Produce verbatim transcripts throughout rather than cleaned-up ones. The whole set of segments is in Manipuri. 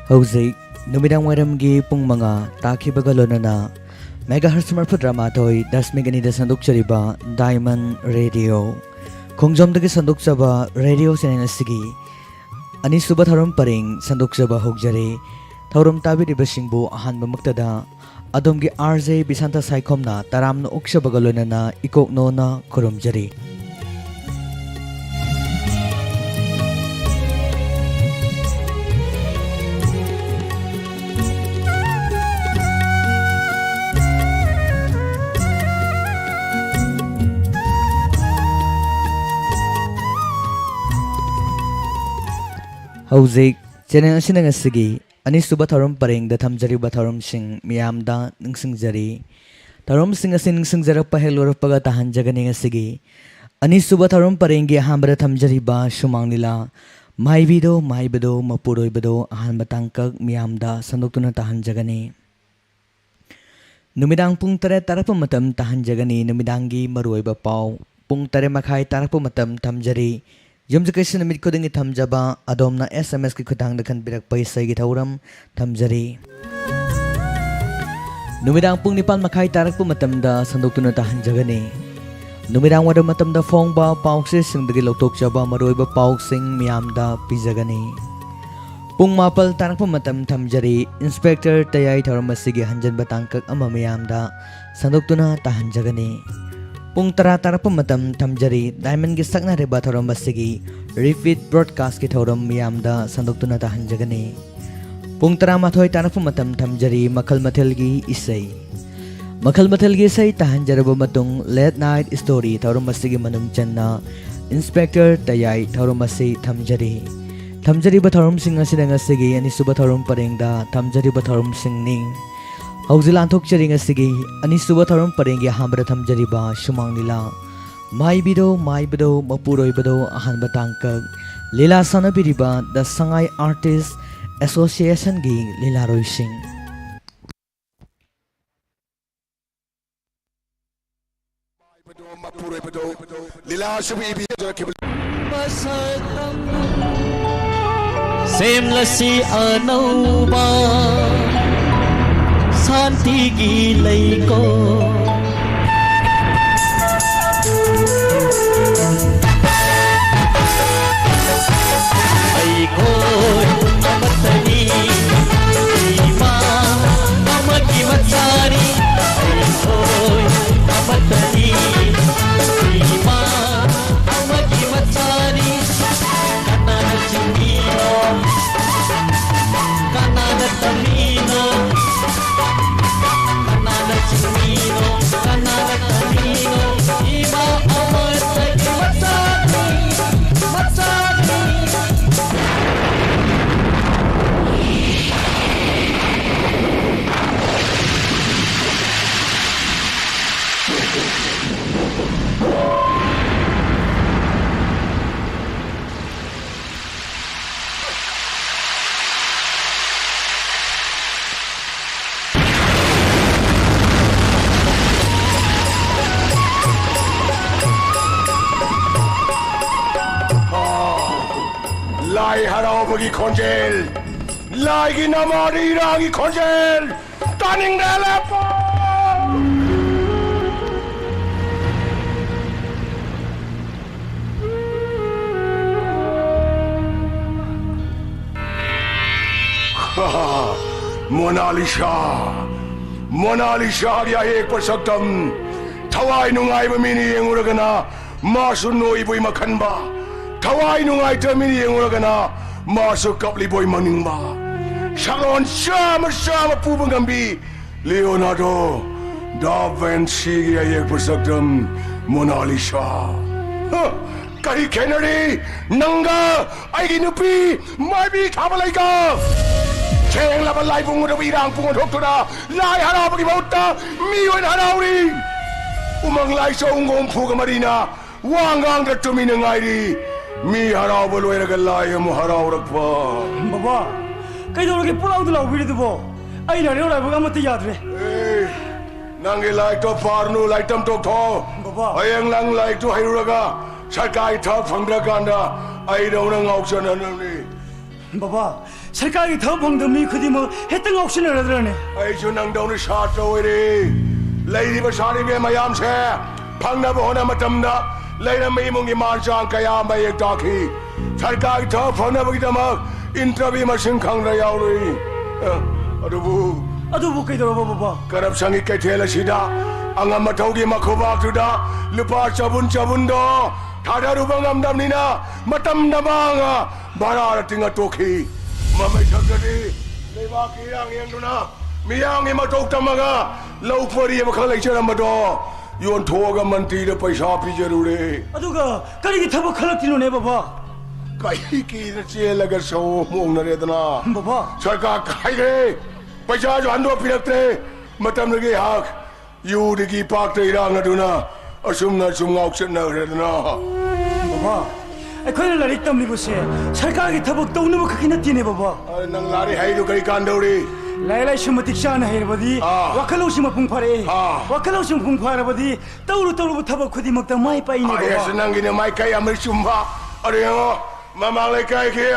ꯍꯧꯖꯤꯛ ꯅꯨꯃꯤꯗꯥꯡ ꯋꯥꯏꯔꯝꯒꯤ ꯄꯨꯡ ꯃꯉꯥ ꯇꯥꯈꯤꯕꯒ ꯂꯣꯏꯅꯅ megahertz ꯃꯔꯐꯨꯇꯔꯥꯃꯥꯊꯣꯏ ꯗꯁꯃꯤꯛ ꯑꯅꯤꯗ ꯁꯟꯗꯣꯛꯆꯔꯤꯕ Diamond Radio, ꯈꯣꯡꯖꯣꯝꯗꯒꯤ ꯁꯟꯗꯣꯛꯆꯕ radio channel ꯑꯁꯤꯒꯤ ꯑꯅꯤꯁꯨꯕ ꯊꯧꯔꯝ ꯄꯔꯦꯡ ꯁꯟꯗꯣꯛꯆꯕ ꯍꯧꯖꯔꯤ꯫ ꯊꯧꯔꯝ ꯇꯥꯕꯤꯔꯤꯕꯁꯤꯡꯕꯨ ꯑꯍꯥꯟꯕꯃꯛꯇꯗ ꯑꯗꯣꯝꯒꯤ RJ ꯕꯤꯁꯥꯟꯇ ꯁꯥꯏꯈꯣꯝꯅ ꯇꯔꯥꯝꯅ ꯑꯣꯛꯆꯕꯒ ꯂꯣꯏꯅꯅ ꯏꯀꯣꯛꯅꯣꯅ ꯈꯨꯔꯨꯝꯖꯔꯤ꯫ ꯍꯧꯖꯤꯛ channel ꯑꯁꯤꯅ ꯉꯁꯤꯒꯤ ꯑꯅꯤꯁꯨꯕ ꯊꯧꯔꯝ ꯄꯔꯦꯡꯗ ꯊꯝꯖꯔꯤꯕ ꯊꯧꯔꯝꯁꯤꯡ ꯃꯤꯌꯥꯝꯗ ꯅꯤꯡꯁꯤꯡꯖꯔꯤ꯫ ꯊꯧꯔꯝꯁꯤꯡ ꯑꯁꯤ ꯅꯤꯡꯁꯤꯡꯖꯔꯛꯄ ꯍꯦꯛ ꯂꯣꯏꯔꯛꯄꯒ ꯇꯥꯍꯟꯖꯒꯅꯤ꯫ ꯉꯁꯤꯒꯤ ꯑꯅꯤꯁꯨꯕ ꯊꯧꯔꯝ ꯄꯔꯦꯡꯒꯤ ꯑꯍꯥꯟꯕꯗ ꯊꯝꯖꯔꯤꯕ ꯁꯨꯃꯥꯡ ꯂꯤꯂꯥ ꯃꯥꯏꯕꯤꯗꯣ ꯃꯥꯏꯕꯗꯣ ꯃꯄꯨꯔꯣꯏꯕꯗꯣ ꯑꯍꯥꯟꯕ ꯇꯥꯡꯀꯛ ꯃꯤꯌꯥꯝꯗ ꯁꯟꯗꯣꯛꯇꯨꯅ ꯇꯥꯍꯟꯖꯒꯅꯤ꯫ ꯅꯨꯃꯤꯗꯥꯡ ꯄꯨꯡ ꯇꯔꯦꯠ ꯇꯥꯔꯛꯄ ꯃꯇꯝ ꯇꯥꯍꯟꯖꯒꯅꯤ꯫ ꯅꯨꯃꯤꯗꯥꯡꯒꯤ ꯃꯔꯨꯑꯣꯏꯕ ꯄꯥꯎ ꯄꯨꯡ ꯇꯔꯦꯠ ꯃꯈꯥꯏ ꯇꯥꯔꯛꯄ ꯃꯇꯝ ꯊꯝꯖꯔꯤ꯫ ꯌꯨꯝꯁꯀꯩꯁ ꯅꯨꯃꯤꯠ ꯈꯨꯗꯤꯡꯒꯤ ꯊꯝꯖꯕ ꯑꯗꯣꯝꯅ SMSꯀꯤ ꯈꯨꯠꯊꯥꯡꯗ ꯈꯟꯕꯤꯔꯛꯄ ꯏꯁꯩꯒꯤ ꯊꯧꯔꯝ ꯊꯝꯖꯔꯤ꯫ ꯅꯨꯃꯤꯗꯥꯡ ꯄꯨꯡ ꯅꯤꯄꯥꯟ ꯃꯈꯥꯏ ꯇꯥꯔꯛꯄ ꯃꯇꯝꯗ ꯁꯟꯗꯣꯛꯇꯨꯅ ꯇꯥꯍꯟꯖꯒꯅꯤ꯫ ꯅꯨꯃꯤꯗꯥꯡ ꯋꯥꯏꯔꯝ ꯃꯇꯝꯗ ꯐꯣꯡꯕ ꯄꯥꯎꯆꯦꯁꯤꯡꯗꯒꯤ ꯂꯧꯊꯣꯛꯆꯕ ꯃꯔꯨꯑꯣꯏꯕ ꯄꯥꯎꯁꯤꯡ ꯃꯤꯌꯥꯝꯗ ꯄꯤꯖꯒꯅꯤ꯫ ꯄꯨꯡ ꯃꯥꯄꯜ ꯇꯥꯔꯛꯄ ꯃꯇꯝ ꯊꯝꯖꯔꯤ꯫ Inspector ꯇꯌꯥꯏ ꯊꯧꯔꯝ ꯑꯁꯤꯒꯤ ꯍꯟꯖꯟꯕ ꯇꯥꯡꯀꯛ ꯑꯃ ꯃꯤꯌꯥꯝꯗ ꯁꯟꯗꯣꯛꯇꯨꯅ ꯇꯥꯍꯟꯖꯒꯅꯤ꯫ ꯄꯨꯡ ꯇꯔꯥ ꯇꯥꯔꯛꯄ ꯃꯇꯝ ꯊꯝꯖꯔꯤ꯫ Diamondꯒꯤ ꯁꯛꯅꯔꯤꯕ ꯊꯧꯔꯝ ꯑꯁꯤꯒꯤ repeat broadcastꯀꯤ ꯊꯧꯔꯝ ꯃꯤꯌꯥꯝꯗ ꯁꯟꯗꯣꯛꯇꯨꯅ ꯇꯥꯍꯟꯖꯒꯅꯤ꯫ ꯄꯨꯡ ꯇꯔꯥꯃꯥꯊꯣꯏ ꯇꯥꯔꯛꯄ ꯃꯇꯝ ꯊꯝꯖꯔꯤ꯫ ꯃꯈꯜ ꯃꯊꯦꯜꯒꯤ ꯏꯁꯩ ꯃꯈꯜ ꯃꯊꯦꯜꯒꯤ ꯏꯁꯩ ꯇꯥꯍꯟꯖꯔꯕ ꯃꯇꯨꯡ, Late Night Story ꯊꯧꯔꯝ ꯑꯁꯤꯒꯤ ꯃꯅꯨꯡ ꯆꯟꯅ Inspector ꯇꯌꯥꯏ ꯊꯧꯔꯝ ꯑꯁꯤ ꯊꯝꯖꯔꯤ꯫ ꯊꯝꯖꯔꯤꯕ ꯊꯧꯔꯝꯁꯤꯡ ꯑꯁꯤꯅ ꯉꯁꯤꯒꯤ ꯑꯅꯤꯁꯨꯕ ꯊꯧꯔꯝ ꯄꯔꯦꯡꯗ ꯊꯝꯖꯔꯤꯕ ꯊꯧꯔꯝꯁꯤꯡꯅꯤ꯫ ꯍꯧꯖꯤꯛ ꯂꯥꯟꯊꯣꯛꯆꯔꯤ ꯉꯁꯤꯒꯤ ꯑꯅꯤꯁꯨꯕ ꯊꯧꯔꯝ ꯄꯔꯦꯡꯒꯤ ꯑꯍꯥꯟꯕꯗ ꯊꯝꯖꯔꯤꯕ ꯁꯨꯃꯥꯡ ꯂꯤꯂꯥ ꯃꯥꯏꯕꯤꯗꯣ ꯃꯥꯏꯕꯗꯣ ꯃꯄꯨꯔꯣꯏꯕꯗꯣ ꯑꯍꯥꯟꯕ ꯇꯥꯡꯀꯛ꯫ ꯂꯤꯂꯥ ꯁꯥꯟꯅꯕꯤꯔꯤꯕ The Sangai Artist Associationꯒꯤ ꯂꯤꯂꯥꯔꯣꯏꯁꯤꯡ꯫ ꯃꯄꯨꯔꯣꯏꯕꯗꯣ ꯂꯤꯂꯥ ꯑꯁꯤꯕꯨ ꯏꯕꯤꯖꯔꯛꯈꯤꯕ ꯃꯁꯛ ꯇꯝꯅ ꯁꯦꯝꯂꯁꯤ ꯑꯅꯧꯕ ꯁꯥꯟꯇꯤꯒꯤ ꯂꯩꯀꯣꯜ꯫ ꯑꯩꯈꯣꯏ ꯑꯃꯠꯇꯅꯤ, ꯏꯃꯥ ꯑꯃꯒꯤ ꯃꯆꯥꯅꯤ꯫ ꯑꯩꯈꯣꯏ ꯑꯃꯠꯇꯅꯤ, ꯏꯃꯥ ꯑꯃꯒꯤ ꯃꯆꯥꯅꯤ꯫ ꯀꯅꯥꯅ ꯆꯤꯡꯃꯤꯅꯣ? ꯀꯅꯥꯅ ꯇꯝꯃꯤꯅꯣ? ꯀꯅꯥꯅ ꯆꯤꯡꯃꯤꯅꯣ? ꯀꯅꯥꯅ ꯇꯝꯃꯤꯅꯣ? ꯏꯃꯥ ꯑꯃꯠꯇꯒꯤ ꯃꯆꯥꯅꯤ, ꯃꯆꯥꯅꯤ꯫ ꯂꯥꯏ ꯍꯔꯥꯎꯕꯒꯤ ꯈꯣꯟꯖꯦꯜ, ꯂꯥꯏꯒꯤ ꯅꯃꯥꯗ ꯏꯔꯥꯒꯤ ꯈꯣꯟꯖꯦꯜ, ꯇꯥꯅꯤꯡꯗꯦ, ꯂꯦꯞꯄꯣ! ꯃꯣꯅꯥꯂꯤꯁꯥ, ꯃꯣꯅꯥꯂꯤꯁꯥꯒꯤ ꯑꯌꯦꯛꯄ ꯁꯛꯇꯝ꯫ ꯊꯋꯥꯏ ꯅꯨꯡꯉꯥꯏꯕ ꯃꯤꯅ ꯌꯦꯡꯂꯨꯔꯒꯅ ꯃꯥꯁꯨ ꯅꯣꯏꯕꯣꯏ ꯃꯈꯟꯕ, ꯊꯋꯥꯏ ꯅꯨꯡꯉꯥꯏꯇꯕ ꯃꯤꯅ ꯌꯦꯡꯂꯨꯔꯒꯅ ꯃꯥꯁꯨ ꯀꯞꯂꯤꯕꯣꯏ ꯃꯅꯤꯡꯕ꯫ ꯁꯛꯂꯣꯟ ꯆꯥꯝꯃ ꯆꯥꯝꯃ ꯄꯨꯕ ꯉꯝꯕꯤ ꯂꯤꯑꯣꯅꯥꯔꯗꯣ ꯗꯥ ꯚꯤꯟꯁꯤꯒꯤ ꯑꯌꯦꯛꯄ ꯁꯛꯇꯝ ꯃꯣꯅꯥꯂꯤꯁꯥ꯫ ꯍ! ꯀꯔꯤ ꯈꯦꯠꯅꯔꯤ ꯅꯪꯒ ꯑꯩꯒꯤ ꯅꯨꯄꯤ ꯃꯥꯏꯕꯤ ꯊꯥꯕ ꯂꯩꯒ? ꯁꯦꯡꯂꯕ ꯂꯥꯏꯕꯨꯡ ꯑꯗꯨꯕꯨ ꯏꯔꯥꯡ ꯄꯨꯡ ꯊꯣꯛꯇꯨꯅ ꯂꯥꯏ ꯍꯔꯥꯎꯕꯒꯤ ꯃꯍꯨꯠꯇ ꯃꯤ ꯑꯣꯏꯅ ꯍꯔꯥꯎꯔꯤ꯫ ꯎꯃꯪ ꯂꯥꯏ ꯆꯍꯨꯝꯒ ꯍꯨꯝꯐꯨꯒ ꯃꯔꯤꯅ ꯋꯥ ꯉꯥꯡꯗ ꯇꯨꯃꯤꯟꯅ ꯉꯥꯏꯔꯤ꯫ ꯃꯤ ꯍꯔꯥꯎꯕ ꯂꯣꯏꯔꯒ ꯂꯥꯏ ꯑꯃꯨꯛ ꯍꯔꯥꯎꯔꯛꯄ꯫ ꯕꯕꯥ, ꯀꯩꯗꯧꯔꯒꯦ ꯄꯨꯡꯂꯥꯎꯗ ꯂꯥꯎꯕꯤꯔꯤꯗꯨꯕꯣ? ꯑꯩ ꯂꯥꯏꯔꯤꯛ ꯂꯥꯏꯕꯛ ꯑꯃꯠꯇ ꯌꯥꯗ꯭ꯔꯦ꯫ ꯑꯦ, ꯅꯪꯒꯤ ꯂꯥꯏꯔꯤꯛꯇꯣ ꯄꯥꯔꯨꯅꯨ, ꯂꯥꯏꯔꯤꯛ ꯇꯝ ꯇꯣꯛꯊꯣꯛꯑꯣ꯫ ꯕꯕꯥ꯫ ꯍꯌꯦꯡ ꯅꯪ ꯂꯥꯏꯔꯤꯛꯇꯨ ꯍꯩꯔꯨꯔꯒ ꯁꯔꯀꯥꯔꯒꯤ ꯊꯕꯛ ꯐꯪꯗ꯭ꯔꯀꯥꯟꯗ ꯑꯩꯗꯧꯅ ꯉꯥꯎꯆꯠꯅꯅꯕꯅꯤ꯫ ꯕꯕꯥ, ꯁꯔꯀꯥꯔꯒꯤ ꯊꯕꯛ ꯐꯪꯗꯕ ꯃꯤ ꯈꯨꯗꯤꯡꯃꯛ ꯍꯦꯛꯇ ꯉꯥꯎꯁꯤꯟꯅꯔꯗ꯭ꯔꯅꯦ? ꯑꯩꯁꯨ ꯅꯪꯗꯧꯅ ꯁꯥꯇ꯭ꯔ ꯑꯣꯏꯔꯦ꯫ ꯂꯩꯔꯤꯕ ꯁꯥꯔꯤꯕ ꯃꯌꯥꯝꯁꯦ ꯐꯪꯅꯕ ꯍꯣꯠꯅ ꯃꯇꯝꯗ ꯂꯩꯔꯝꯕ ꯏꯃꯨꯡꯒꯤ ꯃꯥꯟ ꯆꯥꯡ ꯀꯌꯥ ꯃꯌꯦꯛ ꯇꯥꯈꯤ꯫ ꯁꯔꯀꯥꯔꯒꯤ ꯊꯕꯛ ꯐꯪꯅꯕꯒꯤꯗꯃꯛ ꯏꯟꯇꯔꯚ꯭ꯌꯨ ꯃꯁꯤꯡ ꯈꯪꯗ꯭ꯔ ꯌꯥꯎꯔꯨꯏ꯫ ꯑ, ꯑꯗꯨꯕꯨ ꯑꯗꯨꯕꯨ ꯀꯩꯗꯧꯔꯕ, ꯕꯕꯥ? ꯀꯔꯞꯁꯟꯒꯤ ꯀꯩꯊꯦꯜ ꯑꯁꯤꯗ ꯑꯉꯝ ꯑꯊꯧꯒꯤ ꯃꯈꯨꯕꯥꯛꯇꯨꯗ ꯂꯨꯄꯥ ꯆꯕꯨꯟ ꯆꯕꯨꯟꯗꯣ ꯊꯥꯗꯔꯨꯕ ꯉꯝꯗꯕꯅꯤꯅ ꯃꯇꯝꯗ ꯃꯥꯡꯉ ꯚꯔꯥꯗ ꯇꯤꯡꯉ ꯇꯣꯛꯈꯤ꯫ ꯃꯃꯩ ꯊꯛꯇꯗꯤ ꯂꯩꯕꯥꯛꯀꯤ ꯏꯔꯥꯡ ꯌꯦꯡꯗꯨꯅ ꯃꯤꯌꯥꯝꯒꯤ ꯃꯇꯧ ꯇꯝꯃꯒ ꯂꯧ ꯄꯔꯤ ꯑꯃꯈꯛ ꯂꯩꯖꯔꯝꯕꯗꯣ ꯌꯣꯟꯊꯣꯛꯑꯒ ꯃꯟꯇ꯭ꯔꯤꯗ ꯄꯩꯁꯥ ꯄꯤꯖꯔꯨꯔꯦ꯫ ꯑꯗꯨꯒ ꯀꯔꯤꯒꯤ ꯊꯕꯛ ꯈꯜꯂꯛꯇ꯭ꯔꯤꯅꯣꯅꯦ, ꯕꯕꯥ? ꯀꯩ ꯀꯤꯗꯅ ꯆꯦꯜꯂꯒ ꯁꯧ ꯃꯣꯡꯅꯔꯦꯗꯅ꯫ ꯕꯕꯥ! ꯁꯔꯀꯥꯔ ꯀꯥꯏꯈ꯭ꯔꯦ, ꯄꯩꯁꯥꯁꯨ ꯍꯟꯗꯣꯛꯄꯤꯔꯛꯇ꯭ꯔꯦ꯫ ꯃꯇꯝꯗꯒꯤ ꯑꯩꯍꯥꯛ ꯌꯨꯗꯒꯤ ꯄꯥꯛꯇ ꯏꯔꯥꯡ ꯑꯗꯨꯅ ꯑꯁꯨꯝꯅ ꯑꯁꯨꯝ ꯉꯥꯎꯆꯠꯅꯈ꯭ꯔꯦꯗꯅ꯫ ꯕꯕꯥ, ꯑꯩꯈꯣꯏꯅ ꯂꯥꯏꯔꯤꯛ ꯇꯝꯂꯤꯕꯁꯦ ꯁꯔꯀꯥꯔꯒꯤ ꯊꯕꯛ ꯇꯧꯅꯕ ꯈꯛꯀꯤ ꯅꯠꯇꯦꯅꯦ, ꯕꯕꯥ꯫ ꯑ, ꯅꯪ ꯂꯥꯏꯔꯤꯛ ꯍꯩꯗꯨ ꯀꯔꯤ ꯀꯥꯟꯗꯧꯔꯤ? ꯂꯥꯏꯔꯤꯛ ꯂꯥꯏꯁꯨ ꯃꯇꯤꯛ ꯆꯥꯅ ꯍꯩꯔꯕꯗꯤ ꯑꯥ꯫ ꯋꯥꯈꯜ ꯂꯧꯁꯤꯡ ꯃꯄꯨꯡ ꯐꯥꯔꯛꯑꯦ꯫ ꯑꯥ꯫ ꯋꯥꯈꯜ ꯂꯧꯁꯤꯡ ꯃꯄꯨꯡ ꯐꯥꯔꯕꯗꯤ ꯇꯧꯔꯨ ꯇꯧꯔꯨꯕ ꯊꯕꯛ ꯈꯨꯗꯤꯡꯃꯛꯇ ꯃꯥꯏ ꯄꯥꯛꯏꯅꯦ, ꯑꯥ, ꯕꯕꯥ꯫ ꯌꯦꯁ, ꯅꯪꯒꯤꯅꯦ ꯃꯥꯏꯀꯩ ꯑꯃ ꯆꯨꯝꯕ꯫ ꯑꯗꯣ ꯌꯦꯡꯉꯣ, ꯃꯃꯥꯡ ꯂꯩꯀꯥꯏꯒꯤ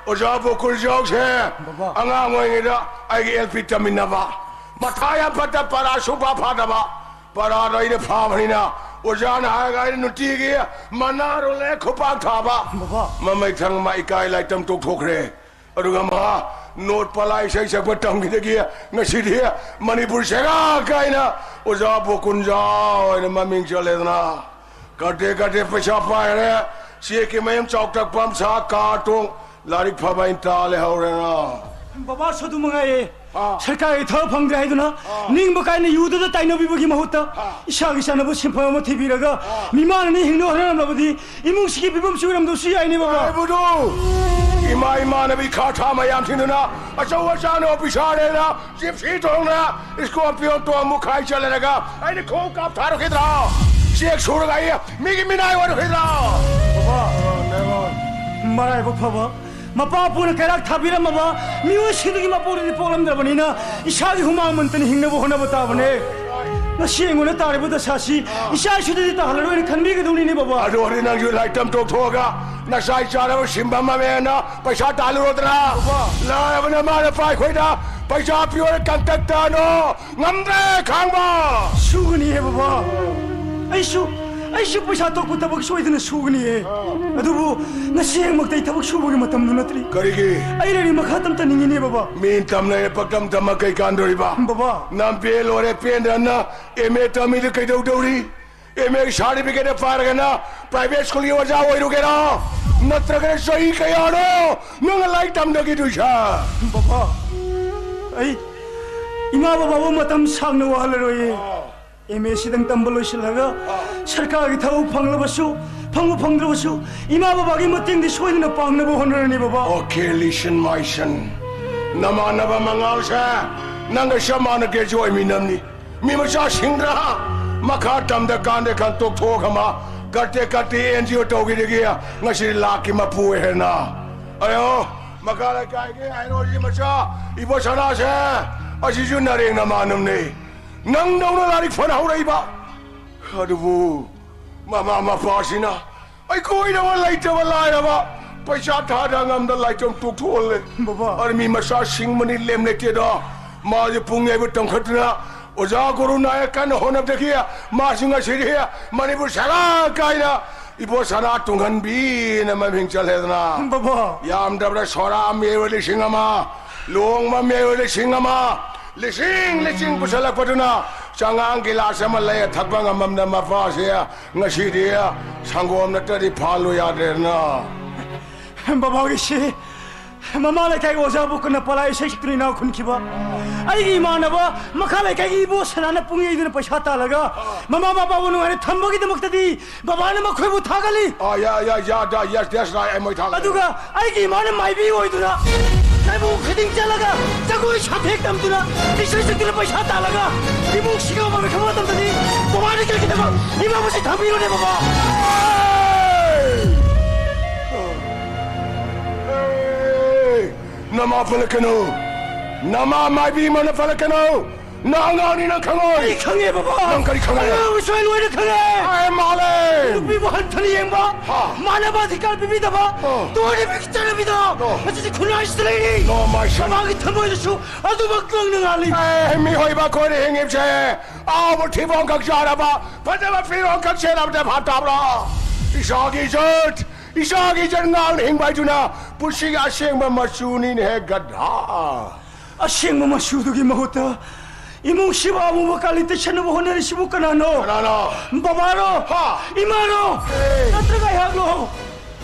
ꯑꯣꯖꯥ ꯕꯣꯀꯨꯜꯖꯥꯎꯁꯦ ꯕꯕꯥ꯫ ꯑꯉꯥꯡ ꯑꯣꯏꯔꯤꯉꯩꯗ ꯑꯩꯒꯤ ꯑꯦꯜ ꯄꯤ ꯇꯝꯃꯤꯟꯅꯕ꯫ ꯃꯊꯥ ꯌꯥꯝ ꯐꯠꯇ ꯄꯔꯥ ꯁꯨꯡꯐꯥ ꯐꯥꯗꯕ꯫ ꯄꯔꯥꯗꯣ ꯑꯩꯅ ꯐꯥꯕꯅꯤꯅ ꯑꯣꯖꯥꯅ ꯍꯥꯏꯔꯒ ꯑꯩꯅ ꯅꯨꯡꯇꯤꯒꯤ ꯃꯅꯥꯔꯣꯜꯂꯦ ꯈꯨꯄꯥꯛ ꯊꯥꯕ꯫ ꯕꯕꯥ꯫ ꯃꯃꯩ ꯊꯪ ꯃꯥ ꯏꯀꯥꯏ ꯂꯥꯏꯇꯝ ꯇꯣꯛꯊꯣꯛꯈ꯭ꯔꯦ꯫ ꯑꯗꯨꯒ ꯃꯥ ꯅꯣꯠ ꯄꯂꯥ ꯏꯁꯩ ꯁꯛꯄ ꯇꯝꯈꯤꯗꯒꯤ ꯉꯁꯤꯗꯤ ꯃꯅꯤꯄꯨꯔ ꯁꯦꯒꯥ ꯀꯥꯏꯅ ꯑꯣꯖꯥ ꯕꯣꯀꯨꯟꯖꯥ ꯑꯣꯏꯅ ꯃꯃꯤꯡ ꯆꯠꯂꯦꯗꯅ꯫ ꯀꯥꯇꯦ ꯀꯥꯇꯦ ꯄꯩꯁꯥ ꯄꯥꯏꯔꯦ, ꯆꯦꯛꯀꯤ ꯃꯌꯨꯝ ꯆꯥꯎꯇꯛꯄ ꯑꯃ ꯁꯥ, ꯀꯥꯔ ꯇꯣꯡ, ꯂꯥꯏꯔꯤꯛ ꯐꯕ ꯑꯩꯅ ꯇꯥ ꯂꯩꯍꯧꯔꯦꯅ꯫ ꯕꯕꯥꯁꯨ ꯑꯗꯨ ꯃꯉꯥꯏꯌꯦ꯫ ꯑꯥ꯫ ꯁꯔꯀꯥꯔꯒꯤ ꯊꯕꯛ ꯐꯪꯗ꯭ꯔꯦ ꯍꯥꯏꯗꯨꯅ ꯑꯥ꯫ ꯅꯤꯡꯕ ꯀꯥꯏꯅ ꯌꯨꯗꯨꯗ ꯇꯥꯏꯅꯕꯤꯕꯒꯤ ꯃꯍꯨꯠꯇ ꯑꯥ꯫ ꯏꯁꯥꯒꯤ ꯆꯥꯅꯕ ꯁꯤꯟꯐꯝ ꯑꯃ ꯊꯤꯕꯤꯔꯒ ꯑꯥ꯫ ꯃꯤꯃꯥꯟꯅꯅ ꯍꯤꯡꯅ ꯍꯣꯠꯅꯔꯝꯂꯕꯗꯤ ꯏꯃꯨꯡꯁꯤꯒꯤ ꯐꯤꯕꯝꯁꯤ ꯑꯣꯏꯔꯝꯗꯕꯁꯨ ꯌꯥꯏꯅꯦ, ꯕꯕꯥ꯫ ꯍꯥꯏꯕꯗꯨ ꯏꯃꯥ ꯏꯃꯥꯟꯅꯕꯤ ꯈꯥ ꯊꯥ ꯃꯌꯥꯝꯁꯤꯡꯗꯨꯅ ꯑꯆꯧ ꯑꯆꯥꯅ ꯑꯣꯐꯤꯁꯥꯔꯅꯦꯅ ꯖꯤꯞꯁꯤ ꯇꯣꯡꯅ ꯏꯁꯀꯣꯔꯄꯤꯌꯣ ꯇꯣꯡ ꯃꯨꯈꯥꯏ ꯆꯠꯂꯒ ꯑꯩꯅ ꯈꯣꯡ ꯀꯥꯞꯊꯥꯔꯛꯈꯤꯗ꯭ꯔꯣ? ꯆꯦꯛ ꯁꯨꯔꯒ ꯑꯩ ꯃꯤꯒꯤ ꯃꯤꯅꯥꯏ ꯑꯣꯏꯔꯛꯈꯤꯗ꯭ꯔꯣ? ꯕꯕꯥ, ꯃꯔꯥꯏꯕꯛ ꯐꯕ ꯃꯄꯥ ꯄꯨꯅ ꯀꯩꯔꯥꯛ ꯊꯥꯕꯤꯔꯝꯃꯕ ꯃꯤꯑꯣꯏꯁꯤꯡꯗꯨꯒꯤ ꯃꯄꯣꯛꯇꯗꯤ ꯄꯣꯛꯂꯝꯗ꯭ꯔꯕꯅꯤꯅ ꯏꯁꯥꯒꯤ ꯍꯨꯃꯥꯡ ꯃꯟꯇꯅ ꯍꯤꯡꯅꯕ ꯍꯣꯠꯅꯕ ꯇꯥꯕꯅꯦ꯫ ꯉꯁꯤ ꯑꯩꯉꯣꯟꯗ ꯇꯥꯔꯤꯕ ꯗꯁꯥꯁꯤ ꯏꯆꯥ ꯏꯁꯨꯗꯗꯤ ꯇꯥꯍꯜꯂꯔꯣꯏꯅ ꯈꯟꯕꯤꯒꯗꯧꯅꯤꯅꯦ, ꯕꯕꯥ꯫ ꯑꯗꯨ ꯑꯣꯏꯔꯗꯤ ꯅꯪꯁꯨ ꯂꯥꯏꯔꯤꯛ ꯇꯝ ꯇꯣꯛꯊꯣꯛꯑꯒ ꯅꯆꯥ ꯏꯆꯥꯅꯕ ꯁꯤꯟꯕ ꯑꯃ ꯍꯦꯟꯅ ꯄꯩꯁꯥ ꯇꯥꯜꯂꯨꯔꯣꯗꯅ꯫ ꯕꯕꯥ꯫ ꯂꯥꯏꯔꯕ ꯅꯃꯥ ꯅꯄꯥ ꯑꯩꯈꯣꯏꯗ ꯄꯩꯁꯥ ꯄꯤꯌꯣꯅ ꯀꯟꯇꯛ ꯇꯥꯅꯣ꯫ ꯉꯝꯗ꯭ꯔꯦ ꯈꯥꯡꯕ꯫ ꯁꯨꯒꯅꯤꯌꯦ, ꯕꯕꯥ꯫ ꯑꯩꯁꯨ, ꯑꯩꯁꯨ ꯄꯩꯁꯥ ꯊꯣꯛꯄ ꯊꯕꯛ ꯁꯣꯏꯗꯅ ꯁꯨꯒꯅꯤꯌꯦ꯫ ꯑꯗꯨꯕꯨ ꯉꯁꯤ ꯍꯦꯛꯃꯛꯇ ꯑꯩ ꯊꯕꯛ ꯁꯨꯕꯒꯤ ꯃꯇꯝꯗꯨ ꯅꯠꯇ꯭ꯔꯤ꯫ ꯀꯔꯤꯒꯤ? ꯑꯩ ꯂꯥꯏꯔꯤꯛ ꯃꯈꯥ ꯇꯝꯊꯅꯤꯡꯉꯤꯅꯦ, ꯕꯕꯥ꯫ ꯃꯤ ꯇꯝꯅꯩ ꯄꯛꯇꯝ ꯇꯝꯃ ꯀꯩ ꯀꯥꯟꯗꯣꯔꯤꯕ? ꯕꯕꯥ꯫ ꯅꯝ ꯄꯦ ꯂꯣꯏꯔꯦ ꯄꯦꯟꯗꯅ ꯑꯦꯝ ꯑꯦ ꯇꯝꯃꯤꯗꯨ ꯀꯩꯗꯧꯗꯧꯔꯤ? ꯑꯦꯝ ꯑꯦ ꯁꯥꯔꯇꯤꯐꯤꯀꯦꯠ ꯄꯥꯏꯔꯒꯅ ꯄ꯭ꯔꯥꯏꯚꯦꯠ ꯁ꯭ꯀꯨꯜꯒꯤ ꯑꯣꯖꯥ ꯑꯣꯏꯔꯨꯒꯦꯔꯣ? ꯅꯠꯇ꯭ꯔꯒꯅ ꯆꯍꯤ ꯀꯌꯥꯅꯣ ꯅꯪꯅ ꯂꯥꯏꯔꯤꯛ ꯇꯝꯗꯒꯤꯗꯣꯏꯁꯦ? ꯕꯕꯥ, ꯑꯩ ꯏꯃꯥ ꯕꯕꯥꯕꯨ ꯃꯇꯝ ꯁꯥꯡꯅ ꯋꯥꯍꯜꯂꯔꯣꯏꯌꯦ꯫ ꯑꯦꯝ ꯑꯦ ꯁꯤꯗꯪ ꯇꯝꯕ ꯂꯣꯏꯁꯤꯜꯂꯒ ꯁꯔꯀꯥꯔꯒꯤ ꯊꯕꯛ ꯐꯪꯂꯕꯁꯨ, ꯐꯪꯕ ꯐꯪꯗ꯭ꯔꯕꯁꯨ, ꯏꯃꯥ ꯕꯕꯥꯒꯤ ꯃꯇꯦꯡꯗꯤ ꯁꯣꯏꯗꯅ ꯄꯥꯡꯅꯕ ꯍꯣꯠꯅꯔꯅꯤ, ꯕꯕꯥ꯫ Okay, listen, my son. ꯅꯃꯥꯟꯅꯕ ꯃꯉꯥꯜꯁꯦ ꯅꯪꯒ ꯆꯞ ꯃꯥꯟꯅ graduate ꯑꯣꯏꯃꯤꯟꯅꯕꯅꯤ꯫ ꯃꯤ ꯃꯆꯥꯁꯤꯡꯗ ꯃꯈꯥ ꯇꯝꯗ ꯀꯥꯟꯗꯦ ꯈꯟ ꯇꯣꯛꯊꯣꯛꯑꯒ ꯃꯥ ꯀꯠꯇꯦ ꯀꯠꯇꯦ ꯑꯦꯟ ꯖꯤ ꯑꯣ ꯇꯧꯈꯤꯗꯒꯤ ꯉꯁꯤ ꯂꯥꯛꯀꯤ ꯃꯄꯨ ꯑꯣꯏꯍꯦꯅ꯫ ꯑꯌꯣ, ꯃꯈꯥ ꯂꯩꯀꯥꯏꯒꯤ ꯍꯥꯏꯔꯣꯁꯤ ꯃꯆꯥ ꯏꯕꯣ ꯁꯅꯥꯁꯦ, ꯑꯁꯤꯁꯨ ꯅꯔꯦꯡ ꯅꯃꯥꯟꯅꯕꯅꯤ꯫ ꯅꯪꯗꯧꯅ ꯂꯥꯏꯔꯤꯛ ꯐꯅ ꯍꯧꯔꯛꯏꯕ, ꯑꯗꯨꯕꯨ ꯃꯃꯥ ꯃꯄꯥꯁꯤꯅ ꯑꯩꯈꯣꯏꯗꯧꯅ ꯂꯩꯇꯕ ꯂꯥꯏꯔꯕ, ꯄꯩꯁꯥ ꯊꯥꯗ ꯉꯝꯗ ꯂꯥꯏꯔꯤꯛ ꯇꯝ ꯇꯣꯛꯊꯣꯛꯍꯜꯂꯦ꯫ ꯕꯕꯥ꯫ ꯑꯗꯨ ꯃꯤ ꯃꯆꯥ ꯁꯤꯡꯕꯅꯤ ꯂꯦꯝ ꯂꯩꯇꯦꯗꯣ꯫ ꯃꯥꯁꯦ ꯄꯨꯡ ꯌꯩꯕ ꯇꯝꯈꯠꯇꯅ ꯑꯣꯖꯥ ꯒꯨꯔꯨ ꯅꯥꯏꯔ ꯀꯟꯅ ꯍꯣꯠꯅꯕꯗꯒꯤ ꯃꯥꯁꯤ ꯉꯁꯤꯗꯤ ꯃꯅꯤꯄꯨꯔ ꯁꯔꯥ ꯀꯥꯏꯅ ꯏꯕꯣ ꯁꯅꯥ ꯇꯨꯡꯍꯟꯕꯤꯅ ꯃꯃꯤꯡ ꯆꯜꯂꯦꯗꯅ꯫ ꯕꯕꯥ꯫ ꯌꯥꯝꯗ꯭ꯔꯕꯗ ꯁꯣꯔꯥ ꯑꯃ ꯌꯩꯕ ꯂꯤꯁꯤꯡ ꯑꯃ, ꯂꯨꯍꯣꯡꯕ ꯑꯃ ꯌꯩꯕ ꯂꯤꯁꯤꯡ ꯑꯃ, ꯂꯤꯁꯤꯡ ꯂꯤꯁꯤꯡ ꯄꯨꯁꯜꯂꯛꯄꯗꯨꯅ ꯆꯉꯥꯡ ꯒꯤꯂꯥꯁ ꯑꯃ ꯂꯩꯔ ꯊꯛꯄ ꯉꯝꯃꯝꯗ ꯃꯄꯥꯁꯦ ꯉꯁꯤꯗꯤ ꯁꯪꯒꯣꯝ ꯅꯠꯇ꯭ꯔꯗꯤ ꯐꯥꯜꯂꯨ ꯌꯥꯗ꯭ꯔꯦꯗꯅ꯫ ꯕꯕꯥꯒꯤꯁꯤ ꯃꯃꯥ ꯂꯩꯀꯥꯏꯒꯤ ꯑꯣꯖꯥ ꯕꯨꯀꯅ ꯄꯂꯥ ꯏꯁꯩ ꯁꯛꯇꯨꯅ ꯏꯅꯥꯎ ꯈꯨꯟꯈꯤꯕ, ꯑꯩꯒꯤ ꯏꯃꯥꯟꯅꯕ ꯃꯈꯥ ꯂꯩꯀꯥꯏꯒꯤ ꯏꯕꯣ ꯁꯅꯥꯅ ꯄꯨꯡ ꯌꯩꯗꯨꯅ ꯄꯩꯁꯥ ꯇꯥꯜꯂꯒ ꯃꯃꯥ ꯃꯄꯥꯕꯨ ꯅꯨꯡꯉꯥꯏꯅ ꯊꯝꯕꯒꯤꯗꯃꯛꯇꯗꯤ ꯕꯕꯥꯅ ꯃꯈꯣꯏꯕꯨ ꯊꯥꯒꯠꯂꯤ꯫ ꯑꯥ, ꯌꯥ, ꯌꯥ, ꯌꯥ, ꯗꯥ, yes, that's right, ꯑꯩ ꯃꯣꯏ ꯊꯥꯒꯠꯂꯦ꯫ ꯑꯗꯨꯒ ꯑꯩꯒꯤ ꯏꯃꯥꯅ ꯃꯥꯏꯕꯤ ꯑꯣꯏꯗꯨꯅ ꯂꯥꯏꯕꯨꯡ ꯈꯨꯗꯤꯡ ꯆꯠꯂꯒ ꯖꯒꯣꯏ ꯁꯥꯊꯦꯛ ꯇꯝꯗꯨꯅ ꯏꯁꯩ ꯁꯛꯇꯨꯅ ꯄꯩꯁꯥ ꯇꯥꯜꯂꯒ ꯏꯃꯨꯡ ꯁꯤꯒ ꯃꯔꯛ ꯈꯪꯕ ꯃꯇꯝꯗꯗꯤ ꯕꯕꯥꯅ ꯀꯔꯤꯒꯤꯗꯃꯛ ꯏꯃꯥꯕꯨꯁꯨ ꯊꯝꯕꯤꯔꯣꯅꯦ ꯕꯕꯥ? ꯍꯦ! ꯅꯃꯥ ꯄꯜꯂꯛꯀꯅꯨ꯫ ꯅꯃꯥ ꯃꯥꯏꯕꯤ ꯏꯃꯥꯅ ꯄꯜꯂꯛꯀꯅꯨ꯫ ꯅꯪ ꯑꯉꯥꯡꯅꯤ, ꯅꯪ ꯈꯪꯉꯣꯏ꯫ ꯑꯩ ꯈꯪꯉꯦ, ꯕꯕꯥ꯫ ꯅꯪ ꯀꯔꯤ ꯈꯪꯉꯦ? ꯑꯉꯥꯡ ꯑꯃꯁꯨ ꯑꯩ ꯂꯣꯏꯅ ꯈꯪꯉꯦ꯫ ꯑꯩ ꯃꯥꯜꯂꯦ꯫ ꯅꯨꯄꯤꯕꯨ ꯍꯟꯊꯅ ꯌꯦꯡꯕ, ꯍꯥ꯫ ꯃꯥꯟꯅꯕ ꯑꯙꯤꯀꯥꯔ ꯄꯤꯕꯤꯗꯕ, ꯑꯣ꯫ ꯇꯣꯏꯅ ꯃꯤꯒꯤ ꯆꯠꯅꯕꯤꯗꯣ ꯑꯣ꯫ ꯃꯁꯤꯗꯤ ꯈꯨꯟꯅꯥꯏꯁꯤꯗ ꯂꯩꯔꯤ꯫ No, my son. ꯃꯥꯒꯤ ꯊꯃꯣꯏꯗꯁꯨ ꯑꯗꯨꯃꯛ ꯅꯪꯅ ꯉꯥꯜꯂꯤ꯫ ꯑꯦ, ꯃꯤꯑꯣꯏꯕ ꯑꯩꯈꯣꯏꯅ ꯍꯤꯡꯉꯤꯕꯁꯦ ꯑꯍꯥꯎꯕ ꯊꯤꯕꯣꯡ ꯈꯛ ꯆꯥꯅꯕ, ꯐꯖꯕ ꯐꯤꯔꯣꯜ ꯈꯛ ꯁꯦꯠꯅꯕꯗ ꯚꯥꯞ ꯇꯥꯕ꯭ꯔꯥ? ꯏꯁꯥꯒꯤ ꯏꯖꯠ, ꯏꯁꯥꯒꯤ ꯏꯖꯠ ꯉꯥꯛꯅ ꯍꯤꯡꯕ ꯍꯥꯏꯗꯨꯅ ꯄꯨꯟꯁꯤꯒꯤ ꯑꯁꯦꯡꯕ ꯃꯆꯨꯅꯤꯅꯦꯍꯦ, ꯒꯙꯥ꯫ ꯑꯁꯦꯡꯕ ꯃꯆꯨꯗꯨꯒꯤ ꯃꯍꯨꯠꯇ ꯏꯃꯨꯡ ꯁꯤꯕ ꯑꯃꯨꯕ ꯀꯥꯂꯤ ꯇꯩꯁꯟꯅꯕ ꯍꯣꯠꯅꯔꯤꯁꯤꯕꯨ ꯀꯅꯥꯅꯣ? ꯀꯅꯥꯅꯣ? ꯕꯕꯥꯔꯣ? ꯍꯥ? ꯏꯃꯥꯔꯣ? ꯑꯦ! ꯅꯠꯇ꯭ꯔꯒ ꯑꯩꯍꯥꯛꯂꯣ?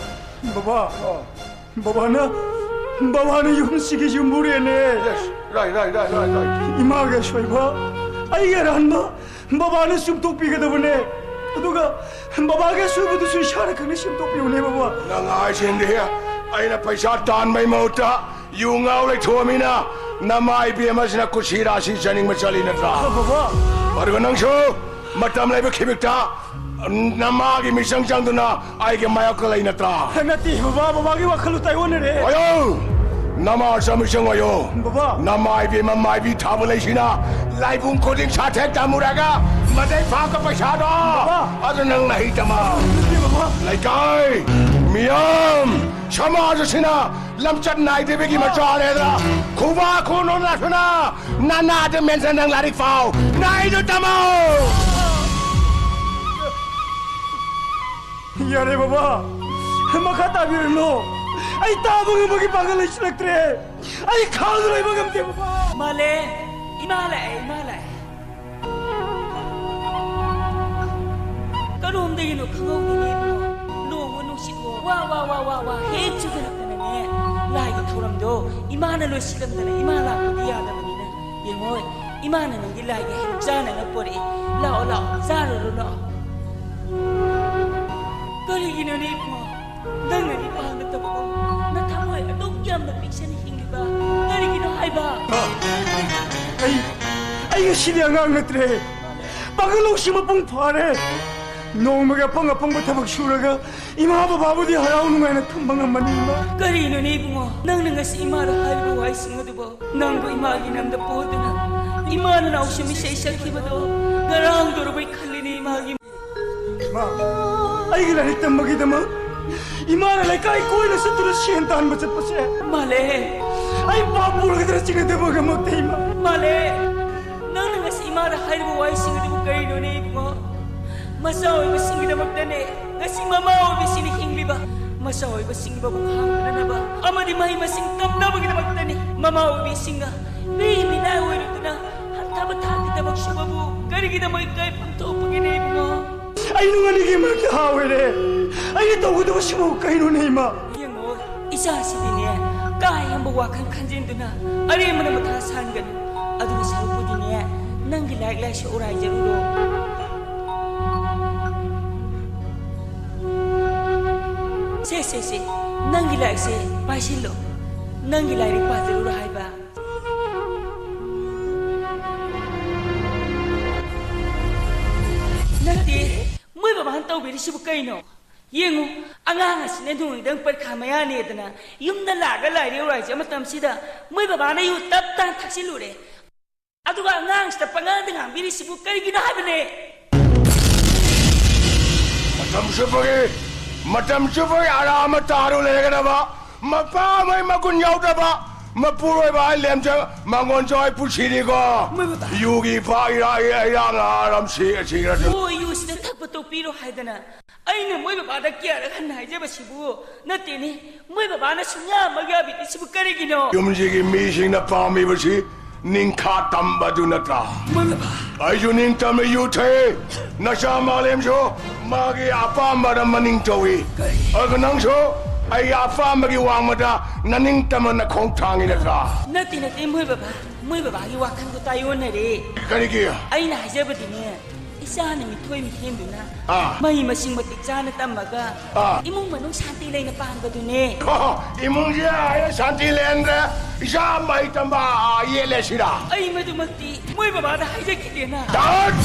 ꯕꯕꯥ, ꯑꯣ꯫ ꯕꯕꯥꯅ, ꯕꯕꯥꯅ ꯌꯨꯝꯁꯤꯒꯤ ꯌꯨꯝꯕꯨꯔꯦꯟꯅꯦ꯫ Yes, right, right, right, right, right. ꯏꯃꯥꯒꯤ ꯑꯁꯣꯏꯕ, ꯑꯩꯒꯤ ꯑꯔꯥꯟꯕ, ꯕꯕꯥꯅ ꯆꯨꯝꯊꯣꯛꯄꯤꯒꯗꯕꯅꯦ꯫ ꯑꯗꯨꯒ ꯕꯕꯥꯒꯤ ꯑꯁꯣꯏꯕꯗꯨꯁꯨ ꯏꯁꯥꯅ ꯈꯪꯅ ꯁꯦꯝꯗꯣꯛꯄꯤꯌꯨꯅꯦ, ꯕꯕꯥ꯫ ꯅꯪ ꯍꯥꯏꯁꯤꯅꯗꯤ ꯑꯩꯅ ꯄꯩꯁꯥ ꯇꯥꯟꯕꯩ ꯃꯍꯨꯠꯇ ꯌꯨ ꯉꯥꯎ ꯂꯩꯊꯣꯛꯑꯃꯤꯅ ꯅꯃꯥ ꯏꯕꯦꯝꯃꯁꯤꯅ ꯀꯨꯁꯤ ꯔꯥꯁꯤ ꯆꯥꯅꯤꯡꯕ ꯆꯠꯂꯤ ꯅꯠꯇ꯭ꯔꯥ? ꯕꯕꯥ! ꯑꯗꯨꯒ ꯅꯪꯁꯨ ꯃꯇꯝ ꯂꯩꯕ ꯈꯤꯕꯤꯛꯇ ꯅꯃꯥꯒꯤ ꯃꯤꯆꯪ ꯆꯪꯗꯨꯅ ꯑꯩꯒꯤ ꯃꯥꯌꯣꯛꯇ ꯂꯩ ꯅꯠꯇ꯭ꯔꯥ? ꯅꯠꯇꯦ ꯕꯕꯥ, ꯕꯕꯥꯒꯤ ꯋꯥꯈꯜ ꯇꯥꯏꯑꯣꯟꯅꯔꯦ꯫ ꯑꯣꯏꯌꯣ! ꯅꯃꯥ ꯆꯪꯃꯤ ꯆꯪꯉꯣꯏꯌꯣ꯫ ꯕꯕꯥ! ꯅꯃꯥ ꯏꯕꯦꯝꯃ ꯃꯥꯏꯕꯤ ꯊꯥꯕ ꯂꯩꯁꯤꯅ ꯂꯥꯏꯕꯨꯡ ꯈꯨꯗꯤꯡ ꯁꯥꯊꯦꯛ ꯇꯝꯃꯨꯔꯒ ꯃꯗꯩ ꯐꯥꯛꯄ ꯄꯩꯁꯥꯗꯣ ꯕꯕꯥ! ꯑꯗꯨ ꯅꯪ ꯅꯍꯩ ꯇꯝꯃ꯫ ꯅꯠꯇꯦ ꯕꯕꯥ꯫ ꯂꯩꯀꯥꯏ, ꯃꯤꯌꯥꯝ, ꯁꯃꯥꯖ ꯑꯁꯤꯅ ꯂꯝꯆꯠ ꯅꯥꯏꯗꯕꯒꯤ ꯃꯆꯥꯅꯦꯗ ꯈꯨꯕꯥꯛ ꯈꯨꯅꯣ ꯅꯥꯁꯅ ꯅꯅꯥꯗ ꯃꯦꯟꯁꯟ ꯅꯪ ꯂꯥꯏꯔꯤꯛ ꯄꯥꯎ, ꯅꯥꯏꯗꯣ ꯇꯝꯃꯣ꯫ ꯌꯥꯔꯦ ꯕꯕꯥ, ꯃꯈꯥ ꯇꯥꯕꯤꯔꯅꯨ꯫ ꯑꯩ ꯇꯥꯕ ꯉꯝꯕꯒꯤ ꯄꯥꯡꯒꯜ ꯂꯩꯁꯤꯜꯂꯛꯇ꯭ꯔꯦ꯫ ꯑꯩ ꯈꯥꯡꯗ ꯂꯩꯕ ꯉꯝꯗꯦ ꯕꯕꯥ꯫ ꯏꯃꯥ ꯂꯥꯛꯑꯦ, ꯏꯃꯥ ꯂꯥꯛꯑꯦ, ꯏꯃꯥ ꯂꯥꯛꯑꯦ꯫ ꯀꯔꯣꯝꯗꯒꯤꯅꯣ ꯈꯪꯍꯧꯗꯦꯅꯦ ꯏꯕꯨꯡꯉꯣ꯫ ꯅꯣꯡꯃ ꯅꯨꯡꯁꯤꯠ ꯋꯥ ꯋꯥ ꯋꯥ ꯋꯥ ꯋꯥ ꯍꯦꯛ ꯆꯨꯗꯔꯛꯇꯅꯅꯦ, ꯂꯥꯏꯒꯤ ꯊꯧꯔꯝꯗꯣ ꯏꯃꯥꯅ ꯂꯣꯏꯁꯤꯜꯂꯝꯗꯅ ꯏꯃꯥ ꯂꯥꯛꯄꯗꯤ ꯌꯥꯗꯕꯅꯤꯅ꯫ ꯌꯦꯡꯉꯣ, ꯏꯃꯥꯅ ꯅꯪꯒꯤ ꯂꯥꯏꯒꯤ ꯍꯩ ꯆꯥꯅꯅ ꯄꯣꯔꯛꯑꯦ꯫ ꯂꯥꯛꯑꯣ, ꯂꯥꯛꯑꯣ, ꯆꯥꯔꯨꯔꯣ, ꯂꯥꯛꯑꯣ꯫ ꯀꯔꯤꯒꯤꯅꯣꯅꯦ ꯏꯕꯨꯡꯉꯣ? ꯅꯪꯅꯗꯤ ꯄꯥꯝꯗꯕꯀꯣ, ꯅꯊꯃꯣꯏ ꯑꯗꯨꯛ ꯌꯥꯝꯅ ꯄꯤꯛꯁꯟꯅ ꯍꯤꯡꯂꯤꯕ ꯀꯔꯤꯒꯤꯅꯣ ꯍꯥꯏꯕ? ꯑꯩ, ꯑꯩ ꯉꯁꯤꯗꯤ ꯑꯉꯥꯡ ꯅꯠꯇ꯭ꯔꯦ꯫ ꯄꯥꯡꯒꯜ ꯂꯧꯁꯤꯡ ꯃꯄꯨꯡ ꯐꯥꯔꯦ꯫ ꯅꯣꯡꯃꯒꯤ ꯑꯄꯪ ꯑꯄꯪꯕ ꯊꯕꯛ ꯁꯨꯔꯒ ꯏꯃꯥ ꯕꯕꯥꯕꯨꯗꯤ ꯍꯔꯥꯎ ꯅꯨꯡꯉꯥꯏꯅ ꯊꯝꯕ ꯉꯝꯃꯅꯤ, ꯏꯃꯥ꯫ ꯀꯔꯤꯅꯣꯅꯦ ꯏꯕꯨꯡꯉꯣ, ꯅꯪꯅ ꯉꯁꯤ ꯏꯃꯥꯗ ꯍꯥꯏꯔꯤꯕ ꯋꯥꯍꯩꯁꯤꯡ ꯑꯗꯨꯕꯨ? ꯅꯪꯕꯨ ꯏꯃꯥꯒꯤ ꯅꯝꯗ ꯄꯣꯗꯨꯅ ꯏꯃꯥꯅ ꯅꯥꯎꯁꯨꯝ ꯏꯁꯩ ꯁꯛꯈꯤꯕꯗꯣ ꯉꯔꯥꯡꯗꯧꯔꯕꯣꯏ ꯈꯜꯂꯤꯅꯦ ꯏꯃꯥꯒꯤ꯫ ꯃꯥ, ꯑꯩꯒꯤ ꯂꯥꯏꯔꯤꯛ ꯇꯝꯕꯒꯤꯗꯃꯛ ꯏꯃꯥꯅ ꯂꯩꯀꯥꯏ ꯀꯣꯏꯅ ꯆꯠꯇꯨꯅ ꯁꯦꯟ ꯇꯥꯟꯕ ꯆꯠꯄꯁꯦ꯫ ꯃꯥꯂꯦ꯫ ꯑꯩ ꯄꯥꯞ ꯄꯨꯔꯒꯗ꯭ꯔꯥ ꯆꯤꯡꯅꯗꯕꯒꯃꯛꯇ ꯏꯃꯥ꯫ ꯃꯥꯂꯦ꯫ ꯅꯪꯅ ꯉꯁꯤ ꯏꯃꯥꯗ ꯍꯥꯏꯔꯤꯕ ꯋꯥꯍꯩꯁꯤꯡ ꯑꯗꯨꯕꯨ ꯀꯔꯤꯅꯣꯅꯦ ꯏꯕꯨꯡꯉꯣ? ꯃꯆꯥ ꯑꯣꯏꯕꯁꯤꯡꯒꯤꯗꯃꯛꯇꯅꯦ ꯉꯁꯤ ꯃꯃꯥ ꯑꯣꯏꯕꯤꯁꯤꯡꯅ ꯍꯤꯡꯂꯤꯕ꯫ ꯃꯆꯥ ꯑꯣꯏꯕꯁꯤꯡꯒꯤ ꯃꯕꯨꯛ ꯍꯥꯡꯗꯅꯕ ꯑꯃꯗꯤ ꯃꯍꯩ ꯃꯁꯤꯡ ꯇꯝꯅꯕꯒꯤꯗꯃꯛꯇꯅꯤ ꯃꯃꯥ ꯑꯣꯏꯕꯤꯁꯤꯡꯅ ꯃꯤ ꯃꯤꯅꯥꯏ ꯑꯣꯏꯔꯨꯗꯨꯅ ꯍꯟꯊꯕ ꯊꯥꯛꯀꯤ ꯊꯕꯛ ꯁꯨꯕꯕꯨ ꯀꯔꯤꯒꯤꯗꯃꯛ ꯏꯀꯥꯏꯐꯝ ꯊꯣꯛꯄꯒꯦꯅꯦ ꯏꯕꯨꯡꯉꯣ? ꯑꯩ ꯅꯨꯡ ꯑꯅꯤꯒꯤ ꯃꯔꯛꯇ ꯍꯥ ꯑꯣꯏꯔꯦ꯫ ꯑꯩꯅ ꯇꯧꯒꯗꯕꯁꯤꯕꯨ ꯀꯩꯅꯣꯅꯦ ꯏꯃꯥ? ꯌꯦꯡꯉꯣ, ꯏꯆꯥꯁꯤꯗꯤꯅꯦ ꯀꯥ ꯍꯦꯟꯕ ꯋꯥꯈꯜ ꯈꯟꯖꯤꯟꯗꯨꯅ ꯑꯔꯦꯝꯕꯗ ꯃꯊꯥ ꯁꯥꯍꯟꯒꯅꯨ꯫ ꯑꯗꯨꯒꯤ ꯁꯔꯨꯛꯄꯨꯗꯤꯅꯦ ꯅꯪꯒꯤ ꯂꯥꯏꯔꯤꯛ ꯂꯥꯏꯁꯨ ꯎꯔꯥꯏꯖꯔꯨꯔꯣ꯫ ꯁꯦ, ꯁꯦ, ꯁꯦ, ꯅꯪꯒꯤ ꯂꯥꯏꯔꯤꯛꯁꯦ ꯄꯥꯏꯁꯤꯜꯂꯣ꯫ ꯅꯪꯒꯤ ꯂꯥꯏꯔꯤꯛ ꯄꯥꯖꯔꯨꯔꯣ ꯍꯥꯏꯕ꯫ ꯅꯠꯇꯦ, ꯃꯣꯏ ꯕꯕꯥꯅ ꯇꯧꯕꯤꯔꯤꯁꯤꯕꯨ ꯀꯩꯅꯣ? ꯌꯦꯡꯉꯨ, ꯑꯉꯥꯡ ꯑꯁꯤꯅ ꯅꯣꯡꯃꯗꯪ ꯄꯔꯤꯈꯥ ꯃꯌꯥꯅꯦꯗꯅ ꯌꯨꯝꯗ ꯂꯥꯛꯑꯒ ꯂꯥꯏꯔꯤꯛ ꯎꯔꯥꯏꯖ ꯃꯇꯝꯁꯤꯗ ꯃꯣꯏ ꯕꯕꯥꯅ ꯌꯨ ꯇꯞ ꯇꯥꯅ ꯊꯛꯆꯤꯜꯂꯨꯔꯦ꯫ ꯑꯗꯨꯒ ꯑꯉꯥꯡꯁꯤꯗ ꯄꯉꯥꯡꯗ ꯉꯥꯡꯕꯤꯔꯤꯁꯤꯕꯨ ꯀꯔꯤꯒꯤꯅꯣ ꯍꯥꯏꯕꯅꯦ? ꯃꯇꯝ ꯆꯨꯞꯄꯒꯤ, ꯃꯇꯝ ꯆꯨꯞꯄꯒꯤ ꯑꯔꯥ ꯑꯃ ꯇꯥꯔꯨ ꯂꯩꯔꯒꯗꯕ, ꯃꯄꯥ ꯑꯃꯒꯤ ꯃꯒꯨꯟ ꯌꯥꯎꯗꯕ, ꯃꯄꯨꯔꯣꯏꯕ ꯍꯥꯏ ꯂꯦꯝꯖ ꯃꯉꯣꯟ ꯖꯣꯏ ꯄꯨꯟꯁꯤꯅꯤꯀꯣ꯫ ꯃꯣꯏ ꯃꯇꯥ- ꯌꯨꯒꯤ ꯏꯄꯥ ꯏꯔꯥ ꯏꯔꯥ ꯉꯥ ꯔꯝꯁꯤ ꯑꯁꯤ ꯈꯔ ꯑꯣ, ꯌꯨꯁꯤꯗ ꯊꯛꯄ ꯇꯣꯛꯄꯤꯔꯣ ꯍꯥꯏꯗꯅ ꯑꯩꯅ ꯃꯣꯏ ꯕꯕꯥꯗ ꯀꯌꯥꯔꯛ ꯍꯟꯅ ꯍꯥꯏꯖꯕꯁꯤꯕꯨ ꯅꯠꯇꯦꯅꯦ, ꯃꯣꯏ ꯕꯕꯥꯅ ꯁꯨꯡꯌꯥꯃꯛ ꯌꯥꯕꯤꯗ꯭ꯔꯤꯁꯤꯕꯨ ꯀꯔꯤꯒꯤꯅꯣ? ꯌꯨꯝꯁꯤꯒꯤ ꯃꯤꯁꯤꯡꯅ ꯄꯥꯝꯃꯤꯕꯁꯤ ꯅꯤꯡꯈꯥ ꯇꯝꯕꯗꯨ ꯅꯠꯇ꯭ꯔꯥ? ꯃꯣꯏ ꯕꯕꯥ꯫ ꯑꯩꯁꯨ ꯅꯤꯡꯇꯝꯃꯤ ꯌꯨ ꯊꯛꯏ꯫ ꯅꯆꯥ ꯃꯥꯂꯦꯝꯁꯨ ꯃꯥꯒꯤ ꯑꯄꯥꯝꯕꯗ ꯃꯅꯤꯡ ꯇꯧꯏ꯫ ꯀꯔꯤ? ꯑꯗꯨꯒ ꯅꯪꯁꯨ ꯑꯩꯒꯤ ꯑꯄꯥꯝꯕꯒꯤ ꯋꯥꯡꯃꯗ ꯅꯅꯤꯡꯇꯝꯅ ꯅꯈꯣꯡ ꯊꯥꯡꯉꯤ ꯅꯠꯇ꯭ꯔꯥ? ꯅꯠꯇꯦ, ꯅꯠꯇꯦ, ꯃꯣꯏ ꯕꯕꯥ, ꯃꯣꯏ ꯕꯕꯥꯒꯤ ꯋꯥꯈꯜꯗꯣ ꯇꯥꯏꯌꯣꯟꯅꯔꯦ꯫ ꯀꯔꯤꯒꯤ? ꯑꯩꯅ ꯍꯥꯏꯖꯕꯗꯤꯅꯦ, ꯏꯆꯥꯅ ꯃꯤꯊꯣꯏ ꯃꯤꯍꯦꯟꯗꯨꯅ ꯑꯥ꯫ ꯃꯍꯩ ꯃꯁꯤꯡ ꯃꯇꯤꯛ ꯆꯥꯅ ꯇꯝꯃꯒ ꯑꯥ꯫ ꯏꯃꯨꯡ ꯃꯅꯨꯡ ꯁꯥꯟꯇꯤ ꯂꯩꯅ ꯄꯥꯟꯕꯗꯨꯅꯦ꯫ ꯑꯣ, ꯏꯃꯨꯡꯁꯦ ꯑꯩꯅ ꯁꯥꯟꯇꯤ ꯂꯩꯍꯟꯗ꯭ꯔꯦ, ꯏꯆꯥ ꯃꯍꯩ ꯇꯝꯕ ꯌꯦꯠꯂꯦ ꯁꯤꯔꯥ? ꯑꯩ ꯃꯗꯨꯃꯛꯇꯤ ꯃꯣꯏ ꯕꯕꯥꯗ ꯍꯥꯏꯖꯈꯤꯗꯦꯅ꯫ ꯇꯠ!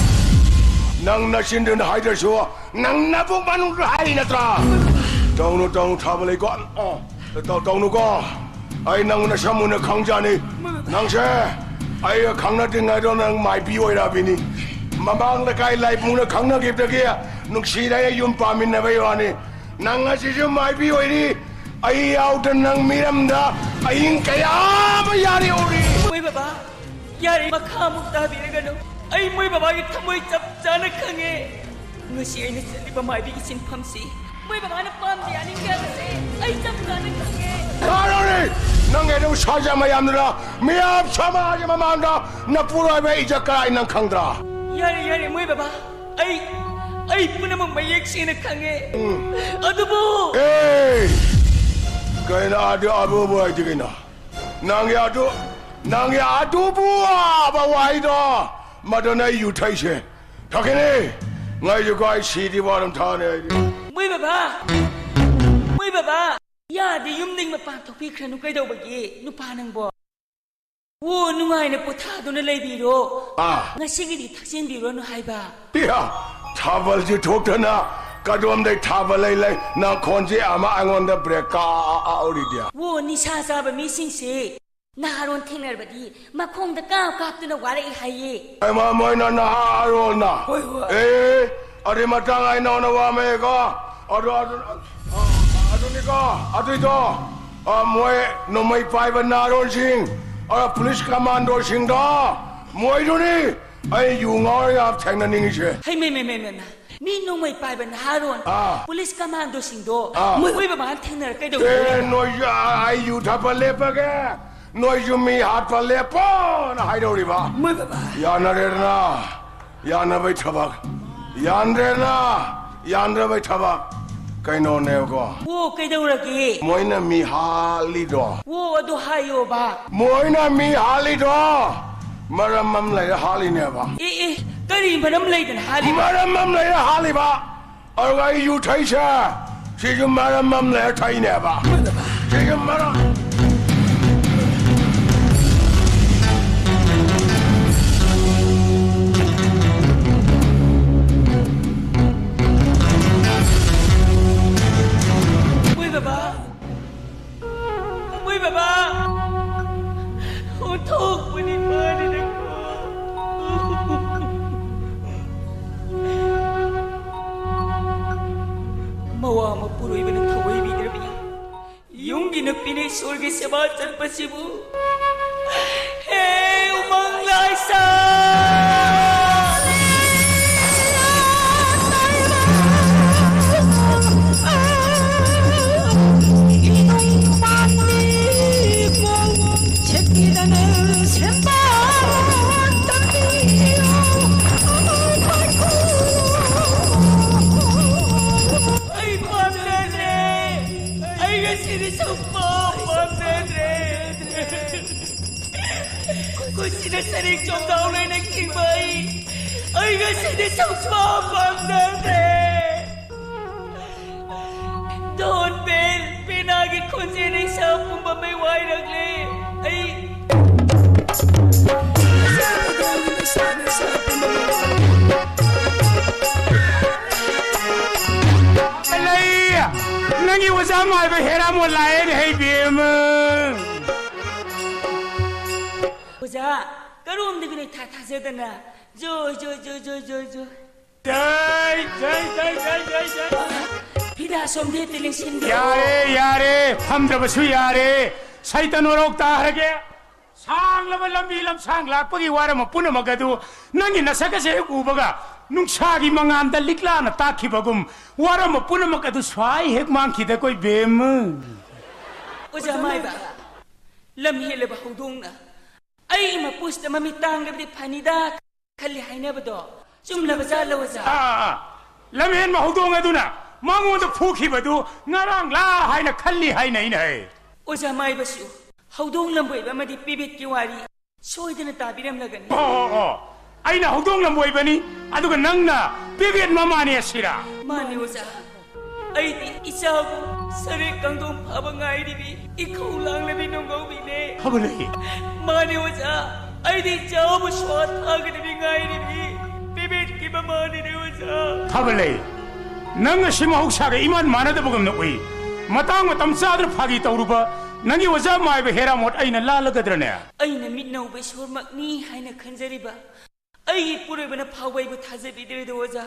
ꯅꯪ ꯅꯆꯤꯟꯗꯨꯅ ꯍꯥꯏꯗ꯭ꯔꯁꯨ ꯅꯪ ꯅꯕꯨꯛ ꯃꯅꯨꯡꯗ ꯍꯥꯏꯔꯤ ꯅꯠꯇ꯭ꯔꯥ? ꯇꯧꯅꯨ, ꯇꯧꯅꯨ, ꯊꯥꯕ ꯂꯩꯀꯣ꯫ ꯑ, ꯇꯧ-, ꯇꯧꯅꯨꯀꯣ꯫ ꯑꯩ ꯅꯪ ꯅꯁꯝ ꯃꯨꯟꯅ ꯈꯪꯖꯥꯅꯤ꯫ ꯅꯪꯁꯦ ꯑꯩꯒ ꯈꯪꯅꯗ꯭ꯔꯤꯉꯩꯗ ꯅꯪ ꯃꯥꯏꯕꯤ ꯑꯣꯏꯔꯛꯑꯕꯤꯅꯤ꯫ ꯃꯃꯥꯡ ꯂꯩꯀꯥꯏ ꯂꯥꯏꯕꯨꯡꯅ ꯈꯪꯅꯈꯤꯕꯗꯒꯤ ꯅꯨꯡꯁꯤꯅ ꯑꯩ ꯌꯨꯝ ꯄꯥꯟꯃꯤꯟꯅꯕꯩ ꯋꯥꯅꯤ꯫ ꯅꯪ ꯉꯁꯤꯁꯨ ꯃꯥꯏꯕꯤ ꯑꯣꯏꯔꯤ꯫ ꯑꯩ ꯌꯥꯎꯗꯅ ꯅꯪ ꯃꯤꯔꯝꯗ ꯑꯍꯤꯡ ꯀꯌꯥ ꯑꯃ ꯌꯥꯔꯦ ꯎꯔꯤ꯫ ꯃꯣꯏ ꯕꯕꯥ, ꯌꯥꯔꯦ, ꯃꯈꯥ ꯑꯃꯨꯛ ꯇꯥꯕꯤꯔꯒꯅꯨ꯫ ꯑꯩ ꯃꯣꯏ ꯕꯕꯥꯒꯤ ꯊꯃꯣꯏ ꯆꯞ ꯆꯥꯅ ꯈꯪꯉꯦ꯫ ꯉꯁꯤ ꯑꯩꯅ ꯆꯠꯂꯤꯕ ꯃꯥꯏꯕꯤꯒꯤ ꯁꯤꯟꯐꯝꯁꯤ ꯃꯣꯏ ꯕꯕꯥꯅ ꯄꯥꯝꯗꯦ ꯌꯥꯅꯤꯡꯗꯦ ꯍꯥꯏꯕꯁꯦ ꯑꯩ ꯆꯞ ꯆꯥꯅ ꯈꯪꯉꯦ꯫ ꯌꯥꯔꯣꯏ! ꯅꯪ ꯑꯗꯨꯝ ꯁꯥꯖ ꯃꯌꯥꯝꯗꯨꯅ ꯃꯤꯌꯥꯝ ꯁꯃꯥꯖ ꯃꯃꯥꯡꯗ ꯅꯄꯨꯔꯣꯏꯕ ꯏꯖꯠ ꯀꯔꯥꯏ ꯅꯪ ꯈꯪꯗ꯭ꯔꯥ? ꯌꯥꯔꯦ, ꯌꯥꯔꯦ, ꯃꯣꯏ ꯕꯕꯥ, ꯑꯩ, ꯑꯩ ꯄꯨꯝꯅꯃꯛ ꯃꯌꯦꯛ ꯁꯦꯡꯅ ꯈꯪꯉꯦ꯫ ꯎꯝ꯫ ꯑꯗꯨꯕꯨ ꯑꯦ! ꯀꯩꯅꯣ ꯑꯗꯨ ꯑꯕꯨꯕꯨ ꯍꯥꯏꯗꯤ ꯀꯩꯅꯣ? ꯅꯪꯒꯤ ꯑꯗꯨ, ꯅꯪꯒꯤ ꯑꯗꯨꯕꯨ ꯑꯕ ꯋꯥꯍꯩꯗꯣ, ꯃꯗꯨꯅ ꯑꯩ ꯌꯨ ꯊꯛꯏꯁꯦ꯫ ꯊꯛꯀꯅꯤ꯫ ꯉꯥꯏꯁꯨꯀꯣ, ꯑꯩ ꯁꯤꯗ꯭ꯔꯤꯕꯣ ꯑꯗꯨꯝ ꯊꯛꯑꯅꯤ ꯑꯩꯗꯤ꯫ ꯃꯣꯏ ꯕꯕꯥ! ꯃꯣꯏ ꯕꯕꯥ! ꯌꯥꯗꯦ, ꯌꯨꯝꯗꯒꯤ ꯃꯄꯥꯟ ꯊꯣꯛꯄꯤꯈ꯭ꯔꯅꯨ꯫ ꯀꯩꯗꯧꯕꯒꯤ? ꯅꯨꯄꯥ ꯅꯪꯕꯣ꯫ ꯑꯣ, ꯅꯨꯡꯉꯥꯏꯅ ꯄꯣꯊꯥꯗꯨꯅ ꯂꯩꯕꯤꯔꯣ꯫ ꯑꯥ꯫ ꯉꯁꯤꯒꯤꯗꯤ ꯊꯛꯆꯤꯟꯕꯤꯔꯣꯅꯨ ꯍꯥꯏꯕ꯫ ꯏꯌꯥ, ꯊꯥꯕꯜꯁꯤ ꯊꯣꯛꯇꯅ ꯀꯗꯣꯝꯗꯩ ꯊꯥꯕꯜ ꯂꯩ ꯂꯩ? ꯅꯪ ꯈꯣꯟꯁꯤ ꯑꯃ ꯑꯩꯉꯣꯟꯗ ꯕ꯭ꯔꯦꯛ ꯀꯥ ꯑ ꯑ ꯑꯧꯔꯤꯗꯤ꯫ ꯑꯣ, ꯅꯤꯁꯥ ꯆꯥꯕ ꯃꯤꯁꯤꯡꯁꯦ ꯅꯍꯥꯔꯣꯟ ꯊꯦꯡꯅꯔꯕꯗꯤ ꯃꯈꯣꯡꯗ ꯀꯥꯞ ꯀꯥꯞꯇꯨꯅ ꯋꯥꯔꯛꯏ ꯍꯥꯏꯌꯦ꯫ ꯑꯩꯃ, ꯃꯣꯏꯅ ꯅꯍꯥꯔꯣꯟꯅ? ꯍꯣꯏ, ꯍꯣꯏ꯫ ꯑꯦ, ꯑꯗꯨꯏ ꯃꯇꯥꯡ ꯑꯩ ꯅꯉꯣꯟꯗ ꯋꯥ ꯑꯃ ꯍꯥꯏꯒꯦꯀꯣ꯫ ꯑꯗꯨ, ꯑꯗꯨ, ꯑ, ꯑꯗꯨꯅꯤꯀꯣ, ꯑꯗꯨꯏꯗꯣ, ꯑ, ꯃꯣꯏ ꯅꯣꯡꯃꯩ ꯄꯥꯏꯕ ꯅꯍꯥꯔꯣꯟꯁꯤꯡ, ꯑ, ꯄꯨꯂꯤꯁ ꯀꯃꯥꯟꯗꯣꯁꯤꯡꯗꯣ, ꯃꯣꯏꯗꯨꯅꯤ ꯑꯩ ꯌꯨ ꯉꯥꯎꯔ ꯌꯥꯝ ꯊꯦꯡꯅꯅꯤꯡꯉꯤꯁꯦ꯫ ꯍꯩ, ꯃꯩ, ꯃꯩ, ꯃꯩ, ꯃꯩ, ꯃꯩ꯫ ꯃꯤ ꯅꯣꯡꯃꯩ ꯄꯥꯏꯕ ꯅꯍꯥꯔꯣꯟ, ꯑꯥ꯫ ꯄꯨꯂꯤꯁ ꯀꯃꯥꯟꯗꯣꯁꯤꯡꯗꯣ, ꯑꯥ꯫ ꯃꯣꯏ ꯕꯕꯥꯅ ꯊꯦꯡꯅꯔ ꯀꯩꯗꯧꯗꯣꯏꯅꯣ? ꯑꯦ, ꯅꯣꯏ, ꯑ, ꯑꯩ ꯌꯨ ꯊꯛꯄ ꯂꯦꯞꯄꯒꯦ, ꯅꯣꯏꯁꯨ ꯃꯤ ꯍꯥꯠꯄ ꯂꯦꯞꯄꯣꯅ ꯍꯥꯏꯗꯧꯔꯤꯕ꯫ ꯃꯣꯏ ꯕꯕꯥ꯫ ꯌꯥꯅꯔꯦꯗꯅ, ꯌꯥꯅꯕꯩ ꯊꯕꯛ꯫ ꯌꯥꯟꯗ꯭ꯔꯦꯗꯅ, ꯌꯥꯟꯗ꯭ꯔꯕꯩ ꯊꯕꯛ꯫ ꯀꯩꯅꯣꯅꯦꯕꯀꯣ꯫ ꯑꯣ, ꯀꯩꯗꯧꯔꯒꯦ? ꯃꯣꯏꯅ ꯃꯤ ꯍꯥꯠꯂꯤꯗꯣ꯫ ꯑꯣ, ꯑꯗꯨ ꯍꯥꯏꯌꯣꯕ꯫ ꯃꯣꯏꯅ ꯃꯤ ꯍꯥꯠꯂꯤꯗꯣ ꯃꯔꯝ ꯑꯃ ꯂꯩꯔ ꯍꯥꯠꯂꯤꯅꯦꯕ꯫ ꯑꯦ, ꯑꯦ, ꯀꯔꯤ ꯃꯔꯝ ꯂꯩꯗꯅ ꯍꯥꯠꯂꯤꯕ? ꯃꯔꯝ ꯑꯃ ꯂꯩꯔ ꯍꯥꯠꯂꯤꯕ꯫ ꯑꯗꯨꯒ ꯑꯩ ꯌꯨ ꯊꯛꯏꯁꯦ ꯁꯤꯁꯨ ꯃꯔꯝ ꯑꯃ ꯂꯩꯔ ꯊꯛꯏꯅꯦꯕ꯫ ꯁꯤꯁꯨ ꯃꯔꯝ꯫ ꯃꯣꯏ ꯕꯕꯥ! ꯃꯣꯏ ꯕꯕꯥ! ꯑꯣꯟꯊꯣꯛꯄꯅꯤ ꯃꯥꯅ꯫ ꯏꯁꯣꯔꯒꯤ ꯁꯦꯕꯥ ꯆꯠꯄꯁꯤꯕꯨ꯫ ꯍꯦ ꯎꯃꯪ ꯂꯥꯏꯁꯥ! ꯑꯩ ꯄꯥꯝꯖꯗ꯭ꯔꯦ꯫ ꯑꯩ ꯉꯁꯤꯗꯤ ꯁꯨꯡꯄꯥꯝ ꯄꯥꯝꯖꯗ꯭ꯔꯦ꯫ ꯈꯨꯠꯁꯤꯗ ꯁꯔꯤꯛ ꯆꯣꯝꯗꯥꯎ ꯂꯩꯅꯈꯤꯕ ꯑꯩ, ꯑꯩ ꯉꯁꯤꯗꯤ ꯁꯨꯡꯄꯥꯝ ꯄꯥꯝꯖꯗ꯭ꯔꯦ꯫ ꯗꯣꯟ ꯕꯦꯜ, ꯄꯦꯅꯥꯒꯤ ꯈꯣꯟꯖꯦꯜꯅ ꯏꯁꯥ ꯄꯨꯝꯕ ꯃꯩ ꯋꯥꯏꯔꯛꯂꯦ꯫ ꯑꯩ ꯂꯩ! ꯅꯪꯒꯤ ꯑꯣꯖꯥ ꯃꯥꯏꯕ ꯍꯦꯔꯥꯃꯣꯟ ꯂꯥꯛꯑꯦꯅꯦ, ꯍꯩ ꯕꯦꯝꯃ! ꯑꯣꯖꯥ, ꯀꯔꯣꯝꯗꯒꯤꯅꯣ ꯏꯊꯥ ꯊꯥꯖꯗꯅ꯫ ꯖꯣꯏ, ꯖꯣꯏ, ꯖꯣꯏ, ꯖꯣꯏ, ꯖꯣꯏ, ꯖꯣꯏ꯫ ꯖꯩ, ꯖꯩ, ꯖꯩ, ꯖꯩ, ꯖꯩ, ꯖꯩ꯫ ꯐꯤꯗꯥ ꯁꯣꯝꯗꯦꯠꯇ ꯂꯦꯡꯁꯤꯟꯕꯤꯔꯣ꯫ ꯌꯥꯔꯦ, ꯌꯥꯔꯦ, ꯐꯝꯗ꯭ꯔꯕꯁꯨ ꯌꯥꯔꯦ꯫ ꯁꯩꯇ ꯅꯣꯔꯣꯛ ꯇꯥꯈ꯭ꯔꯒꯦ꯫ ꯁꯥꯡꯂꯕ ꯂꯝꯕꯤ ꯂꯝꯁꯥꯡ ꯂꯥꯛꯄꯒꯤ ꯋꯥꯔꯝꯕ ꯄꯨꯝꯅꯃꯛ ꯑꯗꯨ ꯅꯪꯒꯤ ꯅꯁꯛ ꯑꯁꯦ ꯍꯦꯛ ꯎꯕꯒ ꯅꯨꯡꯁꯥꯒꯤ ꯃꯉꯥꯜꯗ ꯂꯤꯛꯂꯥꯅ ꯇꯥꯛꯈꯤꯕꯒꯨꯝ ꯋꯥꯔꯝꯕ ꯄꯨꯝꯅꯃꯛ ꯑꯗꯨ ꯁ꯭ꯋꯥꯏ ꯍꯦꯛ ꯃꯥꯡꯈꯤꯗꯀꯣ ꯏꯕꯦꯝꯃ꯫ ꯑꯣꯖꯥ ꯃꯥꯏꯕ, ꯂꯝ ꯍꯦꯜꯂꯕ ꯍꯧꯗꯣꯡꯅ ꯑꯩꯒꯤ ꯃꯄꯨꯁꯤꯗ ꯃꯃꯤꯠ ꯇꯥꯡꯂꯕꯗꯤ ꯐꯅꯤꯗ ꯈꯜꯂꯤ ꯍꯥꯏꯅꯕꯗꯣ ꯆꯨꯝꯂꯕ ꯖꯥꯠꯂꯣ ꯑꯣꯖꯥ? ꯑꯥ, ꯑꯥ, ꯑꯥ꯫ ꯂꯝꯍꯦꯟꯕ ꯍꯧꯗꯣꯡ ꯑꯗꯨꯅ ꯃꯉꯣꯟꯗ ꯐꯨꯈꯤꯕꯗꯨ ꯉꯔꯥꯡ ꯂꯥ ꯍꯥꯏꯅ ꯈꯜꯂꯤ ꯍꯥꯏꯅꯩꯅꯦ꯫ ꯑꯣꯖꯥ ꯃꯥꯏꯕꯁꯨ ꯍꯧꯗꯣꯡ ꯂꯝꯕꯣꯏꯕ ꯑꯃꯗꯤ ꯄꯦꯕꯦꯠꯀꯤ ꯋꯥꯔꯤ ꯁꯣꯏꯗꯅ ꯇꯥꯕꯤꯔꯝꯂꯒꯅꯤ꯫ ꯑꯣ, ꯑꯣ, ꯑꯣ꯫ ꯑꯩꯅ ꯍꯧꯗꯣꯡ ꯂꯝꯕꯣꯏꯕꯅꯤ, ꯑꯗꯨꯒ ꯅꯪꯅ ꯄꯦꯕꯦꯠ ꯃꯃꯥꯅꯤ ꯑꯁꯤꯔꯥ? ꯃꯥꯅꯤ ꯑꯣꯖꯥ, ꯑꯩꯗꯤ ꯏꯆꯥꯕꯨ ꯁꯔꯦꯛ ꯀꯥꯡꯗꯣꯝ ꯐꯥꯕ ꯉꯥꯏꯔꯤꯕꯤ ꯏꯈꯧ ꯂꯥꯡꯂꯕꯤ ꯅꯨꯡꯒꯧꯕꯤꯅꯦ꯫ ꯐꯕ ꯂꯩ꯫ ꯃꯥꯅꯤ ꯑꯣꯖꯥ, ꯑꯩꯗꯤ ꯏꯆꯥꯕꯨ ꯁ꯭ꯋꯥ ꯊꯥꯒꯗꯕꯤ ꯉꯥꯏꯔꯤꯕꯤ ꯄꯦꯕꯦꯠꯀꯤ ꯃꯃꯥꯅꯤꯅꯦ ꯑꯣꯖꯥ꯫ ꯐꯕ ꯂꯩ꯫ ꯅꯪ ꯑꯁꯤ ꯃꯍꯧꯁꯥꯒ ꯏꯃꯥꯟ ꯃꯥꯟꯅꯗꯕꯒꯨꯝꯅ ꯎꯏ꯫ ꯃꯇꯥꯡ ꯃꯇꯝ ꯆꯥꯗꯅ ꯐꯥꯒꯤ ꯇꯧꯔꯨꯕ ꯅꯪꯒꯤ ꯑꯣꯖꯥ ꯃꯥꯏꯕ ꯍꯦꯔꯥꯃꯣꯠ ꯑꯩꯅ ꯂꯥꯜꯂꯒꯗ꯭ꯔꯅꯦ? ꯑꯩꯅ ꯃꯤꯠꯅꯧꯕ ꯏꯁꯣꯔꯃꯛꯅꯤ ꯍꯥꯏꯅ ꯈꯟꯖꯔꯤꯕ ꯑꯩꯒꯤ ꯏꯄꯨꯔꯣꯏꯕꯅ ꯐꯥꯎꯕ ꯑꯩꯕꯨ ꯊꯥꯖꯕꯤꯗ꯭ꯔꯦꯗ ꯑꯣꯖꯥ꯫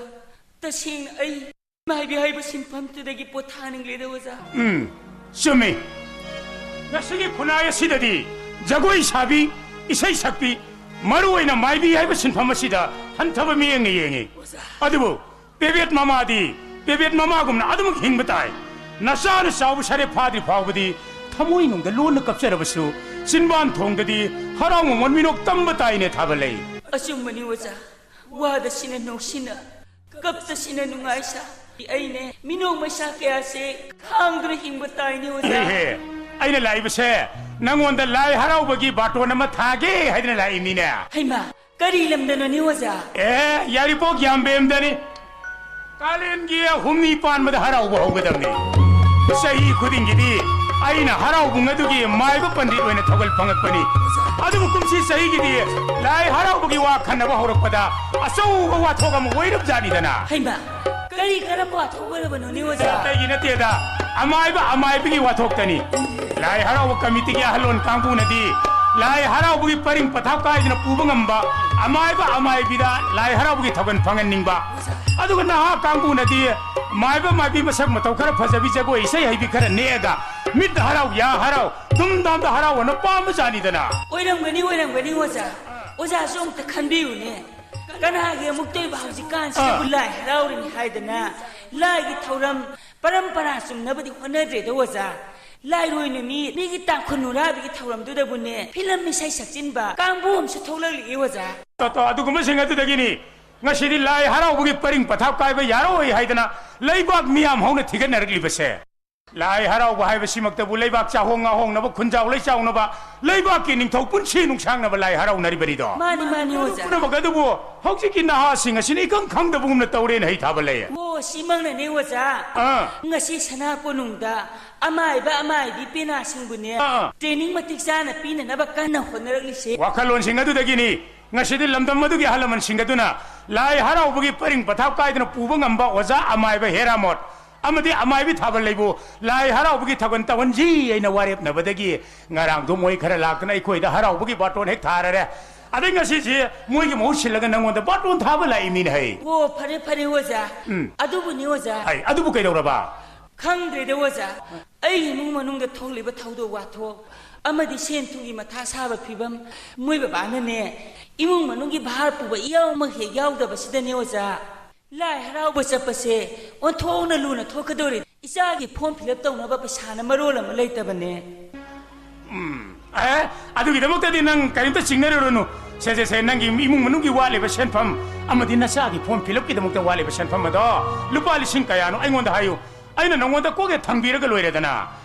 ꯇꯁꯦꯡꯅ ꯑꯩ ꯃꯥꯏꯕꯤ ꯍꯥꯏꯕ ꯁꯤꯟꯐꯝꯗꯨꯗꯒꯤ ꯄꯣꯊꯥꯅꯤꯡꯂꯦꯗ ꯑꯣꯖꯥ꯫ ꯎꯝ, ꯆꯨꯝꯃꯤ꯫ ꯉꯁꯤꯒꯤ ꯈꯨꯟꯅꯥꯏ ꯑꯁꯤꯗꯗꯤ ꯖꯒꯣꯏ ꯁꯥꯕꯤ, ꯏꯁꯩ ꯁꯛꯄꯤ, ꯃꯔꯨ ꯑꯣꯏꯅ ꯃꯥꯏꯕꯤ ꯍꯥꯏꯕ ꯁꯤꯟꯐꯝ ꯑꯁꯤꯗ ꯍꯟꯊꯕ ꯃꯤꯠꯌꯦꯡꯅ ꯌꯦꯡꯉꯤ꯫ ꯑꯗꯨꯕꯨ ꯄꯦꯕꯦꯠ ꯃꯃꯥꯗꯤ ꯄꯦꯕꯦꯠ ꯃꯃꯥꯒꯨꯝꯅ ꯑꯗꯨꯃꯛ ꯍꯤꯡꯕ ꯇꯥꯏ꯫ ꯅꯆꯥꯅ ꯆꯥꯎꯕ ꯁꯔꯦꯞ ꯐꯥꯗ꯭ꯔꯤ ꯐꯥꯎꯕꯗꯤ ꯊꯃꯣꯏꯅꯨꯡꯗ ꯂꯣꯟꯅ ꯀꯞꯆꯔꯕꯁꯨ ꯆꯤꯟꯕꯥꯟ ꯊꯣꯡꯗꯗꯤ ꯍꯔꯥꯎ ꯃꯃꯣꯟ ꯃꯤꯅꯣꯛ ꯇꯝꯕ ꯇꯥꯏꯅꯦ ꯊꯥꯕꯂꯩ꯫ ꯑꯆꯨꯝꯕꯅꯤ ꯑꯣꯖꯥ꯫ ꯋꯥꯗ ꯁꯤꯅ ꯅꯣꯛꯁꯤꯅ, ꯀꯞꯇ ꯁꯤꯅ ꯅꯨꯡꯉꯥꯏꯁꯥ꯫ ꯑꯩꯅꯦ ꯃꯤꯅꯣꯛ ꯃꯩꯁꯥ ꯀꯌꯥꯁꯦ ꯈꯥꯡꯗꯨꯅ ꯍꯤꯡꯕ ꯇꯥꯏꯅꯦ ꯑꯣꯖꯥ꯫ ꯏꯍꯦ, ꯑꯩꯅ ꯂꯥꯛꯏꯕꯁꯦ ꯅꯪꯉꯣꯟꯗ ꯂꯥꯏ ꯍꯔꯥꯎꯕꯒꯤ ꯕꯥꯇꯣꯟ ꯑꯃ ꯊꯥꯒꯦ ꯍꯥꯏꯗꯅ ꯂꯥꯛꯏꯅꯤꯅꯦ꯫ ꯍꯩꯃꯥ, ꯀꯔꯤ ꯂꯝꯗꯅꯣꯅꯦ ꯑꯣꯖꯥ? ꯑꯦ, ꯌꯥꯏꯔꯤꯄꯣꯛ ꯌꯥꯝꯕꯦꯝꯗꯅꯤ꯫ ꯀꯥꯂꯦꯟꯒꯤ ꯍꯨꯝꯅꯤ ꯄꯥꯟꯕꯗ ꯍꯔꯥꯎꯕ ꯍꯧꯒꯗꯕꯅꯤ꯫ ꯆꯍꯤ ꯈꯨꯗꯤꯡꯒꯤꯗꯤ ꯑꯩꯅ ꯍꯔꯥꯎꯕꯨꯡ ꯑꯗꯨꯒꯤ ꯃꯥꯏꯕ ꯄꯟꯗꯤꯠ ꯑꯣꯏꯅ ꯊꯧꯒꯜ ꯐꯪꯉꯛꯄꯅꯤ꯫ ꯑꯗꯨꯕꯨ ꯀꯨꯝꯁꯤ ꯆꯍꯤꯒꯤꯗꯤ ꯂꯥꯏ ꯍꯔꯥꯎꯕꯒꯤ ꯋꯥ ꯈꯟꯅꯕ ꯍꯧꯔꯛꯄꯗ ꯑꯆꯧꯕ ꯋꯥꯊꯣꯛ ꯑꯃ ꯑꯣꯏꯔꯕꯖꯥꯠꯅꯤꯗꯅ꯫ ꯍꯩꯃꯥ, ꯀꯔꯤ ꯀꯔꯝꯕ ꯋꯥꯊꯣꯛ ꯑꯣꯏꯔꯕꯅꯣꯅꯦ ꯑꯣꯖꯥ? ꯑꯇꯩꯒꯤ ꯅꯠꯇꯦꯗ, ꯑꯃꯥꯏꯕ ꯑꯃꯥꯏꯕꯤꯒꯤ ꯋꯥꯊꯣꯛꯇꯅꯤ꯫ ꯂꯥꯏ ꯍꯔꯥꯎꯕ ꯀꯃꯤꯇꯤꯒꯤ ꯑꯍꯜꯂꯣꯟ ꯀꯥꯡꯕꯨꯅꯗꯤ ꯂꯥꯏ ꯍꯔꯥꯎꯕꯒꯤ ꯄꯔꯤꯡ ꯄꯊꯥꯞ ꯀꯥꯏꯗꯅ ꯄꯨꯕ ꯉꯝꯕ ꯑꯃꯥꯏꯕ ꯑꯃꯥꯏꯕꯤꯗ ꯂꯥꯏ ꯍꯔꯥꯎꯕꯒꯤ ꯊꯧꯒꯜ ꯐꯪꯍꯟꯅꯤꯡꯕ, ꯑꯗꯨꯒ ꯅꯍꯥ ꯀꯥꯡꯕꯨꯅꯗꯤ ꯃꯥꯏꯕ ꯃꯥꯏꯕꯤ ꯃꯁꯛ ꯃꯇꯧ ꯈꯔ ꯐꯖꯕꯤ, ꯖꯒꯣꯏ ꯏꯁꯩ ꯍꯩꯕꯤ ꯈꯔ ꯅꯦꯛꯑꯒ ꯃꯤꯠ ꯍꯔꯥꯎ ꯌꯥ ꯍꯔꯥꯎ ꯗꯨꯝꯗꯥꯝꯗ ꯍꯔꯥꯎꯕꯅ ꯄꯥꯝꯕ ꯖꯥꯠꯅꯤꯗꯅ꯫ ꯑꯣꯏꯔꯝꯒꯅꯤ, ꯑꯣꯏꯔꯝꯒꯅꯤ ꯑꯣꯖꯥ꯫ ꯑꯣꯖꯥꯁꯨ ꯑꯃꯨꯛꯇ ꯈꯟꯕꯤꯌꯨꯅꯦ꯫ ꯀꯅꯥꯒꯤ ꯑꯃꯨꯛꯇꯣꯏꯕ ꯍꯧꯖꯤꯛꯀꯥꯟꯁꯤꯕꯨ ꯑꯥ꯫ ꯂꯥꯏ ꯍꯔꯥꯎꯔꯤꯅꯤ ꯍꯥꯏꯗꯅ ꯂꯥꯏꯒꯤ ꯊꯧꯔꯝ ꯄꯔꯝꯄꯔꯥ ꯆꯨꯝꯅꯕꯗꯤ ꯍꯣꯠꯅꯗ꯭ꯔꯦꯗ ꯑꯣꯖꯥ꯫ ꯂꯥꯏꯔꯣꯏ ꯅꯨꯃꯤꯠ, ꯃꯤꯒꯤ ꯇꯥꯡꯈꯨꯜ ꯅꯨꯔꯥꯕꯤꯒꯤ ꯊꯧꯔꯝꯗꯨꯗꯕꯨꯅꯦ ꯐꯤꯂꯝ ꯏꯁꯩ ꯁꯛꯆꯤꯟꯕ ꯀꯥꯡꯕꯨ ꯑꯃꯁꯨ ꯊꯣꯛꯂꯛꯂꯤ ꯑꯣꯖꯥ꯫ ꯇꯣ, ꯇꯣ, ꯑꯗꯨꯒꯨꯝꯕꯁꯤꯡ ꯑꯗꯨꯗꯒꯤꯅꯤ ꯉꯁꯤꯗꯤ ꯂꯥꯏ ꯍꯔꯥꯎꯕꯒꯤ ꯄꯔꯤꯡ ꯄꯊꯥꯞ ꯀꯥꯏꯕ ꯌꯥꯔꯣꯏ ꯍꯥꯏꯗꯅ ꯂꯩꯕꯥꯛ ꯃꯤꯌꯥꯝ ꯍꯧꯅ ꯊꯤꯒꯠꯅꯔꯛꯂꯤꯕꯁꯦ꯫ ꯂꯥꯏ ꯍꯔꯥꯎꯕ ꯍꯥꯏꯕꯁꯤꯃꯛꯇꯕꯨ ꯂꯩꯕꯥꯛ ꯆꯥꯍꯣꯡ ꯉꯥꯍꯣꯡꯅꯕ, ꯈꯨꯟꯖꯥꯎ ꯂꯩꯆꯥꯎꯅꯕ, ꯂꯩꯕꯥꯛꯀꯤ ꯅꯤꯡꯊꯧ ꯄꯨꯟꯁꯤ ꯅꯨꯡꯁꯥꯡꯅꯕ ꯂꯥꯏ ꯍꯔꯥꯎꯅꯔꯤꯕꯅꯤꯗꯣ꯫ ꯃꯥꯅꯤ, ꯃꯥꯅꯤ, ꯑꯣꯖꯥ꯫ ꯄꯨꯝꯅꯃꯛ ꯑꯗꯨꯕꯨ ꯍꯧꯖꯤꯛꯀꯤ ꯅꯍꯥꯁꯤꯡ ꯑꯁꯤꯅ ꯏꯈꯪ ꯈꯪꯗꯕꯒꯨꯝꯅ ꯇꯧꯔꯦꯅ ꯍꯩ ꯊꯥꯕ ꯂꯩ꯫ ꯑꯣ, ꯁꯤꯃꯛꯅꯅꯦ, ꯑꯣꯖꯥ꯫ ꯑꯥ꯫ ꯉꯁꯤ ꯁꯅꯥ ꯀꯣꯅꯨꯡꯗ ꯑꯃꯥꯏꯕ ꯑꯃꯥꯏꯕꯤ ꯄꯦꯅꯥꯁꯤꯡꯕꯨꯅꯦ, ꯑꯥ, ꯑꯥ, ꯇ꯭ꯔꯦꯅꯤꯡ ꯃꯇꯤꯛ ꯆꯥꯅ ꯄꯤꯅꯅꯕ ꯀꯟꯅ ꯍꯣꯠꯅꯔꯛꯂꯤꯁꯦ꯫ ꯋꯥꯈꯜꯂꯣꯟꯁꯤꯡ ꯑꯗꯨꯗꯒꯤꯅꯤ ꯉꯁꯤꯗꯤ ꯂꯝꯗꯝ ꯑꯗꯨꯒꯤ ꯑꯍꯜ ꯂꯃꯟꯁꯤꯡ ꯑꯗꯨꯅ ꯂꯥꯏ ꯍꯔꯥꯎꯕꯒꯤ ꯄꯔꯤꯡ ꯄꯊꯥꯞ ꯀꯥꯏꯗꯅ ꯄꯨꯕ ꯉꯝꯕ ꯑꯣꯖꯥ ꯑꯃꯥꯏꯕ ꯍꯦꯔꯥꯃꯣꯠ ꯑꯃꯗꯤ ꯑꯃꯥꯏꯕꯤ ꯊꯥꯕꯜ ꯂꯩꯕꯨ ꯂꯥꯏ ꯍꯔꯥꯎꯕꯒꯤ ꯊꯧꯒꯜ ꯇꯧꯍꯟꯁꯤ ꯍꯥꯏꯅ ꯋꯥꯔꯦꯞꯅꯕꯗꯒꯤ ꯉꯔꯥꯡꯗꯣ ꯃꯣꯏ ꯈꯔ ꯂꯥꯛꯇꯅ ꯑꯩꯈꯣꯏꯗ ꯍꯔꯥꯎꯕꯒꯤ ꯕꯥꯇꯣꯟ ꯍꯦꯛ ꯊꯥꯔꯔꯦ꯫ ꯑꯗꯩ ꯉꯁꯤꯁꯤ ꯃꯣꯏꯒꯤ ꯃꯍꯨꯠ ꯁꯤꯜꯂꯒ ꯅꯪꯉꯣꯟꯗ ꯕꯥꯇꯣꯟ ꯊꯥꯕ ꯂꯥꯛꯏ ꯃꯤꯅꯦ ꯍꯩ꯫ ꯑꯣ, ꯐꯔꯦ, ꯐꯔꯦ, ꯑꯣꯖꯥ꯫ ꯎꯝ꯫ ꯑꯗꯨꯕꯨꯅꯤ, ꯑꯣꯖꯥ꯫ ꯍꯩ, ꯑꯗꯨꯕꯨ ꯀꯩꯗꯧꯔꯕ? ꯈꯪꯗ꯭ꯔꯦꯗ ꯑꯣꯖꯥ, ꯑꯩ ꯏꯃꯨꯡ ꯃꯅꯨꯡꯗ ꯊꯣꯛꯂꯤꯕ ꯊꯧꯗꯣꯛ ꯋꯥꯊꯣꯛ ꯑꯃꯗꯤ ꯁꯦꯟ ꯊꯨꯝꯒꯤ ꯃꯊꯥ ꯁꯥꯕ ꯐꯤꯕꯝ, ꯃꯣꯏ ꯕꯕꯥꯅꯅꯦ ꯏꯃꯨꯡ ꯃꯅꯨꯡꯒꯤ ꯚꯥꯔ ꯄꯨꯕ ꯏꯌꯥꯎꯃꯛ ꯍꯦꯛ ꯌꯥꯎꯗꯕꯁꯤꯗꯅꯦ ꯑꯣꯖꯥ, ꯂꯥꯏ ꯍꯔꯥꯎꯕ ꯆꯠꯄꯁꯦ ꯑꯣꯟꯊꯣꯛꯅ ꯂꯨꯅ ꯊꯣꯛꯀꯗꯧꯔꯤ꯫ ꯏꯆꯥꯒꯤ ꯐꯣꯔꯝ ꯐꯤꯜ ꯑꯞ ꯇꯧꯅꯕ ꯄꯩꯁꯥꯅ ꯃꯔꯣꯜ ꯑꯃ ꯂꯩꯇꯕꯅꯦ꯫ ꯎꯝ, ꯑꯦ, ꯑꯗꯨꯒꯤꯗꯃꯛꯇꯗꯤ ꯅꯪ ꯀꯔꯤꯝꯇ ꯆꯤꯡꯅꯔꯨꯔꯅꯨ꯫ ꯁꯦ, ꯁꯦ, ꯁꯦ, ꯅꯪꯒꯤ ꯏꯃꯨꯡ ꯃꯅꯨꯡꯒꯤ ꯋꯥꯠꯂꯤꯕ ꯁꯦꯟꯐꯝ ꯑꯃꯗꯤ ꯅꯆꯥꯒꯤ ꯐꯣꯔꯝ ꯐꯤꯜ ꯑꯞꯀꯤꯗꯃꯛꯇ ꯋꯥꯠꯂꯤꯕ ꯁꯦꯟꯐꯝ ꯑꯗꯣ ꯂꯨꯄꯥ ꯂꯤꯁꯤꯡ ꯀꯌꯥꯅꯣ ꯑꯩꯉꯣꯟꯗ ꯍꯥꯏꯌꯨ꯫ ꯑꯩꯅ ꯅꯉꯣꯟꯗ ꯀꯣꯛ ꯍꯦꯛ ꯊꯝꯕꯤꯔꯒ ꯂꯣꯏꯔꯦꯗꯅ꯫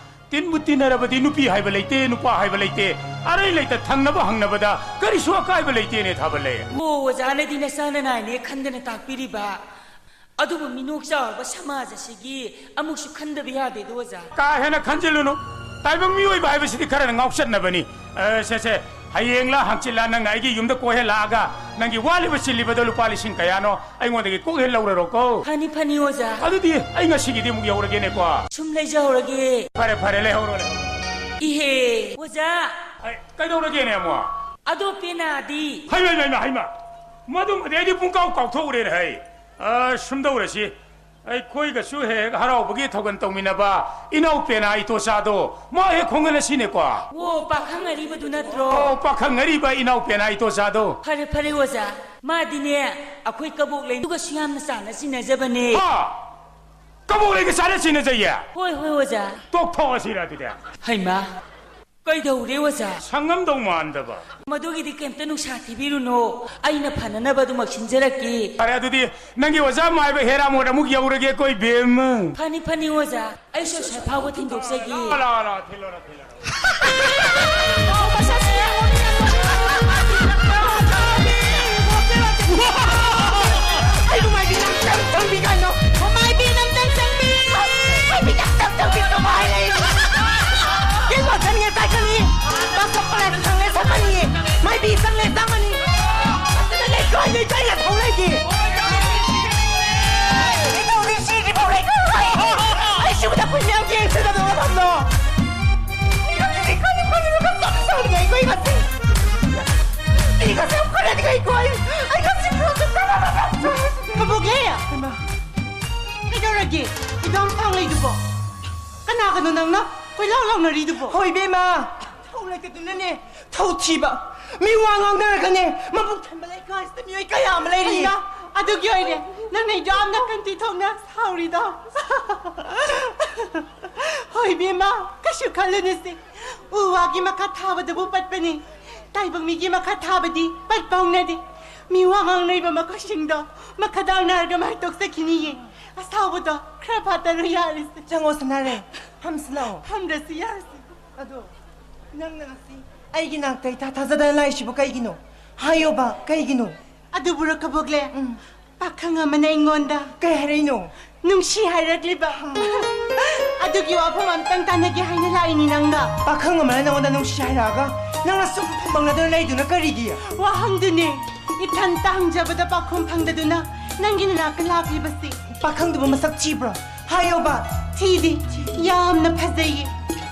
ꯇꯤꯟꯕꯨ ꯇꯤꯟꯅꯔꯕꯗꯤ ꯅꯨꯄꯤ ꯍꯥꯏꯕ ꯂꯩꯇꯦ, ꯅꯨꯄꯥ ꯍꯥꯏꯕ ꯂꯩꯇꯦ꯫ ꯑꯔꯩ ꯂꯩꯇ ꯊꯪꯅꯕ ꯍꯪꯅꯕꯗ ꯀꯔꯤꯁꯨ ꯑꯀꯥꯏꯕ ꯂꯩꯇꯦꯅꯦ, ꯊꯥꯕꯜꯂꯩ꯫ ꯑꯣ, ꯑꯣꯖꯥꯅꯗꯤ ꯅꯆꯥꯅ ꯅꯥꯏꯅꯦ ꯈꯟꯗꯅ ꯇꯥꯛꯄꯤꯔꯤꯕ꯫ ꯑꯗꯨꯕꯨ ꯃꯤꯅꯣꯛ ꯆꯥꯎꯔꯕ ꯁꯃꯥꯖ ꯑꯁꯤꯒꯤ ꯑꯃꯨꯛꯁꯨ ꯈꯟꯗꯕ ꯌꯥꯗꯦꯗꯣ, ꯑꯣꯖꯥ꯫ ꯀꯥ ꯍꯦꯟꯅ ꯈꯟꯖꯤꯜꯂꯨꯅꯨ꯫ ꯇꯥꯏꯕꯪ ꯃꯤꯑꯣꯏꯕ ꯍꯥꯏꯕꯁꯤꯗꯤ ꯈꯔꯅ ꯉꯥꯎꯆꯠꯅꯕꯅꯤ꯫ ꯑ, ꯁꯦ, ꯁꯦ, ꯍꯌꯦꯡꯂ ꯍꯪꯆꯤꯠꯂ ꯅꯪꯅ ꯑꯩꯒꯤ ꯌꯨꯝꯗ ꯀꯣꯏꯍꯦ ꯂꯥꯛꯑꯒ ꯅꯪꯒꯤ ꯋꯥꯠꯂꯤꯕ ꯆꯤꯜꯂꯤꯕꯗꯣ ꯂꯨꯄꯥ ꯂꯤꯁꯤꯡ ꯀꯌꯥꯅꯣ ꯑꯩꯉꯣꯟꯗꯒꯤ ꯀꯣꯛ ꯍꯦꯛ ꯂꯧꯔꯔꯣꯀꯣ꯫ ꯐꯅꯤ, ꯐꯅꯤ, ꯑꯣꯖꯥ꯫ ꯑꯗꯨꯗꯤ ꯑꯩ ꯉꯁꯤꯒꯤꯗꯤ ꯑꯃꯨꯛ ꯌꯧꯔꯒꯦꯅꯦꯀꯣ꯫ ꯁꯨꯝ ꯂꯩꯖꯍꯧꯔꯒꯦ꯫ ꯐꯔꯦ, ꯐꯔꯦ, ꯂꯩꯍꯧꯔꯣ, ꯂꯩꯍꯧꯔꯣ꯫ ꯏꯍꯦ, ꯑꯣꯖꯥ꯫ ꯑꯩ ꯀꯩꯗꯧꯔꯒꯦꯅꯦ ꯑꯃꯨꯛ? ꯑꯗꯣ ꯄꯦꯅꯥꯗꯤ? ꯍꯩꯃ, ꯍꯩꯃ, ꯍꯩꯃ, ꯍꯩꯃ꯫ ꯃꯗꯨꯃꯗꯤ ꯑꯩꯗꯤ ꯄꯨꯡꯀꯥꯎ ꯀꯥꯎꯊꯣꯛꯎꯔꯦꯅꯦ, ꯍꯩ꯫ ꯑ, ꯁꯨꯝꯗꯧꯔꯁꯤ꯫ ꯑꯩꯈꯣꯏꯒꯁꯨ ꯍꯦꯛ ꯍꯔꯥꯎꯕꯒꯤ ꯊꯧꯒꯜ ꯇꯧꯃꯤꯟꯅꯕ ꯏꯅꯥꯎ ꯄꯦꯅꯥ ꯏꯇꯣꯆꯥꯗꯣ, ꯃꯥ ꯍꯦꯛ ꯈꯣꯡꯍꯜꯂꯁꯤꯅꯦꯀꯣ꯫ ꯑꯣ, ꯄꯥꯈꯪ ꯑꯔꯤꯕꯗꯨ ꯅꯠꯇ꯭ꯔꯣ? ꯑꯣ, ꯄꯥꯈꯪ ꯑꯔꯤꯕ ꯏꯅꯥꯎ ꯄꯦꯅꯥ ꯏꯇꯣꯆꯥꯗꯣ꯫ ꯐꯔꯦ, ꯐꯔꯦ, ꯑꯣꯖꯥ꯫ ꯃꯥꯗꯤꯅꯦ, ꯑꯩꯈꯣꯏ ꯀꯕꯣꯛ ꯂꯩꯗꯨꯒꯁꯨ ꯌꯥꯝꯅ ꯆꯥꯟꯅ ꯆꯤꯟꯅꯖꯕꯅꯦ꯫ ꯍꯥ? ꯀꯕꯣꯛ ꯂꯩꯒ ꯆꯥꯟꯅ ꯆꯤꯟꯅꯖꯩꯌꯦ? ꯍꯣꯏ, ꯍꯣꯏ, ꯑꯣꯖꯥ꯫ ꯇꯣꯛꯊꯣꯛꯑꯁꯤꯔ ꯑꯗꯨꯗꯤ? ꯍꯩꯃꯥ, ꯀꯩꯗꯧꯔꯦ, ꯑꯣꯖꯥ? ꯁꯪꯉꯝꯗꯧ ꯃꯥꯟꯗꯕ꯫ ꯃꯗꯨꯒꯤꯗꯤ ꯀꯩꯝꯇ ꯅꯨꯡꯁꯥ ꯊꯤꯕꯤꯔꯨꯅꯣ, ꯑꯩꯅ ꯐꯅꯅꯕ ꯑꯗꯨꯃꯛ ꯁꯤꯟꯖꯔꯛꯀꯦ꯫ ꯐꯔꯦ, ꯑꯗꯨꯗꯤ ꯅꯪꯒꯤ ꯑꯣꯖꯥ ꯃꯥꯏꯕ ꯍꯦꯔꯥꯃꯣꯠ ꯑꯃꯨꯛ ꯌꯧꯔꯒꯦꯀꯣ, ꯏꯕꯦꯝꯃ꯫ ꯐꯅꯤ, ꯐꯅꯤ, ꯑꯣꯖꯥ, ꯑꯩꯁꯨ ꯑꯁ꯭ꯋꯥꯏ ꯐꯥꯎꯕ ꯊꯤꯟꯗꯣꯛꯆꯒꯦ꯫ ꯂꯥꯛꯑꯣ, ꯂꯥꯛꯑꯣ, ꯂꯥꯛꯑꯣ, ꯊꯤꯜꯂꯣ, ꯊꯤꯜꯂꯣ꯫ ꯑꯩꯕꯨ ꯃꯥꯏꯕꯤ ꯅꯪ ꯆꯪ-, ꯆꯪꯕꯤ ꯀꯩꯅꯣ? ꯃꯥꯏꯕꯤ ꯅꯪ ꯆꯪ-, ꯆꯪꯕꯤ꯫ ꯃꯥꯏꯕꯤ ꯅꯪ ꯆꯪ-, ꯆꯪꯕꯤ ꯀꯃꯥꯏ ꯂꯩ? ꯀꯩꯅꯣ ꯆꯪꯉꯦ, ꯀꯥꯏ ꯆꯪꯉꯤ? ꯕꯁ ꯆꯠꯄ ꯂꯥꯏ ꯆꯪꯉꯦ, ꯆꯪꯉꯅꯤ꯫ ꯃꯥꯏꯕꯤ ꯆꯪꯉꯦ, ꯆꯪꯉꯅꯤ꯫ ꯑꯗꯨꯅ ꯂꯩꯀꯥꯏ, ꯂꯩꯀꯥꯏ ꯊꯧ ꯂꯩꯇꯦ꯫ ꯀꯩꯗꯧꯅꯤ ꯁꯤꯒꯤ ꯐꯧ ꯂꯩ? ꯑꯩ ꯁꯤꯕꯗ ꯀꯨꯏꯅ ꯌꯥꯝ ꯌꯦꯡꯁꯤꯟꯒꯗꯕ ꯃꯐꯝꯗꯣ꯫ ꯀꯕꯣꯛꯂꯩ! ꯀꯩꯒꯤ? ꯏꯗꯣꯝ ꯁꯥꯡꯂꯩꯗꯨꯕꯣ? ꯀꯅꯥꯒꯅꯣ ꯅꯪꯅ ꯀꯣꯏꯂꯥꯎ ꯂꯥꯎꯅꯔꯤꯗꯨꯕꯣ? ꯍꯣꯏ, ꯏꯕꯦꯝꯃ꯫ ꯊꯧ ꯂꯩꯇꯗꯨꯅꯅꯦ, ꯊꯧ ꯊꯤꯕ꯫ ꯃꯤ ꯋꯥ ꯉꯥꯡꯅꯔꯒꯅꯦ, ꯃꯕꯨꯛ ꯊꯟꯕ ꯂꯩꯀꯥꯏꯁꯤꯗ ꯃꯤꯑꯣꯏ ꯀꯌꯥ ꯑꯃ ꯂꯩꯔꯤ꯫ ꯍꯩꯃꯥ, ꯑꯗꯨꯒꯤ ꯑꯣꯏꯔꯦ ꯅꯪꯅ ꯌꯥꯝꯅ ꯀꯟꯇꯤ ꯊꯣꯛꯅ ꯁꯥꯎꯔꯤꯗꯣ꯫ ꯍꯣꯏ, ꯏꯕꯦꯝꯃ, ꯀꯩꯁꯨ ꯈꯜꯂꯨꯅꯨꯁꯦ꯫ ꯎ ꯋꯥꯒꯤ ꯃꯈꯥ ꯊꯥꯕꯗꯕꯨ ꯄꯠꯄꯅꯤ꯫ ꯇꯥꯏꯕꯪ ꯃꯤꯒꯤ ꯃꯈꯥ ꯊꯥꯕꯗꯤ ꯄꯠꯄ ꯍꯧꯅꯗꯦ꯫ ꯃꯤ ꯋꯥ ꯉꯥꯡꯅꯔꯤꯕ ꯃꯈꯣꯏꯁꯤꯡꯗꯣ ꯃꯈꯥꯗꯥꯡ ꯅꯥꯔꯒ ꯃꯍꯩ ꯇꯣꯛꯆꯈꯤꯅꯤꯌꯦ꯫ ꯑꯁꯥꯎꯕꯗꯣ ꯈꯔ ꯐꯥꯠꯇꯔꯨ ꯌꯥꯔꯤꯁꯦ꯫ ꯆꯪꯉꯣ ꯁꯅꯥꯔꯩ, ꯐꯝꯁꯤ ꯂꯥꯛꯑꯣ꯫ ꯐꯝꯗ꯭ꯔꯁꯨ ꯌꯥꯔꯤꯁꯦ꯫ ꯑꯗꯣ ꯅꯪꯅ ꯉꯁꯤ ꯑꯩꯒꯤ ꯅꯥꯛꯇ ꯏꯊꯥ ꯊꯥꯖꯗꯅ ꯂꯥꯛꯏꯁꯤꯕꯨ ꯀꯩꯒꯤꯅꯣ? ꯍꯥꯏꯌꯣꯕ, ꯀꯩꯒꯤꯅꯣ? ꯑꯗꯨꯕꯨꯔꯣ ꯀꯕꯣꯛꯂꯦ? ꯎꯝ꯫ ꯄꯥꯈꯪ ꯑꯃꯅ ꯑꯩꯉꯣꯟꯗ ꯀꯩ ꯍꯥꯏꯔꯛꯏꯅꯣ? ꯅꯨꯡꯁꯤ ꯍꯥꯏꯔꯛꯂꯤꯕ꯫ ꯑꯗꯨꯒꯤ ꯋꯥꯐꯝ ꯑꯝꯇꯪ ꯇꯥꯟꯅꯒꯦ ꯍꯥꯏꯅ ꯂꯥꯛꯏꯅꯤ ꯅꯪꯒ꯫ ꯄꯥꯈꯪ ꯑꯃꯅ ꯅꯉꯣꯟꯗ ꯅꯨꯡꯁꯤ ꯍꯥꯏꯔꯛꯑꯒ ꯅꯪꯅ ꯁꯨꯝ ꯐꯨꯝꯕꯪꯅꯗꯨꯅ ꯂꯩꯗꯨꯅ ꯀꯔꯤꯒꯤ? ꯋꯥꯍꯪꯗꯨꯅꯦ, ꯏꯊꯟꯇ ꯍꯪꯖꯕꯗ ꯄꯥꯎꯈꯨꯝ ꯐꯪꯗꯗꯨꯅ ꯅꯪꯒꯤ ꯅꯅꯥꯛꯇ ꯂꯥꯛꯂꯤꯕꯁꯤ꯫ ꯄꯥꯈꯪꯗꯨꯕꯨ ꯃꯁꯛ ꯊꯤꯕ꯭ꯔꯣ? ꯍꯥꯏꯌꯣꯕ꯫ ꯊꯤꯗꯤ, ꯌꯥꯝꯅ ꯐꯖꯩꯌꯦ,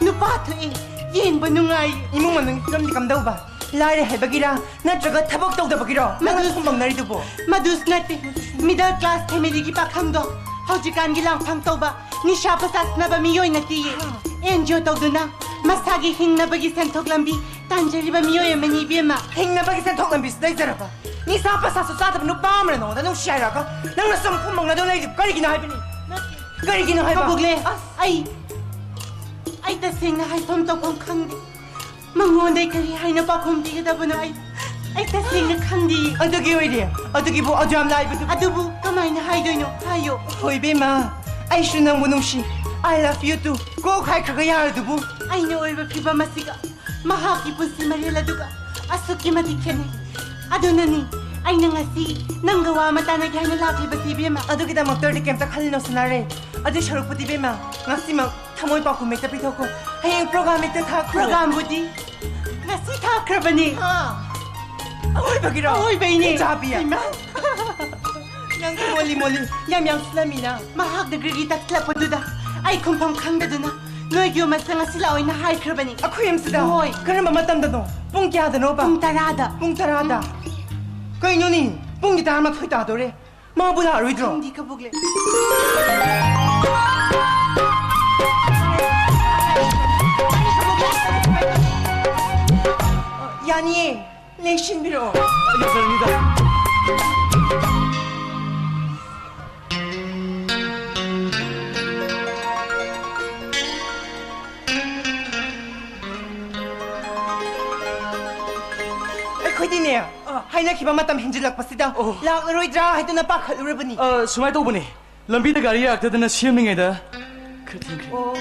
ꯅꯨꯄꯥ ꯊꯣꯛꯑꯦ, ꯌꯦꯡꯕ ꯅꯨꯡꯉꯥꯏꯌꯦ꯫ ꯏꯃꯨꯡ ꯃꯅꯨꯡꯒꯤ ꯐꯤꯕꯝꯗꯤ ꯀꯝꯗꯧꯕ? ꯂꯥꯏꯔꯦ ꯍꯥꯏꯕꯒꯤꯔ ꯅꯠꯇ꯭ꯔꯒ ꯊꯕꯛ ꯇꯧꯗꯕꯒꯤꯔꯣ ꯅꯪꯅ ꯃꯗꯨ ꯁꯨꯝꯕꯪꯅꯔꯤꯗꯨꯕꯣ? ꯃꯗꯨꯁꯨ ꯅꯠꯇꯦ꯫ Middle class family ꯒꯤ ꯄꯥꯈꯪꯗꯣ ꯍꯧꯖꯤꯛꯀꯥꯟꯒꯤ ꯂꯥꯡꯐꯥꯡ ꯇꯧꯕ ꯅꯤꯁꯥ ꯄꯁꯥ ꯁꯤꯟꯅꯕ ꯃꯤꯑꯣꯏ ꯅꯠꯇꯦꯌꯦ꯫ ꯍꯥ꯫ N G O ꯇꯧꯗꯨꯅ ꯃꯁꯥꯒꯤ ꯍꯤꯡꯅꯕꯒꯤ ꯁꯦꯟꯊꯣꯛ ꯂꯝꯕꯤ ꯇꯥꯟꯖꯔꯤꯕ ꯃꯤꯑꯣꯏ ꯑꯃꯅꯤ ꯏꯕꯦꯝꯃ꯫ ꯍꯤꯡꯅꯕꯒꯤ ꯁꯦꯟꯊꯣꯛ ꯂꯝꯕꯤꯁꯨ ꯂꯩꯖꯔꯕ ꯅꯤꯁꯥ ꯄꯁꯥꯁꯨ ꯆꯥꯗꯕ ꯅꯨꯄꯥ ꯑꯃꯅ ꯅꯉꯣꯟꯗ ꯅꯨꯡꯁꯤ ꯍꯥꯏꯔꯛꯑꯒ ꯅꯪꯅ ꯁꯨꯝ ꯐꯨꯝꯕꯪꯅꯗꯨꯅ ꯂꯩꯗꯨ ꯀꯔꯤꯒꯤꯅꯣ ꯍꯥꯏꯕꯅꯤ? ꯅꯠꯇꯦ꯫ ꯀꯔꯤꯒꯤꯅꯣ ꯍꯥꯏꯕ? ꯀꯕꯣꯛꯂꯦ, ꯑꯁ꯫ ꯑꯩ, ꯑꯩ ꯇꯁꯦꯡꯅ ꯍꯥꯏꯐꯝ ꯇꯧꯐꯝ ꯈꯪꯗꯦ꯫ ꯃꯉꯣꯟꯗ ꯑꯩ ꯀꯔꯤ ꯍꯥꯏꯅ ꯄꯥꯎꯈꯨꯝ ꯄꯤꯒꯗꯕꯅꯣ? ꯑꯩ, ꯑꯩ ꯇꯁꯦꯡꯅ ꯈꯪꯗꯤꯌꯦ꯫ ꯑꯗꯨꯒꯤ ꯑꯣꯏꯔꯦ, ꯑꯗꯨꯒꯤꯕꯨ ꯑꯗꯨ ꯌꯥꯝ ꯂꯥꯏꯕꯗꯨ꯫ ꯑꯗꯨꯕꯨ ꯀꯃꯥꯏꯅ ꯍꯥꯏꯗꯣꯏꯅꯣ? ꯍꯥꯏꯌꯣ꯫ ꯍꯣꯏ, ꯏꯕꯦꯝꯃ, ꯑꯩꯁꯨ ꯅꯪꯕꯨ ꯅꯨꯡꯁꯤ, I love you too ꯀꯣꯛ ꯍꯥꯏꯈ꯭ꯔꯒ ꯌꯥꯔꯗꯨꯕꯨ꯫ ꯑꯩꯅ ꯑꯣꯏꯕ ꯐꯤꯕꯝ ꯑꯁꯤꯒ ꯃꯍꯥꯛꯀꯤ ꯄꯨꯟꯁꯤ ꯃꯔꯦꯜ ꯑꯗꯨꯒ ꯑꯁꯨꯛꯀꯤ ꯃꯇꯤꯛ ꯈꯦꯠꯅꯩ꯫ ꯑꯗꯨꯅꯅꯤ ꯑꯩꯅ ꯉꯁꯤ ꯅꯪꯒ ꯋꯥ ꯑꯃ ꯇꯥꯟꯅꯒꯦ ꯍꯥꯏꯅ ꯂꯥꯛꯂꯤꯕꯁꯤ, ꯏꯕꯦꯝꯃ꯫ ꯑꯗꯨꯒꯤꯗꯃꯛꯇꯗꯤ ꯀꯩꯝꯇ ꯈꯜꯂꯨꯅꯨ, ꯁꯅꯥꯔꯩ꯫ ꯑꯗꯨꯏ ꯁꯔꯨꯛꯄꯨꯗꯤ, ꯏꯕꯦꯝꯃ, ꯉꯁꯤꯃꯛ ꯊꯃꯣꯏ ꯄꯥꯎꯈꯨꯝ ꯍꯦꯛꯇ ꯄꯤꯊꯣꯛꯈꯣ꯫ ꯍꯌꯦꯡ program ꯍꯦꯛꯇ ꯊꯥꯈ꯭ꯔꯣ꯫ Program ꯕꯨꯗꯤ ꯉꯁꯤ ꯊꯥꯈ꯭ꯔꯕꯅꯤ꯫ ꯍꯥ? ꯑꯋꯣꯏꯕꯒꯤꯔꯣ? ꯑꯋꯣꯏꯕꯩꯅꯦ꯫ ꯏꯆꯥꯄꯤ꯫ ꯏꯃꯥ꯫ ꯅꯪ ꯃꯣꯜꯂꯤ ꯃꯣꯜꯂꯤ ꯌꯥꯝ ꯌꯥꯝꯁꯤꯜꯂꯝꯃꯤꯅ꯫ ꯃꯍꯥꯛꯅ ꯒ꯭ꯔꯤꯒꯤ ꯇꯛꯁꯤꯜꯂꯛꯄꯗꯨꯗ ꯑꯩ ꯈꯨꯝꯐꯝ ꯈꯪꯗꯗꯨꯅ ꯅꯣꯏꯒꯤ ꯌꯨꯝ ꯃꯁꯤꯗ ꯉꯁꯤ ꯂꯥꯛꯑꯣꯅ ꯍꯥꯏꯈ꯭ꯔꯕꯅꯤ꯫ ꯑꯩꯈꯣꯏ ꯌꯨꯝꯁꯤꯗ? ꯍꯣꯏ꯫ ꯀꯔꯝꯕ ꯃꯇꯝꯗꯅꯣ? ꯄꯨꯡ ꯀꯌꯥꯗꯅꯣꯕ? ꯄꯨꯡ ꯇꯔꯥꯗ꯫ ꯄꯨꯡ ꯇꯔꯥꯗ? ꯎꯝ꯫ ꯀꯩꯅꯣꯅꯤ? ꯄꯨꯡꯗꯤ ꯇꯔꯥꯃꯥꯊꯣꯏ ꯇꯥꯗꯣꯔꯦ꯫ ꯃꯥꯕꯨ ꯂꯥꯛꯑꯔꯣꯏꯗ꯭ꯔꯣ? ꯈꯪꯗꯦ, ꯀꯕꯣꯛꯂꯦ꯫ ꯌꯥꯅꯤꯌꯦ, ꯂꯦꯡꯁꯤꯟꯕꯤꯔꯛꯑꯣ꯫ ꯌꯥꯖꯔꯅꯤꯗ꯫ ꯑꯩꯈꯣꯏꯗꯤꯅꯦ, ꯑ꯫ ꯍꯥꯏꯅꯈꯤꯕ ꯃꯇꯝ ꯍꯦꯟꯖꯤꯜꯂꯛꯄꯁꯤꯗ ꯑꯣ꯫ ꯂꯥꯛꯂꯔꯣꯏꯗ꯭ꯔꯥ ꯍꯥꯏꯗꯨꯅ ꯄꯥꯈꯠꯂꯨꯔꯕꯅꯤ꯫ ꯑ, ꯁꯨꯃꯥꯏꯅ ꯇꯧꯕꯅꯤ, ꯂꯝꯕꯤꯗ ꯒꯥꯔꯤ ꯌꯥꯔꯛꯇꯗꯅ ꯁꯦꯝꯂꯤꯉꯩꯗ ꯈꯔ ꯊꯦꯡꯈ꯭ꯔꯦ꯫ ꯑꯣ꯫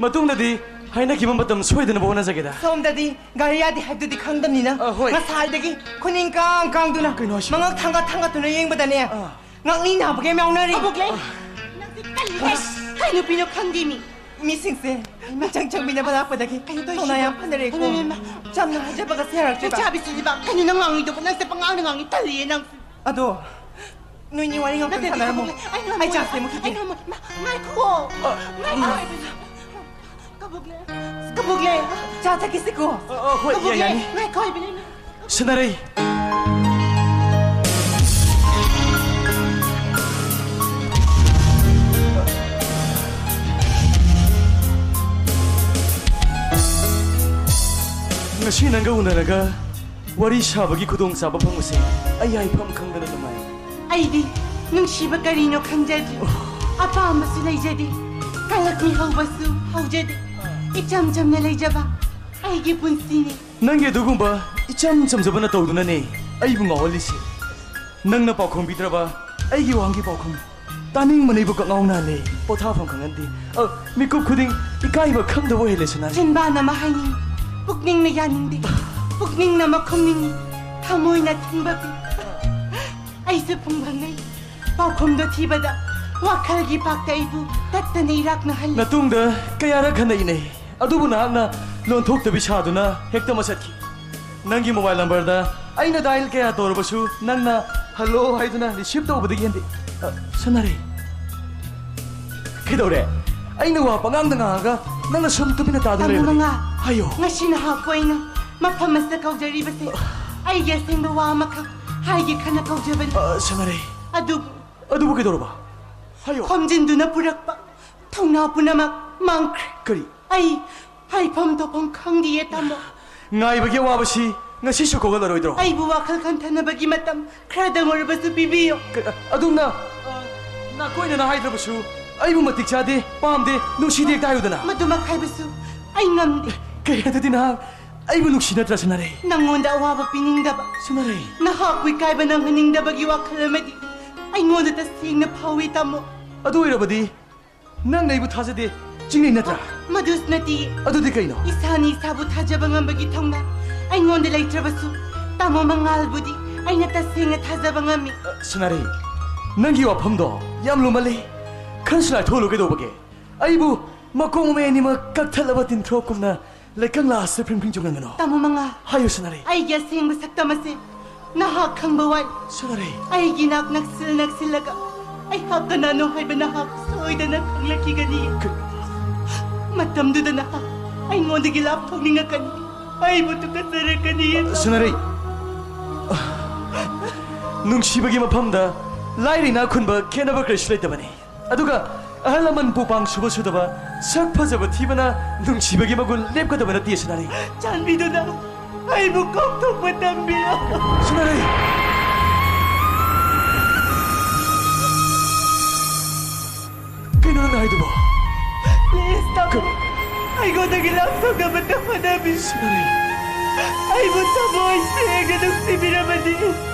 ꯃꯇꯨꯡꯗꯗꯤ ꯍꯥꯏꯅꯈꯤꯕ ꯃꯇꯝ ꯁꯣꯏꯗꯅꯕ ꯍꯣꯠꯅꯖꯒꯦꯗ꯫ ꯁꯣꯝꯗꯗꯤ ꯒꯥꯔꯤ ꯌꯥꯗꯦ ꯍꯥꯏꯕꯗꯨꯗꯤ ꯈꯪꯗꯕꯅꯤꯅ ꯑ, ꯍꯣꯏ꯫ ꯉꯁꯥꯏꯗꯒꯤ ꯈꯨꯅꯤꯡ ꯀꯥꯡ ꯀꯥꯡꯗꯨꯅ ꯀꯩꯅꯣ ꯍꯥꯏꯁꯤꯕꯣ? ꯃꯉꯛ ꯊꯥꯡꯒꯠ ꯊꯥꯡꯒꯠꯇꯨꯅ ꯌꯦꯡꯕꯗꯅꯦ ꯑ꯫ ꯉꯛꯂꯤ ꯅꯥꯕꯒ ꯌꯥꯝ ꯌꯥꯎꯅꯔꯤ꯫ ꯀꯕꯣꯛꯂꯦ, ꯅꯪꯁꯦ ꯀꯜꯂꯤꯍꯦ꯫ ꯑꯁ꯫ ꯀꯩ ꯅꯨꯄꯤꯅꯣ ꯈꯪꯗꯦ ꯃꯤ꯫ ꯃꯤꯁꯤꯡꯁꯦ ꯃꯤꯆꯪ ꯆꯪꯃꯤꯟꯅꯕ ꯂꯥꯛꯄꯗꯒꯤ ꯀꯩꯅꯣ ꯇꯧꯔꯤꯁꯤꯕꯣ? ꯊꯧꯅ ꯌꯥꯝ ꯐꯅꯔꯦꯀꯣ꯫ ꯍꯩꯃꯥ, ꯍꯩꯃꯥ꯫ ꯆꯝꯅ ꯍꯥꯏꯖꯕꯒꯁꯦ ꯌꯥꯔꯛꯇ꯭ꯔꯤꯕ꯫ ꯆꯥꯕꯤꯁꯤꯗꯤꯕ, ꯀꯩꯅꯣ ꯅꯪ ꯉꯥꯡꯉꯤꯗꯨꯕꯨ? ꯅꯪꯁꯦ ꯄꯉꯥꯡꯗ ꯉꯥꯡꯉꯤ, ꯇꯜꯂꯤꯌꯦ ꯅꯪꯁꯦ꯫ ꯑꯗꯣ ꯅꯣꯏꯅꯤ ꯋꯥꯔꯤ ꯉꯥꯛꯇꯪ ꯅꯠꯇꯦ, ꯁꯥꯟꯅꯔꯝꯃꯣ꯫ ꯀꯕꯣꯛꯂꯦ, ꯑꯩ ꯉꯝꯃꯣꯏ꯫ ꯑꯩ ꯆꯥ ꯁꯦꯝꯃꯨꯈꯤꯒꯦ꯫ ꯑꯩ ꯉꯝꯃꯣꯏ꯫ ꯃꯥ, ꯉꯥꯏꯈꯨꯑꯣ꯫ ꯑ, ꯉꯥꯏꯈꯣ ꯎꯝ꯫ ꯍꯥꯏꯕꯅꯦ꯫ ꯀꯕꯣꯛꯂꯦ, ꯀꯕꯣꯛꯂꯦ꯫ ꯆꯥ ꯊꯛꯈꯤꯁꯤꯀꯣ꯫ ꯑ, ꯑ, ꯍꯣꯏ, ꯌꯥꯏ, ꯀꯕꯣꯛꯂꯦ, ꯌꯥꯅꯤ꯫ ꯉꯥꯏꯈꯣ ꯍꯥꯏꯕꯅꯦ꯫ ꯁꯥꯅꯔꯩ꯫ ꯉꯁꯤ ꯅꯪꯒ ꯎꯅꯔꯒ ꯋꯥꯔꯤ ꯁꯥꯕꯒꯤ ꯈꯨꯗꯣꯡꯆꯥꯕ ꯐꯪꯕꯁꯦ ꯑꯩ ꯍꯥꯏꯐꯝ ꯈꯪꯗꯅ ꯅꯨꯡꯉꯥꯏ꯫ ꯑꯩꯗꯤ ꯅꯨꯡꯁꯤꯕ ꯀꯔꯤꯅꯣ ꯈꯪꯖꯗ꯭ꯔꯤ꯫ ꯑꯄꯥꯝꯕꯁꯨ ꯂꯩꯖꯗꯦ, ꯀꯂꯛ ꯃꯤꯍꯧꯕꯁꯨ ꯍꯧꯖꯗꯦ꯫ ꯏꯆꯝ ꯆꯝꯅ ꯂꯩꯖꯕ ꯑꯩꯒꯤ ꯄꯨꯟꯁꯤꯅꯤ꯫ ꯅꯪꯒꯤ ꯑꯗꯨꯒꯨꯝꯕ ꯏꯆꯝ ꯆꯝꯖꯕ ꯅꯇꯧꯗꯨꯅꯅꯦ ꯑꯩꯕꯨ ꯉꯥꯎꯍꯜꯂꯤꯁꯦ꯫ ꯅꯪꯅ ꯄꯥꯎꯈꯨꯝ ꯄꯤꯗ꯭ꯔꯕ ꯑꯩꯒꯤ ꯋꯥꯍꯪꯒꯤ ꯄꯥꯎꯈꯨꯝ ꯇꯥꯅꯤꯡꯕꯅ ꯑꯩꯕꯨ ꯀꯛꯉꯥꯎ ꯅꯥꯜꯂꯦ, ꯄꯣꯊꯥꯐꯝ ꯈꯪꯍꯟꯗꯦ꯫ ꯑ, ꯃꯤꯀꯨꯞ ꯈꯨꯗꯤꯡ ꯏꯀꯥꯏꯕ ꯈꯪꯗꯕ ꯑꯣꯏꯍꯜꯂꯦ ꯁꯅꯥ꯫ ꯆꯤꯟꯕꯥꯟ ꯑꯃ ꯍꯥꯏꯅꯤꯡ, ꯄꯨꯛꯅꯤꯡꯅ ꯌꯥꯅꯤꯡꯗꯦ, ꯄꯨꯛꯅꯤꯡꯅ ꯃꯈꯨꯝ ꯅꯤꯡꯉꯤ, ꯊꯃꯣꯏꯅ ꯊꯤꯡꯕ ꯄꯤ꯫ ꯑꯩꯁꯨ ꯐꯨꯡꯕꯪꯅꯩ꯫ ꯄꯥꯎꯈꯨꯝꯗꯣ ꯊꯤꯕꯗ ꯋꯥꯈꯜꯒꯤ ꯄꯥꯛꯇ ꯑꯩꯕꯨ ꯇꯠꯇꯅ ꯏꯔꯥꯛꯅꯍꯜꯂꯤ꯫ ꯅꯇꯨꯡꯗ ꯀꯌꯥꯔꯛ ꯍꯟꯅ ꯏꯅꯩ, ꯑꯗꯨꯕꯨ ꯅꯍꯥꯛꯅ ꯂꯣꯟꯊꯣꯛꯇꯕꯤ ꯁꯥꯗꯨꯅ ꯍꯦꯛꯇ ꯃꯨꯠꯊꯠꯈꯤ꯫ ꯅꯪꯒꯤ ꯃꯣꯕꯥꯏꯜ ꯅꯝꯕꯔꯗ ꯑꯩꯅ ꯗꯥꯏꯜ ꯀꯌꯥ ꯇꯧꯔꯕꯁꯨ ꯅꯪꯅ "ꯍꯜꯂꯣ" ꯍꯥꯏꯗꯨꯅ ꯔꯤꯁꯤꯞ ꯇꯧꯕꯗꯒꯤ ꯍꯦꯟꯗꯦ꯫ ꯑ, ꯁꯥꯅꯔꯩ, ꯀꯩꯗꯧꯔꯦ? ꯑꯩꯅ ꯋꯥ ꯄꯉꯥꯡꯗ ꯉꯥꯡꯉꯒ ꯅꯪꯅ ꯁꯨꯝ ꯇꯨꯃꯤꯟꯅ ꯇꯥꯗꯨꯅ ꯇꯥꯃꯣ ꯂꯩꯔꯕꯅꯤ꯫ ꯃꯉꯥ, ꯍꯥꯏꯌꯣ꯫ ꯉꯁꯤ ꯅꯍꯥꯛꯄꯨ ꯑꯩꯅ ꯃꯐꯝ ꯑꯁꯤꯗ ꯀꯧꯖꯔꯤꯕꯁꯦ ꯑꯩꯒꯤ ꯑꯁꯦꯡꯕ ꯋꯥ ꯑꯃꯈꯛ ꯍꯥꯏꯒꯦ ꯈꯟꯅ ꯀꯧꯖꯕꯅꯤ꯫ ꯑ, ꯁꯥꯅꯔꯩ, ꯑꯗꯨꯕꯨ ꯑꯗꯨꯕꯨ ꯀꯩꯗꯧꯔꯕ? ꯍꯥꯏꯌꯣ꯫ ꯈꯣꯝꯖꯤꯟꯗꯨꯅ ꯄꯨꯔꯛꯄ ꯊꯧꯅꯥ ꯄꯨꯝꯅꯃꯛ ꯃꯥꯡꯈ꯭ꯔꯦ꯫ ꯀꯔꯤ? ꯑꯩ ꯍꯥꯏꯐꯝ ꯇꯧꯐꯝ ꯈꯪꯗꯤꯌꯦ, ꯇꯥꯃꯣ꯫ ꯉꯥꯏꯕꯒꯤ ꯑꯋꯥꯕꯁꯤ ꯉꯁꯤꯁꯨ ꯀꯣꯛꯍꯜꯂꯔꯣꯏꯗ꯭ꯔꯣ? ꯑꯩꯕꯨ ꯋꯥꯈꯜ ꯈꯟꯊꯅꯕꯒꯤ ꯃꯇꯝ ꯈꯔꯗꯪ ꯑꯣꯏꯔꯕꯁꯨ ꯄꯤꯕꯤꯌꯨ꯫ ꯀ-, ꯑꯗꯨꯝꯅ, ꯑ, ꯅꯥꯀꯣꯏꯅꯅ ꯍꯥꯏꯗ꯭ꯔꯕꯁꯨ ꯑꯩꯕꯨ ꯃꯇꯤꯛ ꯆꯥꯗꯦ, ꯄꯥꯝꯗꯦ, ꯅꯨꯡꯁꯤꯗꯦ ꯍꯦꯛꯇ ꯍꯥꯏꯌꯨꯗꯅ꯫ ꯃꯗꯨꯃꯛ ꯍꯥꯏꯕꯁꯨ ꯑꯩ ꯉꯝꯗꯦ꯫ ꯀꯩ, ꯑꯗꯨꯗꯤ ꯅꯍꯥꯛ ꯑꯩꯕꯨ ꯅꯨꯡꯁꯤ ꯅꯠꯇ꯭ꯔꯥ, ꯁꯅꯥꯔꯩ? ꯅꯪꯉꯣꯟꯗ ꯑꯋꯥꯕ ꯄꯤꯅꯤꯡꯗꯕ, ꯁꯅꯥꯔꯩ꯫ ꯅꯍꯥꯛꯄꯨ ꯏꯀꯥꯏꯕ ꯅꯪꯍꯟꯅꯤꯡꯗꯕꯒꯤ ꯋꯥꯈꯜ ꯑꯃꯗꯤ ꯑꯩꯉꯣꯟꯗ ꯇꯁꯦꯡꯅ ꯐꯥꯎꯏ, ꯇꯥꯃꯣ꯫ ꯑꯗꯨ ꯑꯣꯏꯔꯕꯗꯤ ꯅꯪꯅ ꯑꯩꯕꯨ ꯊꯥꯖꯗꯦ ꯆꯤꯡꯅꯩ ꯅꯠꯇ꯭ꯔꯥ? ꯃꯗꯨꯁꯨ ꯅꯠꯇꯦ꯫ ꯑꯗꯨꯗꯤ ꯀꯩꯅꯣ? ꯏꯁꯥꯅ ꯏꯁꯥꯕꯨ ꯊꯥꯖꯕ ꯉꯝꯕꯒꯤ ꯊꯧꯅꯥ ꯑꯩꯉꯣꯟꯗ ꯂꯩꯇ꯭ꯔꯕꯁꯨ, ꯇꯥꯃꯣ ꯃꯉꯥꯜꯕꯨꯗꯤ ꯑꯩꯅ ꯇꯁꯦꯡꯅ ꯊꯥꯖꯕ ꯉꯝꯃꯤ꯫ ꯑ, ꯁꯅꯥꯔꯩ, ꯅꯪꯒꯤ ꯋꯥꯐꯝꯗꯣ ꯌꯥꯝ ꯂꯨꯃꯜꯂꯤ꯫ ꯈꯔꯁꯨ ꯂꯥꯏꯊꯣꯛꯍꯜꯂꯨ ꯀꯩꯗꯧꯕꯒꯦ? ꯑꯩꯕꯨ ꯃꯈꯣꯡ ꯃꯃꯩ ꯑꯅꯤꯃꯛ ꯀꯛꯊꯠꯂꯕ ꯇꯤꯟꯊ꯭ꯔꯣꯛꯀꯨꯝꯅ ꯂꯩꯀꯪꯂꯥ ꯑꯁꯤꯗ ꯐ꯭ꯔꯤꯡ ꯐ꯭ꯔꯤꯡ ꯆꯣꯡꯍꯟꯒꯅꯨ꯫ ꯇꯥꯃꯣ ꯃꯉꯥꯜ, ꯍꯥꯏꯌꯨ, ꯁꯅꯥꯔꯩ꯫ ꯑꯩꯒꯤ ꯑꯁꯦꯡꯕ ꯁꯛꯇꯝ ꯑꯁꯤ ꯅꯍꯥꯛ ꯈꯪꯕ ꯋꯥꯏ꯫ ꯁꯅꯥꯔꯩ꯫ ꯑꯩꯒꯤ ꯅꯥꯛ ꯅꯛꯁꯤꯜ ꯅꯛꯁꯤꯜꯂꯒ ꯑꯩꯍꯥꯛ ꯀꯅꯥꯅꯣ ꯍꯥꯏꯕ ꯅꯍꯥꯛ ꯁꯣꯏꯗꯅ ꯈꯪꯂꯛꯈꯤꯒꯅꯤ꯫ ꯀ- ꯃꯇꯝꯗꯨꯗ ꯅꯍꯥꯛ ꯑꯩꯉꯣꯟꯗꯒꯤ ꯂꯥꯞꯊꯣꯛꯅꯤꯡꯉꯛꯀꯅꯤ, ꯑꯩꯕꯨ ꯇꯨꯀꯠꯆꯔꯛꯀꯅꯤ꯫ ꯁꯅꯥꯔꯩ, ꯅꯨꯡꯁꯤꯕꯒꯤ ꯃꯐꯝꯗ ꯂꯥꯏꯔ ꯏꯅꯥꯛ ꯈꯨꯟꯕ ꯈꯦꯠꯅꯕ ꯀꯔꯤꯁꯨ ꯂꯩꯇꯕꯅꯤ꯫ ꯑꯗꯨꯒ ꯑꯍꯜ ꯂꯃꯟ ꯄꯨ ꯄꯥꯡ ꯁꯨꯕ ꯁꯨꯗꯕ, ꯁꯛ ꯐꯖꯕ ꯊꯤꯕꯅ ꯅꯨꯡꯁꯤꯕꯒꯤ ꯃꯒꯨꯟ ꯂꯦꯞꯀꯗꯕ ꯅꯠꯇꯦ, ꯁꯅꯥꯔꯩ꯫ ꯆꯥꯟꯕꯤꯗꯨꯅ ꯑꯩꯕꯨ ꯀꯥꯎꯊꯣꯛꯄ ꯇꯝꯕꯤꯌꯨ꯫ ꯁꯅꯥꯔꯩ! ꯀꯩꯅꯣ ꯅꯪꯅ ꯍꯥꯏꯗꯨꯕꯣ? Please, ꯇꯥꯃꯣ꯫ ꯀ- ꯑꯩꯉꯣꯟꯗꯒꯤ ꯂꯥꯞꯊꯣꯛꯅꯕ ꯍꯣꯠꯅꯕꯤꯌꯨ꯫ ꯁꯅꯥꯔꯩ! ꯑꯩꯕꯨ ꯊꯃꯣꯏ ꯁꯦꯡꯅ ꯅꯨꯡꯁꯤꯕꯤꯔꯕꯗꯤ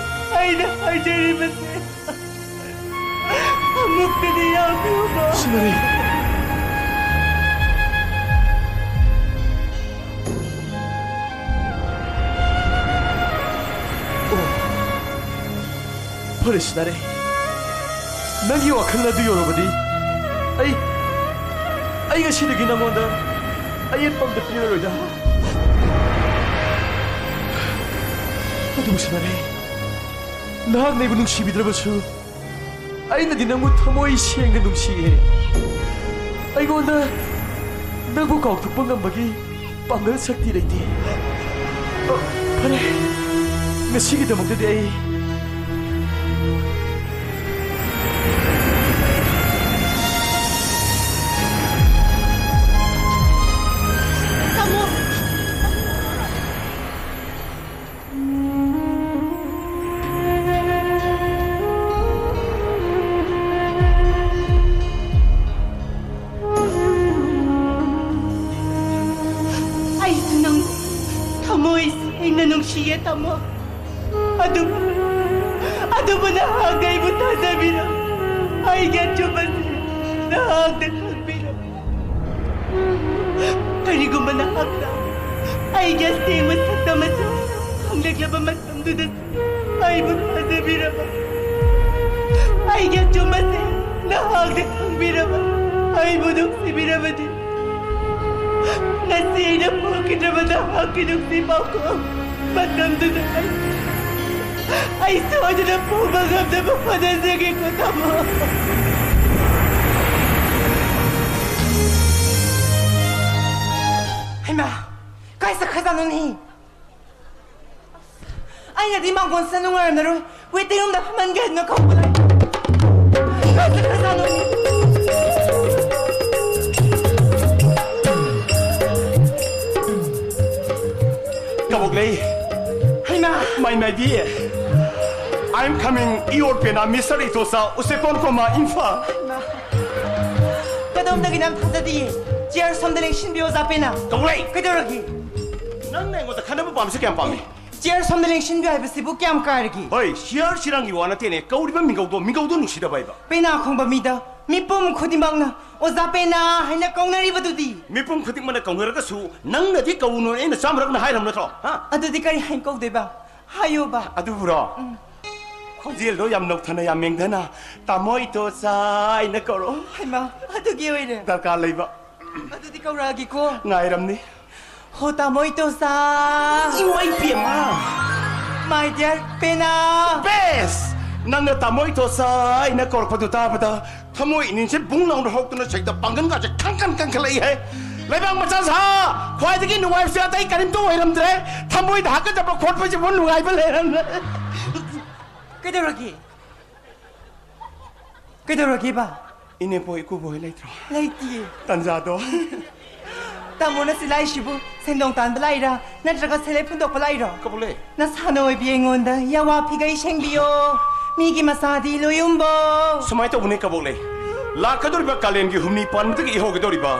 ꯑꯩꯅ ꯍꯥꯏꯖꯔꯤꯕꯁꯦ ꯑꯃꯨꯛꯇꯗꯤ ꯌꯥꯕꯤꯌꯨꯕ꯫ ꯁꯅꯥꯔꯩ! ꯑꯣ, ꯐꯔꯦ, ꯁꯅꯥꯔꯩ꯫ ꯅꯪꯒꯤ ꯋꯥꯈꯜ ꯑꯗꯨ ꯌꯧꯔꯕꯗꯤ ꯑꯩ, ꯑꯩ ꯉꯁꯤꯗꯒꯤ ꯅꯪꯉꯣꯟꯗ ꯑꯌꯦꯠꯄ ꯑꯝꯇ ꯄꯤꯔꯔꯣꯏꯗ꯫ ꯑꯗꯨꯕꯨ ꯁꯅꯥꯔꯩ, ꯅꯍꯥꯛꯅ ꯑꯩꯕꯨ ꯅꯨꯡꯁꯤꯕꯤꯗ꯭ꯔꯕꯁꯨ ꯑꯩꯅꯗꯤ ꯅꯪꯕꯨ ꯊꯃꯣꯏ ꯁꯦꯡꯅ ꯅꯨꯡꯁꯤꯌꯦ꯫ ꯑꯩꯉꯣꯟꯗ ꯅꯪꯕꯨ ꯀꯥꯎꯊꯣꯛꯄ ꯉꯝꯕꯒꯤ ꯄꯥꯡꯒꯜ ꯁꯛꯇꯤ ꯂꯩꯇꯦ꯫ ꯑ, ꯐꯔꯦ, ꯉꯁꯤꯒꯤꯗꯃꯛꯇꯗꯤ ꯑꯩ ꯌꯦ ꯇꯥꯃꯣ꯫ ꯑꯗꯨꯕꯨ, ꯑꯗꯨꯕꯨ ꯅꯍꯥꯛꯅ ꯑꯩꯕꯨ ꯊꯥꯖꯕꯤꯔꯝꯃꯤ꯫ ꯑꯩꯒꯤ ꯑꯆꯨꯝꯕꯁꯦ ꯅꯍꯥꯛꯅ ꯈꯪꯕꯤꯔꯝꯃꯤ꯫ ꯀꯔꯤꯒꯨꯝꯕ ꯅꯍꯥꯛꯅ ꯑꯩꯒꯤ ꯑꯁꯦꯡꯕ ꯁꯛꯇꯝ ꯑꯁꯤ ꯈꯪꯂꯛꯂꯕ ꯃꯇꯝꯗꯨꯗ ꯑꯩꯕꯨ ꯊꯥꯖꯕꯤꯔꯝꯃꯤ꯫ ꯑꯩꯒꯤ ꯑꯆꯨꯝꯕꯁꯦ ꯅꯍꯥꯛꯅ ꯈꯪꯕꯤꯔꯝꯃꯤ꯫ ꯑꯩꯕꯨ ꯅꯨꯡꯁꯤꯕꯤꯔꯕꯗꯤ ꯉꯁꯤ ꯑꯩꯅ ꯐꯪꯈꯤꯗ꯭ꯔꯕ ꯅꯍꯥꯛꯀꯤ ꯅꯨꯡꯁꯤ ꯄꯥꯎꯈꯨꯝ ꯃꯇꯝꯗꯨꯗ ꯑꯩ, ꯑꯩ ꯁꯣꯏꯗꯅ ꯐꯪꯕ ꯉꯝꯅꯕ ꯍꯣꯠꯅꯖꯒꯦꯀꯣ, ꯇꯥꯃꯣ꯫ ꯍꯩꯃꯥ, ꯀꯥꯏ ꯆꯠꯈ꯭ꯔꯖꯥꯠꯅꯣꯅꯦ? ꯑꯩꯅꯗꯤ ꯃꯥꯡꯒꯣꯟꯁꯤꯗ ꯅꯨꯡꯉꯥꯏꯔꯝꯂꯔꯣꯏ꯫ ꯋꯦꯇꯤꯡ ꯔꯨꯝꯗ ꯐꯝꯍꯟꯒꯦ ꯍꯥꯏꯗꯨꯅ ꯀꯧꯕ ꯂꯥꯛꯏ꯫ ꯀꯥꯏ ꯆꯠꯈ꯭ꯔꯖꯥꯠꯅꯣ? ꯀꯕꯣꯛꯂꯩ꯫ ꯍꯩꯃꯥ! ꯃꯥꯏ ꯃꯥꯏꯕꯤ꯫ I am coming, your pena, Mister Itocha, ꯎꯆꯦꯛꯀꯣꯟ ꯀꯣꯃꯥ, ꯏꯝꯐꯥꯜ꯫ ꯍꯩꯃꯥ! ꯀꯗꯣꯝꯗꯒꯤꯅꯣ ꯌꯥꯝ ꯊꯥꯖꯗꯤꯌꯦ꯫ ꯆꯤꯌꯔ ꯁꯣꯝꯗ ꯂꯦꯡꯁꯤꯟꯕꯤꯌꯣ, ꯑꯣꯖꯥ ꯄꯦꯅꯥ꯫ ꯀꯕꯣꯛꯂꯩ! ꯀꯩꯗꯧꯔꯒꯦ? ꯅꯪꯅ ꯑꯩꯉꯣꯟꯗ ꯈꯟꯅꯕ ꯄꯥꯝꯃꯤꯁꯦ ꯀꯌꯥꯝ ꯄꯥꯝꯃꯤ? ꯆꯤꯌꯔ ꯁꯣꯝꯗ ꯂꯦꯡꯁꯤꯟꯕꯤꯌꯨ ꯍꯥꯏꯕꯁꯤꯕꯨ ꯀꯌꯥꯝ ꯀꯥꯏꯔꯒꯦ? ꯍꯣꯏ, ꯆꯤꯌꯔ ꯆꯤꯔꯥꯡꯒꯤ ꯋꯥ ꯅꯠꯇꯦꯅꯦ, ꯀꯧꯔꯤꯕ ꯃꯤꯡꯒꯧꯗꯣ, ꯃꯤꯡꯒꯧꯗꯣ ꯅꯨꯡꯁꯤꯗꯕ ꯍꯥꯏꯕ꯫ ꯄꯦꯅꯥ ꯈꯣꯡꯕ ꯃꯤꯗ ꯃꯤꯄꯨꯝ ꯈꯨꯗꯤꯡꯃꯛꯅ "ꯑꯣꯖꯥ ꯄꯦꯅꯥ" ꯍꯥꯏꯅ ꯀꯧꯅꯔꯤꯕꯗꯨꯗꯤ? ꯃꯤꯄꯨꯝ ꯈꯨꯗꯤꯡꯃꯛꯅ ꯀꯧꯅꯔꯒꯁꯨ ꯅꯪꯅꯗꯤ ꯀꯧꯅꯨꯅ ꯑꯩꯅ ꯆꯥꯝꯃꯔꯛꯅ ꯍꯥꯏꯔꯝ ꯅꯠꯇ꯭ꯔꯣ? ꯍꯥ? ꯑꯗꯨꯗꯤ ꯀꯔꯤ ꯍꯥꯏꯅ ꯀꯧꯗꯣꯏꯕ? ꯍꯥꯏꯌꯣꯕ꯫ ꯑꯗꯨꯕꯨꯔꯣ? ꯎꯝ꯫ ꯈꯣꯟꯖꯦꯜꯗꯣ ꯌꯥꯝ ꯅꯧꯊꯅ, ꯌꯥꯝ ꯃꯦꯡꯊꯅ "ꯇꯥꯃꯣ ꯏꯇꯣꯆꯥ" ꯍꯥꯏꯅ ꯀꯧꯔꯣ꯫ ꯍꯩꯃꯥ, ꯑꯗꯨꯒꯤ ꯑꯣꯏꯔꯦ? ꯗꯔꯀꯥꯔ ꯂꯩꯕ꯫ ꯑꯗꯨꯗꯤ ꯀꯧꯔꯛꯑꯒꯦꯀꯣ꯫ ꯉꯥꯏꯔꯝꯅꯤ꯫ ꯍꯣ, ꯇꯥꯃꯣ ꯏꯇꯣꯆꯥ꯫ ꯏꯃꯥ ꯏꯕꯦꯝꯃ! My dear ꯄꯦꯅꯥ! ꯕꯦꯁ! ꯅꯪꯅ "ꯇꯥꯃꯣ ꯏꯇꯣꯆꯥ" ꯍꯥꯏꯅ ꯀꯧꯔꯛꯄꯗꯨ ꯇꯥꯕꯗ ꯊꯃꯣꯏ ꯏꯅꯤꯡꯁꯦ ꯕꯨꯡ ꯂꯥꯎꯅ ꯍꯧꯔꯛꯇꯨꯅ ꯁꯤꯗ ꯄꯥꯡꯒꯜꯒꯥꯁꯦ ꯈꯪ ꯀꯟ ꯀꯟꯈꯠꯂꯛꯏꯍꯦ꯫ ꯂꯩꯕꯥꯛ ꯃꯆꯥ ꯁꯥ! ꯈ꯭ꯋꯥꯏꯗꯒꯤ ꯅꯨꯡꯉꯥꯏꯕꯁꯦ ꯑꯇꯩ ꯀꯔꯤꯝꯇ ꯑꯣꯏꯔꯝꯗ꯭ꯔꯦ꯫ ꯊꯃꯣꯏꯗ ꯍꯥꯀꯠꯆꯕ ꯈꯣꯠꯄꯁꯤꯕꯨ ꯅꯨꯡꯉꯥꯏꯕ ꯂꯩꯔꯝꯗ꯭ꯔꯦ꯫ ꯀꯩꯗꯧꯔꯒꯦ? ꯀꯩꯗꯧꯔꯒꯦꯕ? ꯏꯅꯦꯄꯣ ꯏꯀꯨꯕꯣꯏ ꯂꯩꯇ꯭ꯔꯣ? ꯂꯩꯇꯤꯌꯦ꯫ ꯇꯟꯖꯥꯗꯣ꯫ ꯇꯥꯃꯣꯅ ꯁꯤ ꯂꯥꯛꯏꯁꯤꯕꯨ ꯁꯦꯟꯗꯣꯡ ꯇꯥꯟꯕ ꯂꯥꯛꯏꯔꯥ, ꯅꯠꯇ꯭ꯔꯒ ꯁꯦꯜ ꯍꯦꯞ ꯍꯨꯟꯗꯣꯛꯄ ꯂꯥꯛꯏꯔꯣ? ꯀꯕꯣꯛꯂꯩ꯫ ꯅꯁꯥꯅ ꯑꯣꯏꯕꯤ ꯑꯩꯉꯣꯟꯗ ꯌꯥꯋꯥ ꯐꯤꯒꯩ ꯁꯦꯡꯕꯤꯌꯣ꯫ ꯃꯤꯒꯤ ꯃꯆꯥꯗꯤ ꯂꯣꯏꯌꯨꯝꯕꯣ꯫ ꯁꯨꯃꯥꯏꯅ ꯇꯧꯕꯅꯦ, ꯀꯕꯣꯛꯂꯩ꯫ ꯂꯥꯛꯀꯗꯧꯔꯤꯕ ꯀꯥꯂꯦꯟꯒꯤ ꯍꯨꯝꯅꯤ ꯄꯥꯟꯕꯗꯒꯤ ꯏꯍꯧꯒꯗꯧꯔꯤꯕ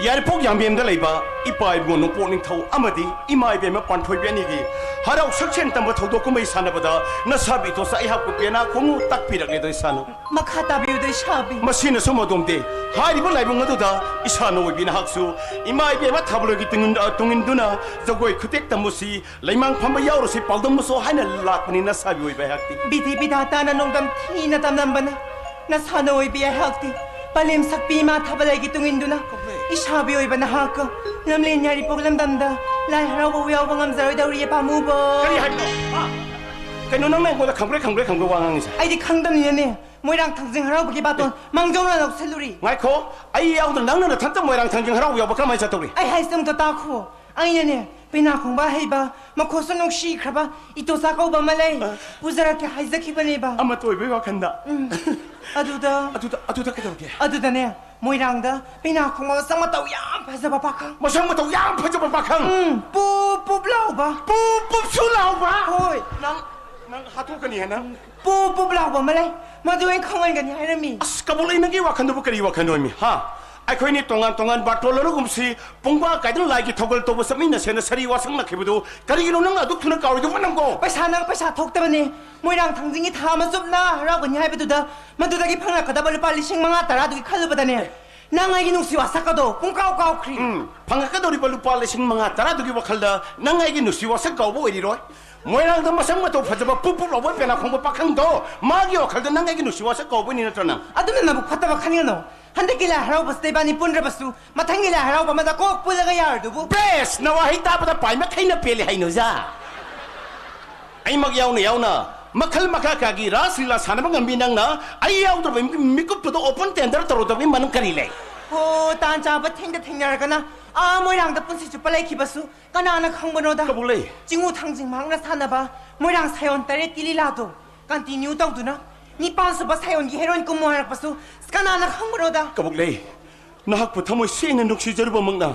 ꯌꯥꯏꯔꯤꯄꯣꯛ ꯌꯥꯝꯕꯦꯝꯗ ꯂꯩꯕ ꯏꯄꯥ ꯏꯕꯨꯡꯉꯣ ꯅꯣꯡꯄꯣꯛ ꯅꯤꯡꯊꯧ ꯑꯃꯗꯤ ꯏꯃꯥ ꯏꯕꯦꯝꯃ ꯄꯥꯟꯊꯣꯏꯕꯤ ꯑꯅꯤꯒꯤ ꯍꯔꯥꯎ ꯁꯛꯁꯦꯟ ꯇꯝꯕ ꯊꯧꯗꯣꯛ ꯀꯨꯝꯍꯩ ꯁꯥꯟꯅꯕꯗ ꯅꯁꯥꯕꯤ ꯏꯇꯣꯆꯥ ꯑꯩꯍꯥꯛꯄꯨ ꯄꯦꯅꯥ ꯈꯣꯡꯉꯨ ꯇꯥꯛꯄꯤꯔꯛꯂꯦꯗꯣ ꯏꯁꯥꯅ꯫ ꯃꯈꯥ ꯇꯥꯕꯤꯌꯨꯗꯣ ꯏꯁꯥꯕꯤ꯫ ꯃꯁꯤꯅꯁꯨ ꯃꯗꯣꯝꯗꯦ, ꯍꯥꯏꯔꯤꯕ ꯂꯥꯏꯕꯨꯡ ꯑꯗꯨꯗ ꯏꯁꯥꯅ ꯑꯣꯏꯕꯤ ꯅꯍꯥꯛꯁꯨ ꯏꯃꯥ ꯏꯕꯦꯝꯃ ꯊꯥꯕꯂꯣꯏꯒꯤ ꯇꯨꯡꯏꯟ-, ꯑ, ꯇꯨꯡꯏꯟꯗꯨꯅ ꯖꯒꯣꯏ ꯈꯨꯇꯦꯛ ꯇꯝꯃꯨꯁꯤ, ꯂꯩꯃꯥꯡ ꯐꯝꯕ ꯌꯥꯎꯔꯨꯁꯤ, ꯄꯥꯎꯗꯝꯃꯁꯨ ꯍꯥꯏꯅ ꯂꯥꯛꯄꯅꯤ ꯅꯁꯥꯕꯤ ꯑꯣꯏꯕ ꯑꯩꯍꯥꯛꯇꯤ꯫ ꯕꯤꯙꯤ ꯕꯤꯙꯥꯇꯥꯅ ꯅꯣꯡꯗꯝ ꯊꯤꯅ ꯇꯝꯂꯝꯕꯅ ꯅꯁꯥꯅ ꯑꯣꯏꯕꯤ ꯑꯩꯍꯥꯛꯇꯤ ꯄꯂꯦꯝ ꯁꯛꯄꯤ ꯏꯃꯥ ꯊꯥꯕꯂꯩꯒꯤ ꯇꯨꯡꯏꯟꯗꯨꯅ ꯏꯁꯥꯕꯤ ꯑꯣꯏꯕ ꯅꯍꯥꯛꯀ ꯂꯝꯂꯦꯟ ꯌꯥꯏꯔꯤꯄꯣꯛ ꯂꯝꯗꯝꯗ ꯂꯥꯏ ꯍꯔꯥꯎꯕ ꯌꯥꯎꯕ ꯉꯝꯖꯔꯣꯏꯗꯧꯔꯤꯌꯦ ꯄꯥꯝꯃꯨꯕ꯫ ꯀꯔꯤ ꯍꯥꯏꯕꯅꯣ? ꯍꯥ? ꯀꯩꯅꯣ ꯅꯪꯅ ꯑꯩꯉꯣꯟꯗ ꯈꯪꯕ꯭ꯔꯦ ꯈꯪꯕ꯭ꯔꯦ ꯈꯪꯕ꯭ꯔꯦ ꯋꯥ ꯉꯥꯡꯉꯤꯁꯦ? ꯑꯩꯗꯤ ꯈꯪꯗꯕꯅꯤꯅꯅꯦ, ꯃꯣꯏꯔꯥꯡ ꯊꯥꯡꯖꯤꯡ ꯍꯔꯥꯎꯕꯒꯤ ꯕꯥꯇꯣꯟ ꯃꯥꯡꯖꯧꯅꯅ ꯂꯧꯁꯤꯜꯂꯨꯔꯤ꯫ ꯉꯥꯏꯈꯣ, ꯑꯩ ꯌꯥꯎꯗꯅ ꯅꯪꯅ ꯅꯊꯟꯇ ꯃꯣꯏꯔꯥꯡ ꯊꯥꯡꯖꯤꯡ ꯍꯔꯥꯎꯕ ꯌꯥꯎꯕ ꯀꯔꯝꯍꯥꯏꯅ ꯆꯠꯇꯧꯔꯤ? ꯑꯩ ꯍꯥꯏꯁꯦ ꯑꯃꯨꯛꯇ ꯇꯥꯈꯨꯑꯣ꯫ ꯑꯩꯅꯅꯦ, ꯄꯦꯅꯥ ꯈꯣꯡꯕ ꯍꯩꯕ, ꯃꯈꯣꯟꯁꯨ ꯅꯨꯡꯁꯤꯈ꯭ꯔꯕ ꯏꯇꯣꯆꯥ ꯀꯧꯕ ꯑꯃ ꯂꯩ꯫ ꯑ꯫ ꯄꯨꯖꯔꯛꯀꯦ ꯍꯥꯏꯖꯈꯤꯕꯅꯦꯕ꯫ ꯑꯃꯠꯇ ꯑꯣꯏꯕꯒꯤ ꯋꯥꯈꯜꯗ꯫ ꯎꯝ꯫ ꯑꯗꯨꯗ ꯑꯗꯨꯗ, ꯑꯗꯨꯗ ꯀꯩꯗꯧꯔꯒꯦ? ꯑꯗꯨꯗꯅꯦ, ꯃꯣꯏꯔꯥꯡꯗ ꯄꯦꯅꯥ ꯈꯣꯡꯕ ꯃꯁꯛ ꯃꯇꯧ ꯌꯥꯝ ꯐꯖꯕ ꯄꯥꯈꯪ꯫ ꯃꯁꯛ ꯃꯇꯧ ꯌꯥꯝ ꯐꯖꯕ ꯄꯥꯈꯪ? ꯎꯝ, ꯄꯨꯞ ꯄꯨꯞ ꯂꯥꯎꯕ꯫ ꯄꯨꯞ ꯄꯨꯞꯁꯨ ꯂꯥꯎꯕ? ꯍꯣꯏ꯫ ꯅꯪ, ꯅꯪ ꯍꯥꯠꯇꯣꯛꯀꯅꯤ ꯍꯦ ꯅꯪ꯫ ꯄꯨꯞ ꯄꯨꯞ ꯂꯥꯎꯕ ꯑꯃ ꯂꯩ, ꯃꯗꯨ ꯑꯩꯅ ꯈꯪꯍꯟꯒꯅꯤ ꯍꯥꯏꯔꯝꯃꯤ꯫ ꯑꯁ, ꯀꯕꯣꯛꯂꯩ, ꯅꯪꯒꯤ ꯋꯥꯈꯜꯗꯨꯕꯨ ꯀꯔꯤ ꯋꯥꯈꯜꯅꯣꯃꯤ? ꯍꯥ? ꯑꯩꯈꯣꯏꯅꯤ ꯇꯣꯉꯥꯟ ꯇꯣꯉꯥꯟ ꯕꯥꯔꯇꯣꯟ ꯂꯧꯔꯒꯨꯝꯁꯤ, ꯄꯨꯡꯕꯥ ꯀꯥꯏꯗꯅ ꯂꯥꯏꯒꯤ ꯊꯧꯒꯜ ꯇꯧꯕ ꯆꯠꯃꯤꯟꯅꯁꯦꯅ ꯁꯥꯔꯤ ꯋꯥꯁꯛꯅꯈꯤꯕꯗꯨ ꯀꯔꯤꯒꯤꯅꯣ ꯅꯪꯅ ꯑꯗꯨꯛ ꯊꯨꯅ ꯀꯥꯎꯔꯤꯗꯨꯕꯨ ꯅꯪꯕꯣ? ꯄꯩꯁꯥꯅ ꯄꯩꯁꯥ ꯊꯣꯛꯇꯕꯅꯦ꯫ ꯃꯣꯏꯔꯥꯡ ꯊꯥꯡꯖꯤꯡꯒꯤ ꯊꯥ ꯑꯃ ꯆꯨꯞꯅ ꯍꯔꯥꯎꯒꯅꯤ ꯍꯥꯏꯕꯗꯨꯗ ꯃꯗꯨꯗꯒꯤ ꯐꯪꯂꯛꯀꯗꯕ ꯂꯨꯄꯥ ꯂꯤꯁꯤꯡ ꯃꯉꯥ ꯇꯔꯥꯗꯨꯒꯤ ꯈꯜꯂꯨꯕꯗꯅꯦ, ꯅꯪ ꯑꯩꯒꯤ ꯅꯨꯡꯁꯤ ꯋꯥꯁꯛ ꯑꯗꯣ ꯄꯨꯡꯀꯥꯎ ꯀꯥꯎꯈ꯭ꯔꯤ꯫ ꯎꯝ, ꯐꯪꯉꯛꯀꯗꯧꯔꯤꯕ ꯂꯨꯄꯥ ꯂꯤꯁꯤꯡ ꯃꯉꯥ ꯇꯔꯥꯗꯨꯒꯤ ꯋꯥꯈꯜꯗ ꯅꯪ ꯑꯩꯒꯤ ꯅꯨꯡꯁꯤ ꯋꯥꯁꯛ ꯀꯥꯎꯕ ꯑꯣꯏꯔꯤꯔꯣꯏ꯫ ꯃꯣꯏꯔꯥꯡꯗ ꯃꯁꯛ ꯃꯇꯧ ꯐꯖꯕ ꯄꯨꯞ ꯄꯨꯞ ꯂꯥꯎꯕ ꯄꯦꯅꯥ ꯈꯣꯡꯕ ꯄꯥꯈꯪꯗꯣ, ꯃꯥꯒꯤ ꯋꯥꯈꯜꯗ ꯅꯪ ꯑꯩꯒꯤ ꯅꯨꯡꯁꯤ ꯋꯥꯁꯛ ꯀꯥꯎꯕꯅꯤ ꯅꯠꯇ꯭ꯔꯣ ꯅꯪ? ꯑꯗꯨꯅ ꯅꯕꯨꯛ ꯐꯠꯇꯕ ꯈꯟꯒꯅꯨ꯫ ꯍꯟꯗꯛꯀꯤ ꯂꯥꯏ ꯍꯔꯥꯎꯕꯁꯤꯗ ꯏꯕꯥꯅꯤ ꯄꯨꯟꯗ꯭ꯔꯕꯁꯨ ꯃꯊꯪꯒꯤ ꯂꯥꯏ ꯍꯔꯥꯎꯕ ꯑꯃꯗ ꯀꯣꯛ ꯄꯨꯜꯂꯒ ꯌꯥꯔꯗꯨꯕꯨ꯫ ꯕꯦꯁ! ꯅꯋꯥꯍꯩ ꯇꯥꯕꯗ ꯄꯥꯏ ꯃꯈꯩꯅ ꯄꯦꯜꯂꯤ ꯍꯩꯅꯨꯖꯥ꯫ ꯑꯩꯃꯛ ꯌꯥꯎꯅ ꯌꯥꯎꯅ ꯃꯈꯜ ꯃꯈꯥ ꯀꯌꯥꯒꯤ ꯔꯥꯁ ꯂꯤꯂꯥ ꯁꯥꯟꯅꯕ ꯉꯝꯕꯤ ꯅꯪꯅ ꯑꯩ ꯌꯥꯎꯗ꯭ꯔꯕ ꯃꯤ-, ꯃꯤꯀꯨꯞꯇꯨꯗ open tender ꯇꯧꯔꯨꯗꯕꯒꯤ ꯃꯔꯝ ꯀꯔꯤ ꯂꯩ? ꯍꯣ, ꯇꯥꯟ ꯆꯥꯕ ꯊꯦꯡꯗ ꯊꯦꯡꯅꯔꯒꯅ ꯑꯥ ꯃꯣꯏꯔꯥꯡꯗ ꯄꯨꯟꯁꯤ ꯆꯨꯞꯄ ꯂꯩꯈꯤꯕꯁꯨ ꯀꯅꯥꯅ ꯈꯪꯕꯅꯣꯗ? ꯀꯕꯣꯛꯂꯩ꯫ ꯆꯤꯡꯉꯨ ꯊꯥꯡꯖꯤꯡ ꯃꯍꯥꯛꯅ ꯁꯥꯟꯅꯕ ꯃꯣꯏꯔꯥꯡ ꯁꯥꯌꯣꯟ ꯇꯔꯦꯠꯀꯤ ꯂꯤꯂꯥꯗꯣ continue ꯇꯧꯗꯨꯅ ꯅꯤꯄꯥꯟ ꯁꯨꯕ ꯁꯥꯌꯣꯟꯒꯤ heroine ꯀꯨꯝꯃꯨ ꯍꯥꯏꯔꯛꯄꯁꯨ ꯀꯅꯥꯅ ꯈꯪꯕꯅꯣꯗ? ꯀꯕꯣꯛꯂꯩ, ꯅꯍꯥꯛꯄꯨ ꯊꯃꯣꯏ ꯁꯦꯡꯅ ꯅꯨꯡꯁꯤꯖꯔꯨꯕꯃꯛꯅ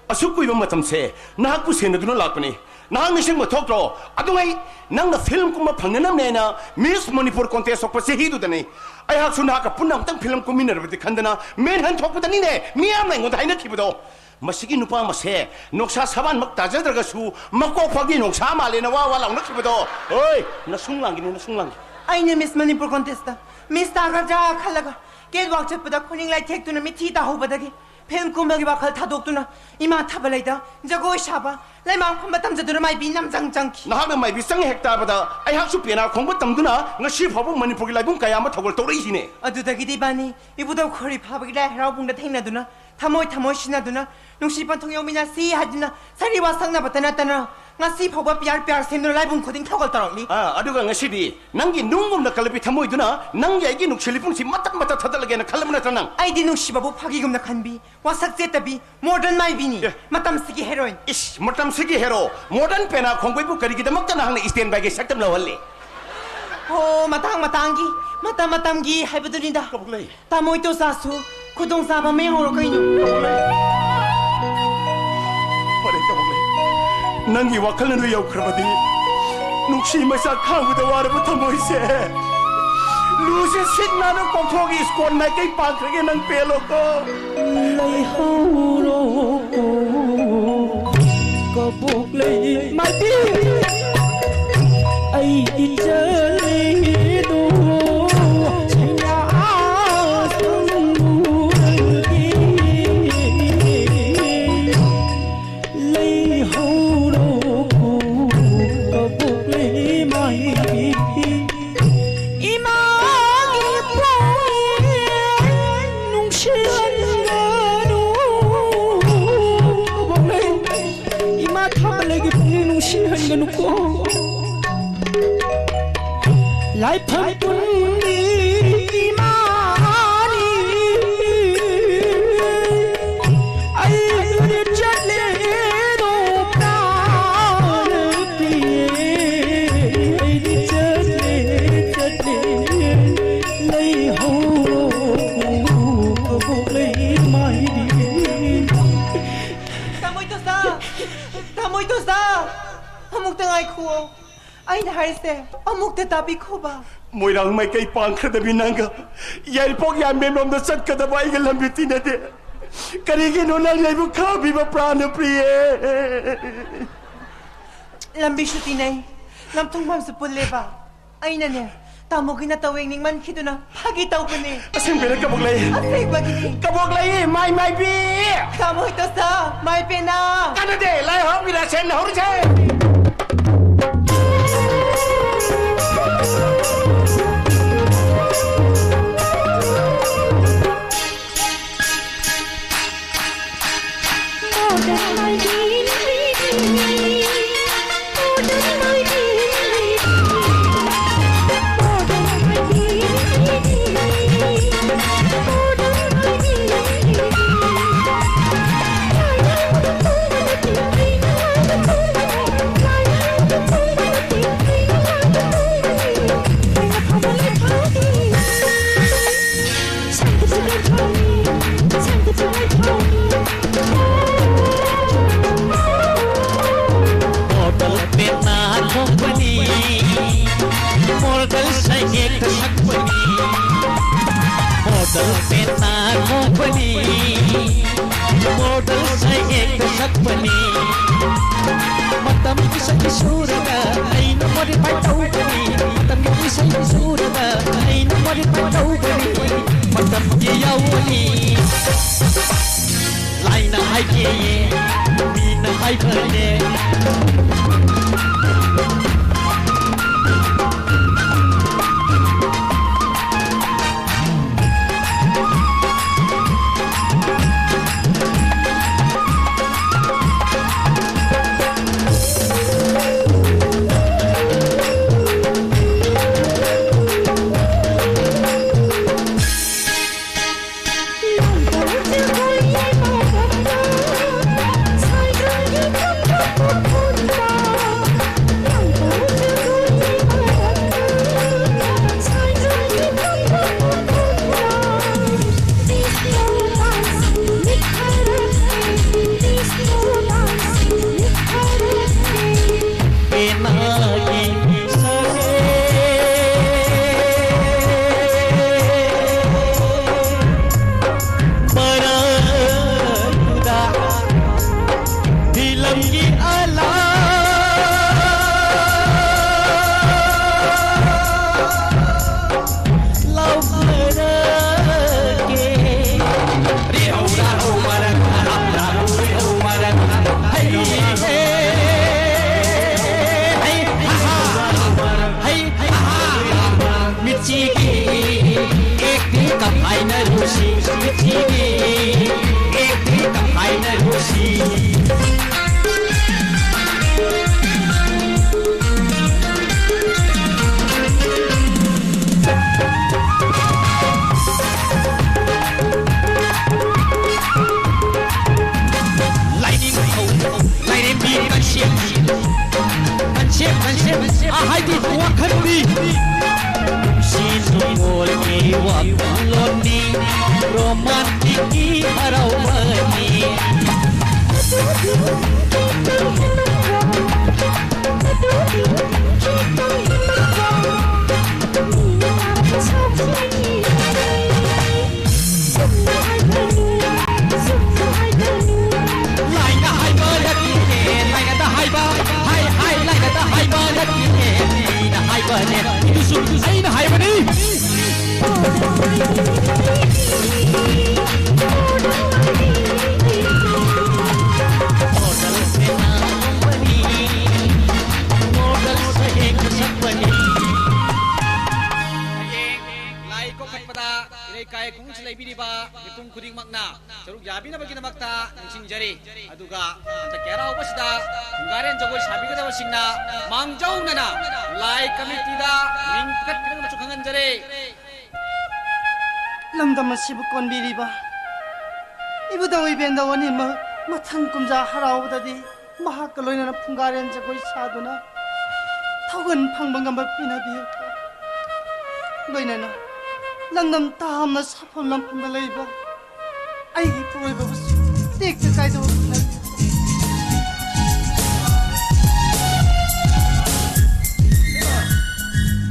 ꯑꯁꯨꯛ ꯀꯨꯏꯕ ꯃꯇꯝꯁꯦ ꯅꯍꯥꯛꯄꯨ ꯁꯦꯟꯅꯗꯨꯅ ꯂꯥꯛꯄꯅꯤ꯫ ꯅꯍꯥꯛ ꯅꯤꯡꯁꯤꯡꯕ ꯊꯣꯛꯇ꯭ꯔꯣ? ꯑꯗꯨꯉꯩ ꯅꯪꯅ ꯐꯤꯂꯝ ꯀꯨꯝꯕ ꯐꯪꯅꯅꯕꯅꯦꯅ ꯃꯤꯁ ꯃꯅꯤꯄꯨꯔ ꯀꯣꯟꯇꯦꯁ ꯊꯣꯛꯄ ꯆꯍꯤꯗꯨꯗꯅꯤ꯫ ꯑꯩꯍꯥꯛꯁꯨ ꯅꯍꯥꯛꯀ ꯄꯨꯟꯅ ꯑꯃꯨꯛꯇꯪ ꯐꯤꯂꯝ ꯀꯨꯝꯃꯤꯟꯅꯔꯕꯗꯤ ꯈꯟꯗꯅ ꯃꯦꯟꯍꯟ ꯊꯣꯛꯄꯗꯅꯤꯅꯦ ꯃꯤꯌꯥꯝꯅ ꯑꯩꯉꯣꯟꯗ ꯍꯥꯏꯅꯈꯤꯕꯗꯣ꯫ ꯃꯁꯤꯒꯤ ꯅꯨꯄꯥ ꯃꯁꯦ ꯅꯣꯡꯁꯥ ꯁꯕꯥꯟꯃꯛ ꯇꯥꯖꯗ꯭ꯔꯒꯁꯨ ꯃꯀꯣꯛ ꯐꯥꯎꯗꯤ ꯅꯣꯡꯁꯥ ꯃꯥꯜꯂꯦꯅ ꯋꯥ ꯋꯥ ꯂꯥꯎꯅꯈꯤꯕꯗꯣ꯫ ꯍꯣꯏ, ꯅꯁꯨꯡ ꯂꯥꯡꯒꯤꯅꯤ, ꯅꯁꯨꯡ ꯂꯥꯡꯒꯤ꯫ ꯑꯩꯅ ꯃꯤꯁ ꯃꯅꯤꯄꯨꯔ ꯀꯣꯟꯇꯦꯁꯇ ꯃꯤꯁ ꯇꯥꯒꯗ꯭ꯔꯥ ꯈꯜꯂꯒ ꯀꯦꯠꯋꯥꯛ ꯆꯠꯄꯗ ꯈꯨꯅꯤꯡ ꯂꯥꯏꯊꯦꯛꯇꯨꯅ ꯃꯤꯊꯤ ꯇꯥꯍꯧꯕꯗꯒꯤ ꯐꯤꯂꯝ ꯀꯨꯝꯕꯒꯤ ꯋꯥꯈꯜ ꯊꯥꯗꯣꯛꯇꯨꯅ ꯏꯃꯥ ꯊꯥꯕꯂꯩꯗ ꯖꯒꯣꯏ ꯁꯥꯕ, ꯂꯩꯃꯥꯡ ꯐꯝꯕ ꯇꯝꯖꯗꯨꯅ ꯃꯥꯏꯕꯤ ꯅꯝꯖꯪ ꯆꯪꯈꯤ꯫ ꯅꯍꯥꯛꯅ ꯃꯥꯏꯕꯤ ꯆꯪꯉꯦ ꯍꯦꯛ ꯇꯥꯕꯗ ꯑꯩꯍꯥꯛꯁꯨ ꯄꯦꯅꯥ ꯈꯣꯡꯕ ꯇꯝꯗꯨꯅ ꯉꯁꯤ ꯐꯥꯎꯕ ꯃꯅꯤꯄꯨꯔꯒꯤ ꯂꯥꯏꯕꯨꯡ ꯀꯌꯥ ꯑꯃ ꯊꯧꯒꯜ ꯇꯧꯔꯛꯏꯁꯤꯅꯦ꯫ ꯑꯗꯨꯗꯒꯤꯗꯤ ꯏꯕꯥꯅꯤ ꯏꯕꯨꯙꯧ ꯈꯣꯔꯤ ꯐꯥꯕꯒꯤ ꯂꯥꯏ ꯍꯔꯥꯎꯕꯨꯡꯗ ꯊꯦꯡꯅꯗꯨꯅ ꯊꯃꯣꯏ ꯊꯃꯣꯏ ꯁꯤꯟꯅꯗꯨꯅ ꯅꯨꯡꯁꯤ ꯄꯟꯊꯨꯡ ꯌꯧꯃꯤꯟꯅꯁꯤ ꯍꯥꯏꯗꯨꯅ ꯁꯩꯔꯤ ꯋꯥꯁꯛꯅꯕꯇ ꯅꯠꯇꯅ ꯉꯁꯤ ꯐꯥꯎꯕ ꯄꯤꯌꯥꯔ ꯄꯤꯌꯥꯔ ꯁꯦꯝꯗꯨꯅ ꯂꯥꯏꯕꯨꯡ ꯈꯨꯗꯤꯡ ꯊꯧꯒꯜ ꯇꯧꯔꯛꯂꯤ꯫ ꯑꯥ, ꯑꯗꯨꯒ ꯉꯁꯤꯗꯤ ꯅꯪꯒꯤ ꯅꯨꯡꯒꯨꯝꯅ ꯀꯜꯂꯕꯤ ꯊꯃꯣꯏꯗꯨꯅ ꯅꯪꯒꯤ ꯑꯩꯒꯤ ꯅꯨꯡꯁꯤ ꯂꯤꯄꯨꯡꯁꯤ ꯃꯇꯠ ꯃꯇꯠ ꯊꯥꯗꯠꯂꯒꯦꯅ ꯈꯜꯂꯕ ꯅꯠꯇ꯭ꯔ ꯅꯪ? ꯑꯩꯗꯤ ꯅꯨꯡꯁꯤꯕꯕꯨ ꯐꯥꯒꯤꯒꯨꯝꯅ ꯈꯟꯕꯤ, ꯋꯥꯁꯛ ꯆꯦꯠꯇꯕꯤ, ꯃꯣꯗꯔꯟ ꯃꯥꯏꯕꯤꯅꯤ꯫ ꯑꯦ꯫ ꯃꯇꯝꯁꯤꯒꯤ ꯍꯦꯔꯣꯏꯟ꯫ ꯏꯁ, ꯃꯇꯝꯁꯤꯒꯤ ꯍꯦꯔꯣ, ꯃꯣꯗꯔꯟ ꯄꯦꯅꯥ ꯈꯣꯡꯕꯩꯕꯨ ꯀꯔꯤꯒꯤꯗꯃꯛꯇ ꯅꯍꯥꯛꯅ ꯏꯁꯇꯦꯟ ꯕꯥꯏꯒꯤ ꯁꯛꯇꯝ ꯂꯧꯍꯜꯂꯤ? ꯑꯣ, ꯃꯇꯥꯡ ꯃꯇꯥꯡꯒꯤ, ꯃꯇꯝ ꯃꯇꯝꯒꯤ ꯍꯥꯏꯕꯗꯨꯅꯤꯗ꯫ ꯀꯕꯣꯛꯂꯩ꯫ ꯇꯥꯃꯣꯏ ꯇꯣꯆꯥꯁꯨ ꯈꯨꯗꯣꯡꯆꯥꯕ ꯑꯃ ꯌꯦꯡꯍꯧꯔꯣ ꯀꯩꯅꯣ꯫ ꯀꯕꯣꯛꯂꯩ꯫ ꯐꯔꯦ, ꯀꯕꯣꯛꯂꯩ꯫ ꯅꯪꯒꯤ ꯋꯥꯈꯜ ꯑꯗꯨ ꯌꯧꯈ꯭ꯔꯕꯗꯤ ꯅꯨꯡꯁꯤ ꯃꯩꯁꯥ ꯈꯥꯡꯕꯗ ꯋꯥꯔꯕ ꯊꯃꯣꯏꯁꯦ ꯂꯨꯁꯦ ꯁꯤꯠ ꯅꯥꯟꯅ ꯀꯣꯛꯊꯣꯛꯑꯒ ꯏꯁꯀꯣꯟ ꯃꯥꯏꯀꯩ ꯄꯥꯡꯈ꯭ꯔꯒꯦ, ꯅꯪ ꯄꯦꯜꯂꯣꯀꯣ꯫ ꯂꯩꯍꯧꯔꯣ ꯀꯕꯣꯛꯂꯩ ꯃꯥꯏꯕꯤ, ꯑꯩ ꯏꯆꯜꯗꯣ ꯁꯩꯅꯥ ꯁꯪꯒꯨꯔꯒꯤ ꯂꯩꯍꯧꯔꯣ ꯀꯕꯣꯛꯂꯩ ꯃꯥꯏꯕꯤ꯫ ꯏꯃꯥꯒꯤ ꯄꯨꯛꯅꯤꯡ ꯅꯨꯡꯁꯤꯍꯟꯒꯅꯨ꯫ ꯏꯃꯥ ꯊꯥꯕꯂꯩꯒꯤ ꯄꯨꯛꯅꯤꯡ ꯅꯨꯡꯁꯤꯍꯟꯒꯅꯨꯀꯣ꯫ ꯂꯥꯏꯐꯝ ꯄꯨꯟꯕꯤ ꯏꯃꯥꯅꯤ꯫ ꯑꯩꯗꯤ ꯆꯠꯂꯦꯗꯣ ꯄ꯭ꯔꯥꯟ ꯄꯤꯌꯦ꯫ ꯑꯩꯗꯤ ꯆꯠꯂꯦ, ꯆꯠꯂꯦ꯫ ꯂꯩꯍꯧꯔꯣ ꯀꯕꯣꯛꯂꯩ ꯃꯥꯏꯕꯤ꯫ ꯇꯥꯃꯣꯏ ꯇꯣꯆꯥ! ꯇꯥꯃꯣꯏ ꯇꯣꯆꯥ! ꯑꯩꯅ ꯍꯥꯏꯔꯤꯁꯦ ꯑꯃꯨꯛꯇ ꯇꯥꯕꯤꯈꯣꯕ꯫ ꯃꯣꯏꯔꯥꯡ ꯃꯥꯏꯀꯩ ꯄꯥꯡꯈ꯭ꯔꯗꯕꯤ ꯅꯪꯒ ꯌꯥꯏꯔꯤꯄꯣꯛ ꯌꯥꯝꯕꯦꯝꯂꯣꯝꯗ ꯆꯠꯀꯗꯕ ꯑꯩꯒ ꯂꯝꯕꯤ ꯇꯤꯟꯅꯗꯦ꯫ ꯀꯔꯤꯒꯤꯅꯣ ꯅꯪꯅ ꯑꯩꯕꯨ ꯈꯥꯝꯕꯤꯕ, ꯄ꯭ꯔꯥꯅ ꯄ꯭ꯔꯤꯌꯦ? ꯂꯝꯕꯤꯁꯨ ꯇꯤꯟꯅꯩ, ꯂꯝꯊꯨꯡꯐꯝꯁꯨ ꯄꯨꯜꯂꯦꯕ꯫ ꯑꯩꯅꯅꯦ, ꯇꯥꯃꯣꯒꯤ ꯅꯠꯇꯕ ꯌꯦꯡꯅꯤꯡꯃꯟꯈꯤꯗꯨꯅ ꯐꯥꯒꯤ ꯇꯧꯕꯅꯦ꯫ ꯑꯁꯦꯡꯕꯩꯔ ꯀꯕꯣꯛꯂꯩ? ꯑꯁꯦꯡꯕꯒꯤꯅꯦ꯫ ꯀꯕꯣꯛꯂꯩ, ꯃꯥꯏ ꯃꯥꯏꯕꯤ! ꯇꯥꯃꯣ ꯍꯦꯛꯇꯣꯁꯇ, ꯃꯥꯏ ꯄꯦꯟꯅ! ꯀꯥꯟꯅꯗꯦ, ꯂꯥꯏ ꯍꯔꯥꯎꯕꯤꯔ ꯁꯦꯟ ꯍꯧꯔꯁꯦ! ꯃꯣꯗꯦꯜ ꯄꯦꯟꯅ ꯊꯣꯛꯄꯅꯤ, ꯃꯣꯗꯦꯜ ꯁꯩꯍꯦꯛꯇ ꯁꯛꯄꯅꯤ, ꯃꯣꯗꯦꯜ ꯄꯦꯟꯅ ꯊꯣꯛꯄꯅꯤ, ꯃꯣꯗꯦꯜ ꯁꯩꯍꯦꯛꯇ ꯁꯛꯄꯅꯤ꯫ ꯃꯇꯝ ꯏꯁꯩ ꯁꯨꯔꯒ ꯑꯩꯅ modify ꯇꯧꯕꯅꯤ, ꯃꯇꯝꯒꯤ ꯏꯁꯩ ꯁꯨꯔꯒ ꯑꯩꯅ modify ꯇꯧꯕꯅꯤ, ꯃꯇꯝꯒꯤ ꯌꯥꯎꯕꯅꯤ꯫ ꯂꯥꯏꯅ ꯍꯥꯏꯒꯦꯌꯦ, ꯃꯤꯅ ꯍꯥꯏꯕꯅꯦ꯫ ꯂꯥꯏ ꯀꯣꯛꯈꯠꯄꯗ ꯏꯔꯩ ꯀꯥꯏ ꯈꯨꯡꯒꯪꯁꯤꯗ ꯂꯩꯕꯤꯔꯤꯕ ꯃꯤꯄꯨꯝ ꯈꯨꯗꯤꯡꯃꯛꯅ ꯁꯔꯨꯛ ꯌꯥꯕꯤꯅꯕꯒꯤꯗꯃꯛꯇ ꯅꯤꯡꯁꯤꯡꯖꯔꯤ꯫ ꯑꯗꯨꯒ ꯍꯟꯗꯛꯀꯤ ꯍꯔꯥꯎꯕꯁꯤꯗ ꯐꯨꯡꯒꯥꯔꯦꯟ ꯖꯒꯣꯏ ꯁꯥꯕꯤꯒꯗꯕꯁꯤꯡꯅ ꯃꯥꯡꯖꯧꯅꯅ ꯂꯥꯏ ꯀꯃꯤꯇꯤꯗ ꯃꯤꯡ ꯄꯤꯈꯠꯄꯤꯅꯕꯁꯨ ꯈꯪꯍꯟꯖꯔꯤ꯫ ꯂꯝꯗꯝ ꯑꯁꯤꯕꯨ ꯀꯣꯟꯕꯤꯔꯤꯕ ꯏꯕꯨꯙꯧ ꯏꯕꯦꯟꯗꯧ ꯑꯅꯤꯃꯛ ꯃꯊꯪ ꯀꯨꯝꯖꯥ ꯍꯔꯥꯎꯕꯗꯗꯤ ꯃꯍꯥꯛꯀ ꯂꯣꯏꯅꯅ ꯐꯨꯡꯒꯥꯔꯦꯟ ꯖꯒꯣꯏ ꯁꯥꯗꯨꯅ ꯊꯧꯒꯜ ꯐꯪꯕ ꯉꯝꯕ ꯄꯤꯅꯕꯤꯌꯨ꯫ ꯂꯣꯏꯅꯅ ꯂꯝꯗꯝ ꯇꯥꯝꯅ ꯁꯥꯐꯝ ꯂꯝꯐꯝꯗ ꯂꯩꯕ ꯑꯩꯒꯤ ꯏꯄꯨꯔꯣꯏꯕꯕꯨꯁꯨ ꯇꯦꯛꯇ ꯀꯥꯏꯗꯕ ꯄꯤꯅꯕꯤꯌꯨ꯫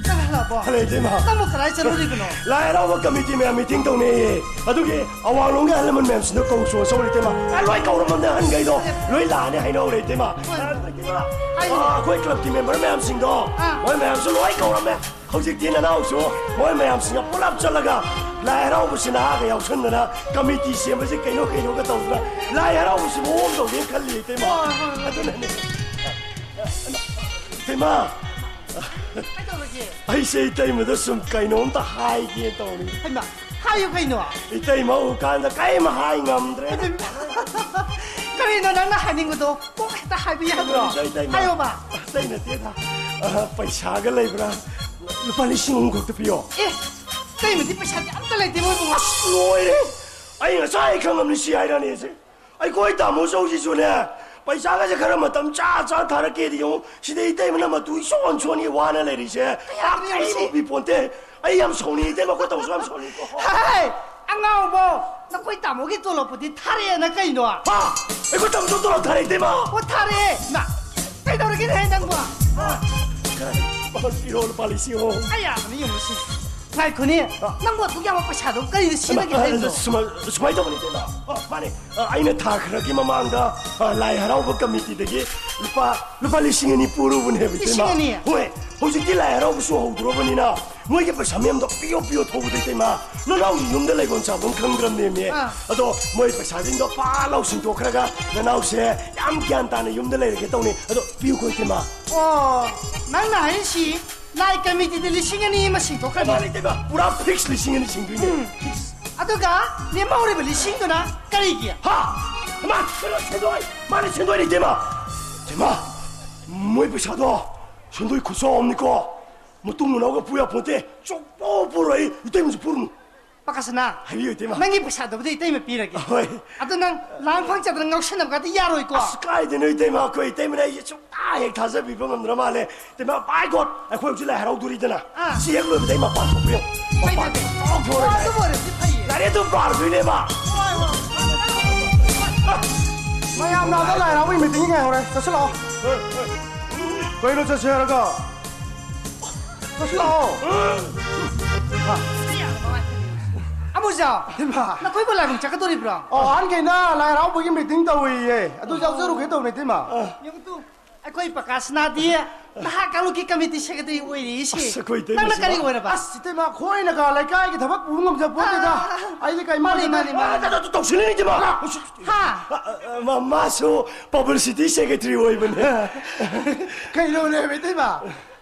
ꯀꯅꯥ ꯂꯥꯛꯄ? ꯍꯜꯂꯣ, ꯏꯇꯩꯃ꯫ ꯅꯪꯕꯨ ꯀꯗꯥꯏ ꯆꯠꯂꯨꯔꯤꯕꯅꯣ? ꯂꯥꯏ ꯍꯔꯥꯎꯕ ꯀꯃꯤꯇꯤ ꯃꯌꯥꯝ ꯃꯤꯇꯤꯡ ꯇꯧꯅꯩꯌꯦ꯫ ꯑꯗꯨꯒꯤ ꯑꯋꯥꯡꯂꯣꯝꯒꯤ ꯑꯍꯜ ꯂꯃꯟ ꯃꯌꯥꯝꯁꯤꯡꯗꯣ ꯀꯧ ꯆꯣ ꯆꯧꯔꯦ, ꯏꯇꯩꯃ꯫ ꯑꯦ, ꯂꯣꯏ ꯀꯧꯔꯝꯃꯕꯅꯦ ꯑꯍꯟꯈꯩꯗꯣ꯫ ꯂꯣꯏ ꯂꯥꯛꯑꯅꯤ ꯍꯥꯏꯅꯍꯧꯔꯦ, ꯏꯇꯩꯃ꯫ ꯍꯣꯏ꯫ ꯑ, ꯏꯇꯩꯃ꯫ ꯍꯥꯏꯌꯨ꯫ ꯑ, ꯑꯩꯈꯣꯏ ꯀ꯭ꯂꯕꯀꯤ ꯃꯦꯝꯕꯔ ꯃꯌꯥꯝꯁꯤꯡꯗꯣ, ꯑꯥ꯫ ꯃꯣꯏ ꯃꯌꯥꯝꯁꯨ ꯂꯣꯏ ꯀꯧꯔꯝꯃꯦ꯫ ꯍꯧꯖꯤꯛꯇꯤ ꯅꯅꯥꯎꯁꯨ ꯃꯣꯏ ꯃꯌꯥꯝꯁꯤꯡꯒ ꯄꯨꯂꯞ ꯆꯠꯂꯒ ꯂꯥꯏ ꯍꯔꯥꯎꯕꯁꯤ ꯅꯍꯥꯒ ꯌꯥꯎꯁꯟꯗꯅ ꯀꯃꯤꯇꯤ ꯁꯦꯝꯕꯁꯤ ꯀꯩꯅꯣ ꯀꯩꯅꯣꯒ ꯇꯧꯗꯅ ꯂꯥꯏ ꯍꯔꯥꯎꯕꯁꯤ ꯃꯑꯣꯡ ꯇꯧꯒꯦꯅ ꯈꯜꯂꯤ, ꯏꯇꯩꯃ꯫ ꯍꯣꯏ, ꯍꯣꯏ, ꯍꯣꯏ꯫ ꯑꯗꯨꯅꯅꯦ꯫ ꯏꯇꯩꯃ, ꯀꯩꯗꯧꯔꯒꯦ? ꯑꯩꯁꯦ ꯏꯇꯩꯃꯗ ꯁꯨꯝ ꯀꯩꯅꯣꯝꯇ ꯍꯥꯏꯒꯦ ꯇꯧꯔꯤ꯫ ꯍꯩꯃꯥ, ꯍꯥꯏꯌꯨ ꯀꯩꯅꯣ꯫ ꯏꯇꯩꯃ ꯎꯀꯥꯟꯗ ꯀꯔꯤꯝ ꯍꯥꯏ ꯉꯝꯗ꯭ꯔꯦ꯫ ꯀꯔꯤꯅꯣ ꯅꯪꯅ ꯍꯥꯏꯅꯤꯡꯕꯗꯣ? ꯀꯣꯛ ꯍꯦꯛꯇ ꯍꯥꯏꯕ ꯌꯥꯗ꯭ꯔꯣ? ꯏꯇꯩꯃ, ꯏꯇꯩꯃ꯫ ꯍꯥꯏꯌꯣꯕ꯫ ꯑꯇꯩ ꯅꯠꯇꯦꯗ꯫ ꯑ, ꯄꯩꯁꯥꯒ ꯂꯩꯕ꯭ꯔꯥ? ꯂꯨꯄꯥ ꯂꯤꯁꯤꯡ ꯑꯍꯨꯝ ꯈꯛꯇ ꯄꯤꯌꯣ꯫ ꯑꯦ, ꯏꯇꯩꯃꯗꯤ ꯄꯩꯁꯥꯗꯤ ꯑꯝꯇ ꯂꯩꯇꯦ ꯃꯣꯏꯕꯨ꯫ ꯑꯁ, ꯂꯣꯏꯔꯦ꯫ ꯑꯩ ꯉꯁꯥꯏ ꯈꯪꯉꯝꯅꯤ ꯁꯤ ꯍꯥꯏꯔꯛꯑꯅꯤ ꯑꯩꯁꯦ꯫ ꯑꯩꯈꯣꯏ ꯇꯥꯃꯣ ꯆꯧꯁꯤꯁꯨꯅꯦ, ꯄꯩꯁꯥꯒꯁꯦ ꯈꯔ ꯃꯇꯝ ꯆꯥ ꯆꯥ ꯊꯥꯔꯛꯀꯦꯗꯤ ꯌꯦꯡꯉꯨ, ꯁꯤꯗ ꯏꯇꯩꯃꯅ ꯃꯇꯨ ꯏꯁꯣꯟ ꯁꯣꯟꯒꯤ ꯋꯥꯅ ꯂꯩꯔꯤꯁꯦ꯫ ꯀꯌꯥꯝ ꯀꯔꯤꯃꯨꯛ ꯂꯩꯔꯤꯁꯦ? ꯄꯤꯄꯣꯟꯇꯦ꯫ ꯑꯩ ꯌꯥꯝ ꯁꯥꯎꯅꯤꯡꯉꯤ, ꯏꯇꯩꯃ, ꯑꯩꯈꯣꯏ ꯇꯥꯃꯣꯁꯨ ꯌꯥꯝ ꯁꯥꯎꯅꯤꯡꯉꯤꯀꯣ꯫ ꯍꯦ! ꯑꯉꯥꯎꯕ! ꯅꯈꯣꯏ ꯇꯥꯃꯣꯒꯤ ꯇꯣꯂꯣꯞꯄꯨꯗꯤ ꯊꯥꯔꯛꯑꯦꯅ ꯀꯩꯅꯣ? ꯍꯥ? ꯑꯩꯈꯣꯏ ꯇꯥꯃꯣꯁꯨ ꯇꯣꯂꯣꯞ ꯊꯥꯔꯛꯏ, ꯏꯇꯩꯃ? ꯑꯣ, ꯊꯥꯔꯛꯑꯦ? ꯅ, ꯀꯩꯗꯧꯔꯒꯦꯅꯦ ꯅꯪꯕꯣ? ꯑ, ꯄꯤꯔꯛꯑꯣ, ꯂꯨꯄꯥ ꯂꯤꯁꯤꯡ ꯑꯍꯨꯝ꯫ ꯑꯩ ꯌꯥꯕꯅꯤ, ꯌꯦꯡꯉꯨꯁꯤ꯫ ꯉꯥꯏꯈꯣꯅꯦ, ꯑ꯫ ꯅꯪꯕꯨ ꯑꯗꯨꯛ ꯌꯥꯝꯕ ꯄꯩꯁꯥꯗꯣ ꯀꯔꯤꯗ ꯁꯤꯖꯤꯟꯅꯒꯦ ꯑ, ꯑ, ꯍꯥꯏꯕꯅꯣ? ꯁꯨꯃꯥꯏ-, ꯁꯨꯃꯥꯏꯅ ꯇꯧꯕꯅꯤ, ꯏꯇꯩꯃ꯫ ꯑ, ꯃꯥꯅꯦ꯫ ꯑ, ꯑꯩꯅ ꯊꯥ ꯈꯔꯒꯤ ꯃꯃꯥꯡꯗ, ꯑ, ꯂꯥꯏ ꯍꯔꯥꯎꯕ ꯀꯃꯤꯇꯤꯗꯒꯤ ꯂꯨꯄꯥ, ꯂꯨꯄꯥ ꯂꯤꯁꯤꯡ ꯑꯅꯤ ꯄꯨꯔꯨꯕꯅꯦꯕ, ꯏꯇꯩꯃ꯫ ꯂꯤꯁꯤꯡ ꯑꯅꯤ? ꯍꯣꯏ, ꯍꯧꯖꯤꯛꯇꯤ ꯂꯥꯏ ꯍꯔꯥꯎꯕꯁꯨ ꯍꯧꯗ꯭ꯔꯣꯕꯅꯤꯅ, ꯃꯣꯏꯒꯤ ꯄꯩꯁꯥ ꯃꯌꯥꯝꯗꯣ ꯄꯤꯌꯣ ꯄꯤꯌꯣ ꯊꯧꯕꯗ ꯏꯇꯩꯃ, ꯅꯅꯥꯎꯁꯤ ꯌꯨꯝꯗ ꯂꯩꯐꯝ ꯆꯥꯐꯝ ꯈꯪꯗ꯭ꯔꯕꯅꯦꯃꯤ꯫ ꯑꯥ꯫ ꯑꯗꯣ ꯃꯣꯏ ꯄꯩꯁꯥꯁꯤꯡꯗꯣ ꯄꯥ ꯂꯥꯎ ꯁꯤꯡꯗꯣꯛꯈ꯭ꯔꯒ ꯅꯅꯥꯎꯁꯦ ꯌꯥꯝ ꯒ꯭ꯌꯥꯟ ꯇꯥꯅ ꯌꯨꯝꯗ ꯂꯩꯔꯒꯦ ꯇꯧꯅꯤ꯫ ꯑꯗꯣ ꯄꯤꯌꯨꯀꯣ ꯏꯇꯩꯃ꯫ ꯑꯣ, ꯅꯪꯅ ꯍꯥꯏꯔꯤꯁꯤ ꯂꯥꯏ ꯀꯃꯤꯇꯤꯗ ꯂꯤꯁꯤꯡ ꯑꯅꯤ ꯑꯃ ꯁꯤꯡꯗꯣꯛꯈ꯭ꯔꯅꯤ꯫ ꯃꯥꯅꯤ ꯏꯇꯩꯃ, ꯄꯨꯔꯥ ꯐꯤꯛꯁ ꯂꯤꯁꯤꯡ ꯑꯅꯤ ꯁꯤꯡꯗꯣꯏꯅꯦ꯫ ꯎꯝ꯫ ꯐꯤꯛꯁ꯫ ꯑꯗꯨꯒ ꯂꯦꯝꯍꯧꯔꯤꯕ ꯂꯤꯁꯤꯡꯗꯨꯅ ꯀꯔꯤꯒꯤ? ꯍꯥ? ꯏꯃꯥ, ꯀꯩꯅꯣ, ꯁꯦꯟꯗꯣꯏ! ꯃꯥꯅꯤ, ꯁꯦꯟꯗꯣꯏꯅꯤ ꯏꯇꯩꯃ꯫ ꯏꯇꯩꯃ, ꯃꯣꯏ ꯄꯩꯁꯥꯗꯣ ꯁꯦꯟꯗꯣꯏ ꯈꯨꯠꯆꯥꯎ ꯑꯃꯅꯤꯀꯣ꯫ ꯃꯇꯨꯡ ꯃꯅꯥꯎꯒ ꯄꯨ ꯌꯥꯄꯣꯟꯇꯦ꯫ ꯁꯨꯡꯄꯨ ꯄꯨꯔꯣꯏ꯫ ꯏꯇꯩꯃꯁꯨ ꯄꯨꯔꯨꯅꯨ꯫ ꯄꯥꯀꯁꯅꯥ, ꯍꯥꯏꯕꯤꯌꯨ, ꯏꯇꯩꯃ꯫ ꯅꯪꯒꯤ ꯄꯩꯁꯥꯗꯨꯕꯨꯗꯤ ꯏꯇꯩꯃ ꯄꯤꯔꯒꯦ꯫ ꯍꯣꯏ꯫ ꯑꯗꯨ ꯅꯪ ꯂꯥꯡ ꯐꯥꯡ ꯆꯠꯇꯅ ꯉꯥꯎꯁꯟꯅꯕꯒꯗꯤ ꯌꯥꯔꯣꯏꯀꯣ? ꯑꯁ, ꯀꯥꯏꯗꯩꯅꯣ, ꯏꯇꯩꯃ? ꯑꯩꯈꯣꯏ ꯏꯇꯩꯃꯅ ꯑꯩꯁꯦ ꯁꯨꯡꯊꯥ ꯍꯦꯛ ꯊꯥꯖꯕꯤꯕ ꯉꯝꯗ꯭ꯔ ꯃꯥꯜꯂꯦ꯫ ꯏꯇꯩꯃ, by God, ꯑꯩꯈꯣꯏ ꯍꯧꯖꯤꯛ ꯂꯥꯏ ꯍꯔꯥꯎꯗꯣꯔꯤꯗꯅ꯫ ꯑꯥ꯫ ꯁꯤ ꯍꯦꯛ ꯂꯣꯏꯕꯗ ꯑꯩ ꯃꯄꯥꯟ ꯊꯣꯛꯄ ꯌꯦꯡꯉꯨ꯫ ꯐꯩ, ꯃꯄꯥꯟ ꯐꯩ, ꯐꯩ꯫ ꯊꯣꯛ ꯊꯣꯛꯑꯔꯣꯏ꯫ ꯑꯣ, ꯑꯗꯨꯕꯨ ꯑꯣꯏꯔꯗꯤ ꯐꯩꯌꯦ꯫ ꯂꯥꯏꯔꯤꯛ ꯑꯗꯨꯝ ꯄꯥꯔꯗꯣꯏꯅꯦꯕ꯫ ꯍꯣꯏ, ꯍꯣꯏ꯫ ꯃꯌꯥꯝꯅ ꯑꯗ ꯂꯥꯏ ꯍꯔꯥꯎꯕꯒꯤ ꯃꯤꯇꯤꯡ ꯉꯥꯏꯍꯧꯔꯦ꯫ ꯆꯠꯁꯤꯜꯂꯛꯑꯣ꯫ ꯀꯩꯅꯣ ꯆꯠꯁꯦ ꯍꯥꯏꯔꯒ? ꯆꯠꯁꯤꯜꯂꯛꯑꯣ꯫ ꯑꯃꯨꯖꯥ, ꯏꯃꯥ꯫ ꯅꯈꯣꯏꯕꯨ ꯂꯥꯏꯕꯨꯡ ꯆꯠꯀꯗꯧꯔꯤꯕ꯭ꯔꯣ? ꯑꯣ, ꯑꯍꯟꯈꯩꯅ ꯂꯥꯏ ꯍꯔꯥꯎꯕꯒꯤ ꯃꯤꯇꯤꯡ ꯇꯧꯏꯌꯦ꯫ ꯑꯗꯨ ꯌꯥꯎꯖꯔꯨꯒꯦ ꯇꯧꯅꯦ, ꯏꯇꯩꯃ꯫ ꯌꯦꯡꯉꯨ ꯇꯨ, ꯑꯩꯈꯣꯏ ꯄꯥꯀꯁꯅꯥꯗꯤ ꯅꯍꯥ ꯀꯥꯡꯂꯨꯞꯀꯤ ꯀꯃꯤꯇꯤ ꯁꯦꯀ꯭ꯔꯦꯇꯔꯤ ꯑꯣꯏꯔꯤꯁꯤ꯫ ꯑꯁ, ꯑꯩꯈꯣꯏ ꯏꯇꯩꯃꯁꯤꯅ ꯅꯪꯅ ꯀꯔꯤ ꯑꯣꯏꯔꯕ? ꯑꯁ, ꯏꯇꯩꯃ, ꯑꯩꯈꯣꯏꯅꯒ ꯂꯩꯀꯥꯏꯒꯤ ꯊꯕꯛ ꯄꯨꯕ ꯉꯝꯖꯄꯣꯠꯇꯦꯗ꯫ ꯑꯥ, ꯑꯩꯗꯤ ꯀꯩ ꯃꯥꯅꯤ, ꯃꯥꯅꯤ, ꯃꯥꯅꯤ, ꯃꯥꯅꯤ꯫ ꯑꯗꯨ ꯇꯧꯁꯤꯜꯂꯤꯅꯤ, ꯏꯇꯩꯃ꯫ ꯍꯥ? ꯑ, ꯑ, ꯃꯥ-, ꯃꯥꯁꯨ ꯄꯕ꯭ꯂꯤꯁꯤꯇꯤ ꯁꯦꯀ꯭ꯔꯦꯇꯔꯤ ꯑꯣꯏꯕꯅꯦ꯫ ꯀꯩꯅꯣꯅꯦ, ꯏꯇꯩꯃ?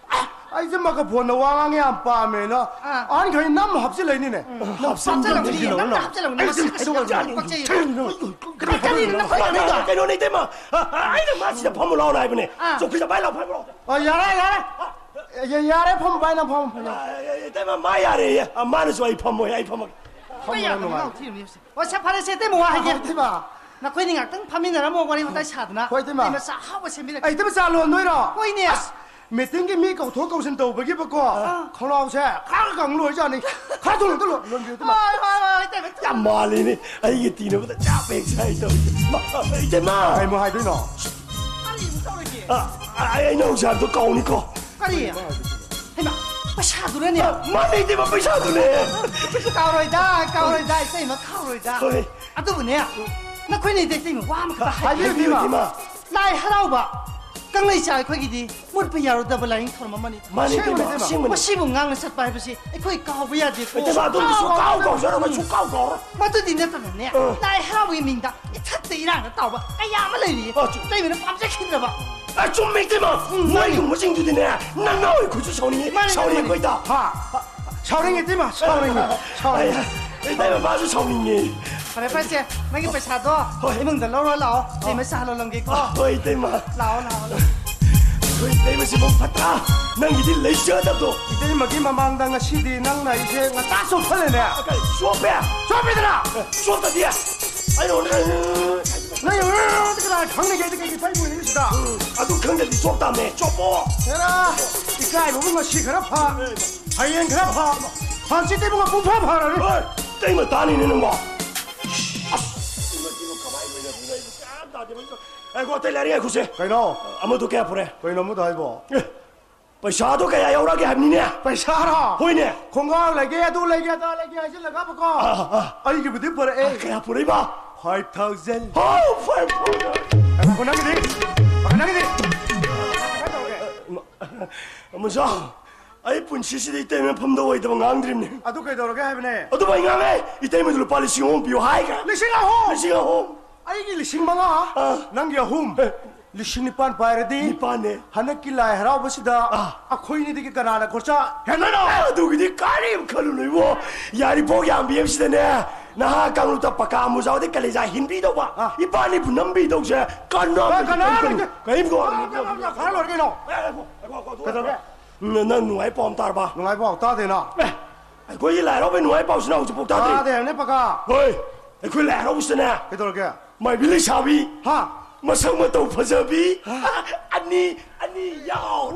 ꯑꯩꯁꯦ ꯃꯥꯏꯀ꯭ꯔꯣꯐꯣꯟꯗ ꯋꯥ ꯉꯥꯡ ꯌꯥꯝ ꯄꯥꯝꯃꯦꯅ ꯑꯥ꯫ ꯑꯍꯟꯈꯩ ꯅꯝ ꯍꯥꯞꯆꯤꯜꯂꯛꯏꯅꯤꯅꯦ꯫ ꯎꯝ꯫ ꯍꯥꯞꯆꯤꯜꯂꯛꯏꯅꯦ, ꯍꯥꯞꯆꯤꯜꯂꯛꯏꯅꯦ, ꯅꯝꯅ ꯍꯥꯞꯆꯤꯜꯂꯛꯏꯅꯦ, ꯃꯁꯛ ꯑꯁꯤꯒ ꯌꯥꯝ ꯄꯛꯆꯩ꯫ ꯀꯔꯤ, ꯀꯔꯤꯅꯣ ꯅꯈꯣꯏ ꯀꯩꯅꯣꯅꯦ, ꯇꯧꯔꯤꯗꯣ? ꯏꯇꯩꯃ? ꯑ, ꯑ, ꯑꯩꯅ ꯃꯥꯁꯤꯗ ꯐꯝꯃꯨ ꯂꯥꯎꯅ ꯍꯥꯏꯕꯅꯦ꯫ ꯑꯥ꯫ ꯆꯧꯀ꯭ꯔꯤꯗ ꯚꯥꯏ ꯂꯥꯎ ꯐꯝꯃꯨ ꯂꯥꯎ꯫ ꯑ, ꯌꯥꯔꯦ, ꯌꯥꯔꯦ꯫ ꯑ, ꯌꯥꯔꯦ, ꯐꯝꯃꯨ ꯚꯥꯏ, ꯅꯪ ꯐꯝꯃꯨ꯫ ꯑ, ꯏꯇꯩꯃ, ꯃꯥ ꯌꯥꯔꯦꯌꯦ꯫ ꯑ, ꯃꯥꯅꯁꯨ ꯑꯩ ꯐꯝꯃꯣꯏ, ꯑꯩ ꯐꯝꯃꯒꯦ꯫ ꯐꯝꯃꯨ ꯀꯌꯥ ꯂꯥꯎ, ꯀꯩꯅꯣ ꯅꯨꯡꯉꯥꯏ꯫ ꯊꯤꯔꯨꯅꯤ ꯍꯧꯖꯤꯛ? ꯑꯣ, ꯁꯦ, ꯐꯔꯦꯁꯦ, ꯏꯇꯩꯃ, ꯋꯥ ꯍꯥꯏꯒꯦ꯫ ꯏꯇꯩꯃ꯫ ꯅꯈꯣꯏꯅꯤ ꯉꯥꯛꯇꯪ ꯐꯝꯃꯤꯟꯅꯔꯝꯃꯣ, ꯋꯥꯔꯤ ꯋꯥꯇꯥꯏ ꯁꯥꯗꯅ꯫ ꯍꯣꯏ, ꯏꯇꯩꯃ꯫ ꯏꯇꯩꯃ, ꯆꯥ ꯑꯍꯥꯎꯕ ꯁꯦꯝꯕꯤꯔꯛꯀꯦ꯫ ꯑꯩ, ꯏꯇꯩꯃ, ꯆꯥ ꯂꯣꯟꯗꯣꯏꯔꯣ? ꯍꯣꯏꯅꯦ꯫ ꯑꯁ, ꯃꯤꯇꯤꯡꯒꯤ ꯃꯤ ꯀꯧꯊꯣꯛ ꯀꯧꯁꯤꯟ ꯇꯧꯕꯒꯤꯕꯀꯣ, ꯑꯥ꯫ ꯈꯧꯅꯥꯎꯁꯦ ꯈꯔ ꯀꯪ ꯂꯣꯏꯖꯥꯠꯅꯤ꯫ ꯈꯔ ꯊꯨꯅ ꯑꯝꯇ ꯂꯣꯟ-, ꯂꯣꯟꯕꯤꯌꯨ, ꯏꯇꯩꯃ꯫ ꯍꯣꯏ, ꯍꯣꯏ, ꯍꯣꯏ, ꯏꯇꯩꯃ, ꯏꯇꯩꯃ꯫ ꯌꯥꯝ ꯃꯥꯜꯂꯤꯅꯦ, ꯑꯩꯒ ꯇꯤꯟꯅꯕꯗ ꯆꯥꯕ ꯍꯦꯛ ꯁꯥꯏ ꯇꯧꯔꯤꯁꯦ꯫ ꯏꯃꯥ, ꯏꯇꯩꯃ! ꯀꯩꯃꯨꯛ ꯍꯥꯏꯗꯣꯏꯅꯣ? ꯀꯔꯤꯃꯨꯛ ꯇꯧꯔꯒꯦ? ꯑ, ꯑ, ꯑꯩ, ꯑꯩꯅ ꯍꯧꯖꯤꯛ ꯍꯥꯏꯕꯗꯣ ꯀꯥꯎꯅꯤꯀꯣ꯫ ꯀꯔꯤ? ꯍꯩꯃꯥ, ꯄꯩꯁꯥꯗꯨꯅꯅꯦ? ꯑ, ꯃꯥꯅꯦ, ꯏꯇꯩꯃ, ꯄꯩꯁꯥꯗꯨꯅꯦ꯫ ꯀꯥꯎꯔꯣꯏꯗ, ꯀꯥꯎꯔꯣꯏꯗ, ꯏꯇꯩꯃ, ꯀꯥꯎꯔꯣꯏꯗ꯫ ꯍꯣꯏ꯫ ꯑꯗꯨꯕꯨꯅꯦ, ꯅꯈꯣꯏꯅꯤꯗ ꯏꯇꯩꯃ ꯋꯥ ꯑꯃꯈꯛꯇ ꯍꯥꯏꯒꯦ꯫ ꯍꯥꯏꯕꯤꯌꯨ, ꯏꯇꯩꯃ꯫ ꯂꯥꯏ ꯍꯔꯥꯎꯕ ꯀꯪꯂꯩꯆꯥ ꯑꯩꯈꯣꯏꯒꯤꯗꯤ ꯃꯨꯠꯄ ꯌꯥꯔꯣꯏꯗꯕ ꯂꯥꯏꯅꯤꯡ ꯊꯧꯔꯝ ꯑꯃꯅꯤ꯫ ꯃꯥꯅꯤ, ꯏꯇꯩꯃ, ꯑꯁꯦꯡꯕꯅꯤ, ꯏꯇꯩꯃ꯫ ꯑꯁꯦꯡꯕꯅꯤ꯫ ꯃꯁꯤꯕꯨ ꯉꯥꯛꯅ ꯆꯠꯄ ꯍꯥꯏꯕꯁꯤ ꯑꯩꯈꯣꯏ ꯀꯥꯎꯕ ꯌꯥꯗꯦꯀꯣ꯫ ꯏꯇꯩꯃ, ꯑꯗꯨꯝꯗꯤ ꯁꯨꯡꯀꯥꯎ ꯀꯥꯎꯖꯔꯣꯏ, ꯁꯨꯡꯀꯥꯎ ꯀꯥꯎꯔꯣꯏ꯫ ꯃꯗꯨꯗꯤ ꯅꯠꯇꯅꯅꯦ, ꯑ꯫ ꯂꯥꯏ ꯍꯔꯥꯎꯕꯒꯤ ꯃꯤꯡꯗ ꯏꯊꯛꯇ ꯏꯔꯥꯡꯗ ꯇꯥꯎꯕ ꯀꯌꯥ ꯑꯃ ꯂꯩꯔꯤꯌꯦ꯫ ꯑ, ꯆꯨꯝ꯫ ꯏꯇꯩꯃꯅ ꯄꯥꯝꯖꯈꯤꯗ꯭ꯔꯕ꯫ ꯑ, ꯆꯨꯝꯃꯦ, ꯏꯇꯩꯃ꯫ ꯎꯝ, ꯃꯥꯅꯤ꯫ ꯃꯣꯏꯒꯨꯝꯕꯁꯤꯡꯗꯨꯗꯤꯅꯦ, ꯅꯪ ꯅꯍꯣꯏ ꯑꯩꯈꯣꯏꯁꯨ ꯁꯥꯎꯅꯤꯡꯉꯤ, ꯃꯥꯅꯤ, ꯁꯥꯎꯅꯤꯡꯉꯤ ꯃꯥꯅꯤ꯫ ꯑꯩꯈꯣꯏꯗ꯫ ꯍꯥ? ꯁꯥꯎꯅꯤꯡꯉꯤ, ꯏꯇꯩꯃ, ꯁꯥꯎꯅꯤꯡꯉꯤ, ꯁꯥꯎꯅꯤꯡꯉꯤ꯫ ꯑꯩ, ꯏꯇꯩꯃ, ꯃꯥꯁꯨ ꯁꯥꯎꯅꯤꯡꯉꯤ꯫ ꯐꯔꯦ, ꯐꯔꯦ, ꯁꯦ, ꯅꯪꯒꯤ ꯄꯩꯁꯥꯗꯣ ꯍꯣꯏ꯫ ꯏꯃꯨꯡꯗ ꯂꯧꯔꯣ ꯂꯥꯛꯑꯣ꯫ ꯏꯇꯩꯃ ꯆꯥ ꯂꯣꯜꯂꯝꯒꯦꯀꯣ꯫ ꯍꯣꯏ, ꯏꯇꯩꯃ꯫ ꯂꯥꯛꯑꯣ, ꯂꯥꯛꯑꯣ, ꯂꯥꯛꯑꯣ꯫ ꯍꯣꯏ, ꯏꯇꯩꯃ, ꯁꯤꯐꯥꯎ ꯐꯠꯇ꯭ꯔꯥ? ꯅꯪꯒꯤꯗꯤ ꯂꯩꯖꯗꯕꯗꯣ꯫ ꯏꯇꯩꯃꯒꯤ ꯃꯃꯥꯡꯗ ꯉꯁꯤꯗꯤ ꯅꯪꯅ ꯑꯩꯁꯦ ꯉꯟꯇꯥ ꯆꯣꯞꯍꯜꯂꯦꯅꯦ꯫ ꯀꯔꯤ, ꯆꯣꯞꯄꯦ? ꯆꯣꯞꯄꯤꯗꯅ? ꯑꯦ, ꯆꯣꯞꯇꯗꯤ꯫ ꯑꯩ ꯅꯪ ꯀꯅꯥ ꯈꯪꯅꯤꯒꯦ? ꯑꯩꯗꯤ ꯀꯩꯒꯤ ꯇꯩꯕ ꯁꯤꯗ? ꯎꯝ, ꯑꯗꯨ ꯈꯪꯗ꯭ꯔꯗꯤ ꯆꯣꯞ ꯇꯥꯕꯅꯦ꯫ ꯆꯣꯞꯄꯣ꯫ ꯍꯦꯔꯥ, ꯏꯀꯥꯏꯕꯕꯨ ꯉꯁꯤ ꯈꯔ ꯐ, ꯍꯌꯦꯡ ꯈꯔ ꯐ, ꯍꯪꯆꯤꯠꯇꯤ ꯏꯕꯨꯡꯉꯣ ꯄꯨꯡ ꯐ ꯐꯔꯅꯤ꯫ ꯍꯣꯏ, ꯏꯇꯩꯃ ꯇꯥꯅꯤꯅꯦ ꯅꯪꯕꯣ꯫ ꯑꯁ! ꯏꯇꯩꯃ ꯀꯃꯥꯏꯅ ꯂꯣꯏꯅꯗꯣꯏꯅꯣ? ꯑꯩꯕꯨ ꯒ꯭ꯌꯥꯟ ꯇꯥꯗꯦ, ꯃꯣꯏꯁꯨ꯫ ꯉꯥꯏꯈꯣ, ꯑꯇꯩ ꯂꯥꯏꯔꯤ ꯉꯥꯏꯈꯣꯁꯦ꯫ ꯀꯩꯅꯣ? ꯑꯃꯗꯣ ꯀꯌꯥ ꯄꯨꯔꯦ? ꯀꯩꯅꯣ ꯑꯃꯗꯣ ꯍꯥꯏꯕꯣ? ꯑꯦ, ꯄꯩꯁꯥꯗꯣ ꯀꯌꯥ ꯌꯥꯎꯔꯛꯑꯒꯦ ꯍꯥꯏꯕꯅꯤꯅꯦ? ꯄꯩꯁꯥꯔꯣ? ꯍꯣꯏꯅꯦ꯫ ꯈꯣꯡꯒ꯭ꯔꯥꯎ ꯂꯩꯒꯦ, ꯑꯗꯨ ꯂꯩꯒꯦ, ꯑꯗꯥ ꯂꯩꯒꯦ ꯍꯥꯏꯖꯤꯜꯂꯒꯕꯀꯣ꯫ ꯑꯥ, ꯑꯥ, ꯑꯥ꯫ ꯑꯩꯒꯤꯕꯨꯗꯤ ꯄꯨꯔꯛꯑꯦ꯫ ꯑꯥ, ꯀꯌꯥ ꯄꯨꯔꯛꯏꯕ? Five thousand꯫ ꯍꯥꯎ, five thousand꯫ ꯉꯥꯏꯈꯣ, ꯅꯪꯒꯤꯗꯤ? ꯅꯪꯒꯤꯗꯤ? ꯀꯃꯥꯏ ꯇꯧꯔꯒꯦ? ꯃꯆꯥ, ꯑꯩ ꯄꯨꯟꯁꯤꯁꯤꯗ ꯏꯇꯩꯃ ꯃꯐꯝꯗ ꯑꯣꯏꯗꯕ ꯉꯥꯡꯗ꯭ꯔꯤꯕꯅꯦ꯫ ꯑꯗꯨ ꯀꯩꯗꯧꯔꯒꯦ ꯍꯥꯏꯕꯅꯦ? ꯑꯗꯨꯕꯨ ꯑꯩ ꯉꯥꯡꯉꯦ, ꯏꯇꯩꯃꯗꯨ ꯂꯨꯄꯥ ꯂꯤꯁꯤꯡ ꯑꯍꯨꯝ ꯄꯤꯌꯨ ꯍꯥꯏꯈ꯭ꯔꯦ꯫ ꯂꯤꯁꯤꯡ ꯑꯍꯨꯝ? ꯂꯤꯁꯤꯡ ꯑꯍꯨꯝ꯫ ꯑꯩꯒꯤ ꯂꯤꯁꯤꯡ ꯃꯉꯥ, ꯑꯥ꯫ ꯅꯪꯒꯤ ꯑꯍꯨꯝ꯫ ꯑꯦ꯫ ꯂꯤꯁꯤꯡ ꯅꯤꯄꯥꯟ ꯄꯥꯏꯔꯗꯤ ꯅꯤꯄꯥꯟꯅꯦ꯫ ꯍꯟꯗꯛꯀꯤ ꯂꯥꯏ ꯍꯔꯥꯎꯕꯁꯤꯗ ꯑꯥ꯫ ꯑꯩꯈꯣꯏꯅꯤꯗꯒꯤ ꯀꯅꯥꯅ ꯈꯣꯔꯁꯥ ꯍꯦꯟꯗꯣꯏꯅꯣ? ꯑꯦ, ꯑꯗꯨꯒꯤꯗꯤ ꯀꯔꯤꯝ ꯈꯜꯂꯨꯅꯨ ꯏꯕꯣ꯫ ꯌꯥꯏꯔꯤꯄꯣꯛ ꯌꯥꯝꯕꯤ ꯑꯃꯁꯤꯗꯅꯦ, ꯅꯍꯥ ꯀꯥꯡꯂꯨꯞꯇ ꯄꯀꯥ ꯑꯃꯨꯖꯥꯎꯗꯤ ꯀꯂꯦꯖꯥ ꯍꯤꯟꯕꯤꯗꯧꯕ꯫ ꯑꯥ꯫ ꯏꯕꯥꯅꯤꯕꯨ ꯅꯝꯕꯤꯗꯧꯁꯦ ꯀꯅꯥ ꯑꯦ, ꯀꯅꯥ ꯀꯔꯤꯝ ꯂꯩꯇꯦ? ꯈꯜꯂꯨ-, ꯀꯔꯤꯝ ꯈꯜꯂꯨ-, ꯈꯔ ꯂꯣꯏꯔꯦ ꯀꯩꯅꯣ? ꯑꯦ, ꯑꯦ, ꯑꯦ, ꯑꯦ, ꯑꯦ, ꯀꯩꯗꯧꯔꯒꯦ? ꯎꯝ, ꯅꯪ ꯅꯨꯡꯉꯥꯏ ꯄꯥꯎ ꯑꯃ ꯇꯥꯔꯕ? ꯅꯨꯡꯉꯥꯏ ꯄꯥꯎ ꯇꯥꯗꯦꯅ꯫ ꯑꯦ, ꯑꯩꯈꯣꯏꯒꯤ ꯂꯥꯏ ꯍꯔꯥꯎꯕꯩ ꯅꯨꯡꯉꯥꯏ ꯄꯥꯎꯁꯤꯅ ꯍꯧꯖꯤꯛꯐꯥꯎ ꯇꯥꯗ꯭ꯔꯤ꯫ ꯇꯥꯗꯦ ꯍꯥꯏꯕꯅꯦ ꯄꯀꯥ꯫ ꯍꯣꯏ, ꯑꯩꯈꯣꯏ ꯂꯥꯏ ꯍꯔꯥꯎꯕꯁꯤꯗꯅꯦ꯫ ꯀꯩꯗꯧꯔꯒꯦ? ꯃꯥꯏꯕꯤ ꯂꯩꯁꯥꯕꯤ꯫ ꯍꯥ? ꯃꯁꯛ ꯃꯇꯧ ꯐꯖꯕꯤ꯫ ꯍꯥ? ꯑꯅꯤ, ꯑꯅꯤ ꯌꯥꯎ꯫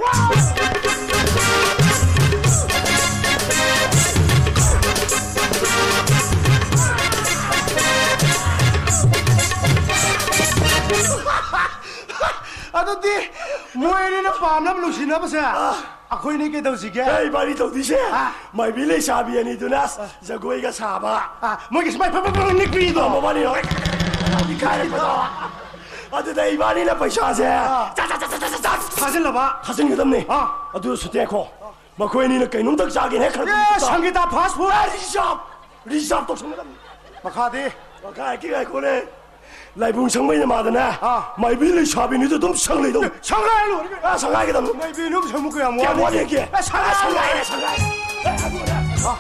ꯑꯗꯨꯗꯤ ꯃꯣꯏ ꯑꯅꯤꯅ ꯄꯥꯝꯅꯕ ꯅꯨꯡꯁꯤꯅꯕꯁꯦ꯫ ꯑꯥ꯫ ꯑꯩꯈꯣꯏꯅꯤ ꯀꯩꯗꯧꯁꯤꯒꯦ? ꯑꯦ, ꯏꯕꯥꯅꯤ ꯇꯧꯗꯣꯏꯁꯦ꯫ ꯑꯥ꯫ ꯃꯥꯏꯕꯤ ꯂꯩꯁꯥꯕꯤ ꯑꯅꯤꯗꯨꯅ ꯑꯥ꯫ ꯖꯒꯣꯏꯒ ꯁꯥꯕ꯫ ꯑꯥ, ꯃꯣꯏꯒꯤ ꯁꯨꯃꯥꯏ ꯐꯠ ꯐꯠ ꯐꯠ ꯅꯤꯛꯄꯤꯗꯣ꯫ ꯑꯥ, ꯃꯕꯥꯅꯤ ꯍꯣꯏ꯫ ꯑꯗꯨꯗ ꯏꯕꯥꯅꯤꯅ ꯄꯩꯁꯥꯁꯦ ꯑꯥ꯫ ꯆꯥ, ꯆꯥ, ꯆꯥ, ꯆꯥ, ꯆꯥꯛ ꯊꯥꯖꯤꯜꯂꯕ? ꯊꯥꯖꯤꯟꯒꯗꯕꯅꯤ꯫ ꯑꯥ꯫ ꯑꯗꯨ ꯁꯨꯇꯦꯛꯈꯣ꯫ ꯃꯈꯣꯏ ꯑꯅꯤꯅ ꯀꯩꯅꯣꯝꯇ ꯆꯥꯒꯦꯅ ꯍꯦꯛ ꯈꯜꯂꯛꯄ ꯑꯦ, ꯃꯇꯝꯗ ꯁꯪꯒꯤꯇꯥ ꯐꯥꯁ ꯐꯨꯗ꯫ ꯑꯦ, ꯔꯤꯖꯥꯕ! ꯔꯤꯖꯥꯕ ꯇꯧꯁꯟꯒꯗꯕꯅꯤ꯫ ꯃꯈꯥꯗꯤ? ꯃꯈꯥ ꯍꯦꯛꯀꯤ ꯉꯥꯏꯈꯣꯅꯦ꯫ ꯂꯥꯏꯕꯨꯡ ꯁꯪꯕꯩ ꯅꯃꯥꯗꯅꯦ, ꯑꯥ꯫ ꯃꯥꯏꯕꯤ ꯂꯩꯁꯥꯕꯤꯅꯤꯗꯨ ꯑꯗꯨꯝ ꯁꯪ ꯂꯩꯗꯧ꯫ ꯁꯪꯒꯥꯏ ꯂꯣꯏꯔꯦ ꯀꯩꯅꯣ꯫ ꯑꯥ, ꯁꯪꯒꯥꯏꯒꯗꯕꯅꯤ꯫ ꯃꯥꯏꯕꯤ ꯑꯗꯨꯝ ꯁꯪꯕ ꯀꯌꯥꯝ ꯀꯌꯥꯝ ꯋꯥꯠꯂꯤ? ꯋꯥꯠꯂꯤꯒꯦ? ꯑꯦ, ꯁꯪꯒꯥꯏ ꯑꯥ, ꯁꯪꯒꯥꯏꯔꯦ, ꯂꯣꯏꯔꯦ꯫ ꯁꯪꯒꯥꯏꯔꯦ꯫ ꯑꯦ, ꯑꯗꯨꯅꯦ꯫ ꯑꯥ꯫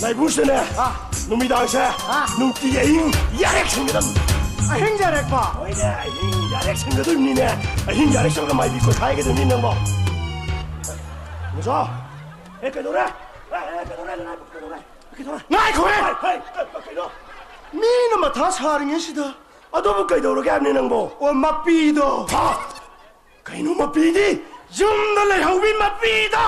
ꯂꯥꯏꯕꯨꯡꯁꯤꯗꯅꯦ, ꯑꯥ꯫ ꯅꯨꯃꯤꯗꯥꯡꯁꯦ, ꯑꯥ꯫ ꯅꯨꯡꯇꯤ ꯑꯍꯤꯡ ꯌꯥꯔꯦꯛ ꯁꯪꯒꯗꯕꯅꯤ꯫ ꯑꯍꯤꯡ ꯌꯥꯔꯦꯛꯄ? ꯍꯣꯏꯅꯦ, ꯑꯍꯤꯡ ꯌꯥꯔꯦꯛ ꯁꯪꯒꯗꯣꯏꯅꯤꯅꯦ꯫ ꯑꯍꯤꯡ ꯌꯥꯔꯦꯛ ꯁꯪꯒ ꯃꯥꯏꯕꯤ ꯀꯣꯏꯈꯥꯏꯒꯗꯣꯏꯅꯤ ꯅꯪꯕꯣ꯫ ꯃꯨꯖꯥ, ꯑꯦ, ꯀꯩꯗꯧꯔꯦ? ꯑꯦ, ꯑꯦ, ꯀꯩꯗꯧꯔꯦ? ꯀꯩꯗꯧꯔꯦ? ꯉꯥꯏꯈꯣꯍꯦ! ꯍꯩ, ꯍꯩ, ꯀꯩꯅꯣ? ꯃꯤꯅ ꯃꯊꯥ ꯁꯥꯔꯤꯉꯩꯁꯤꯗ꯫ ꯑꯗꯨꯕꯨ ꯀꯩꯗꯧꯔꯒꯦ ꯍꯥꯏꯕꯅꯤ ꯅꯪꯕꯣ? ꯑꯣ, ꯃꯄꯤꯗꯣ꯫ ꯍꯥ? ꯀꯩꯅꯣ ꯃꯄꯤꯗꯤ? ꯌꯨꯝꯗ ꯂꯩꯍꯧꯕꯤ ꯃꯄꯤꯗꯣ!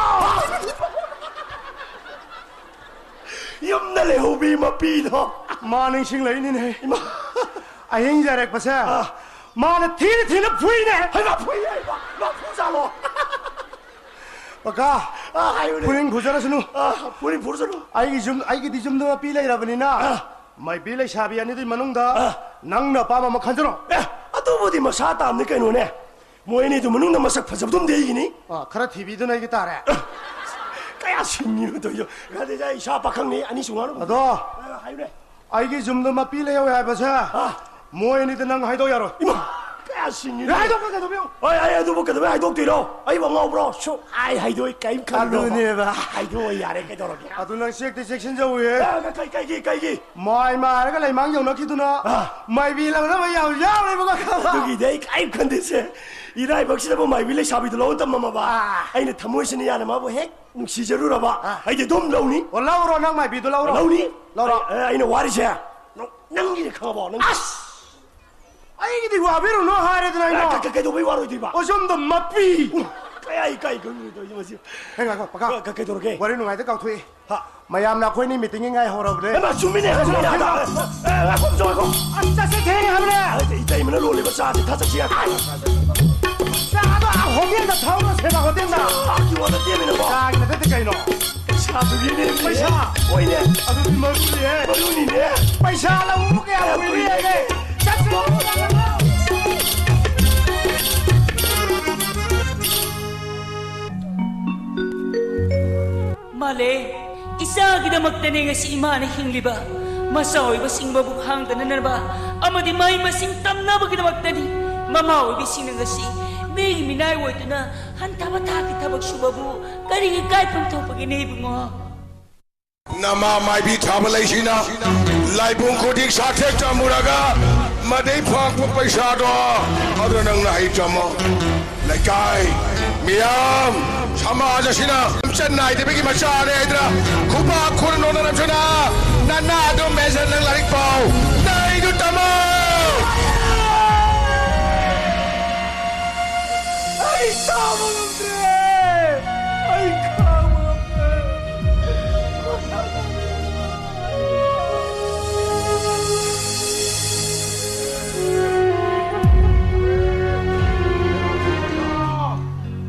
ꯌꯨꯝꯗ ꯂꯩꯍꯧꯕꯤ ꯃꯄꯤꯗꯣ! ꯃꯥ ꯅꯤꯡꯁꯤꯡꯂꯛꯏꯅꯤꯅꯦ꯫ ꯏꯃꯥ! ꯑꯍꯤꯡ ꯌꯥꯔꯦꯛꯄꯁꯦ ꯑꯥ꯫ ꯃꯥꯅ ꯊꯤꯅ ꯊꯤꯅ ꯐꯨꯏꯅꯦ꯫ ꯍꯩꯃꯥ, ꯐꯨꯏ, ꯍꯩꯃꯥ, ꯃꯥ ꯐꯨꯖꯥꯠꯂꯣ? ꯀꯀꯥ, ꯑꯥ, ꯍꯥꯏꯌꯨꯅꯦ꯫ ꯐꯨꯅꯤꯡ ꯐꯨꯖꯔꯁꯅꯨ꯫ ꯑꯥ, ꯐꯨꯅꯤꯡ ꯐꯨꯖꯔꯁꯅꯨ꯫ ꯑꯩꯒꯤ ꯌꯨꯝ, ꯑꯩꯒꯤꯗꯤ ꯌꯨꯝꯗ ꯃꯄꯤ ꯂꯩꯔꯕꯅꯤꯅ, ꯑꯥ꯫ ꯃꯥꯏꯕꯤ ꯂꯩꯁꯥꯕꯤ ꯑꯅꯤꯗꯨꯒꯤ ꯃꯅꯨꯡꯗ ꯑꯥ꯫ ꯅꯪꯅ ꯑꯄꯥꯝꯕ ꯑꯃ ꯈꯟꯖꯔꯣ꯫ ꯑꯦ, ꯑꯗꯨꯕꯨꯗꯤ ꯃꯁꯥ ꯇꯥꯕꯅꯤ ꯀꯩꯅꯣꯅꯦ꯫ ꯃꯣꯏ ꯑꯅꯤꯗꯨ ꯃꯅꯨꯡꯗ ꯃꯁꯛ ꯐꯖꯕꯗꯨꯝꯗꯤ ꯑꯩꯒꯤꯅꯤ꯫ ꯑꯥ, ꯈꯔ ꯊꯤꯕꯤꯗꯨꯅ ꯑꯩꯒꯤ ꯇꯥꯔꯦ꯫ ꯑꯥ, ꯀꯌꯥ ꯁꯤꯡꯉꯤꯅꯣ ꯇꯧꯔꯤꯗꯣ꯫ ꯈꯔꯗꯤ ꯑꯩ ꯏꯁꯥ ꯄꯥꯈꯪꯅꯤ, ꯑꯅꯤꯁꯨ ꯉꯥꯡꯅꯕ꯫ ꯑꯗꯣ, ꯑꯥ, ꯍꯥꯏꯌꯨꯅꯦ꯫ ꯑꯩꯒꯤ ꯌꯨꯝꯗ ꯃꯄꯤ ꯂꯩꯍꯧꯋꯦ ꯍꯥꯏꯕꯁꯦ ꯑꯥ꯫ ꯃꯣꯏ ꯑꯅꯤꯗ ꯅꯪ ꯍꯥꯏꯗꯣꯛ ꯌꯥꯔꯣꯏ꯫ ꯏꯃꯥ! ꯀꯌꯥ ꯁꯤꯡꯉꯤꯅꯣ? ꯑꯦ, ꯍꯥꯏꯗꯣꯛꯄ ꯀꯩꯗꯧꯕꯤꯌꯨ? ꯍꯣꯏ, ꯑꯩ ꯑꯗꯨꯕꯨ ꯀꯩꯗꯧꯕꯩ ꯍꯥꯏꯗꯣꯛꯇꯣꯏꯅꯣ? ꯑꯩꯕꯨ ꯉꯥꯎꯕ꯭ꯔꯣ? ꯁꯨꯛꯍꯥꯏ ꯍꯥꯏꯗꯣꯛꯑꯣꯏ, ꯀꯩꯝ ꯈꯜꯂꯨꯅꯣ꯫ ꯑꯗꯨꯅꯦꯕ꯫ ꯍꯥꯏꯗꯣꯛꯑꯣꯏ, ꯌꯥꯔꯦ, ꯀꯩꯗꯧꯔꯒꯦ? ꯑꯗꯨ ꯅꯪ ꯆꯦꯛꯇꯤ ꯆꯦꯛꯁꯤꯟꯖꯧꯍꯦ꯫ ꯑꯦ, ꯀꯩ, ꯀꯩꯒꯤ, ꯀꯩꯒꯤ? ꯃꯥꯏ ꯃꯥꯔꯒ ꯂꯩꯃꯥꯡ ꯌꯧꯅꯈꯤꯗꯨꯅ ꯑꯥ꯫ ꯃꯥꯏꯕꯤ ꯂꯧꯅꯕ ꯌꯥꯝ ꯌꯥꯎꯔꯦꯕꯀꯣ꯫ ꯑꯗꯨꯒꯤꯗꯤ ꯑꯩ ꯀꯩꯝ ꯈꯟꯗꯦꯁꯦ꯫ ꯏꯔꯥꯏꯕꯛꯁꯤꯗꯕꯨ ꯃꯥꯏꯕꯤ ꯂꯩꯁꯥꯕꯤꯗꯣ ꯂꯧꯅ ꯇꯝꯃꯝꯃꯕ꯫ ꯑꯥ꯫ ꯑꯩꯅ ꯊꯃꯣꯏꯁꯤꯅ ꯌꯥꯅ ꯃꯥꯕꯨ ꯍꯦꯛ ꯅꯨꯡꯁꯤꯖꯔꯨꯔꯕ꯫ ꯑꯥ꯫ ꯑꯩꯗꯤ ꯑꯗꯨꯝ ꯂꯧꯅꯤ꯫ ꯑꯣ, ꯂꯧꯔꯣ, ꯅꯪ ꯃꯥꯏꯕꯤꯗꯣ ꯂꯧꯔꯣ꯫ ꯂꯧꯅꯤ꯫ ꯂꯧꯔꯣ꯫ ꯑꯩ, ꯑꯩꯅ ꯋꯥꯔꯤꯁꯦ ꯅꯪ-, ꯅꯪꯒꯤꯅꯦ ꯈꯪꯉꯕꯣ? ꯅꯪ ꯑꯁ! ꯑꯩꯒꯤꯗꯤ ꯋꯥꯕꯤꯔꯨꯅꯨ ꯍꯥꯏꯔꯦꯗꯅ ꯑꯩꯅ꯫ ꯀ-, ꯀ-, ꯀꯩꯗꯧꯕꯩ ꯋꯥꯔꯣꯏꯗꯣꯏꯕ? ꯑꯣ, ꯁꯣꯝꯗ ꯃꯄꯤ! ꯎꯝ, ꯀꯌꯥ ꯏꯀꯥꯏ ꯈꯪꯗꯣꯏꯅꯣ ꯇꯧꯔꯤꯁꯦ ꯃꯁꯤ? ꯍꯦ, ꯉꯥꯏꯈꯣ, ꯄꯀꯥ꯫ ꯀ-, ꯀ-, ꯀꯩꯗꯧꯔꯒꯦ? ꯋꯥꯔꯤ ꯅꯨꯡꯉꯥꯏꯗ ꯀꯥꯎꯊꯣꯛꯏ꯫ ꯍꯥ? ꯃꯌꯥꯝꯅ ꯑꯩꯈꯣꯏꯅꯤ ꯃꯤꯇꯤꯡꯒꯤ ꯉꯥꯏ ꯍꯧꯔꯕꯅꯦ꯫ ꯍꯩꯃꯥ, ꯆꯨꯝꯃꯤꯅꯦ, ꯆꯨꯝꯃꯤꯅꯦ, ꯍꯩꯃꯥ꯫ ꯑꯦ, ꯑꯦ, ꯉꯥꯏꯈꯣ, ꯉꯥꯏꯈꯣ꯫ ꯑꯁ, ꯆꯠꯁꯦ, ꯊꯦꯡꯉꯦ ꯍꯥꯏꯕꯅꯦ꯫ ꯑꯩ, ꯏꯇꯩꯃꯅ ꯂꯣꯜꯂꯤꯕ ꯆꯥꯁꯤ ꯊꯛꯆꯠꯁꯤ꯫ ꯆꯥꯗꯣ ꯑꯥ ꯍꯣꯇꯦꯜꯗ ꯊꯛꯎꯔꯣ, ꯁꯦꯕꯥ ꯍꯣꯇꯦꯜꯗ꯫ ꯆꯥꯒꯤ ꯋꯥ ꯅꯠꯇꯦꯃꯤ ꯅꯪꯕꯣ꯫ ꯆꯥꯒꯤ ꯅꯠꯇꯦ ꯀꯩꯅꯣ? ꯄꯩꯁꯥꯗꯨꯒꯤꯅꯦ꯫ ꯄꯩꯁꯥ? ꯍꯣꯏꯅꯦ꯫ ꯑꯗꯨꯗꯤ ꯃꯔꯨꯅꯤꯍꯦ꯫ ꯃꯔꯨꯅꯤꯅꯦ꯫ ꯄꯩꯁꯥ ꯂꯧꯕꯕꯨ ꯀꯌꯥꯝ ꯀꯨꯏꯔꯦꯒꯦ? ꯆꯠꯁꯦ꯫ ꯃꯥꯂꯦ, ꯏꯆꯥꯒꯤꯗꯃꯛꯇꯅꯦ ꯉꯁꯤ ꯏꯃꯥꯅ ꯍꯤꯡꯂꯤꯕ꯫ ꯃꯆꯥ ꯑꯣꯏꯕꯁꯤꯡ ꯃꯕꯨꯛ ꯍꯥꯡꯗꯅꯅꯕ ꯑꯃꯗꯤ ꯃꯍꯩ ꯃꯁꯤꯡ ꯇꯝꯅꯕꯒꯤꯗꯃꯛꯇꯅꯤ꯫ ꯃꯃꯥ ꯑꯣꯏꯕꯤꯁꯤꯡꯅ ꯉꯁꯤ ꯃꯤꯒꯤ ꯃꯤꯅꯥꯏ ꯑꯣꯏꯗꯨꯅ ꯍꯟꯊꯕ ꯊꯥꯛꯀꯤ ꯊꯕꯛ ꯁꯨꯕꯕꯨ ꯀꯔꯤ ꯏꯀꯥꯏꯐꯝ ꯊꯣꯛꯄꯒꯦꯅꯦ, ꯏꯕꯨꯡꯉꯣ? ꯅꯃꯥ ꯃꯥꯏꯕꯤ ꯊꯥꯕ ꯂꯩꯁꯤꯅ ꯂꯥꯏꯕꯨꯡ ꯈꯨꯗꯤꯡ ꯁꯥꯊꯦꯛ ꯆꯥꯃꯨꯔꯒ ꯃꯗꯩ ꯐꯪꯉꯛꯄ ꯄꯩꯁꯥꯗꯣ ꯑꯗꯨ ꯅꯪꯅ ꯍꯩ ꯆꯥꯃꯣ꯫ ꯂꯩꯀꯥꯏ ꯃꯤꯌꯥꯝ ꯁꯃꯥꯖ ꯑꯁꯤꯅ ꯂꯝꯆꯠ ꯅꯥꯏꯗꯕꯒꯤ ꯃꯆꯥꯅꯦ ꯍꯥꯏꯗ꯭ꯔꯥ? ꯈꯨꯕꯥꯛ ꯈꯨꯔ ꯅꯣꯟꯅꯔꯝꯁꯅ ꯅꯅꯥ ꯑꯗꯨꯝ ꯃꯦꯟꯁꯤꯟ ꯅꯪ ꯂꯥꯏꯔꯤꯛ ꯄꯥꯎ꯫ ꯅꯩꯗꯨ ꯇꯝꯃꯣ꯫ ꯑꯩ ꯇꯥꯕ ꯉꯝꯗ꯭ꯔꯦ꯫ ꯑꯩ ꯈꯥꯡꯕ ꯉꯝꯗ꯭ꯔꯦ꯫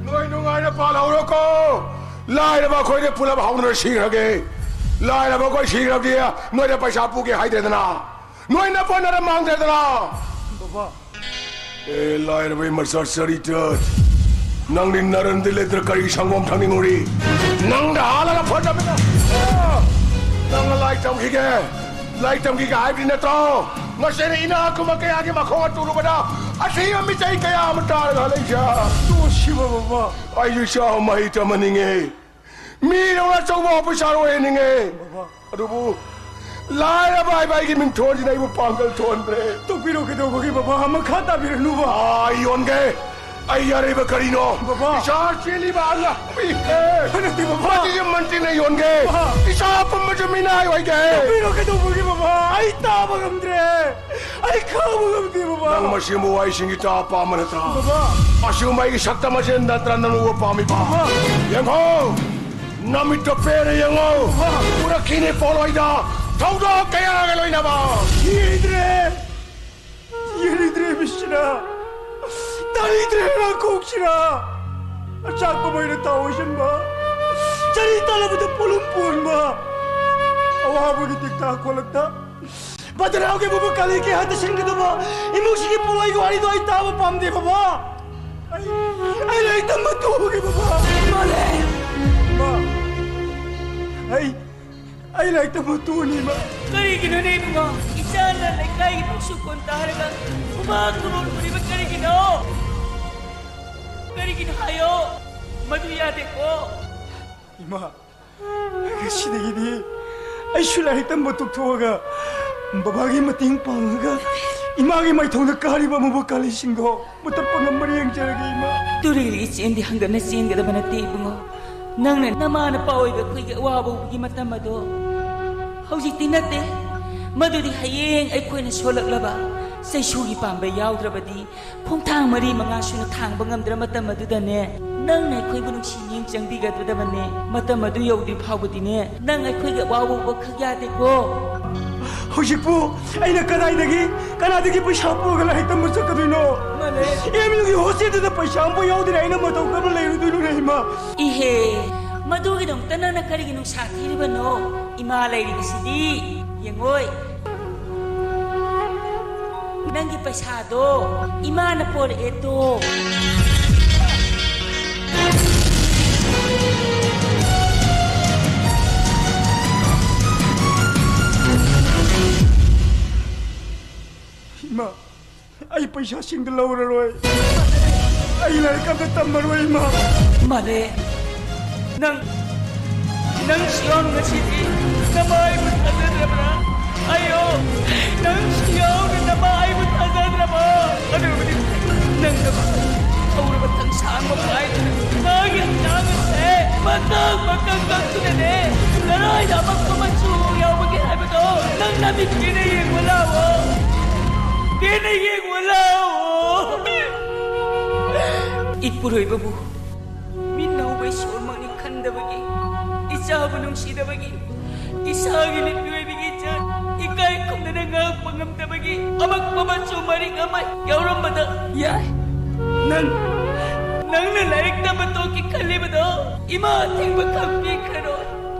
ꯅꯣꯏ ꯅꯨꯡꯉꯥꯏꯅ ꯄꯥꯜꯍꯧꯔꯣꯀꯣ꯫ ꯂꯥꯏꯔꯕ ꯑꯩꯈꯣꯏꯗꯤ ꯄꯨꯂꯞ ꯍꯧꯅꯔ ꯁꯤꯈ꯭ꯔꯒꯦ꯫ ꯂꯥꯏꯔꯕ ꯑꯩꯈꯣꯏ ꯁꯤꯈ꯭ꯔꯕꯗꯤ ꯅꯣꯏꯗ ꯄꯩꯁꯥ ꯄꯨꯒꯦ ꯍꯥꯏꯗ꯭ꯔꯦꯗꯅ, ꯅꯣꯏꯅ ꯄꯣꯟꯅꯔ ꯃꯥꯡꯗ꯭ꯔꯦꯗꯅ꯫ ꯕꯕꯥ꯫ ꯑꯦ, ꯂꯥꯏꯔꯕꯩ ꯃꯆꯥ ꯆꯔꯤꯇ꯫ ꯅꯪꯗꯤ ꯅꯔꯟꯗꯤ ꯂꯩꯇ꯭ꯔ ꯀꯔꯤ ꯁꯪꯒꯣꯝ ꯊꯛꯅꯤꯡꯉꯨꯔꯤ? ꯅꯪꯗ ꯍꯥꯜꯂꯒ ꯐꯠꯇꯕꯅ꯫ ꯅꯪꯅ ꯂꯥꯏ ꯇꯝꯈꯤꯒꯦ, ꯂꯥꯏ ꯇꯝꯈꯤꯒꯦ ꯍꯥꯏꯕꯗꯤ ꯅꯠꯇ꯭ꯔꯣ? ꯉꯁꯤꯅ ꯏꯅꯥꯛ ꯈꯨꯟꯕ ꯀꯌꯥꯒꯤ ꯃꯈꯣꯡ ꯇꯨꯔꯨꯕꯗ ꯑꯊꯤꯕ ꯃꯤꯆꯩ ꯀꯌꯥ ꯑꯃ ꯇꯥꯔꯒ ꯍꯜꯂꯛꯏꯁꯦ꯫ ꯇꯣꯁꯤꯕ ꯕꯕꯥ꯫ ꯑꯩꯁꯨ ꯏꯆꯥ ꯃꯍꯩ ꯇꯝꯍꯟꯅꯤꯡꯉꯦ꯫ ꯃꯤꯗꯧꯅ ꯑꯆꯧꯕ ꯑꯣꯐꯤꯁꯥꯔ ꯑꯣꯏꯍꯟꯅꯤꯡꯉꯦ꯫ ꯕꯕꯥ꯫ ꯑꯗꯨꯕꯨ ꯂꯥꯏꯔꯕ ꯍꯥꯏꯕ ꯑꯩꯒꯤ ꯃꯤꯡꯊꯣꯟꯁꯤꯅ ꯑꯩꯕꯨ ꯄꯥꯡꯒꯜ ꯊꯣꯛꯍꯟꯗ꯭ꯔꯦ꯫ ꯇꯣꯛꯄꯤꯔꯣ, ꯀꯩꯗꯧꯕꯒꯤ ꯕꯕꯥ? ꯃꯈꯥ ꯇꯥꯕꯤꯔꯅꯨꯕ꯫ ꯑꯥ, ꯑꯩ ꯌꯣꯟꯒꯦ꯫ ꯑꯩ ꯑꯔꯩꯕ ꯀꯔꯤꯅꯣ? ꯕꯕꯥ꯫ ꯏꯆꯥ ꯆꯦꯜꯂꯤꯕ ꯑꯉꯥꯡ ꯅꯠꯇꯦ, ꯕꯕꯥ꯫ ꯃꯁꯤꯁꯨ ꯃꯟꯇ꯭ꯔꯤꯅ ꯌꯣꯟꯒꯦ꯫ ꯕꯕꯥ꯫ ꯏꯆꯥ ꯄꯨꯝꯕꯁꯨ ꯃꯤꯅꯥꯏ ꯑꯣꯏꯒꯦ꯫ ꯇꯣꯛꯄꯤꯔꯣ, ꯀꯩꯗꯧꯕꯒꯤ ꯕꯕꯥ? ꯑꯩ ꯇꯥꯕ ꯉꯝꯗ꯭ꯔꯦ꯫ ꯑꯩ ꯈꯥꯡꯕ ꯉꯝꯗꯦ, ꯕꯕꯥ꯫ ꯅꯪ ꯃꯁꯤꯒꯨꯝꯕ ꯋꯥꯍꯩꯁꯤꯡꯒꯤ ꯇꯥ ꯄꯥꯝꯕ ꯅꯠꯇ꯭ꯔꯥ? ꯕꯕꯥ꯫ ꯑꯁꯤꯒꯨꯝꯕ ꯑꯩꯒꯤ ꯁꯛꯇꯝ ꯑꯁꯤ ꯅꯠꯇ꯭ꯔꯥ ꯅꯪ ꯎꯕ ꯄꯥꯝꯃꯤꯕ? ꯕꯕꯥ꯫ ꯌꯦꯡꯉꯣ, ꯅꯃꯤꯠꯇꯣ ꯄꯦꯟꯅ ꯌꯦꯡꯉꯣ꯫ ꯕꯕꯥ꯫ ꯎꯔꯛꯈꯤꯅꯤ ꯄꯣꯂꯣꯏꯗ ꯊꯧꯗꯣꯛ ꯀꯌꯥꯒ ꯂꯣꯏꯅꯕ꯫ ꯌꯦꯡꯗ꯭ꯔꯦ, ꯌꯦꯡꯗ꯭ꯔꯦ, ꯃꯤꯁꯤꯅ ꯇꯥꯅꯤꯡꯗ꯭ꯔꯦ꯫ ꯅꯥꯀꯣꯛꯁꯤꯅ ꯑꯆꯥꯛꯄ ꯃꯩꯅ ꯇꯥꯎ ꯍꯩꯖꯤꯟꯕ, ꯆꯔꯤ ꯇꯥꯜꯂꯕꯗ ꯄꯣꯠꯂꯨꯝ ꯄꯣꯟꯕ, ꯑꯋꯥꯕꯒꯤ ꯇꯦꯛꯇ ꯀꯣꯜꯂꯛꯇ ꯕꯗ꯭ꯔꯥꯎꯒꯤ ꯕꯕꯥ ꯀꯥꯂꯤ ꯀꯌꯥ ꯇꯁꯤꯟꯒꯗꯕ ꯏꯃꯨꯡꯁꯤꯒꯤ ꯄꯣꯂꯣꯏꯒꯤ ꯋꯥꯔꯤꯗꯣ ꯑꯩ ꯇꯥꯕ ꯄꯥꯝꯗꯦ, ꯕꯕꯥ꯫ ꯑꯩ, ꯑꯩ ꯂꯥꯏꯔꯤꯛ ꯇꯝꯕ ꯇꯣꯛꯑꯒꯦ, ꯕꯕꯥ꯫ ꯃꯥꯂꯦ꯫ ꯕꯕꯥ꯫ ꯑꯩ ꯑꯩ ꯂꯥꯏꯔꯤꯛ ꯇꯝꯕ ꯇꯣꯛꯑꯅꯤ, ꯏꯃꯥ꯫ ꯀꯔꯤꯒꯤꯅꯣꯅꯦ ꯏꯕꯨꯡꯉꯣ? ꯏꯆꯥꯅ ꯂꯩꯀꯥꯏꯒꯤ ꯄꯛꯁꯨ ꯀꯣꯟ ꯇꯥꯔꯒ ꯍꯨꯃꯥꯡ ꯊꯨꯔꯣꯟ ꯐꯨꯔꯤꯕ ꯀꯔꯤꯒꯤꯅꯣ? ꯀꯔꯤꯒꯤꯅꯣ ꯍꯥꯏꯌꯣ꯫ ꯃꯗꯨ ꯌꯥꯗꯦꯀꯣ꯫ ꯏꯃꯥ, ꯉꯁꯤꯗꯒꯤꯗꯤ ꯑꯩꯁꯨ ꯂꯥꯏꯔꯤꯛ ꯇꯝꯕ ꯇꯣꯛꯊꯣꯛꯑꯒ ꯕꯕꯥꯒꯤ ꯃꯇꯦꯡ ꯄꯥꯡꯉꯒ ꯏꯃꯥꯒꯤ ꯃꯥꯏꯊꯣꯡꯗ ꯀꯥꯔꯤꯕ ꯑꯃꯨꯕ ꯀꯥꯂꯤꯁꯤꯡꯗꯣ ꯃꯨꯊꯠꯄ ꯉꯝꯕ꯭ꯔꯥ ꯌꯦꯡꯖꯔꯒꯦ, ꯏꯃꯥ꯫ ꯇꯨꯔꯦꯜꯒꯤ ꯏꯆꯦꯜꯗꯤ ꯍꯪꯒꯠꯅ ꯆꯦꯟꯒꯗꯕ ꯅꯠꯇꯦ, ꯏꯕꯨꯡꯉꯣ꯫ ꯅꯪꯅ ꯅꯃꯥ ꯅꯄꯥ ꯑꯣꯏꯕ ꯑꯩꯈꯣꯏꯒꯤ ꯑꯋꯥꯕꯒꯤ ꯃꯇꯝ ꯑꯗꯣ ꯍꯧꯖꯤꯛꯇꯤ ꯅꯠꯇꯦ꯫ ꯃꯗꯨꯗꯤ ꯍꯌꯦꯡ ꯑꯩꯈꯣꯏꯅ ꯁꯣꯜꯂꯛꯂꯕ ꯆꯩꯁꯨꯒꯤ ꯄꯥꯝꯕꯩ ꯌꯥꯎꯗ꯭ꯔꯕꯗꯤ ꯈꯣꯡꯊꯥꯡ ꯃꯔꯤ ꯃꯉꯥ ꯁꯨꯅ ꯊꯥꯡꯕ ꯉꯝꯗ꯭ꯔ ꯃꯇꯝ ꯑꯗꯨꯗꯅꯦ, ꯅꯪꯅ ꯑꯩꯈꯣꯏꯕꯨ ꯅꯨꯡꯁꯤ ꯃꯤꯠꯌꯦꯡ ꯆꯪꯕꯤꯒꯗꯕꯅꯦ꯫ ꯃꯇꯝ ꯑꯗꯨ ꯌꯧꯗ꯭ꯔꯤ ꯐꯥꯎꯕꯗꯤꯅꯦ, ꯅꯪ ꯑꯩꯈꯣꯏꯒꯤ ꯑꯋꯥꯕ ꯎꯕꯈꯛ ꯌꯥꯗꯦꯀꯣ꯫ ꯍꯧꯖꯤꯛꯄꯨ ꯑꯩꯅ ꯀꯗꯥꯏꯗꯒꯤ, ꯀꯅꯥꯗꯒꯤ ꯄꯩꯁꯥ ꯄꯨꯔꯒ ꯂꯥꯏꯔꯤꯛ ꯇꯝꯕ ꯆꯠꯀꯗꯣꯏꯅꯣ? ꯃꯥꯅꯦ꯫ ꯑꯦꯝ ꯌꯨꯒꯤ ꯍꯣꯁꯇꯦꯜꯗꯨꯗ ꯄꯩꯁꯥ ꯑꯃꯐꯥꯎ ꯌꯥꯎꯗꯅ ꯑꯩꯅ ꯃꯇꯧ ꯀꯔꯝꯅ ꯂꯩꯔꯨꯗꯣꯏꯅꯣꯅꯦ, ꯏꯃꯥ? ꯏꯍꯦ, ꯃꯗꯨꯒꯤꯗꯃꯛꯇ ꯅꯪꯅ ꯀꯔꯤꯒꯤ ꯅꯨꯡꯁꯥ ꯊꯤꯔꯤꯕꯅꯣ? ꯏꯃꯥ ꯂꯩꯔꯤꯕꯁꯤꯗꯤ ꯌꯦꯡꯉꯣꯏ꯫ ꯅꯪꯒꯤ ꯄꯩꯁꯥꯗꯣ ꯏꯃꯥꯅ ꯄꯣꯔꯛꯑꯦ ꯇꯣ꯫ ꯏꯃꯥ, ꯑꯩ ꯄꯩꯁꯥꯁꯤꯡꯗꯣ ꯂꯧꯔꯔꯣꯏ꯫ ꯑꯩ ꯂꯥꯏꯔꯤꯛ ꯑꯝꯇ ꯇꯝꯃꯔꯣꯏ, ꯏꯃꯥ꯫ ꯃꯥꯂꯦ, ꯅꯪ, ꯅꯪ ꯁꯤꯌꯥꯎꯅ ꯉꯁꯤꯗꯤ ꯅꯃꯥ ꯑꯩꯕꯨ ꯊꯥꯖꯗ꯭ꯔꯕ꯭ꯔꯥ? ꯑꯌꯣ, ꯅꯪ ꯁꯤꯌꯥꯎꯅ ꯅꯃꯥ ꯑꯩꯕꯨ ꯊꯥꯖꯗ꯭ꯔꯕꯣ? ꯑꯗꯨꯕꯨꯗꯤ ꯅꯪꯅ ꯍꯧꯔꯕ ꯊꯥꯡ ꯁꯥꯡꯕ ꯄꯥꯏꯗꯨꯅ ꯃꯥꯒꯤ ꯍꯛꯆꯥꯡ ꯑꯁꯦ ꯃꯀꯛ ꯃꯀꯛ ꯀꯛꯇꯨꯅꯅꯦ, ꯀꯗꯥꯏꯗ ꯑꯃꯛꯄ ꯃꯆꯨ ꯌꯥꯎꯕꯒꯦ ꯍꯥꯏꯕꯗꯣ ꯅꯪ ꯅꯃꯤꯠꯀꯤꯅ ꯌꯦꯡꯉꯨ ꯂꯥꯛꯑꯣ꯫ ꯄꯦꯟꯅ ꯌꯦꯡꯉꯨ ꯂꯥꯛꯑꯣ꯫ ꯏꯄꯨꯔꯣꯏꯕꯕꯨ ꯃꯤꯠ ꯅꯧꯕ ꯏꯁꯣꯔꯃꯛꯅꯤ ꯈꯟꯗꯕꯒꯤ, ꯏꯆꯥꯕꯨ ꯅꯨꯡꯁꯤꯗꯕꯒꯤ, ꯏꯁꯥꯒꯤ ꯃꯤꯑꯣꯏꯕꯒꯤ ꯏꯆꯠ ꯏꯀꯥꯏ ꯈꯨꯝꯅꯅ ꯉꯥꯡꯄ ꯉꯝꯗꯕꯒꯤ ꯑꯃꯛꯄ ꯃꯆꯨ ꯃꯔꯤꯛ ꯑꯃ ꯌꯥꯎꯔꯝꯕꯗ ꯌꯥꯏ꯫ ꯅꯪ, ꯅꯪꯅ ꯂꯥꯏꯔꯤꯛ ꯇꯝꯕ ꯇꯣꯛꯀꯦ ꯈꯜꯂꯤꯕꯗꯣ ꯏꯃꯥ ꯑꯊꯤꯡꯕ ꯈꯪꯕꯤꯈ꯭ꯔꯔꯣꯏ꯫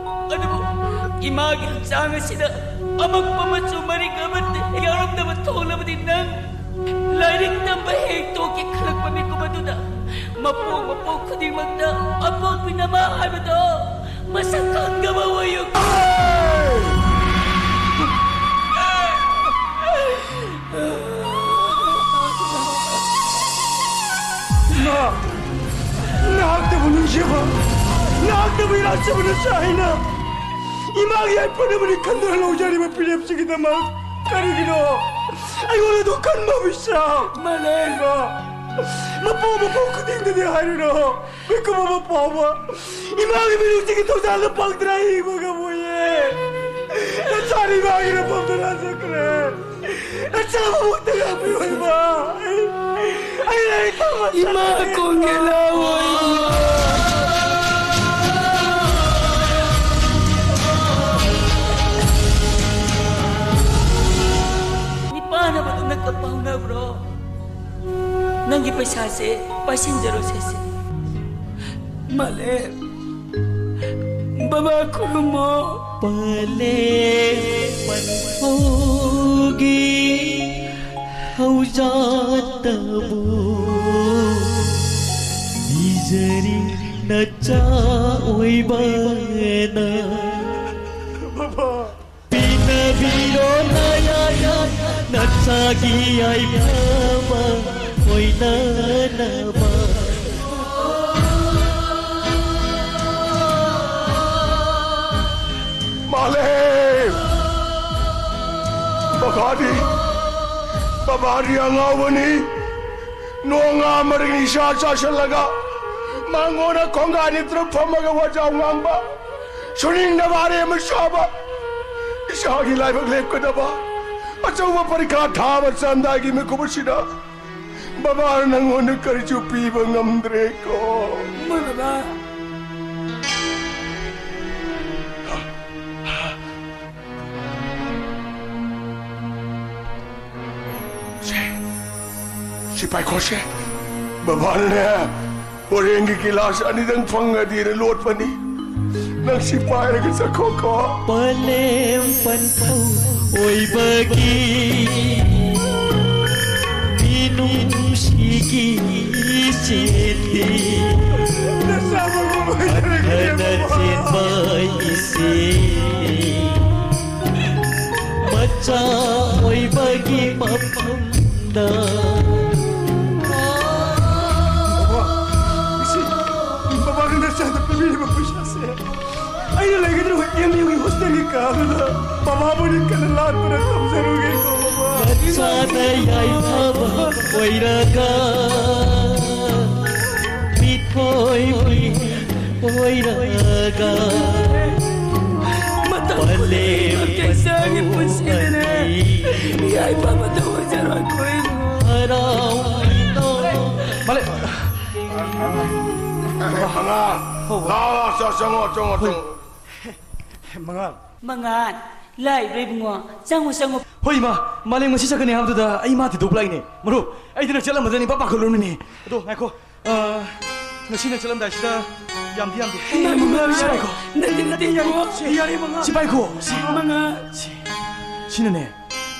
ꯑꯗꯨꯕꯨ ꯏꯃꯥꯒꯤ ꯍꯛꯆꯥꯡ ꯑꯁꯤꯗ ꯑꯃꯛꯄ ꯃꯆꯨ ꯃꯔꯤꯛ ꯑꯃꯠꯇ ꯌꯥꯎꯔꯝꯗꯕ ꯊꯣꯛꯂꯕꯗꯤ ꯅꯪ ꯂꯥꯏꯔꯤꯛ ꯇꯝꯕ ꯍꯦꯛ ꯇꯣꯛꯀꯦ ꯈꯜꯂꯛꯄ ꯃꯤꯀꯨꯞ ꯑꯗꯨꯗ ꯃꯄꯣꯛ ꯃꯄꯣꯛ ꯈꯨꯗꯤꯡꯃꯛꯇ ꯑꯄꯣꯛꯄꯤ ꯅꯃꯥ ꯍꯥꯏꯕꯗꯣ ꯃꯁꯛ ꯈꯪꯗꯕ ꯑꯣꯏ ꯑꯁꯤꯕꯨꯅ ꯆꯥꯏꯅ ꯏꯃꯥꯒꯤ ꯌꯥꯏꯐꯅꯕꯅꯤ ꯈꯟꯗꯨꯅ ꯂꯧꯖꯔꯤꯕ ꯄꯤꯔꯦꯞꯁꯤꯒꯤꯗꯃꯛ ꯀꯔꯤꯒꯤꯅꯣ ꯑꯩꯉꯣꯟꯗ ꯈꯟꯕ ꯃꯤꯁꯛ? ꯃꯥꯂꯦꯝ! ꯏꯃꯥ, ꯃꯄꯣꯛ ꯃꯄꯣꯛ ꯈꯨꯗꯤꯡꯗꯗꯤ ꯍꯥꯏꯔꯨꯅꯨ, ꯃꯤꯀꯨꯞ ꯑꯃ ꯐꯥꯎꯕ ꯏꯃꯥꯒꯤ ꯃꯤꯅꯨꯡꯁꯤꯒꯤ ꯊꯧꯖꯥꯜꯗ ꯄꯥꯡꯗꯅ ꯍꯤꯡꯕ ꯉꯝꯃꯣꯏꯌꯦ꯫ ꯅꯆꯥꯅ ꯏꯃꯥꯒꯤ ꯂꯝꯐꯝꯗ ꯂꯥꯟꯖꯈ꯭ꯔꯦ꯫ ꯅꯆꯥ ꯃꯕꯨꯛꯇ ꯉꯥꯛꯄꯤꯌꯨ ꯏꯃꯥ꯫ ꯑꯩ, ꯑꯩ ꯂꯥꯏꯔꯤꯛ ꯇꯝꯕ ꯏꯃꯥ ꯆꯠꯂꯒꯦ꯫ ꯀꯣꯡꯒꯦꯂꯥ ꯑꯣꯏ꯫ ꯅꯤꯄꯥꯅ ꯃꯇꯝꯗ ꯀꯞꯄ ꯍꯧꯅꯕ꯭ꯔꯣ? ꯅꯪꯒꯤ ꯄꯩꯁꯥꯁꯦ ꯄꯥꯏꯁꯤꯟꯖꯔꯣ ꯁꯦꯁꯦ꯫ ꯃꯥꯂꯦꯝ, ꯕꯕꯥ ꯈꯨꯔꯨꯝꯃꯣ꯫ ꯄꯂꯦꯝ ꯄꯟꯊꯧꯒꯤ ꯊꯧꯖꯥꯗꯕꯨ ꯄꯤꯖꯔꯤ ꯅꯆꯥ ꯑꯣꯏꯕꯅ꯫ ꯕꯕꯥ꯫ ꯄꯤꯅꯕꯤꯔꯣ ꯅꯌꯥ ꯅꯆꯥꯒꯤ ꯌꯥꯏꯐꯕ ꯑꯣꯏꯅꯅꯕ꯫ ꯃꯥꯂꯦꯝ! ꯕꯕꯥꯗꯤ, ꯕꯕꯥꯗꯤ ꯑꯉꯥꯎꯕꯅꯤ꯫ ꯅꯣꯡꯉꯥ ꯃꯔꯤꯛ ꯅꯤꯁꯥ ꯆꯥꯁꯤꯜꯂꯒ ꯃꯥꯡꯒꯣꯟꯅ ꯈꯣꯡꯒꯥ ꯅꯤꯛꯇꯅ ꯐꯝꯃꯒ ꯋꯥꯖꯥꯎ ꯉꯥꯡꯕ, ꯁꯨꯅꯤꯡꯗꯕ ꯑꯔꯦꯝꯕ ꯁꯥꯕ, ꯏꯁꯥꯒꯤ ꯂꯥꯏꯕꯛ ꯂꯦꯞꯀꯗꯕ ꯑꯆꯧꯕ ꯄꯔꯤꯈꯥ ꯊꯥꯕ ꯆꯠꯂꯝꯗꯥꯏꯒꯤ ꯃꯤꯀꯨꯞ ꯑꯁꯤꯗ ꯕꯕꯥꯅ ꯅꯪꯉꯣꯟꯗ ꯀꯔꯤꯁꯨ ꯄꯤꯕ ꯉꯝꯗ꯭ꯔꯦꯀꯣ꯫ ꯃꯣꯏ ꯕꯕꯥ꯫ ꯁꯦ, ꯁꯤ ꯄꯥꯏꯈꯣꯁꯦ꯫ ꯕꯕꯥꯅꯅꯦ, ꯍꯣꯔꯦꯟꯒꯤ ꯒꯤꯂꯥꯁ ꯑꯅꯤꯗꯪ ꯐꯪꯉꯗꯤꯅ ꯂꯣꯠꯄꯅꯤ꯫ ꯅꯪ ꯁꯤ ꯄꯥꯏꯔꯒ ꯆꯠꯈꯣꯀꯣ꯫ ꯄꯂꯦꯝ ꯄꯟꯊꯧ ꯑꯣꯏꯕꯒꯤ ꯃꯤꯅꯨꯡꯁꯤꯒꯤ ꯆꯦꯟꯕꯤ꯫ ꯅꯆꯥ ꯃꯔꯨ ꯑꯣꯏꯖꯔꯒꯦ, ꯍꯟꯊꯅ ꯕꯕꯥ꯫ ꯆꯦꯟꯕ ꯏꯆꯦ꯫ ꯃꯆꯥ ꯑꯣꯏꯕꯒꯤ ꯃꯐꯝꯗ꯫ ꯕꯕꯥ, ꯏꯆꯦ, ꯕꯕꯥꯅ ꯅꯆꯥꯗ ꯄꯤꯕꯤꯔꯤꯕ ꯄꯩꯁꯥꯁꯦ ꯀꯥꯕꯗ ꯃꯃꯥꯕꯨꯗꯤ ꯀꯟꯅ ꯂꯥꯠꯄꯅ ꯊꯝꯖꯔꯨꯒꯦꯀꯣ, ꯃꯃꯥ꯫ ꯃꯆꯥꯗ ꯌꯥꯏꯐꯕ ꯑꯣꯏꯔꯒ, ꯃꯤꯊꯣꯏ ꯑꯣꯏꯔꯒ, ꯃꯇꯝ ꯈꯨꯗꯤꯡꯃꯛꯇ ꯏꯆꯥꯒꯤ ꯄꯨꯟꯁꯤꯗꯅꯦ ꯌꯥꯏꯐꯕꯇ ꯑꯣꯏꯖꯔꯣꯏꯀꯣ, ꯏꯕꯨꯡꯉꯣ꯫ ꯍꯔꯥꯎ ꯃꯥꯂꯦ-, ꯃꯉꯥ꯫ ꯂꯥꯛꯑꯣ, ꯂꯥꯛꯑꯣ, ꯆꯪꯉꯣ, ꯆꯪꯉꯣ, ꯆꯪꯉꯣ꯫ ꯃꯉꯥꯜ꯫ ꯃꯉꯥꯜ, ꯂꯥꯛꯏꯕ꯭ꯔꯥ ꯏꯕꯨꯡꯉꯣ? ꯆꯪꯉꯨ, ꯆꯪꯉꯨ꯫ ꯍꯣꯏ, ꯏꯃꯥ, ꯃꯥꯂꯦꯝ ꯉꯁꯤ ꯆꯠꯀꯅꯤ ꯍꯥꯏꯕꯗꯨꯗ ꯑꯩ ꯏꯃꯥ ꯊꯤꯗꯣꯛꯄ ꯂꯥꯛꯏꯅꯦ꯫ ꯃꯔꯨꯞ, ꯑꯩꯗꯤ ꯅꯪ ꯆꯠꯂꯝꯃꯗ꯭ꯔꯅ ꯏꯄꯥ ꯄꯥꯈꯠꯂꯨꯔꯃꯤꯅꯦ꯫ ꯑꯗꯣ ꯉꯥꯏꯈꯣ, ꯑ, ꯉꯁꯤ ꯅꯪ ꯆꯠꯂꯝꯗꯥꯏꯁꯤꯗ ꯌꯥꯝꯗꯤ ꯌꯥꯝꯗꯦ꯫ ꯏꯃꯥ, ꯏꯃꯥ, ꯏꯃꯥ, ꯁꯤ ꯄꯥꯏꯈꯣ꯫ ꯅꯠꯇꯦ, ꯅꯠꯇꯦ, ꯏꯕꯨꯡꯉꯣ꯫ ꯁꯤ, ꯌꯥꯔꯦ, ꯃꯉꯥꯜ꯫ ꯁꯤ ꯄꯥꯏꯈꯣ, ꯁꯤ꯫ ꯃꯉꯥꯜ꯫ ꯁꯤ, ꯁꯤꯅꯅꯦ,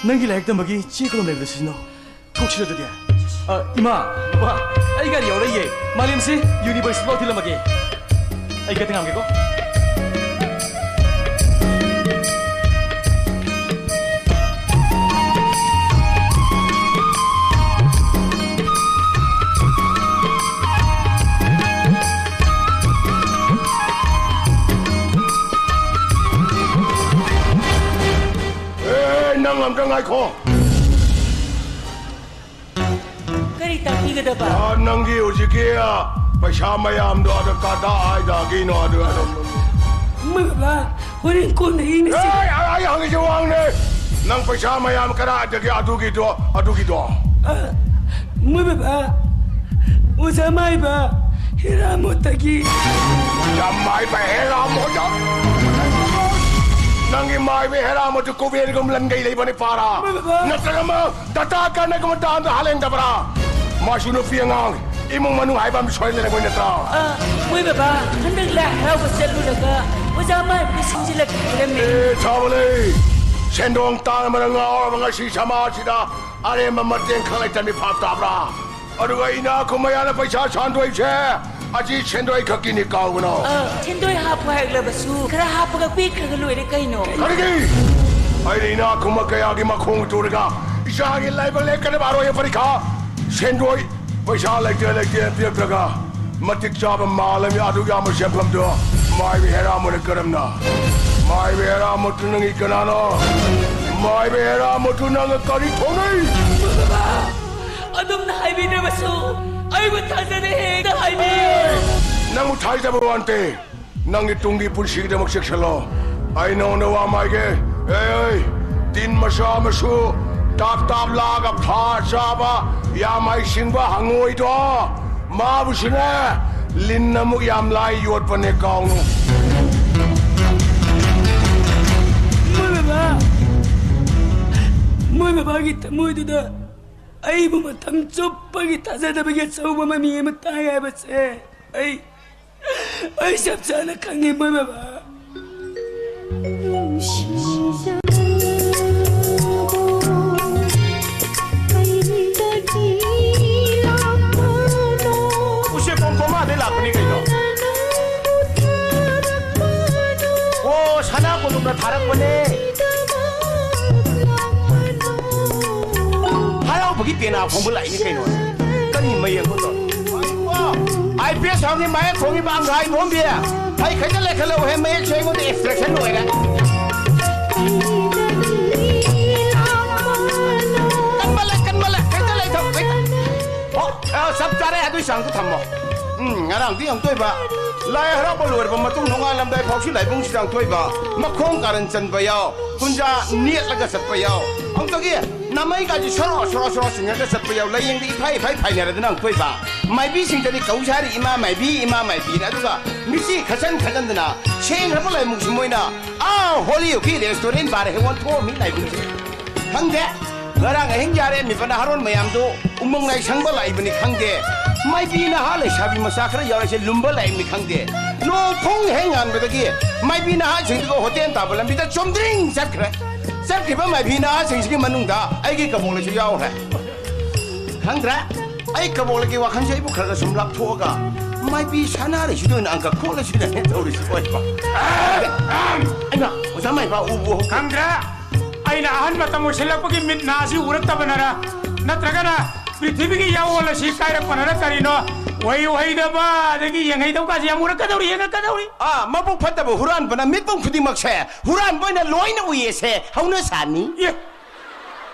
ꯅꯪꯒꯤ ꯂꯥꯏꯔꯤꯛ ꯇꯝꯕꯒꯤ ꯆꯦ ꯀꯣꯂꯣꯝ ꯂꯩꯕꯗꯣ ꯁꯤꯖꯤꯟꯅꯧ꯫ ꯊꯣꯛꯁꯤꯔ ꯑꯗꯨꯗꯤ? ꯑ, ꯏꯃꯥ, ꯕꯕꯥ, ꯑꯩ ꯒꯥꯔꯤ ꯌꯧꯔꯛꯏꯌꯦ꯫ ꯃꯥꯂꯦꯝꯁꯦ ꯌꯨꯅꯤꯚꯔꯁꯤꯇꯤ ꯐꯥꯎ ꯊꯤꯜꯂꯝꯃꯒꯦ꯫ ꯑꯩ ꯈꯛꯇ ꯉꯥꯡꯒꯦꯀꯣ꯫ ꯑꯦ, ꯅꯪ ꯑꯝꯇ ꯉꯥꯏꯈꯣ꯫ ꯀꯔꯤ ꯇꯥꯛꯄꯤꯒꯗꯕ? ꯑ, ꯅꯪꯒꯤ ꯍꯧꯖꯤꯛꯀꯤ, ꯑ, ꯄꯩꯁꯥ ꯃꯌꯥꯝꯗꯣ ꯑꯗ ꯀꯗꯥꯏꯗꯒꯤꯅꯣ ꯑꯗꯨ ꯑꯗꯨꯝ꯫ ꯃꯣꯏ ꯕꯕꯥ, ꯍꯣꯔꯦꯟ ꯀꯣꯟꯅ ꯌꯦꯡꯅꯁꯤ꯫ ꯑꯦ, ꯑꯩ, ꯑꯩ ꯍꯪꯉꯤꯁꯦ ꯋꯥꯍꯪꯅꯦ꯫ ꯅꯪ ꯄꯩꯁꯥ ꯃꯌꯥꯝ ꯀꯗꯥꯏꯗꯒꯤ ꯑꯗꯨꯒꯤꯗꯣ, ꯑꯗꯨꯒꯤꯗꯣ? ꯑ, ꯃꯣꯏ ꯕꯕꯥ, ꯑꯣꯖꯥ ꯃꯥꯏꯕ ꯍꯦꯔꯥꯃꯣꯠꯇꯒꯤ꯫ ꯌꯥꯝ ꯃꯥꯏꯕ ꯍꯦꯔꯥꯃꯣꯠ꯫ ꯅꯪꯒꯤ ꯃꯥꯏꯕ ꯍꯦꯔꯥꯃꯣꯠꯇꯨ ꯀꯨꯕꯦꯔꯒꯨꯝ ꯂꯟꯒꯩ ꯂꯩꯕꯅꯤ ꯄꯥꯔꯥ꯫ ꯃꯣꯏ ꯕꯕꯥ꯫ ꯅꯠꯇ꯭ꯔꯒ ꯑꯃ ꯇꯥꯇꯥ ꯀꯔꯅꯒꯨꯝꯕ ꯗꯥꯝꯗ ꯍꯥꯜꯍꯟꯗꯕ꯭ꯔꯥ? ꯃꯥꯁꯨ ꯅꯨꯄꯤ ꯑꯉꯥꯡ, ꯏꯃꯨꯡ ꯃꯅꯨꯡ ꯍꯥꯏꯕ ꯑꯃ ꯁꯣꯏꯗꯅ ꯂꯩꯕ ꯅꯠꯇ꯭ꯔꯥ? ꯑ, ꯃꯣꯏ ꯕꯕꯥ, ꯍꯟꯗꯛ ꯂꯥꯏ ꯍꯔꯥꯎꯕ ꯆꯠꯂꯨꯔꯒ ꯑꯣꯖꯥ ꯃꯥꯏꯕꯗ ꯁꯤꯡꯖꯤꯜꯂꯛꯇ꯭ꯔꯦꯃꯤ꯫ ꯑꯦ, ꯊꯥꯕ ꯂꯩ꯫ ꯁꯦꯟꯗꯣꯡ ꯇꯥꯡꯕꯅ ꯉꯥꯎꯔꯕ ꯉꯁꯤ ꯁꯃꯥꯖꯁꯤꯗ ꯑꯔꯦꯝꯕ ꯃꯇꯦꯡ ꯈꯛ ꯂꯩꯇ ꯃꯤꯐꯥꯞ ꯇꯥꯕ꯭ꯔꯥ? ꯑꯗꯨꯒ ꯏꯅꯥꯛ ꯈꯨꯟꯕ ꯌꯥꯅ ꯄꯩꯁꯥ ꯁꯥꯟꯗꯣꯏꯁꯦ ꯑꯁꯤ ꯁꯦꯟꯗꯣꯏ ꯈꯛꯀꯤꯅꯤ, ꯀꯥꯎꯒꯅꯨ꯫ ꯑ, ꯁꯦꯟꯗꯣꯏ ꯍꯥꯞꯄꯨ ꯍꯥꯏꯔꯛꯂꯕꯁꯨ ꯈꯔ ꯍꯥꯞꯄꯒ ꯄꯤꯈ꯭ꯔꯒ ꯂꯣꯏꯔꯦ ꯀꯩꯅꯣ꯫ ꯀꯔꯤꯒꯤ? ꯑꯩꯅ ꯏꯅꯥꯛ ꯈꯨꯟꯕ ꯀꯌꯥꯒꯤ ꯃꯈꯣꯡ ꯇꯨꯔꯒ ꯏꯆꯥꯒꯤ ꯂꯥꯏꯕꯛ ꯂꯦꯞꯀꯗꯕ ꯑꯔꯣꯏꯕ ꯄꯔꯤꯈꯥ ꯁꯦꯟꯗꯣꯏ ꯄꯩꯁꯥ ꯂꯩꯇꯦ ꯂꯩꯇꯦ ꯄꯤꯔꯛꯇ꯭ꯔꯒ ꯃꯇꯤꯛ ꯆꯥꯕ ꯃꯥꯜꯂꯝꯃꯤ ꯑꯗꯨ ꯌꯥꯝꯕ ꯁꯦꯟꯐꯝꯗꯣ ꯃꯥꯏꯕ ꯍꯦꯔꯥꯃꯣꯅ ꯀꯔꯝꯅ ꯃꯥꯏꯕ ꯍꯦꯔꯥꯃꯣꯠꯇꯨ ꯅꯪꯒꯤ ꯀꯅꯥꯅꯣ? ꯃꯥꯏꯕ ꯍꯦꯔꯥꯃꯣꯠꯇꯨ ꯅꯪꯒ ꯀꯔꯤ ꯊꯣꯛꯅꯩ? ꯑꯗꯨꯝꯅ ꯍꯥꯏꯕꯤꯗ꯭ꯔꯕꯁꯨ ꯑꯩꯕꯨ ꯊꯥꯖꯗꯦ, ꯍꯦꯛꯇ ꯍꯥꯏꯕꯤꯌꯨ꯫ ꯅꯪꯕꯨ ꯊꯥꯖꯗꯕ ꯋꯥ ꯅꯠꯇꯦ꯫ ꯅꯪꯒꯤ ꯇꯨꯡꯒꯤ ꯄꯨꯟꯁꯤꯒꯤꯗꯃꯛ ꯆꯦꯛꯁꯤꯜꯂꯣ꯫ ꯑꯩ ꯅꯉꯣꯟꯗ ꯋꯥ ꯑꯃ ꯍꯥꯏꯒꯦ꯫ ꯑꯦ, ꯇꯤꯟ ꯃꯆꯥ ꯑꯃꯁꯨ ꯇꯥꯞ ꯇꯥꯞ ꯂꯥꯛꯑꯒ ꯐꯥ ꯆꯥꯕ ꯌꯥꯝ ꯍꯩꯁꯤꯡꯕ ꯍꯪꯉꯣꯏꯗꯣ, ꯃꯥꯕꯨꯁꯨꯅꯦ, ꯂꯤꯟ ꯑꯃꯨꯛ ꯌꯥꯝ ꯂꯥꯏ ꯌꯣꯠꯄꯅꯦ, ꯀꯥꯎꯅꯨ꯫ ꯃꯣꯏ ꯕꯕꯥ, ꯃꯣꯏ ꯕꯕꯥꯒꯤ ꯊꯃꯣꯏꯗꯨꯗ ꯑꯩꯕꯨ ꯃꯇꯝ ꯆꯨꯞꯄꯒꯤ ꯊꯥꯖꯗꯕꯒꯤ ꯑꯆꯧꯕ ꯃꯃꯤ ꯑꯃ ꯇꯥꯏ ꯍꯥꯏꯕꯁꯦ ꯑꯩ, ꯑꯩ ꯆꯞ ꯆꯥꯅ ꯈꯪꯉꯤ, ꯃꯣꯏ ꯕꯕꯥ꯫ ꯎꯆꯦꯛ ꯀꯣꯝ ꯀꯣꯝꯃꯥꯗꯩ ꯂꯥꯛꯄꯅꯤ ꯀꯩꯅꯣ꯫ ꯑꯣ, ꯁꯅꯥ ꯀꯣꯅꯨꯡꯅ ꯊꯥꯔꯛꯄꯅꯦ꯫ ꯍꯔꯥꯎꯕꯒꯤ ꯄꯦꯅꯥ ꯐꯣꯡꯕ ꯂꯥꯛꯏꯅꯤ ꯀꯩꯅꯣ꯫ ꯀꯔꯤ ꯃꯌꯦꯛꯅꯣ? ꯑꯥꯏ ꯄꯤ ꯑꯦꯁ ꯍꯥꯎꯒꯤ ꯃꯌꯦꯛ ꯈꯣꯡꯉꯤꯕ ꯑꯪꯒꯥꯏ ꯈꯣꯡꯕꯤ꯫ ꯍꯩ ꯈꯩꯗ ꯂꯩꯈꯠꯂꯛꯎꯍꯦ, ꯃꯌꯦꯛꯁꯦ ꯑꯩꯉꯣꯟꯗ instruction ꯂꯣꯏꯔꯦ꯫ ꯀꯟꯃꯜꯂꯦ, ꯀꯟꯃꯜꯂꯦ, ꯈꯩꯗ ꯂꯩꯊꯧ, ꯈꯩꯗ꯫ ꯑꯣ, ꯑ, ꯆꯞ ꯆꯥꯔꯦ, ꯑꯗꯨꯏ ꯆꯥꯡꯗꯣ ꯊꯝꯃꯣ꯫ ꯎꯝ, ꯉꯔꯥꯡꯗꯤ ꯌꯥꯝ ꯇꯣꯏꯕ꯫ ꯂꯥꯏ ꯍꯔꯥꯎꯕ ꯂꯣꯏꯔꯕ ꯃꯇꯨꯡ ꯅꯣꯡꯉꯥꯜꯂꯝꯗꯥꯏ ꯐꯥꯎꯁꯤ ꯂꯥꯏꯕꯨꯡꯁꯤꯗ ꯌꯥꯝ ꯇꯣꯏꯕ꯫ ꯃꯈꯣꯡ ꯀꯥꯔꯟ ꯆꯟꯕ ꯌꯥꯎ, ꯀꯨꯟꯖꯥ ꯅꯦꯠꯂꯒ ꯆꯠꯄ ꯌꯥꯎ꯫ ꯑꯃꯨꯛꯇꯒꯤ ꯅꯃꯩꯒꯥꯁꯤ ꯁꯣꯔꯣ, ꯁꯣꯔꯣ, ꯁꯣꯔꯣ ꯆꯤꯡꯉꯒ ꯆꯠꯄ ꯌꯥꯎ꯫ ꯂꯥꯏꯌꯦꯡꯗ ꯏꯐꯥꯏ, ꯏꯐꯥꯏ ꯐꯥꯏꯅꯔꯗꯅ ꯑꯃꯨꯛ ꯇꯣꯏꯕ꯫ ꯃꯥꯏꯕꯤꯁꯤꯡꯗꯗꯤ ꯀꯧ ꯁꯥꯔꯤ ꯏꯃꯥ ꯃꯥꯏꯕꯤ, ꯏꯃꯥ ꯃꯥꯏꯕꯤꯅ꯫ ꯑꯗꯨꯒ ꯃꯤꯠꯆꯤ ꯈꯠꯆꯟ ꯈꯠꯆꯟꯗꯅ ꯁꯦꯡꯈ꯭ꯔꯕ ꯂꯥꯏꯕꯨꯡꯁꯤ ꯃꯣꯏꯅ ꯑꯥ ꯍꯣꯂꯤꯋꯨꯗꯀꯤ restaurant bar ꯍꯦꯛ ꯑꯣꯟꯊꯣꯛꯑꯝꯃꯤ ꯂꯥꯏꯕꯨꯡꯁꯦ꯫ ꯈꯪꯗꯦ꯫ ꯉꯔꯥꯡ ꯑꯍꯤꯡ ꯌꯥꯔꯦꯝꯃꯤꯕ ꯅꯍꯥꯔꯣꯟ ꯃꯌꯥꯝꯗꯨ ꯎꯃꯪ ꯂꯥꯏ ꯁꯪꯕ ꯂꯥꯛꯏꯕꯅꯤ ꯈꯪꯗꯦ, ꯃꯥꯏꯕꯤ ꯅꯍꯥ ꯂꯩꯁꯥꯕꯤ ꯃꯆꯥ ꯈꯔ ꯌꯥꯎꯔꯤꯁꯦ ꯂꯨꯝꯕ ꯂꯥꯛꯏꯕꯅꯤ ꯈꯪꯗꯦ, ꯅꯣꯡ ꯈꯣꯡ ꯍꯦꯛ ꯉꯥꯟꯕꯗꯒꯤ ꯃꯥꯏꯕꯤ ꯅꯍꯥꯁꯤꯡꯗꯨꯒ ꯍꯣꯇꯦꯜ ꯇꯥꯕ ꯂꯝꯕꯤꯗ ꯆꯣꯝꯗ꯭ꯔꯤꯡ ꯆꯠꯈ꯭ꯔꯦ꯫ ꯆꯠꯈ꯭ꯔꯤꯕ ꯃꯥꯏꯕꯤ ꯅꯍꯥꯁꯤꯡꯁꯤꯒꯤ ꯃꯅꯨꯡꯗ ꯑꯩꯒꯤ ꯀꯕꯣꯛꯂꯩꯁꯨ ꯌꯥꯎꯈ꯭ꯔꯦ꯫ ꯈꯪꯗ꯭ꯔꯦ, ꯑꯩ ꯀꯕꯣꯛꯂꯩꯒꯤ ꯋꯥꯈꯜꯁꯦ ꯑꯩꯕꯨ ꯈꯔ ꯈꯔ ꯁꯨꯝ ꯂꯥꯞꯊꯣꯛꯑꯒ ꯃꯥꯏꯕꯤ ꯁꯥꯟꯅꯔꯤꯁꯤꯗ ꯑꯣꯏꯅ ꯑꯪꯀ ꯈꯣꯠꯂꯁꯤꯗꯅꯦ ꯇꯧꯔꯤꯁꯤ ꯑꯣꯏꯕ꯫ ꯑꯩꯅ ꯑꯣꯖꯥ ꯃꯥꯏꯕ ꯎꯕꯨ ꯈꯪꯗ꯭ꯔꯦ꯫ ꯑꯩꯅ ꯑꯍꯟ ꯃꯇꯝ ꯑꯣꯏꯁꯤꯜꯂꯛꯄꯒꯤ ꯃꯤꯠ ꯅꯥꯁꯤ ꯎꯔꯛꯇꯕꯅꯔ, ꯅꯠꯇ꯭ꯔꯒꯅ ꯄ꯭ꯔꯤꯊꯤꯕꯤꯒꯤ ꯌꯥꯑꯣꯜ ꯑꯁꯤ ꯀꯥꯏꯔꯛꯄꯅꯔ ꯀꯔꯤꯅꯣ? ꯑꯣꯏ ꯑꯣꯏꯗꯕ, ꯑꯗꯒꯤ ꯌꯦꯡꯍꯩꯗꯕꯀꯥꯁꯦ ꯌꯥꯝ ꯎꯔꯛꯀꯗꯧꯔꯤ, ꯌꯦꯡꯉꯛꯀꯗꯧꯔꯤ꯫ ꯑꯥ, ꯃꯕꯨꯛ ꯐꯠꯇꯕ ꯍꯨꯔꯥꯟꯕꯅ ꯃꯤꯄꯨꯝ ꯈꯨꯗꯤꯡꯃꯛꯁꯦ ꯍꯨꯔꯥꯟꯕ ꯑꯣꯏꯅ ꯂꯣꯏꯅ ꯎꯏꯌꯦꯁꯦ ꯍꯧꯅ ꯁꯥꯅꯤ꯫ ꯑꯦ,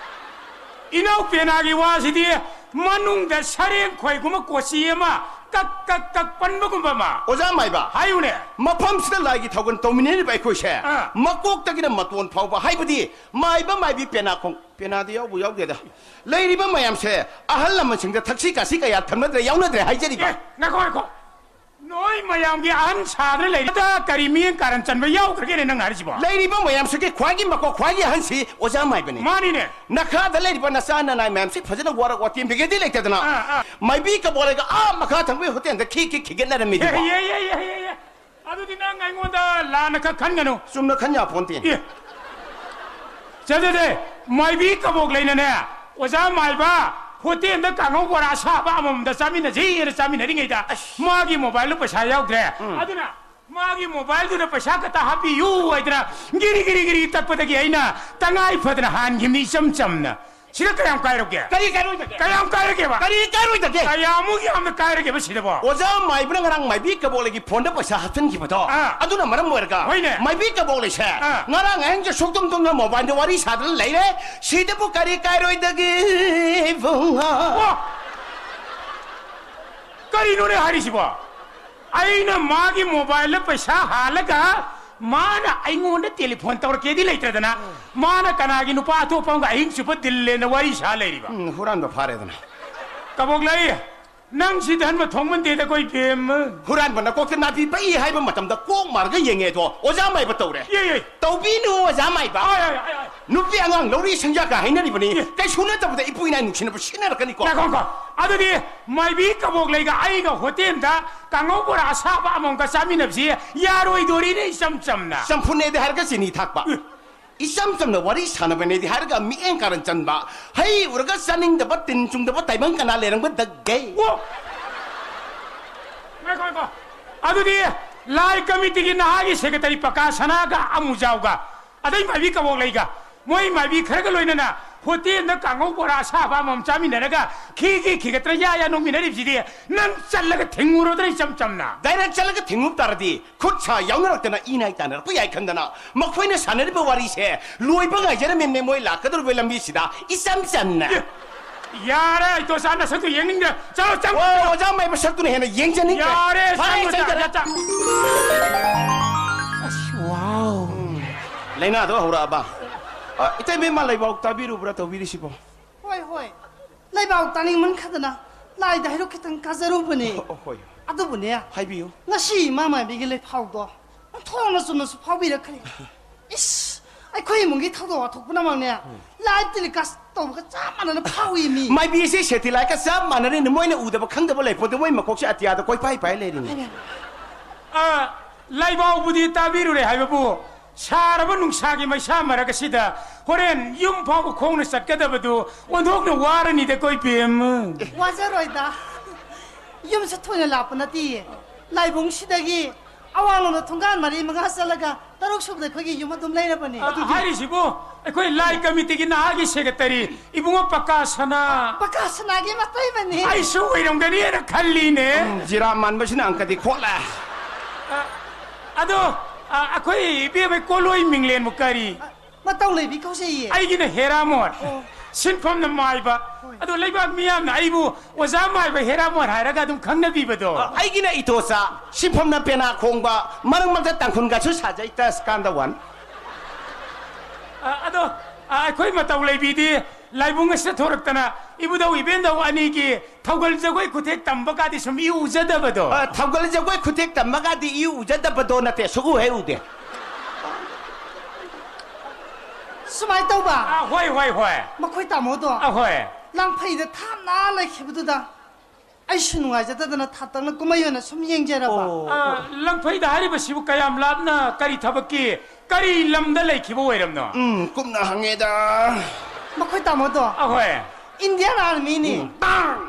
ꯏꯅꯥꯎ ꯄꯦꯅꯥꯒꯤ ꯋꯥꯁꯤꯗꯤ ꯃꯅꯨꯡꯗ ꯁꯔꯦꯡ ꯈꯣꯏꯒꯨꯝꯕ ꯀꯣꯆꯤ ꯑꯃ ꯀꯛ ꯀꯛ ꯀꯛ ꯄꯟꯕꯒꯨꯝꯕ ꯑꯃ꯫ ꯑꯣꯖꯥ ꯃꯥꯏꯕ, ꯍꯥꯏꯌꯨꯅꯦ꯫ ꯃꯐꯝꯁꯤꯗ ꯂꯥꯏꯒꯤ ꯊꯧꯒꯜ ꯇꯧꯃꯤꯟꯅꯔꯤꯕ ꯑꯩꯈꯣꯏꯁꯦ, ꯑꯥ꯫ ꯃꯀꯣꯛꯇꯒꯤꯅ ꯃꯇꯣꯟ ꯐꯥꯎꯕ, ꯍꯥꯏꯕꯗꯤ ꯃꯥꯏꯕ ꯃꯥꯏꯕꯤ ꯄꯦꯅꯥꯈꯣꯡ, ꯄꯦꯅꯥꯗꯤ ꯌꯥꯎꯕꯨ ꯌꯥꯎꯗꯦꯗ, ꯂꯩꯔꯤꯕ ꯃꯌꯥꯝꯁꯦ ꯑꯍꯜ ꯂꯃꯟꯁꯤꯡꯗ ꯊꯛꯁꯤ ꯈꯥꯁꯤ ꯀꯌꯥ ꯊꯝꯅꯗ꯭ꯔꯦ, ꯌꯥꯎꯅꯗ꯭ꯔꯦ ꯍꯥꯏꯖꯔꯤꯕ꯫ ꯑꯦ, ꯉꯥꯏꯈꯣ, ꯉꯥꯏꯈꯣ꯫ ꯅꯣꯏ ꯃꯌꯥꯝꯒꯤ ꯑꯍꯟ ꯁꯥꯗꯅ ꯂꯩꯔꯤꯗ ꯀꯔꯤ ꯃꯤꯠꯌꯦꯡ ꯀꯥꯔꯟ ꯆꯟꯕ ꯌꯥꯎꯈ꯭ꯔꯒꯦꯅꯦ ꯅꯪ ꯍꯥꯏꯔꯤꯁꯤꯕꯣ? ꯂꯩꯔꯤꯕ ꯃꯌꯥꯝꯁꯤꯒꯤ ꯈ꯭ꯋꯥꯏꯒꯤ ꯃꯀꯣꯛ, ꯈ꯭ꯋꯥꯏꯒꯤ ꯑꯍꯟꯁꯤ ꯑꯣꯖꯥ ꯃꯥꯏꯕꯅꯤ꯫ ꯃꯥꯅꯤꯅꯦ꯫ ꯅꯈꯥꯗ ꯂꯩꯔꯤꯕ ꯅꯆꯥ ꯅꯅꯥꯏ ꯃꯌꯥꯝꯁꯤ ꯐꯖꯅ ꯋꯥꯔꯛ ꯋꯥꯇꯦꯝꯕꯤꯒꯦꯗꯤ ꯂꯩꯇꯗꯅ, ꯑꯥ, ꯑꯥ꯫ ꯃꯥꯏꯕꯤ ꯀꯕꯣꯛ ꯂꯩꯒ ꯑꯥ ꯃꯈꯥ ꯊꯪꯕꯒꯤ ꯍꯣꯇꯦꯜꯗ ꯈꯤ ꯈꯤ ꯈꯤꯒꯠꯅꯔꯝꯃꯤꯗꯨꯕꯣ? ꯑꯦ, ꯑꯦ, ꯑꯦ, ꯑꯦ, ꯑꯦ, ꯑꯦ꯫ ꯑꯗꯨꯗꯤ ꯅꯪ ꯑꯩꯉꯣꯟꯗ ꯂꯥꯟꯅ ꯈꯛ ꯈꯟꯒꯅꯨ꯫ ꯆꯨꯝꯅ ꯈꯟ ꯌꯥꯄꯣꯟꯇꯦ꯫ ꯑꯦ꯫ ꯆꯠ, ꯆꯠ, ꯆꯠ꯫ ꯃꯥꯏꯕꯤ ꯀꯕꯣꯛ ꯂꯩꯅꯅꯦ, ꯑꯣꯖꯥ ꯃꯥꯏꯕ ꯍꯣꯇꯦꯜꯗ ꯀꯥꯡꯍꯧ ꯕꯣꯔꯥ ꯑꯁꯥꯕ ꯑꯃꯃꯝꯗ ꯆꯥꯃꯤꯟꯅꯁꯤꯅ ꯆꯥꯃꯤꯟꯅꯔꯤꯉꯩꯗ ꯑꯁ꯫ ꯃꯥꯒꯤ ꯃꯣꯕꯥꯏꯜꯗ ꯄꯩꯁꯥ ꯌꯥꯎꯗ꯭ꯔꯦ꯫ ꯎꯝ꯫ ꯑꯗꯨꯅ ꯃꯥꯒꯤ ꯃꯣꯕꯥꯏꯜꯗꯨꯗ ꯄꯩꯁꯥ ꯈꯛꯇ ꯍꯥꯞꯄꯤꯌꯨ ꯍꯥꯏꯗꯅ ꯒꯤꯔꯤ ꯒꯤꯔꯤ ꯒꯤꯔꯤ ꯇꯛꯄꯗꯒꯤ ꯑꯩꯅ ꯇꯉꯥꯏ ꯐꯗꯅ ꯍꯥꯟꯈꯤꯕꯅꯤ ꯏꯆꯝ ꯆꯝꯅ꯫ ꯁꯤꯗ ꯀꯌꯥꯝ ꯀꯥꯏꯔꯒꯦ? ꯀꯔꯤ ꯀꯥꯏꯔꯣꯏꯗꯒꯦ? ꯀꯌꯥꯝ ꯀꯥꯏꯔꯒꯦꯕ? ꯀꯔꯤ ꯀꯥꯏꯔꯣꯏꯗꯒꯦ? ꯀꯌꯥꯃꯨꯛ ꯌꯥꯝꯅ ꯀꯥꯏꯔꯒꯦꯕ ꯁꯤꯗꯕꯣ? ꯑꯣꯖꯥ ꯃꯥꯏꯕꯅ ꯉꯔꯥꯡ ꯃꯥꯏꯕꯤ ꯀꯕꯣꯛꯂꯩꯒꯤ ꯐꯣꯟꯗ ꯄꯩꯁꯥ ꯍꯥꯞꯆꯤꯟꯈꯤꯕꯗꯣ, ꯑꯥ꯫ ꯑꯗꯨꯅ ꯃꯔꯝ ꯑꯣꯏꯔꯒ ꯍꯣꯏꯅꯦ꯫ ꯃꯥꯏꯕꯤ ꯀꯕꯣꯛꯂꯩꯁꯦ ꯑꯥ꯫ ꯉꯔꯥꯡ ꯑꯍꯤꯡꯁꯦ ꯁꯨꯛꯇꯨꯝ ꯇꯨꯝꯅ ꯃꯣꯕꯥꯏꯜꯗ ꯋꯥꯔꯤ ꯁꯥꯗꯅ ꯂꯩꯔꯦ꯫ ꯁꯤꯗꯕꯨ ꯀꯔꯤ ꯀꯥꯏꯔꯣꯏꯗꯒꯦ, ꯏꯕꯨꯡꯉꯣ? ꯑꯣ! ꯀꯔꯤꯅꯣꯅꯦ ꯍꯥꯏꯔꯤꯁꯤꯕꯣ? ꯑꯩꯅ ꯃꯥꯒꯤ ꯃꯣꯕꯥꯏꯜꯗ ꯄꯩꯁꯥ ꯍꯥꯜꯂꯒ ꯃꯥꯅ ꯑꯩꯉꯣꯟꯗ ꯇꯦꯂꯤꯐꯣꯟ ꯇꯧꯔꯛꯀꯦꯗꯤ ꯂꯩꯇ꯭ꯔꯗꯅ, ꯃꯥꯅ ꯀꯅꯥꯒꯤ ꯅꯨꯄꯥ ꯑꯇꯣꯞꯄ ꯑꯃꯒ ꯑꯍꯤꯡ ꯆꯨꯞꯄ ꯗꯤꯜꯂꯦꯅ ꯋꯥꯔꯤ ꯁꯥ ꯂꯩꯔꯤꯕ? ꯎꯝ, ꯍꯨꯔꯥꯟꯕ ꯐꯥꯔꯦꯗꯅ꯫ ꯀꯕꯣꯛꯂꯩ, ꯅꯪ ꯁꯤ ꯙꯟꯕ ꯊꯣꯡꯃꯟꯗꯦꯗ ꯀꯣ ꯏꯕꯦꯝꯃ꯫ ꯍꯨꯔꯥꯟꯕ ꯅꯀꯣꯛꯇ ꯅꯥꯄꯤ ꯄꯛꯏ ꯍꯥꯏꯕ ꯃꯇꯝꯗ ꯀꯣꯛ ꯃꯥꯔꯒ ꯌꯦꯡꯉꯦ ꯑꯗꯣ ꯑꯣꯖꯥ ꯃꯥꯏꯕ ꯇꯧꯔꯦ꯫ ꯌꯦ, ꯌꯦ꯫ ꯇꯧꯕꯤꯅꯨ ꯑꯣꯖꯥ ꯃꯥꯏꯕ꯫ ꯑꯥꯏ, ꯑꯥꯏ, ꯑꯥꯏ, ꯑꯥꯏ꯫ ꯅꯨꯄꯤ ꯑꯉꯥꯡ ꯂꯧꯔꯤ ꯁꯪꯖꯥꯀ ꯍꯥꯏꯅꯔꯤꯕꯅꯤ꯫ ꯑꯦ꯫ ꯀꯩꯁꯨ ꯅꯠꯇꯕꯗ ꯏꯄꯨ ꯏꯅꯥ ꯅꯨꯡꯁꯤꯅꯕ ꯁꯤꯟꯅꯔꯛꯀꯅꯤꯀꯣ꯫ ꯉꯥꯏꯈꯣ, ꯉꯥꯏꯈꯣ꯫ ꯑꯗꯨꯗꯤ ꯃꯥꯏꯕꯤ ꯀꯕꯣꯛꯂꯩꯒ ꯑꯩꯒ ꯍꯣꯇꯦꯜꯗ ꯀꯥꯡꯉꯧ ꯕꯣꯔꯥ ꯑꯁꯥꯕ ꯑꯃꯃꯝꯒ ꯆꯥꯃꯤꯟꯅꯕꯁꯤ ꯌꯥꯔꯣꯏꯗꯣꯔꯤꯅꯦ ꯏꯆꯝ ꯆꯝꯅ꯫ ꯆꯝꯐꯨꯠꯅꯦꯗꯤ ꯍꯥꯏꯔꯒ ꯆꯤꯅꯤ ꯊꯥꯛꯄ꯫ ꯑꯦ꯫ ꯏꯆꯝ ꯆꯝꯅ ꯋꯥꯔꯤ ꯁꯥꯟꯅꯕꯅꯦꯗꯤ ꯍꯥꯏꯔꯒ ꯃꯤꯠꯌꯦꯡ ꯀꯥꯔꯟ ꯆꯟꯕ꯫ ꯍꯩ ꯎꯔꯒ ꯆꯥꯅꯤꯡꯗꯕ, ꯇꯤꯟ ꯆꯨꯡꯗꯕ ꯇꯥꯏꯕꯪ ꯀꯅꯥ ꯂꯩꯔꯝꯒꯗꯒꯦ? ꯑꯣ! ꯉꯥꯏꯈꯣ, ꯉꯥꯏꯈꯣ꯫ ꯑꯗꯨꯗꯤ ꯂꯥꯏ ꯀꯃꯤꯇꯤꯒꯤ ꯅꯍꯥꯒꯤ ꯁꯦꯀ꯭ꯔꯦꯇꯔꯤ ꯄꯀꯥ ꯁꯅꯥꯒ ꯑꯃꯨꯖꯥꯎꯒ ꯑꯗꯩ ꯃꯥꯏꯕꯤ ꯀꯕꯣꯛꯂꯩꯒ, ꯃꯣꯏ ꯃꯥꯏꯕꯤ ꯈꯔꯒ ꯂꯣꯏꯅꯅ ꯍꯣꯇꯦꯜꯗ ꯀꯥꯡꯍꯧ ꯕꯣꯔꯥ ꯑꯁꯥꯕ ꯑꯃꯃꯝ ꯆꯥꯃꯤꯟꯅꯔꯒ ꯈꯤꯒꯤ ꯈꯤꯒꯠꯇꯅ ꯌꯥ ꯌꯥ ꯅꯣꯛꯃꯤꯟꯅꯔꯤꯕꯁꯤꯗꯤ ꯅꯪ ꯆꯠꯂꯒ ꯊꯤꯡꯉꯨꯔꯣꯗꯅ ꯏꯆꯝ ꯆꯝꯅ꯫ ꯗꯥꯏꯔꯦꯛ ꯆꯠꯂꯒ ꯊꯤꯡꯉꯨ ꯇꯥꯔꯗꯤ ꯈꯨꯠ ꯁꯥ ꯌꯥꯎꯅꯔꯛꯇꯅ ꯏ ꯅꯥꯏ ꯇꯥꯟꯅꯔꯛꯄ ꯌꯥꯏ ꯈꯟꯗꯅ ꯃꯈꯣꯏꯅ ꯁꯥꯟꯅꯔꯤꯕ ꯋꯥꯔꯤꯁꯦ ꯂꯣꯏꯕ ꯉꯥꯏꯖꯔꯝꯃꯤꯕꯅꯦ ꯃꯣꯏ ꯂꯥꯛꯀꯗꯧꯔꯤꯕ ꯂꯝꯕꯤꯁꯤꯗ ꯏꯆꯝ ꯆꯝꯅ꯫ ꯑꯦ, ꯌꯥꯔꯦ, ꯏꯇꯣꯆꯥ ꯅꯁꯛꯇꯨ ꯌꯦꯡꯅꯤꯡꯗ꯭ꯔꯦ꯫ ꯆꯠꯂꯣ, ꯆꯪꯉꯣ, ꯑꯣ, ꯆꯪꯉꯣ꯫ ꯑꯣꯖꯥ ꯃꯥꯏꯕ ꯁꯛꯇꯨꯅ ꯍꯦꯟꯅ ꯌꯦꯡꯖꯅꯤꯡꯗ꯭ꯔꯦ꯫ ꯌꯥꯔꯦ, ꯐꯔꯦ, ꯆꯪꯉꯣ, ꯆꯪꯖꯔꯦ꯫ ꯆꯪꯉꯣ, ꯆꯪꯉꯣ꯫ ꯑꯁ, ꯋꯥꯎ꯫ ꯎꯝ, ꯂꯥꯏꯅꯥꯗꯣ ꯍꯧꯔꯛꯑꯕ? ꯑ, ꯏꯇꯩꯃ ꯂꯩꯕꯥꯎ ꯇꯥꯕꯤꯔꯨꯕ꯭ꯔꯥ ꯇꯧꯕꯤꯔꯤꯁꯤꯕꯣ? ꯍꯣꯏ, ꯍꯣꯏ꯫ ꯂꯩꯕꯥꯛ ꯇꯥꯅꯤꯡꯃꯟꯈꯗꯅ ꯂꯥꯏꯗ ꯍꯩꯔꯨꯛ ꯈꯤꯇꯪ ꯀꯥꯖꯔꯨꯕꯅꯦ꯫ ꯑꯣ, ꯍꯣꯏ꯫ ꯑꯗꯨꯕꯨꯅꯦ, ꯍꯥꯏꯕꯤꯌꯨ꯫ ꯉꯁꯤ ꯏꯃꯥ ꯃꯥꯏꯕꯤꯒꯤ ꯂꯩꯐꯥꯎꯗꯣ ꯑꯣꯟꯊꯣꯛꯅ ꯆꯨꯝꯅꯁꯨ ꯐꯥꯎꯕꯤꯔꯛꯈ꯭ꯔꯦ꯫ ꯏꯁ, ꯑꯩꯈꯣꯏ ꯏꯃꯨꯡꯒꯤ ꯊꯧꯗꯣꯛ ꯋꯥꯊꯣꯛ ꯄꯨꯝꯅꯃꯛꯅꯦ, ꯎꯝ, live telecast ꯇꯧꯕꯒ ꯆꯞ ꯃꯥꯟꯅꯅ ꯐꯥꯎꯏ ꯃꯤ꯫ ꯃꯥꯏꯕꯤꯁꯦ satellite ꯀ ꯆꯞ ꯃꯥꯟꯅꯔꯦꯅꯦ, ꯃꯣꯏꯅ ꯎꯗꯕ ꯈꯪꯗꯕ ꯂꯩꯄꯣꯟꯇꯦ, ꯃꯣꯏ ꯃꯀꯣꯛꯁꯦ ꯑꯇꯤꯌꯥꯗ ꯀꯣꯏꯄꯥꯏ ꯄꯥꯏ ꯂꯩꯔꯤꯅꯦ꯫ ꯍꯥꯏꯕ꯫ ꯑ, ꯂꯩꯕꯥꯎꯕꯨꯗꯤ ꯇꯥꯕꯤꯔꯨꯔꯦ ꯍꯥꯏꯕꯕꯨ, ꯁꯥꯔꯕ ꯅꯨꯡꯁꯥꯒꯤ ꯃꯩꯁꯥ ꯃꯔꯛ ꯑꯁꯤꯗ ꯍꯣꯔꯦꯟ ꯌꯨꯝ ꯐꯥꯎꯕ ꯈꯣꯡꯅ ꯆꯠꯀꯗꯕꯗꯨ ꯑꯣꯟꯊꯣꯛꯅ ꯋꯥꯔꯅꯤꯗ ꯀꯣ ꯏꯕꯦꯝꯃ꯫ ꯋꯥꯖꯔꯣꯏꯗ꯫ ꯌꯨꯝꯁꯨ ꯊꯣꯏꯅ ꯂꯥꯞꯄ ꯅꯠꯇꯤꯌꯦ꯫ ꯂꯥꯏꯕꯨꯡꯁꯤꯗꯒꯤ ꯑꯋꯥꯡꯂꯣꯝꯗ ꯊꯣꯡꯒꯥꯟ ꯃꯔꯤ ꯃꯉꯥ ꯆꯠꯂꯒ ꯇꯔꯨꯛ ꯁꯨꯕꯗ ꯑꯩꯈꯣꯏꯒꯤ ꯌꯨꯝ ꯑꯗꯨꯝ ꯂꯩꯔꯕꯅꯦ꯫ ꯑ, ꯍꯥꯏꯔꯤꯁꯤꯕꯨ ꯑꯩꯈꯣꯏ ꯂꯥꯏ ꯀꯃꯤꯇꯤꯒꯤ ꯅꯍꯥꯒꯤ secretary ꯏꯕꯨꯡꯉꯣ ꯄꯀꯥ ꯁꯅꯥ꯫ ꯄꯀꯥ ꯁꯅꯥꯒꯤ ꯃꯇꯩꯃꯅꯦ꯫ ꯑꯩꯁꯨ ꯑꯣꯏꯔꯝꯒꯅꯤꯅ ꯈꯜꯂꯤꯅꯦ꯫ ꯎꯝ, ꯖꯤꯔꯥ ꯃꯥꯟꯕꯁꯤꯅ ꯑꯪꯀꯗꯤ ꯈꯣꯠꯂꯦ꯫ ꯑ, ꯑꯗꯣ, ꯑ, ꯑꯩꯈꯣꯏ ꯏꯕꯦꯝꯃ ꯀꯣꯂꯣꯏ ꯃꯤꯡꯂꯦꯟꯕꯨ ꯀꯔꯤ? ꯑ, ꯃꯇꯧ ꯂꯩꯕꯤ ꯀꯧꯖꯩꯌꯦ꯫ ꯑꯩꯒꯤꯅ ꯍꯦꯔꯥꯃꯣꯟ, ꯑꯣ꯫ ꯁꯤꯟꯐꯝꯅ ꯃꯥꯏꯕ꯫ ꯍꯣꯏ꯫ ꯑꯗꯣ ꯂꯩꯕꯥꯛ ꯃꯤꯌꯥꯝꯅ ꯑꯩꯕꯨ ꯑꯣꯖꯥ ꯃꯥꯏꯕ ꯍꯦꯔꯥꯃꯣꯟ ꯍꯥꯏꯔꯒ ꯑꯗꯨꯝ ꯈꯪꯅꯕꯤꯕꯗꯣ꯫ ꯑ, ꯑꯩꯒꯤꯅ ꯏꯇꯣꯆꯥ, ꯁꯤꯟꯐꯝꯅ ꯄꯦꯅꯥ ꯈꯣꯡꯕ, ꯃꯔꯛ ꯃꯔꯛꯇ ꯇꯥꯡꯈꯨꯜꯒꯁꯨ ꯁꯥꯖꯩ, ꯇꯁ ꯀꯥꯟꯗ ꯋꯥꯟ꯫ ꯑ, ꯑꯗꯣ, ꯑ, ꯑꯩꯈꯣꯏ ꯃꯇꯧ ꯂꯩꯕꯤꯗꯤ ꯂꯥꯏꯕꯨꯡ ꯑꯁꯤꯗ ꯊꯣꯔꯛꯇꯅ ꯏꯕꯨꯙꯧ ꯏꯕꯦꯟꯙꯧ ꯑꯅꯤꯒꯤ ꯊꯧꯒꯜ ꯖꯒꯣꯏ ꯈꯨꯊꯦꯛ ꯇꯝꯕꯒꯗꯤ ꯁꯨꯝ ꯏꯎ ꯎꯖꯗꯕꯗꯣ꯫ ꯑ, ꯊꯧꯒꯜ ꯖꯒꯣꯏ ꯈꯨꯊꯦꯛ ꯇꯝꯕꯒꯗꯤ ꯏꯎ ꯎꯖꯗꯕꯗꯣ ꯅꯠꯇꯦ, ꯁꯨꯛꯎ ꯍꯦꯛ ꯎꯗꯦ꯫ ꯁꯨꯃꯥꯏꯅ ꯇꯧꯕ꯫ ꯑ, ꯍꯣꯏ, ꯍꯣꯏ, ꯍꯣꯏ꯫ ꯃꯈꯣꯏ ꯇꯥꯃꯣꯗꯣ ꯑ, ꯍꯣꯏ꯫ ꯂꯥꯡꯐꯩꯗ ꯊꯥꯞꯅ ꯂꯩꯈꯤꯕꯗꯨꯗ ꯑꯩꯁꯨ ꯅꯨꯡꯉꯥꯏꯖꯗꯗꯅ ꯊꯥꯞꯇꯛꯅ ꯀꯨꯝꯍꯩ ꯑꯣꯏꯅ ꯁꯨꯝ ꯌꯦꯡꯖꯔꯕ꯫ ꯑꯣ꯫ ꯑ, ꯂꯥꯡꯐꯩꯗ ꯍꯥꯏꯔꯤꯕꯁꯤꯕꯨ ꯀꯌꯥꯝ ꯂꯥꯞꯅ ꯀꯔꯤ ꯊꯕꯛꯀꯤ ꯀꯔꯤ ꯂꯝꯗ ꯂꯩꯈꯤꯕ ꯑꯣꯏꯔꯝꯅꯣ? ꯎꯝ, ꯀꯨꯞꯅ ꯍꯪꯉꯦꯗ꯫ ꯃꯈꯣꯏ ꯇꯥꯃꯣꯗꯣ ꯑꯍꯣꯏ꯫ Indian Armyꯅꯤ꯫ ꯎꯝ, ꯇꯥꯡ!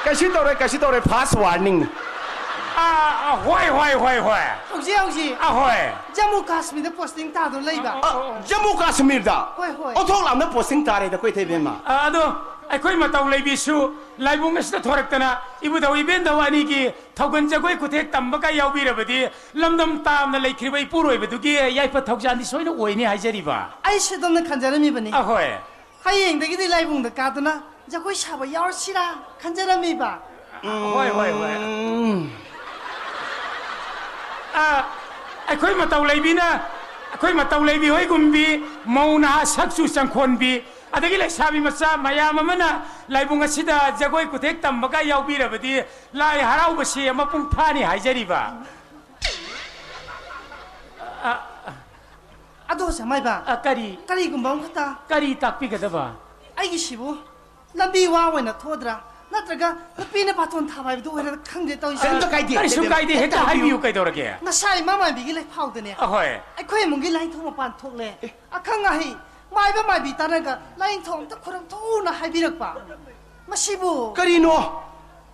ꯀꯩꯁꯨ ꯇꯧꯔꯣꯏ, ꯀꯩꯁꯨ ꯇꯧꯔꯣꯏ, first warning꯫ ꯑꯥ, ꯑꯥ, ꯍꯣꯏ, ꯍꯣꯏ, ꯍꯣꯏ, ꯍꯣꯏ꯫ ꯍꯧꯖꯤꯛ, ꯍꯧꯖꯤꯛ ꯑꯥ, ꯍꯣꯏ꯫ ꯖꯝꯃꯨ ꯀꯥꯁꯃꯤꯔꯗ ꯄꯣꯁꯇꯤꯡ ꯇꯥꯗꯨꯅ ꯂꯩꯕ꯫ ꯑ, ꯖꯝꯃꯨ ꯀꯥꯁꯃꯤꯔꯗ? ꯍꯣꯏ, ꯍꯣꯏ꯫ ꯑꯣꯟꯊꯣꯛ ꯂꯥꯞꯅ ꯄꯣꯁꯇꯤꯡ ꯇꯥꯔꯦꯗ, ꯑꯩꯈꯣꯏ ꯏꯊꯩꯕꯦꯝꯃ꯫ ꯑ, ꯑꯗꯣ ꯑꯩꯈꯣꯏ ꯃꯇꯧ ꯂꯩꯕꯤꯁꯨ ꯂꯥꯏꯕꯨꯡ ꯑꯁꯤꯗ ꯊꯣꯔꯛꯇꯅ ꯏꯕꯨꯙꯧ ꯏꯕꯦꯟꯙꯧ ꯑꯅꯤꯒꯤ ꯊꯧꯒꯜ ꯖꯒꯣꯏ ꯈꯨꯊꯦꯛ ꯇꯝꯕꯒ ꯌꯥꯎꯕꯤꯔꯕꯗꯤ ꯂꯝꯗꯝ ꯇꯥꯝꯅ ꯂꯩꯈ꯭ꯔꯤꯕ ꯏꯄꯨꯔꯣꯏꯕꯗꯨꯒꯤ ꯌꯥꯏꯐ ꯊꯧꯖꯥꯜꯗꯤ ꯁꯣꯏꯅ ꯑꯣꯏꯅꯤ ꯍꯥꯏꯖꯔꯤꯕ꯫ ꯑꯩꯁꯨ ꯑꯗꯨꯝꯅ ꯈꯟꯖꯔꯝꯃꯤꯕꯅꯤ꯫ ꯑꯍꯣꯏ꯫ ꯍꯌꯦꯡꯗꯒꯤꯗꯤ ꯂꯥꯏꯕꯨꯡꯗ ꯀꯥꯗꯨꯅ ꯖꯒꯣꯏ ꯁꯥꯕ ꯌꯥꯎꯔꯁꯤꯔꯥ ꯈꯟꯖꯔꯝꯃꯤꯕ꯫ ꯍꯣꯏ, ꯍꯣꯏ, ꯍꯣꯏ꯫ ꯎꯝ꯫ ꯑ, ꯑꯩꯈꯣꯏ ꯃꯇꯧ ꯂꯩꯕꯤꯅ, ꯑꯩꯈꯣꯏ ꯃꯇꯧ ꯂꯩꯕꯤ ꯍꯣꯏꯒꯨꯝꯕꯤ, ꯃꯧ ꯅꯍꯥ ꯁꯛ ꯆꯨ ꯆꯪꯈꯣꯟꯕꯤ, ꯑꯗꯒꯤ ꯂꯩꯁꯥꯕꯤ ꯃꯆꯥ ꯃꯌꯥꯝ ꯑꯃꯅ ꯂꯥꯏꯕꯨꯡ ꯑꯁꯤꯗ ꯖꯒꯣꯏ ꯈꯨꯊꯦꯛ ꯇꯝꯕꯒ ꯌꯥꯎꯕꯤꯔꯕꯗꯤ ꯂꯥꯏ ꯍꯔꯥꯎꯕꯁꯤ ꯃꯄꯨꯡ ꯐꯥꯅꯤ ꯍꯥꯏꯖꯔꯤꯕ꯫ ꯑ, ꯑꯗꯣ ꯁꯦꯃꯥꯏꯕ, ꯑ, ꯀꯔꯤ? ꯀꯔꯤꯒꯨꯝꯕ ꯑꯃꯈꯛꯇ ꯀꯔꯤ ꯇꯥꯛꯄꯤꯒꯗꯕ? ꯑꯩꯒꯤꯁꯤꯕꯨ ꯂꯝꯕꯤ ꯋꯥ ꯑꯣꯏꯅ ꯊꯣꯛꯑꯗ꯭ꯔꯥ? ꯅꯠꯇ꯭ꯔꯒ ꯅꯨꯄꯤꯅ ꯄꯥꯊꯣꯟ ꯊꯥꯕ ꯍꯥꯏꯕꯗꯨ ꯑꯣꯏꯔꯗ꯭ꯔꯥ ꯈꯪꯗꯦ ꯇꯧꯔꯤꯁꯦ꯫ ꯀꯔꯤꯝꯇ ꯀꯥꯏꯗꯦ, ꯀꯔꯤꯁꯨ ꯀꯥꯏꯗꯦ, ꯍꯦꯛꯇ ꯍꯥꯏꯕꯤꯌꯨ, ꯀꯩꯗꯧꯔꯒꯦ? ꯉꯁꯥꯏ ꯏꯃꯥ ꯃꯥꯏꯕꯤꯒꯤ ꯂꯩꯐꯥꯎꯗꯅꯦ, ꯑꯍꯣꯏ꯫ ꯑꯩꯈꯣꯏ ꯏꯃꯨꯡꯒꯤ ꯂꯥꯏꯅꯤꯡꯊꯧ ꯃꯄꯥꯟ ꯊꯣꯛꯂꯦ꯫ ꯑꯦ꯫ ꯑꯈꯪ ꯑꯍꯩ ꯃꯥꯏꯕ ꯃꯥꯏꯕꯤ ꯇꯥꯟꯅꯒ ꯂꯥꯏꯅꯤꯡꯊꯧ ꯑꯝꯇ ꯈꯨꯔꯨꯝꯊꯣꯛꯎꯅ ꯍꯥꯏꯕꯤꯔꯛꯄ꯫ ꯃꯁꯤꯕꯨ ꯀꯔꯤꯅꯣ?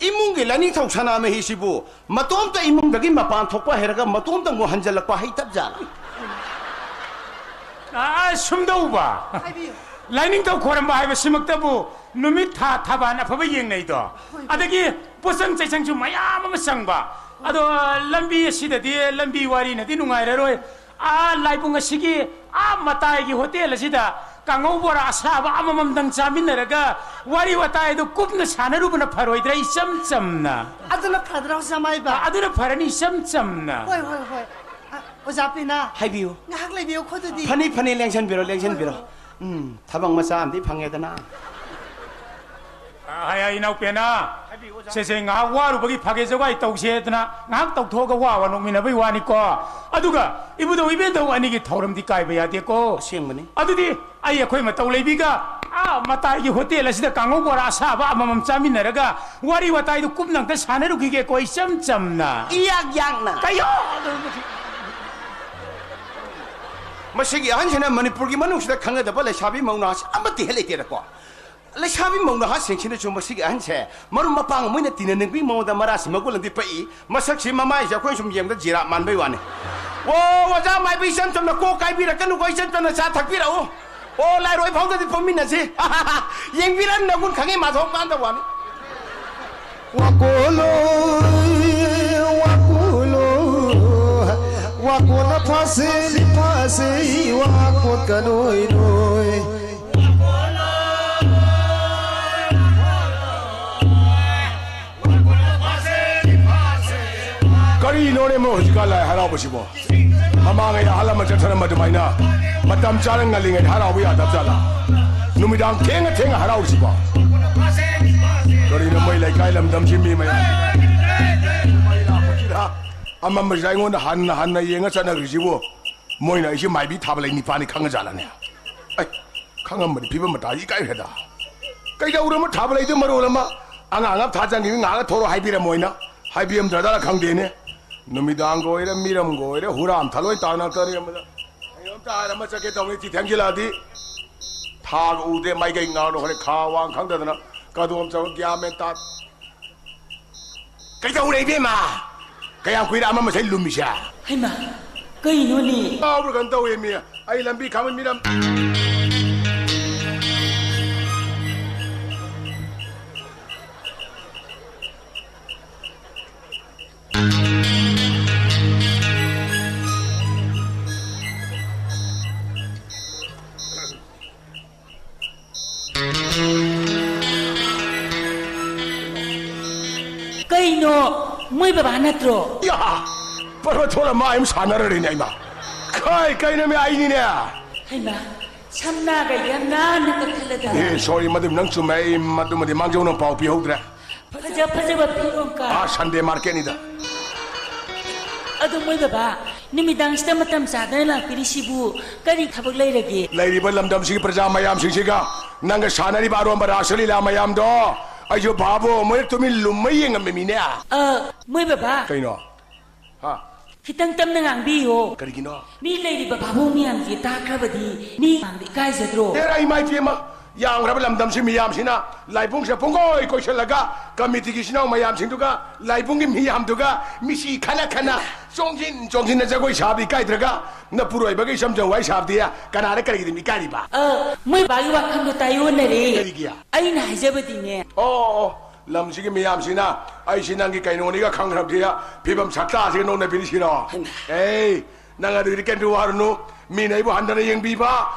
ꯏꯃꯨꯡꯒꯤ ꯂꯥꯏꯅꯤꯡꯊꯧ ꯁꯅꯥꯃꯍꯤꯁꯤꯕꯨ ꯃꯇꯣꯝꯇ ꯏꯃꯨꯡꯗꯒꯤ ꯃꯄꯥꯟ ꯊꯣꯛꯄ ꯍꯩꯔꯒ ꯃꯇꯣꯝꯇ ꯑꯃꯨꯛ ꯍꯟꯖꯜꯂꯛꯄ ꯍꯩꯇꯕ ꯖꯥꯠꯂ? ꯑ, ꯁꯨꯝꯗꯧꯕ꯫ ꯍꯥꯏꯕꯤꯌꯨ꯫ ꯂꯥꯏꯅꯤꯡꯊꯧ ꯈꯣꯏꯔꯝꯕ ꯍꯥꯏꯕꯁꯤꯃꯛꯇꯕꯨ ꯅꯨꯃꯤꯠ, ꯊꯥ, ꯊꯕꯥꯟ ꯑꯐꯕ ꯌꯦꯡꯅꯩꯗꯣ꯫ ꯍꯣꯏ꯫ ꯑꯗꯒꯤ ꯄꯣꯠꯆꯪ ꯆꯩꯁꯪꯁꯨ ꯃꯌꯥꯝ ꯑꯃ ꯆꯪꯕ꯫ ꯑꯗꯣ ꯂꯝꯕꯤ ꯑꯁꯤꯗꯗꯤ ꯂꯝꯕꯤ ꯋꯥꯔꯤꯅꯗꯤ ꯅꯨꯡꯉꯥꯏꯔꯔꯣꯏ꯫ ꯑꯥ ꯂꯥꯏꯕꯨꯡ ꯑꯁꯤꯒꯤ ꯑꯥ ꯃꯇꯥꯏꯒꯤ ꯍꯣꯇꯦꯜ ꯑꯁꯤꯗ ꯀꯥꯡꯉꯧ ꯕꯣꯔꯥ ꯑꯁꯥꯕ ꯑꯃꯃꯝꯗꯪ ꯆꯥꯃꯤꯟꯅꯔꯒ ꯋꯥꯔꯤ ꯋꯥꯇꯥꯏ ꯑꯗꯨ ꯀꯨꯞꯅ ꯁꯥꯟꯅꯔꯨꯕꯅ ꯐꯔꯣꯏꯗ꯭ꯔꯥ? ꯏꯆꯝ ꯆꯝꯅ꯫ ꯑꯗꯨꯅ ꯐꯗ꯭ꯔꯣ, ꯖꯃꯥꯏꯕ? ꯑ, ꯑꯗꯨꯅ ꯐꯔꯅꯤ, ꯏꯆꯝ ꯆꯝꯅ꯫ ꯍꯣꯏ, ꯍꯣꯏ, ꯍꯣꯏ꯫ ꯑ, ꯑꯣꯖꯥ ꯄꯦꯅꯥ꯫ ꯍꯥꯏꯕꯤꯌꯨ꯫ ꯉꯥꯏꯍꯥꯛ ꯂꯩꯕꯤꯌꯨ, ꯈꯣ, ꯑꯗꯨꯗꯤ꯫ ꯐꯅꯤ, ꯐꯅꯤ, ꯂꯦꯡꯁꯟꯕꯤꯔꯣ, ꯂꯦꯡꯁꯟꯕꯤꯔꯣ꯫ ꯎꯝ, ꯊꯕꯛ ꯃꯆꯥ ꯑꯃꯗꯤ ꯐꯪꯉꯦꯗꯅ꯫ ꯑ, ꯍꯥꯏ, ꯍꯥꯏ, ꯏꯅꯥꯎꯄꯦꯅ꯫ ꯁꯦ, ꯁꯦ, ꯉꯥꯏꯍꯥꯛ ꯋꯥꯔꯨꯕꯒꯤ ꯐꯒꯦ ꯖꯒꯥꯏ ꯇꯧꯁꯦꯗꯅ ꯉꯥꯏꯍꯥꯛ ꯇꯧꯊꯣꯛꯑꯒ ꯋꯥ ꯋꯥ ꯅꯣꯛꯃꯤꯟꯅꯕꯩ ꯋꯥꯅꯤꯀꯣ꯫ ꯑꯗꯨꯒ ꯏꯕꯨꯙꯧ ꯏꯕꯦꯟꯙꯧ ꯑꯅꯤꯒꯤ ꯊꯧꯔꯝꯗꯤ ꯀꯥꯏꯕ ꯌꯥꯗꯦꯀꯣ꯫ ꯑꯁꯦꯡꯕꯅꯤ꯫ ꯑꯗꯨꯗꯤ ꯑꯩ ꯑꯩꯈꯣꯏ ꯃꯇꯧ ꯂꯩꯕꯤꯒ ꯑꯥ ꯃꯇꯥꯏꯒꯤ ꯍꯣꯇꯦꯜ ꯑꯁꯤꯗ ꯀꯥꯡꯉꯧ ꯕꯣꯔꯥ ꯑꯁꯥꯕ ꯑꯃꯃꯝ ꯆꯥꯃꯤꯟꯅꯔꯒ ꯋꯥꯔꯤ ꯋꯥꯇꯥꯏꯗꯨ ꯀꯨꯞꯅ ꯑꯝꯇ ꯁꯥꯟꯅꯔꯨꯈꯤꯒꯦꯀꯣ, ꯏꯆꯝ ꯆꯝꯅ꯫ ꯏꯌꯥꯛ ꯌꯥꯛꯅ꯫ ꯀꯩꯌꯣ? ꯃꯁꯤꯒꯤ ꯑꯍꯟꯁꯤꯅ ꯃꯅꯤꯄꯨꯔꯒꯤ ꯃꯅꯨꯡꯁꯤꯗ ꯈꯪꯅꯗꯕ ꯂꯩꯁꯥꯕꯤ ꯃꯧ ꯅꯍꯥꯁꯤ ꯑꯃꯠꯇ ꯍꯦꯛ ꯂꯩꯇꯦꯗꯀꯣ꯫ ꯂꯩꯁꯥꯕꯤ ꯃꯧ ꯅꯍꯥꯁꯤꯡꯁꯤꯅꯁꯨ ꯃꯁꯤꯒꯤ ꯑꯍꯟꯁꯦ ꯃꯔꯨꯞ ꯃꯄꯥꯡ ꯑꯃ ꯑꯣꯏꯅ ꯇꯤꯟꯅꯅꯤꯡꯕꯒꯤ ꯃꯑꯣꯡꯗ ꯃꯔꯥꯁꯤ ꯃꯒꯨꯟ ꯑꯃꯗꯤ ꯄꯛꯏ꯫ ꯃꯁꯛꯁꯤ ꯃꯃꯥꯏꯁꯦ ꯑꯩꯈꯣꯏꯅ ꯁꯨꯝ ꯌꯦꯡꯕꯗ ꯖꯤꯔꯥꯞ ꯃꯥꯟꯕꯩ ꯋꯥꯅꯤ꯫ ꯑꯣ, ꯑꯣꯖꯥ ꯃꯥꯏꯕ ꯏꯆꯝ ꯆꯝꯅ ꯀꯣꯛ ꯀꯥꯏꯕꯤꯔꯛꯀꯅꯨꯀꯣ, ꯏꯆꯝ ꯆꯝꯅ ꯆꯥ ꯊꯛꯄꯤꯔꯛꯎ꯫ ꯑꯣ, ꯂꯥꯏꯔꯣꯏ ꯐꯥꯎꯗꯗꯤ ꯄꯣꯝꯃꯤꯟꯅꯁꯤ꯫ ꯌꯦꯡꯕꯤꯔ ꯅꯒꯨꯟ ꯈꯪꯉꯤ ꯃꯥꯊꯣꯡ ꯀꯥꯟꯗ ꯋꯥꯅꯤ꯫ ꯋꯥꯀꯣꯜꯂꯣꯏ, ꯋꯥꯀꯣꯜꯂꯣꯏ, ꯋꯥꯀꯣꯟꯅ ꯐꯥꯁꯦ, ꯐꯥꯁꯦ, ꯋꯥꯀꯣꯠꯀꯅꯣꯏ ꯅꯣꯏ꯫ ꯀꯔꯤꯅꯣꯅꯦ ꯃꯣꯏ ꯍꯧꯖꯤꯛꯀꯥꯟ ꯂꯥꯏ ꯍꯔꯥꯎꯕꯁꯤꯕꯣ? ꯃꯃꯥꯡꯉꯩꯗ ꯑꯍꯜ ꯑꯃ ꯆꯠꯊꯔꯝꯕ ꯑꯗꯨꯃꯥꯏꯅ ꯃꯇꯝ ꯆꯥꯅ ꯉꯜꯂꯤꯉꯩꯗ ꯍꯔꯥꯎꯕ ꯌꯥꯗꯕ ꯖꯥꯠꯂꯥ? ꯅꯨꯃꯤꯗꯥꯡ ꯊꯦꯡꯅ ꯊꯦꯡꯅ ꯍꯔꯥꯎꯔꯤꯁꯤꯕꯣ? ꯀꯔꯤꯅꯣ ꯃꯣꯏ ꯂꯩꯀꯥꯏ ꯂꯝꯗꯝꯁꯤ ꯃꯤ ꯃꯌꯥꯝ ꯑꯃꯝꯕꯁꯤꯗ ꯑꯩꯉꯣꯟꯗ ꯍꯟꯅ ꯍꯟꯅ ꯌꯦꯡꯉ ꯆꯠꯅꯈ꯭ꯔꯤꯁꯤꯕꯨ? ꯃꯣꯏꯅ ꯑꯩꯁꯦ ꯃꯥꯏꯕꯤ ꯊꯥꯕ ꯂꯩ ꯅꯤꯄꯥꯅꯤ ꯈꯪꯉꯖꯥꯠꯂꯅꯦ? ꯑꯩ ꯈꯪꯉꯝꯕꯗꯤ ꯐꯤꯕꯝ ꯃꯇꯥ ꯏꯀꯥꯏꯈ꯭ꯔꯦꯗ꯫ ꯀꯩꯗꯧꯔꯝꯃ ꯊꯥꯕ ꯂꯩꯗꯣ ꯃꯔꯣꯜ ꯑꯃ? ꯑꯉꯥꯡ ꯑꯃ ꯊꯥꯖꯟꯈꯤꯕ ꯉꯥꯏꯍꯥꯛ ꯊꯣꯔꯛꯑꯣ ꯍꯥꯏꯕꯤꯔꯝꯃꯣꯏꯅ꯫ ꯍꯥꯏꯕꯤꯔꯝꯗ꯭ꯔꯖꯥꯠꯂ ꯈꯪꯗꯦꯅꯦ꯫ ꯅꯨꯃꯤꯗꯥꯡꯒ ꯑꯣꯏꯔꯦ, ꯃꯤꯔꯝꯒ ꯑꯣꯏꯔꯦ, ꯍꯨꯔꯥꯟ ꯊꯥꯂꯣꯏ ꯇꯥꯟꯅꯔꯛꯇꯅ ꯑꯃꯗ꯫ ꯑꯩ ꯑꯝꯇ ꯍꯥꯏꯔ ꯑꯃ ꯆꯠꯀꯦ ꯇꯧꯅꯤ, ꯊꯤ ꯊꯦꯡꯖꯤꯜꯂꯛꯑꯗꯤ꯫ ꯊꯥꯒ ꯎꯗꯦ, ꯃꯥꯏꯀꯩ ꯉꯥꯡꯅ ꯍꯣꯔꯦꯟ ꯈꯥ ꯋꯥꯡ ꯈꯪꯗꯗꯅ ꯀꯗꯣꯝ ꯆꯠꯂ ꯒ꯭ꯌꯥꯟ ꯃꯦꯟ ꯇꯥ-, ꯀꯩꯗꯧꯔꯦ ꯏꯕꯦꯝꯃ? ꯀꯌꯥꯝ ꯀꯨꯏꯔꯦ ꯑꯃ ꯃꯁꯩ ꯂꯨꯝꯃꯤꯁꯦ? ꯍꯩꯃꯥ, ꯀꯩꯅꯣꯅꯦ? ꯉꯥꯎꯕ꯭ꯔꯥ ꯀꯩꯅꯣ ꯇꯧꯋꯦ ꯃꯤ꯫ ꯑꯩ ꯂꯝꯕꯤ ꯈꯥꯃꯩ ꯃꯤꯔꯝ꯫ ꯀꯩꯅꯣ, ꯃꯣꯏ ꯕꯕꯥ ꯅꯠꯇ꯭ꯔꯣ? ꯌꯥ! ꯄꯔꯕ ꯊꯣꯛꯂ ꯃꯥ ꯑꯃ ꯁꯥꯟꯅꯔꯔꯤꯅꯦ ꯑꯩꯃ꯫ ꯈꯥꯏ, ꯀꯩꯅꯣ ꯃꯤ ꯑꯩꯅꯤꯅꯦ꯫ ꯍꯩꯃꯥ, ꯁꯝꯅꯥꯒ ꯌꯥꯝ ꯅꯥꯟꯅ ꯀꯛꯊꯠꯂꯗꯅ꯫ ꯑꯦ, sorry, ꯃꯗꯨ ꯅꯪ ꯆꯨꯝꯃꯦ, ꯑꯩ ꯃꯗꯨꯃꯗꯤ ꯃꯥꯡꯖꯧꯅ ꯄꯥꯎ ꯄꯤꯍꯧꯗ꯭ꯔꯦ꯫ ꯐꯖ ꯐꯖꯕ ꯐꯤꯔꯣꯜ ꯀꯥ꯫ ꯑꯥ, Sunday marketꯅꯤꯗ꯫ ꯑꯗꯣ ꯃꯣꯏ ꯕꯕꯥ, ꯅꯨꯃꯤꯗꯥꯡꯁꯤꯗ ꯃꯇꯝ ꯆꯥꯗꯅ ꯂꯥꯛꯄꯤꯔꯤꯁꯤꯕꯨ ꯀꯔꯤ ꯊꯕꯛ ꯂꯩꯔꯒꯦ? ꯂꯩꯔꯤꯕ ꯂꯝꯗꯝꯁꯤꯒꯤ ꯄ꯭ꯔꯖꯥ ꯃꯌꯥꯝꯁꯤꯡꯁꯤꯒ ꯅꯪꯒ ꯁꯥꯟꯅꯔꯤꯕ ꯑꯔꯣꯟꯕ ꯔꯥꯁ ꯂꯤꯂꯥ ꯃꯌꯥꯝꯗꯣ ꯑꯩꯁꯨ ꯚꯥꯕ ꯑꯣꯏ ꯃꯣꯏꯅ ꯇꯨꯃꯤꯟ ꯂꯨꯝꯃ ꯌꯦꯡꯉꯝꯃꯤꯃꯤꯅꯦ꯫ ꯑ, ꯃꯣꯏ ꯕꯕꯥ꯫ ꯀꯩꯅꯣ? ꯍꯥ? ꯈꯤꯇꯪ ꯇꯞꯅ ꯉꯥꯡꯕꯤꯌꯣ꯫ ꯀꯔꯤꯒꯤꯅꯣ? ꯃꯤ ꯂꯩꯔꯤꯕ ꯚꯥꯕꯣꯛ ꯃꯌꯥꯝꯁꯦ ꯇꯥꯈ꯭ꯔꯕꯗꯤ ꯃꯤ ꯃꯥꯡꯗ ꯏꯀꯥꯏꯖꯗ꯭ꯔꯣ? ꯑꯦꯔꯥ, ꯏꯃꯥ ꯏꯕꯦꯝꯃ! ꯌꯥꯝꯈ꯭ꯔꯕ ꯂꯝꯗꯝꯁꯤ ꯃꯤꯌꯥꯝꯁꯤꯅ ꯂꯥꯏꯕꯨꯡꯁꯤꯗ ꯄꯨꯡꯀꯣꯏ ꯀꯣꯏꯁꯤꯜꯂꯒ ꯀꯃꯤꯇꯤꯒꯤ ꯏꯆꯤꯟ ꯏꯅꯥꯎ ꯃꯌꯥꯝꯁꯤꯡꯗꯨꯒ ꯂꯥꯏꯕꯨꯡꯒꯤ ꯃꯤꯌꯥꯝꯗꯨꯒ ꯃꯤꯁꯤ ꯈꯠꯅ ꯈꯠꯅ ꯆꯣꯡꯁꯤꯟ ꯆꯣꯡꯁꯤꯟꯅ ꯖꯒꯣꯏ ꯁꯥꯕ ꯏꯀꯥꯏꯗ꯭ꯔꯒ ꯅꯄꯨꯔꯣꯏꯕꯒ ꯏꯆꯝ ꯆꯝ ꯋꯥꯔꯤ ꯁꯥꯕꯗꯤ ꯀꯅꯥꯗ ꯀꯔꯤꯒꯤꯗꯤ ꯏꯀꯥꯏꯔꯤꯕ? ꯑ, ꯃꯣꯏ ꯕꯥꯒꯤ ꯋꯥꯈꯜꯗꯣ ꯇꯥꯏꯑꯣꯟꯅꯔꯦ꯫ ꯀꯔꯤꯒꯤ? ꯑꯩꯅ ꯍꯥꯏꯖꯕꯗꯤꯅꯦ꯫ ꯑꯣ, ꯑꯣ, ꯑꯣ꯫ ꯂꯝꯁꯤꯒꯤ ꯃꯤꯌꯥꯝꯁꯤꯅ ꯑꯩꯁꯤ ꯅꯪꯒꯤ ꯀꯩꯅꯣꯅꯤꯒ ꯈꯪꯈ꯭ꯔꯕꯗꯤ ꯐꯤꯕꯝ ꯁꯛꯇꯥꯁꯤꯒ ꯅꯣꯛꯅꯕꯤꯔꯤꯁꯤꯔꯣ? ꯍꯩꯃꯥ꯫ ꯑꯦ, ꯅꯪ ꯑꯗꯨꯒꯤꯗꯤ ꯀꯩꯝꯇ ꯋꯥꯔꯨꯅꯨ꯫ ꯃꯤꯅ ꯑꯩꯕꯨ ꯍꯟꯊꯅ ꯌꯦꯡꯕꯤꯕ,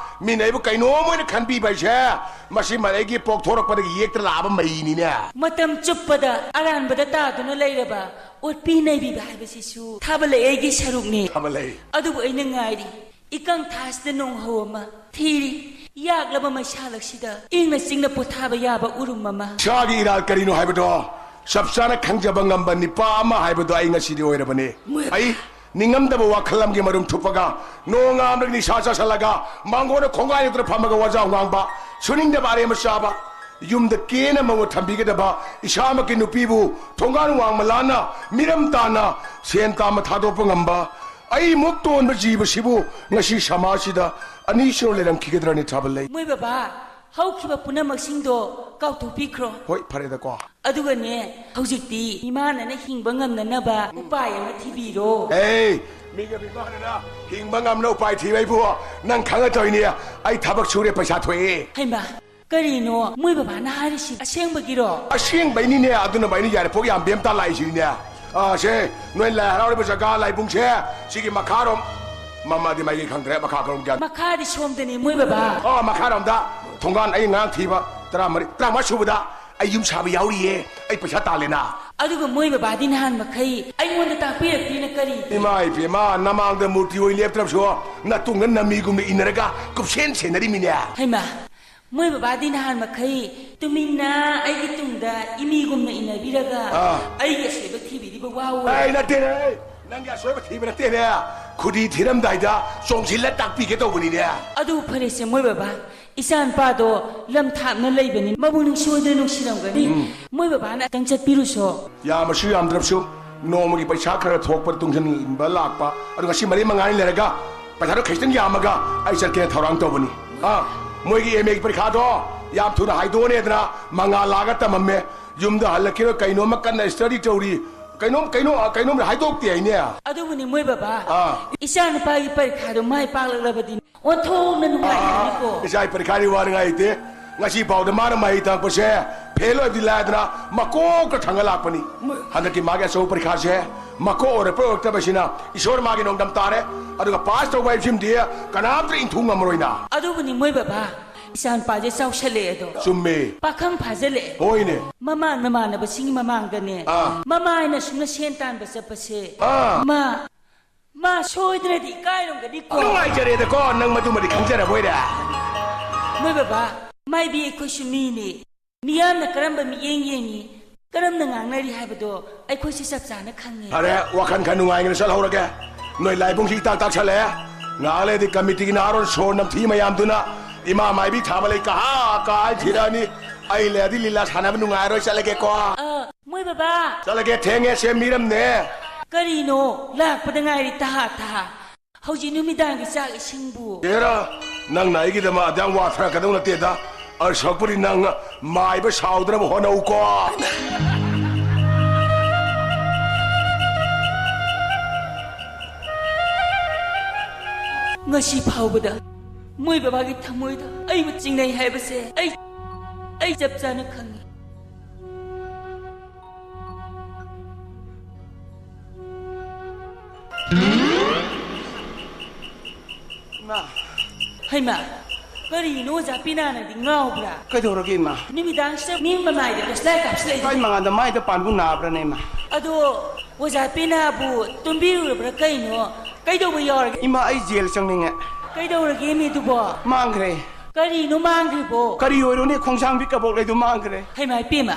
ꯃꯤꯅ ꯑꯩꯕꯨ ꯀꯩꯅꯣꯝ ꯑꯣꯏꯅ ꯈꯟꯕꯤꯕ ꯍꯥꯏꯁꯦ, ꯃꯁꯤꯃ ꯑꯩꯒꯤ ꯄꯣꯛꯊꯣꯔꯛꯄꯗꯒꯤ ꯌꯦꯛꯇ ꯂꯥꯛꯑꯕ ꯃꯩꯅꯤꯅꯦ꯫ ꯃꯇꯝ ꯆꯨꯞꯄꯗ ꯑꯔꯥꯟꯕꯗ ꯇꯥꯗꯨꯅ ꯂꯩꯔꯕ ꯑꯣꯠꯄꯤ ꯅꯩꯕꯤꯕ ꯍꯥꯏꯕꯁꯤꯁꯨ ꯊꯥꯕ ꯂꯩ ꯑꯩꯒꯤ ꯁꯔꯨꯛꯅꯤ꯫ ꯊꯥꯕ ꯂꯩ꯫ ꯑꯗꯨꯕꯨ ꯑꯩꯅ ꯉꯥꯏꯔꯤ꯫ ꯏꯀꯪ ꯊꯥꯁꯤꯗ ꯅꯣꯡꯍꯧ ꯑꯃ ꯊꯤꯔꯤ꯫ ꯌꯥꯛꯂꯕ ꯃꯩꯁꯥꯂꯛꯁꯤꯗ ꯏꯪꯅ ꯆꯤꯛꯅ ꯄꯣꯊꯥꯕ ꯌꯥꯕ ꯎꯔꯨꯝ ꯑꯃ꯫ ꯏꯁꯥꯒꯤ ꯏꯔꯥꯜ ꯀꯔꯤꯅꯣ ꯍꯥꯏꯕꯗꯣ ꯆꯞ ꯆꯥꯅ ꯈꯪꯖꯕ ꯉꯝꯕ ꯅꯤꯄꯥ ꯑꯃ ꯍꯥꯏꯕꯗꯣ ꯑꯩ ꯉꯁꯤꯗꯤ ꯑꯣꯏꯔꯕꯅꯦ꯫ ꯃꯣꯏ ꯑꯩ ꯅꯤꯡꯉꯝꯗꯕ ꯋꯥꯈꯜ ꯑꯃꯒꯤ ꯃꯔꯨꯝ ꯊꯨꯞꯄꯒ, ꯅꯣꯡꯉꯥꯟꯕꯗꯒꯤ ꯅꯤꯁꯥ ꯆꯥꯁꯤꯜꯂꯒ, ꯃꯥꯡꯒꯣꯟꯅ ꯈꯣꯡꯒꯥꯏ ꯅꯠꯇꯅ ꯐꯝꯃꯒ ꯋꯥꯖꯥꯎ ꯉꯥꯡꯕ, ꯁꯨꯅꯤꯡꯗꯕ ꯑꯔꯦꯝꯕ ꯆꯥꯕ, ꯌꯨꯝꯗ ꯀꯦꯅ ꯃꯧ ꯊꯝꯕꯤꯒꯗꯕ ꯏꯁꯥꯃꯛꯀꯤ ꯅꯨꯄꯤꯕꯨ ꯊꯣꯡꯒꯥꯟ ꯋꯥꯡꯃ ꯂꯥꯟꯅ ꯃꯤꯔꯝ ꯇꯥꯅ ꯁꯦꯟ ꯇꯥꯟꯕ ꯊꯥꯗꯣꯛꯄ ꯉꯝꯕ, ꯑꯩꯃꯨꯛ ꯇꯣꯟꯕ ꯖꯤꯕꯁꯤꯕꯨ ꯉꯁꯤ ꯁꯃꯥꯖꯁꯤꯗ ꯑꯅꯤꯁꯨ ꯂꯩꯔꯝꯈꯤꯒꯗ꯭ꯔꯅꯤ ꯊꯥꯕꯜꯂꯩ꯫ ꯃꯣꯏ ꯕꯕꯥ, ꯍꯧꯈꯤꯕ ꯄꯨꯝꯅꯃꯛꯁꯤꯡꯗꯣ ꯀꯥꯎꯊꯣꯛꯄꯤꯈ꯭ꯔꯣ꯫ ꯍꯣꯏ, ꯐꯔꯦꯗꯀꯣ꯫ ꯑꯗꯨꯒꯅꯦ, ꯍꯧꯖꯤꯛꯇꯤ ꯏꯃꯥꯟꯅꯅ ꯍꯤꯡꯕ ꯉꯝꯅꯅꯕ ꯎꯄꯥꯏ ꯑꯃ ꯊꯤꯕꯤꯔꯣ꯫ ꯑꯦ, ꯃꯤꯒ ꯃꯤꯃꯥꯟꯅꯅ ꯍꯤꯡꯕ ꯉꯝꯅ ꯎꯄꯥꯏ ꯊꯤꯕ ꯑꯩꯕꯨ ꯅꯪ ꯈꯪꯉꯛꯇꯣꯏꯅꯦ꯫ ꯑꯩ ꯊꯕꯛ ꯁꯨꯔꯦ, ꯄꯩꯁꯥ ꯊꯣꯛꯑꯦ꯫ ꯍꯩꯃꯥ, ꯀꯔꯤꯅꯣ ꯃꯣꯏ ꯕꯕꯥꯅ ꯍꯥꯏꯔꯤꯁꯤ? ꯑꯁꯦꯡꯕꯒꯤꯔꯣ? ꯑꯁꯦꯡꯕꯩꯅꯤꯅꯦ, ꯑꯗꯨꯅꯕꯨ ꯑꯩꯅ ꯌꯥꯏꯔꯤꯄꯣꯛ ꯌꯥꯝꯕꯦꯝ ꯇꯥ ꯂꯥꯛꯏꯁꯤꯅꯤꯅꯦ꯫ ꯑꯥ, ꯁꯦ, ꯅꯣꯏ ꯂꯥꯏ ꯍꯔꯥꯎꯔꯤꯕ ꯖꯒꯥ ꯂꯥꯏꯕꯨꯡꯁꯦ, ꯁꯤꯒꯤ ꯃꯈꯥꯔꯣꯝ, ꯃꯃꯗꯤ ꯃꯥꯏꯀꯩ ꯈꯪꯗ꯭ꯔꯦ, ꯃꯈꯥ ꯀꯔꯣꯝ ꯒ꯭ꯌꯥꯟ꯫ ꯃꯈꯥꯗꯤ ꯁꯣꯝꯗꯅꯤ ꯃꯣꯏ ꯕꯕꯥ꯫ ꯑꯥ, ꯃꯈꯥꯔꯣꯝꯗ ꯊꯣꯡꯒꯥꯟ ꯑꯩ ꯉꯔꯥꯡ ꯊꯤꯕ ꯇꯔꯥꯃꯔꯤ, ꯇꯔꯥꯃꯉꯥ ꯁꯨꯕꯗ ꯑꯩ ꯌꯨꯝ ꯁꯥꯕ ꯌꯥꯎꯔꯤꯌꯦ, ꯑꯩ ꯄꯩꯁꯥ ꯇꯥꯜꯂꯦꯅ꯫ ꯑꯗꯨꯒ ꯃꯣꯏ ꯕꯕꯥꯗꯤ ꯅꯍꯥꯟ ꯃꯈꯩ ꯑꯩꯉꯣꯟꯗ ꯇꯥꯛꯄꯤꯔꯛꯇ꯭ꯔꯤꯅ ꯀꯔꯤ? ꯏꯃꯥ ꯏꯕꯦꯝꯃ, ꯅꯃꯥꯡꯗ ꯃꯨꯔꯇꯤ ꯑꯣꯏ ꯂꯦꯞꯇ꯭ꯔꯕꯁꯨ ꯅꯇꯨꯡꯗ ꯅꯃꯤꯒꯨꯝꯅ ꯏꯟꯅꯔꯒ ꯀꯨꯞꯁꯦꯟ ꯁꯦꯟꯅꯔꯤꯃꯤꯅꯦ꯫ ꯍꯩꯃꯥ, ꯃꯣꯏ ꯕꯕꯥꯗꯤ ꯅꯍꯥꯟ ꯃꯈꯩ ꯇꯨꯃꯤꯟꯅ ꯑꯩꯒꯤ ꯇꯨꯡꯗ ꯏꯃꯤꯒꯨꯝꯅ ꯏꯟꯅꯕꯤꯔꯒ ꯑꯥ꯫ ꯑꯩꯒꯤ ꯑꯁꯣꯏꯕ ꯊꯤꯕꯤꯔꯤꯕ ꯋꯥ ꯑꯣꯏ꯫ ꯑꯩ ꯅꯠꯇꯦꯅꯦ, ꯅꯪꯒꯤ ꯑꯁꯣꯏꯕ ꯊꯤꯕ ꯅꯠꯇꯦꯅꯦ, ꯈꯨꯗꯤ ꯊꯤꯔꯝꯗꯥꯏꯗ ꯆꯣꯡꯁꯤꯜꯂ ꯇꯥꯛꯄꯤꯒꯦ ꯇꯧꯕꯅꯤꯅꯦ꯫ ꯑꯗꯨ ꯐꯔꯦꯁꯦ ꯃꯣꯏ ꯕꯕꯥ, ꯏꯆꯥ ꯅꯨꯄꯥꯗꯣ ꯂꯝ ꯊꯥꯞꯅ ꯂꯩꯕꯅꯤ, ꯃꯕꯨꯛꯅꯤꯡ ꯁꯣꯏꯗꯅ ꯅꯨꯡꯁꯤꯔꯝꯒꯅꯤ꯫ ꯎꯝ꯫ ꯃꯣꯏ ꯕꯕꯥꯅ ꯑꯝꯇꯪ ꯆꯠꯄꯤꯔꯨꯁꯣ꯫ ꯌꯥꯝꯃꯁꯨ ꯌꯥꯝꯗ꯭ꯔꯕꯁꯨ ꯅꯣꯡꯃꯒꯤ ꯄꯩꯁꯥ ꯈꯔ ꯊꯣꯛꯄ ꯇꯨꯡꯁꯤꯟꯕ ꯂꯥꯛꯄ, ꯑꯗꯨ ꯉꯁꯤ ꯃꯔꯤ ꯃꯉꯥꯅꯤ ꯂꯩꯔꯒ ꯄꯩꯁꯥꯗꯣ ꯈꯤꯇꯪ ꯌꯥꯝꯃꯒ ꯑꯩ ꯆꯠꯀꯦꯅ ꯊꯧꯔꯥꯡ ꯇꯧꯕꯅꯤ꯫ ꯑꯥ꯫ ꯃꯣꯏꯒꯤ ꯑꯦꯝ ꯑꯦꯒꯤ ꯄꯔꯤꯈꯥꯗꯣ ꯌꯥꯝ ꯊꯨꯅ ꯍꯥꯏꯗꯣꯛꯑꯅꯦꯗꯅ ꯃꯉꯥꯜ ꯂꯥꯛꯑꯒ ꯇꯝꯃꯝꯃꯦ꯫ ꯌꯨꯝꯗ ꯍꯜꯂꯛꯈꯤꯔꯣꯏ, ꯀꯩꯅꯣꯝꯃ ꯀꯟꯅ ꯁ꯭ꯇꯗꯤ ꯇꯧꯔꯤ, ꯀꯩꯅꯣꯝ ꯀꯩꯅꯣ ꯀꯩꯅꯣꯝ ꯍꯥꯏꯗꯣꯛꯇꯦ ꯍꯥꯏꯅꯦ꯫ ꯑꯗꯨꯕꯨꯅꯤ ꯃꯣꯏ ꯕꯕꯥ, ꯑꯥ꯫ ꯏꯆꯥ ꯅꯨꯄꯥꯒꯤ ꯄꯔꯤꯈꯥꯗꯣ ꯃꯥꯏ ꯄꯥꯛꯂꯛꯂꯕꯗꯤ ꯑꯣꯟꯊꯣꯛꯅ ꯅꯨꯡꯉꯥꯏꯔꯅꯤꯀꯣ꯫ ꯑꯥ, ꯏꯆꯥꯒꯤ ꯄꯔꯤꯈꯥꯗꯤ ꯋꯥꯅꯤꯡꯉꯥꯏ ꯂꯩꯇꯦ꯫ ꯉꯁꯤ ꯐꯥꯎꯗ ꯃꯥꯅ ꯃꯍꯩ ꯇꯝꯃꯛꯄꯁꯦ ꯐꯦꯜ ꯑꯣꯏꯕꯗꯤ ꯂꯥꯏꯗꯅ ꯃꯀꯣꯛꯇ ꯊꯥꯡꯒꯠ ꯂꯥꯛꯄꯅꯤ꯫ ꯃꯣꯏ ꯍꯟꯗꯛꯀꯤ ꯃꯥꯒꯤ ꯑꯆꯧꯕ ꯄꯔꯤꯈꯥꯁꯦ ꯃꯀꯣꯛ ꯑꯣꯏꯔꯛꯄ ꯑꯣꯏꯔꯛꯇꯕꯁꯤꯅ ꯏꯁꯣꯔ ꯃꯥꯒꯤ ꯅꯣꯡꯗꯝ ꯇꯥꯔꯦ꯫ ꯑꯗꯨꯒ ꯄꯥꯁ ꯇꯧꯕ ꯍꯥꯏꯕꯁꯤꯃꯗꯤ ꯀꯅꯥꯝꯇꯅ ꯏꯟꯊꯨ ꯉꯝꯃꯔꯣꯏꯅ꯫ ꯑꯗꯨꯕꯨꯅꯤ ꯃꯣꯏ ꯕꯕꯥ, ꯏꯆꯥ ꯅꯨꯄꯥꯁꯦ ꯆꯥꯎꯁꯜꯂꯛꯑꯦ ꯑꯗꯣ꯫ ꯆꯨꯝꯃꯦ꯫ ꯄꯥꯈꯪ ꯐꯥꯖꯜꯂꯛꯑꯦ꯫ ꯍꯣꯏꯅꯦ꯫ ꯃꯃꯥꯟ ꯃꯃꯥꯟꯅꯕꯁꯤꯡꯒꯤ ꯃꯃꯥꯡꯗꯅꯦ꯫ ꯑꯥ꯫ ꯃꯃꯥ ꯍꯥꯏꯅ ꯁꯨꯝꯅ ꯁꯦꯟ ꯇꯥꯟꯕ ꯆꯠꯄꯁꯦ꯫ ꯑꯥ꯫ ꯃꯥ ꯃꯥ ꯁꯣꯏꯗꯅꯗꯤ ꯏꯀꯥꯏꯔꯝꯒꯅꯤꯀꯣ꯫ ꯅꯨꯡꯉꯥꯏꯖꯔꯦꯗꯀꯣ, ꯅꯪ ꯃꯗꯨꯃꯗꯤ ꯈꯪꯖꯔꯕꯣꯏꯔꯦ꯫ ꯃꯣꯏ ꯕꯕꯥ, ꯃꯥꯏꯕꯤ ꯑꯩꯈꯣꯏꯁꯨ ꯃꯤꯅꯤ꯫ ꯃꯤꯌꯥꯝꯅ ꯀꯔꯝꯕ ꯃꯤꯠꯌꯦꯡ ꯌꯦꯡꯉꯤ, ꯀꯔꯝꯅ ꯉꯥꯡꯅꯔꯤ ꯍꯥꯏꯕꯗꯣ ꯑꯩꯈꯣꯏꯁꯨ ꯆꯞ ꯆꯥꯅ ꯈꯪꯉꯤ꯫ ꯐꯔꯦ, ꯋꯥꯈꯜ ꯈꯔ ꯅꯨꯡꯉꯥꯏꯅ ꯆꯠꯍꯧꯔꯒꯦ꯫ ꯅꯣꯏ ꯂꯥꯏꯕꯨꯡꯁꯤ ꯏꯇꯥꯛ ꯇꯥꯛꯁꯜꯂꯛꯑꯦ꯫ ꯉꯥꯏꯍꯥꯛ ꯂꯩꯔꯗꯤ ꯀꯃꯤꯇꯤꯒꯤ ꯅꯍꯥꯔꯣꯜ ꯁꯣꯔ ꯅꯝꯊꯤ ꯃꯌꯥꯝꯗꯨꯅ ꯏꯃꯥ ꯃꯥꯏꯕꯤ ꯊꯥꯕ ꯂꯩ ꯀꯍꯥ ꯀꯍꯥ ꯊꯤꯔꯛꯑꯅꯤ꯫ ꯑꯩ ꯂꯩꯔꯗꯤ ꯂꯤꯂꯥ ꯁꯥꯟꯅꯕ ꯅꯨꯡꯉꯥꯏꯔꯣꯏ, ꯆꯠꯂꯒꯦꯀꯣ꯫ ꯑ, ꯃꯣꯏ ꯕꯕꯥ! ꯆꯠꯂꯒꯦ, ꯊꯦꯡꯉꯦ, ꯁꯦ ꯃꯤꯔꯝꯅꯦ꯫ ꯀꯔꯤꯅꯣ? ꯂꯥꯛꯄꯗ ꯉꯥꯏꯔꯤ, ꯇꯍꯥ ꯇꯍꯥ꯫ ꯍꯧꯖꯤꯛ ꯅꯨꯃꯤꯗꯥꯡꯒꯤ ꯆꯥꯛ ꯏꯁꯤꯡꯕꯨ? ꯑꯦꯔꯥ, ꯅꯪꯅ ꯑꯩꯒꯤꯗꯃꯛ ꯑꯗꯨꯌꯥꯝ ꯋꯥꯊꯔꯛꯀꯗꯧ ꯅꯠꯇꯦꯗ꯫ ꯑꯁꯣꯛꯄꯨꯗꯤ ꯅꯪ ꯃꯥꯏꯕ ꯁꯥꯎꯗꯅꯕ ꯍꯣꯠꯅꯧꯀꯣ꯫ ꯉꯁꯤ ꯐꯥꯎꯕꯗ ꯃꯣꯏ ꯕꯕꯥꯒꯤ ꯊꯃꯣꯏꯗ ꯑꯩꯕꯨ ꯆꯤꯡꯅꯩ ꯍꯥꯏꯕꯁꯦ ꯑꯩ, ꯑꯩ ꯆꯞ ꯆꯥꯅ ꯈꯪꯉꯤ꯫ ꯏꯃꯥ꯫ ꯍꯩꯃꯥ, ꯀꯔꯤꯅꯣ ꯑꯣꯖꯥ ꯄꯤꯅꯥꯅꯗꯤ ꯉꯥꯎꯕ꯭ꯔꯥ? ꯀꯩꯗꯧꯔꯒꯦ, ꯏꯃꯥ? ꯅꯨꯃꯤꯗꯥꯡꯁꯤꯗ ꯃꯤ ꯃꯃꯥꯏꯗ ꯇꯣꯁꯂꯥꯏ ꯀꯥꯞꯁꯤꯜꯂꯛꯏꯗꯨ? ꯀꯥꯏ ꯃꯉꯥꯟꯗ ꯃꯥꯏꯗ ꯄꯥꯟꯕꯨ ꯅꯥꯕ꯭ꯔꯥꯅꯦ, ꯏꯃꯥ? ꯑꯗꯣ ꯑꯣꯖꯥ ꯄꯤꯅꯥꯕꯨ ꯇꯨꯝꯕꯤꯔꯨꯔꯕ꯭ꯔꯥ ꯀꯩꯅꯣ? ꯀꯩꯗꯧꯕ ꯌꯥꯎꯔꯒꯦ? ꯏꯃꯥ, ꯑꯩ ꯖꯦꯜ ꯆꯪꯅꯤꯡꯉꯦ꯫ ꯀꯩꯗꯧꯔꯒꯦ ꯃꯤꯗꯨꯕꯣ? ꯃꯥꯡꯈ꯭ꯔꯦ꯫ ꯀꯔꯤꯅꯣ ꯃꯥꯡꯈ꯭ꯔꯤꯕꯣ? ꯀꯔꯤ ꯑꯣꯏꯔꯨꯅꯤ, ꯈꯣꯡꯁꯥꯡꯕꯤ ꯀꯕꯣꯛ ꯂꯩꯗꯨ ꯃꯥꯡꯈ꯭ꯔꯦ꯫ ꯍꯩꯃꯥ ꯏꯄꯦꯝꯃ,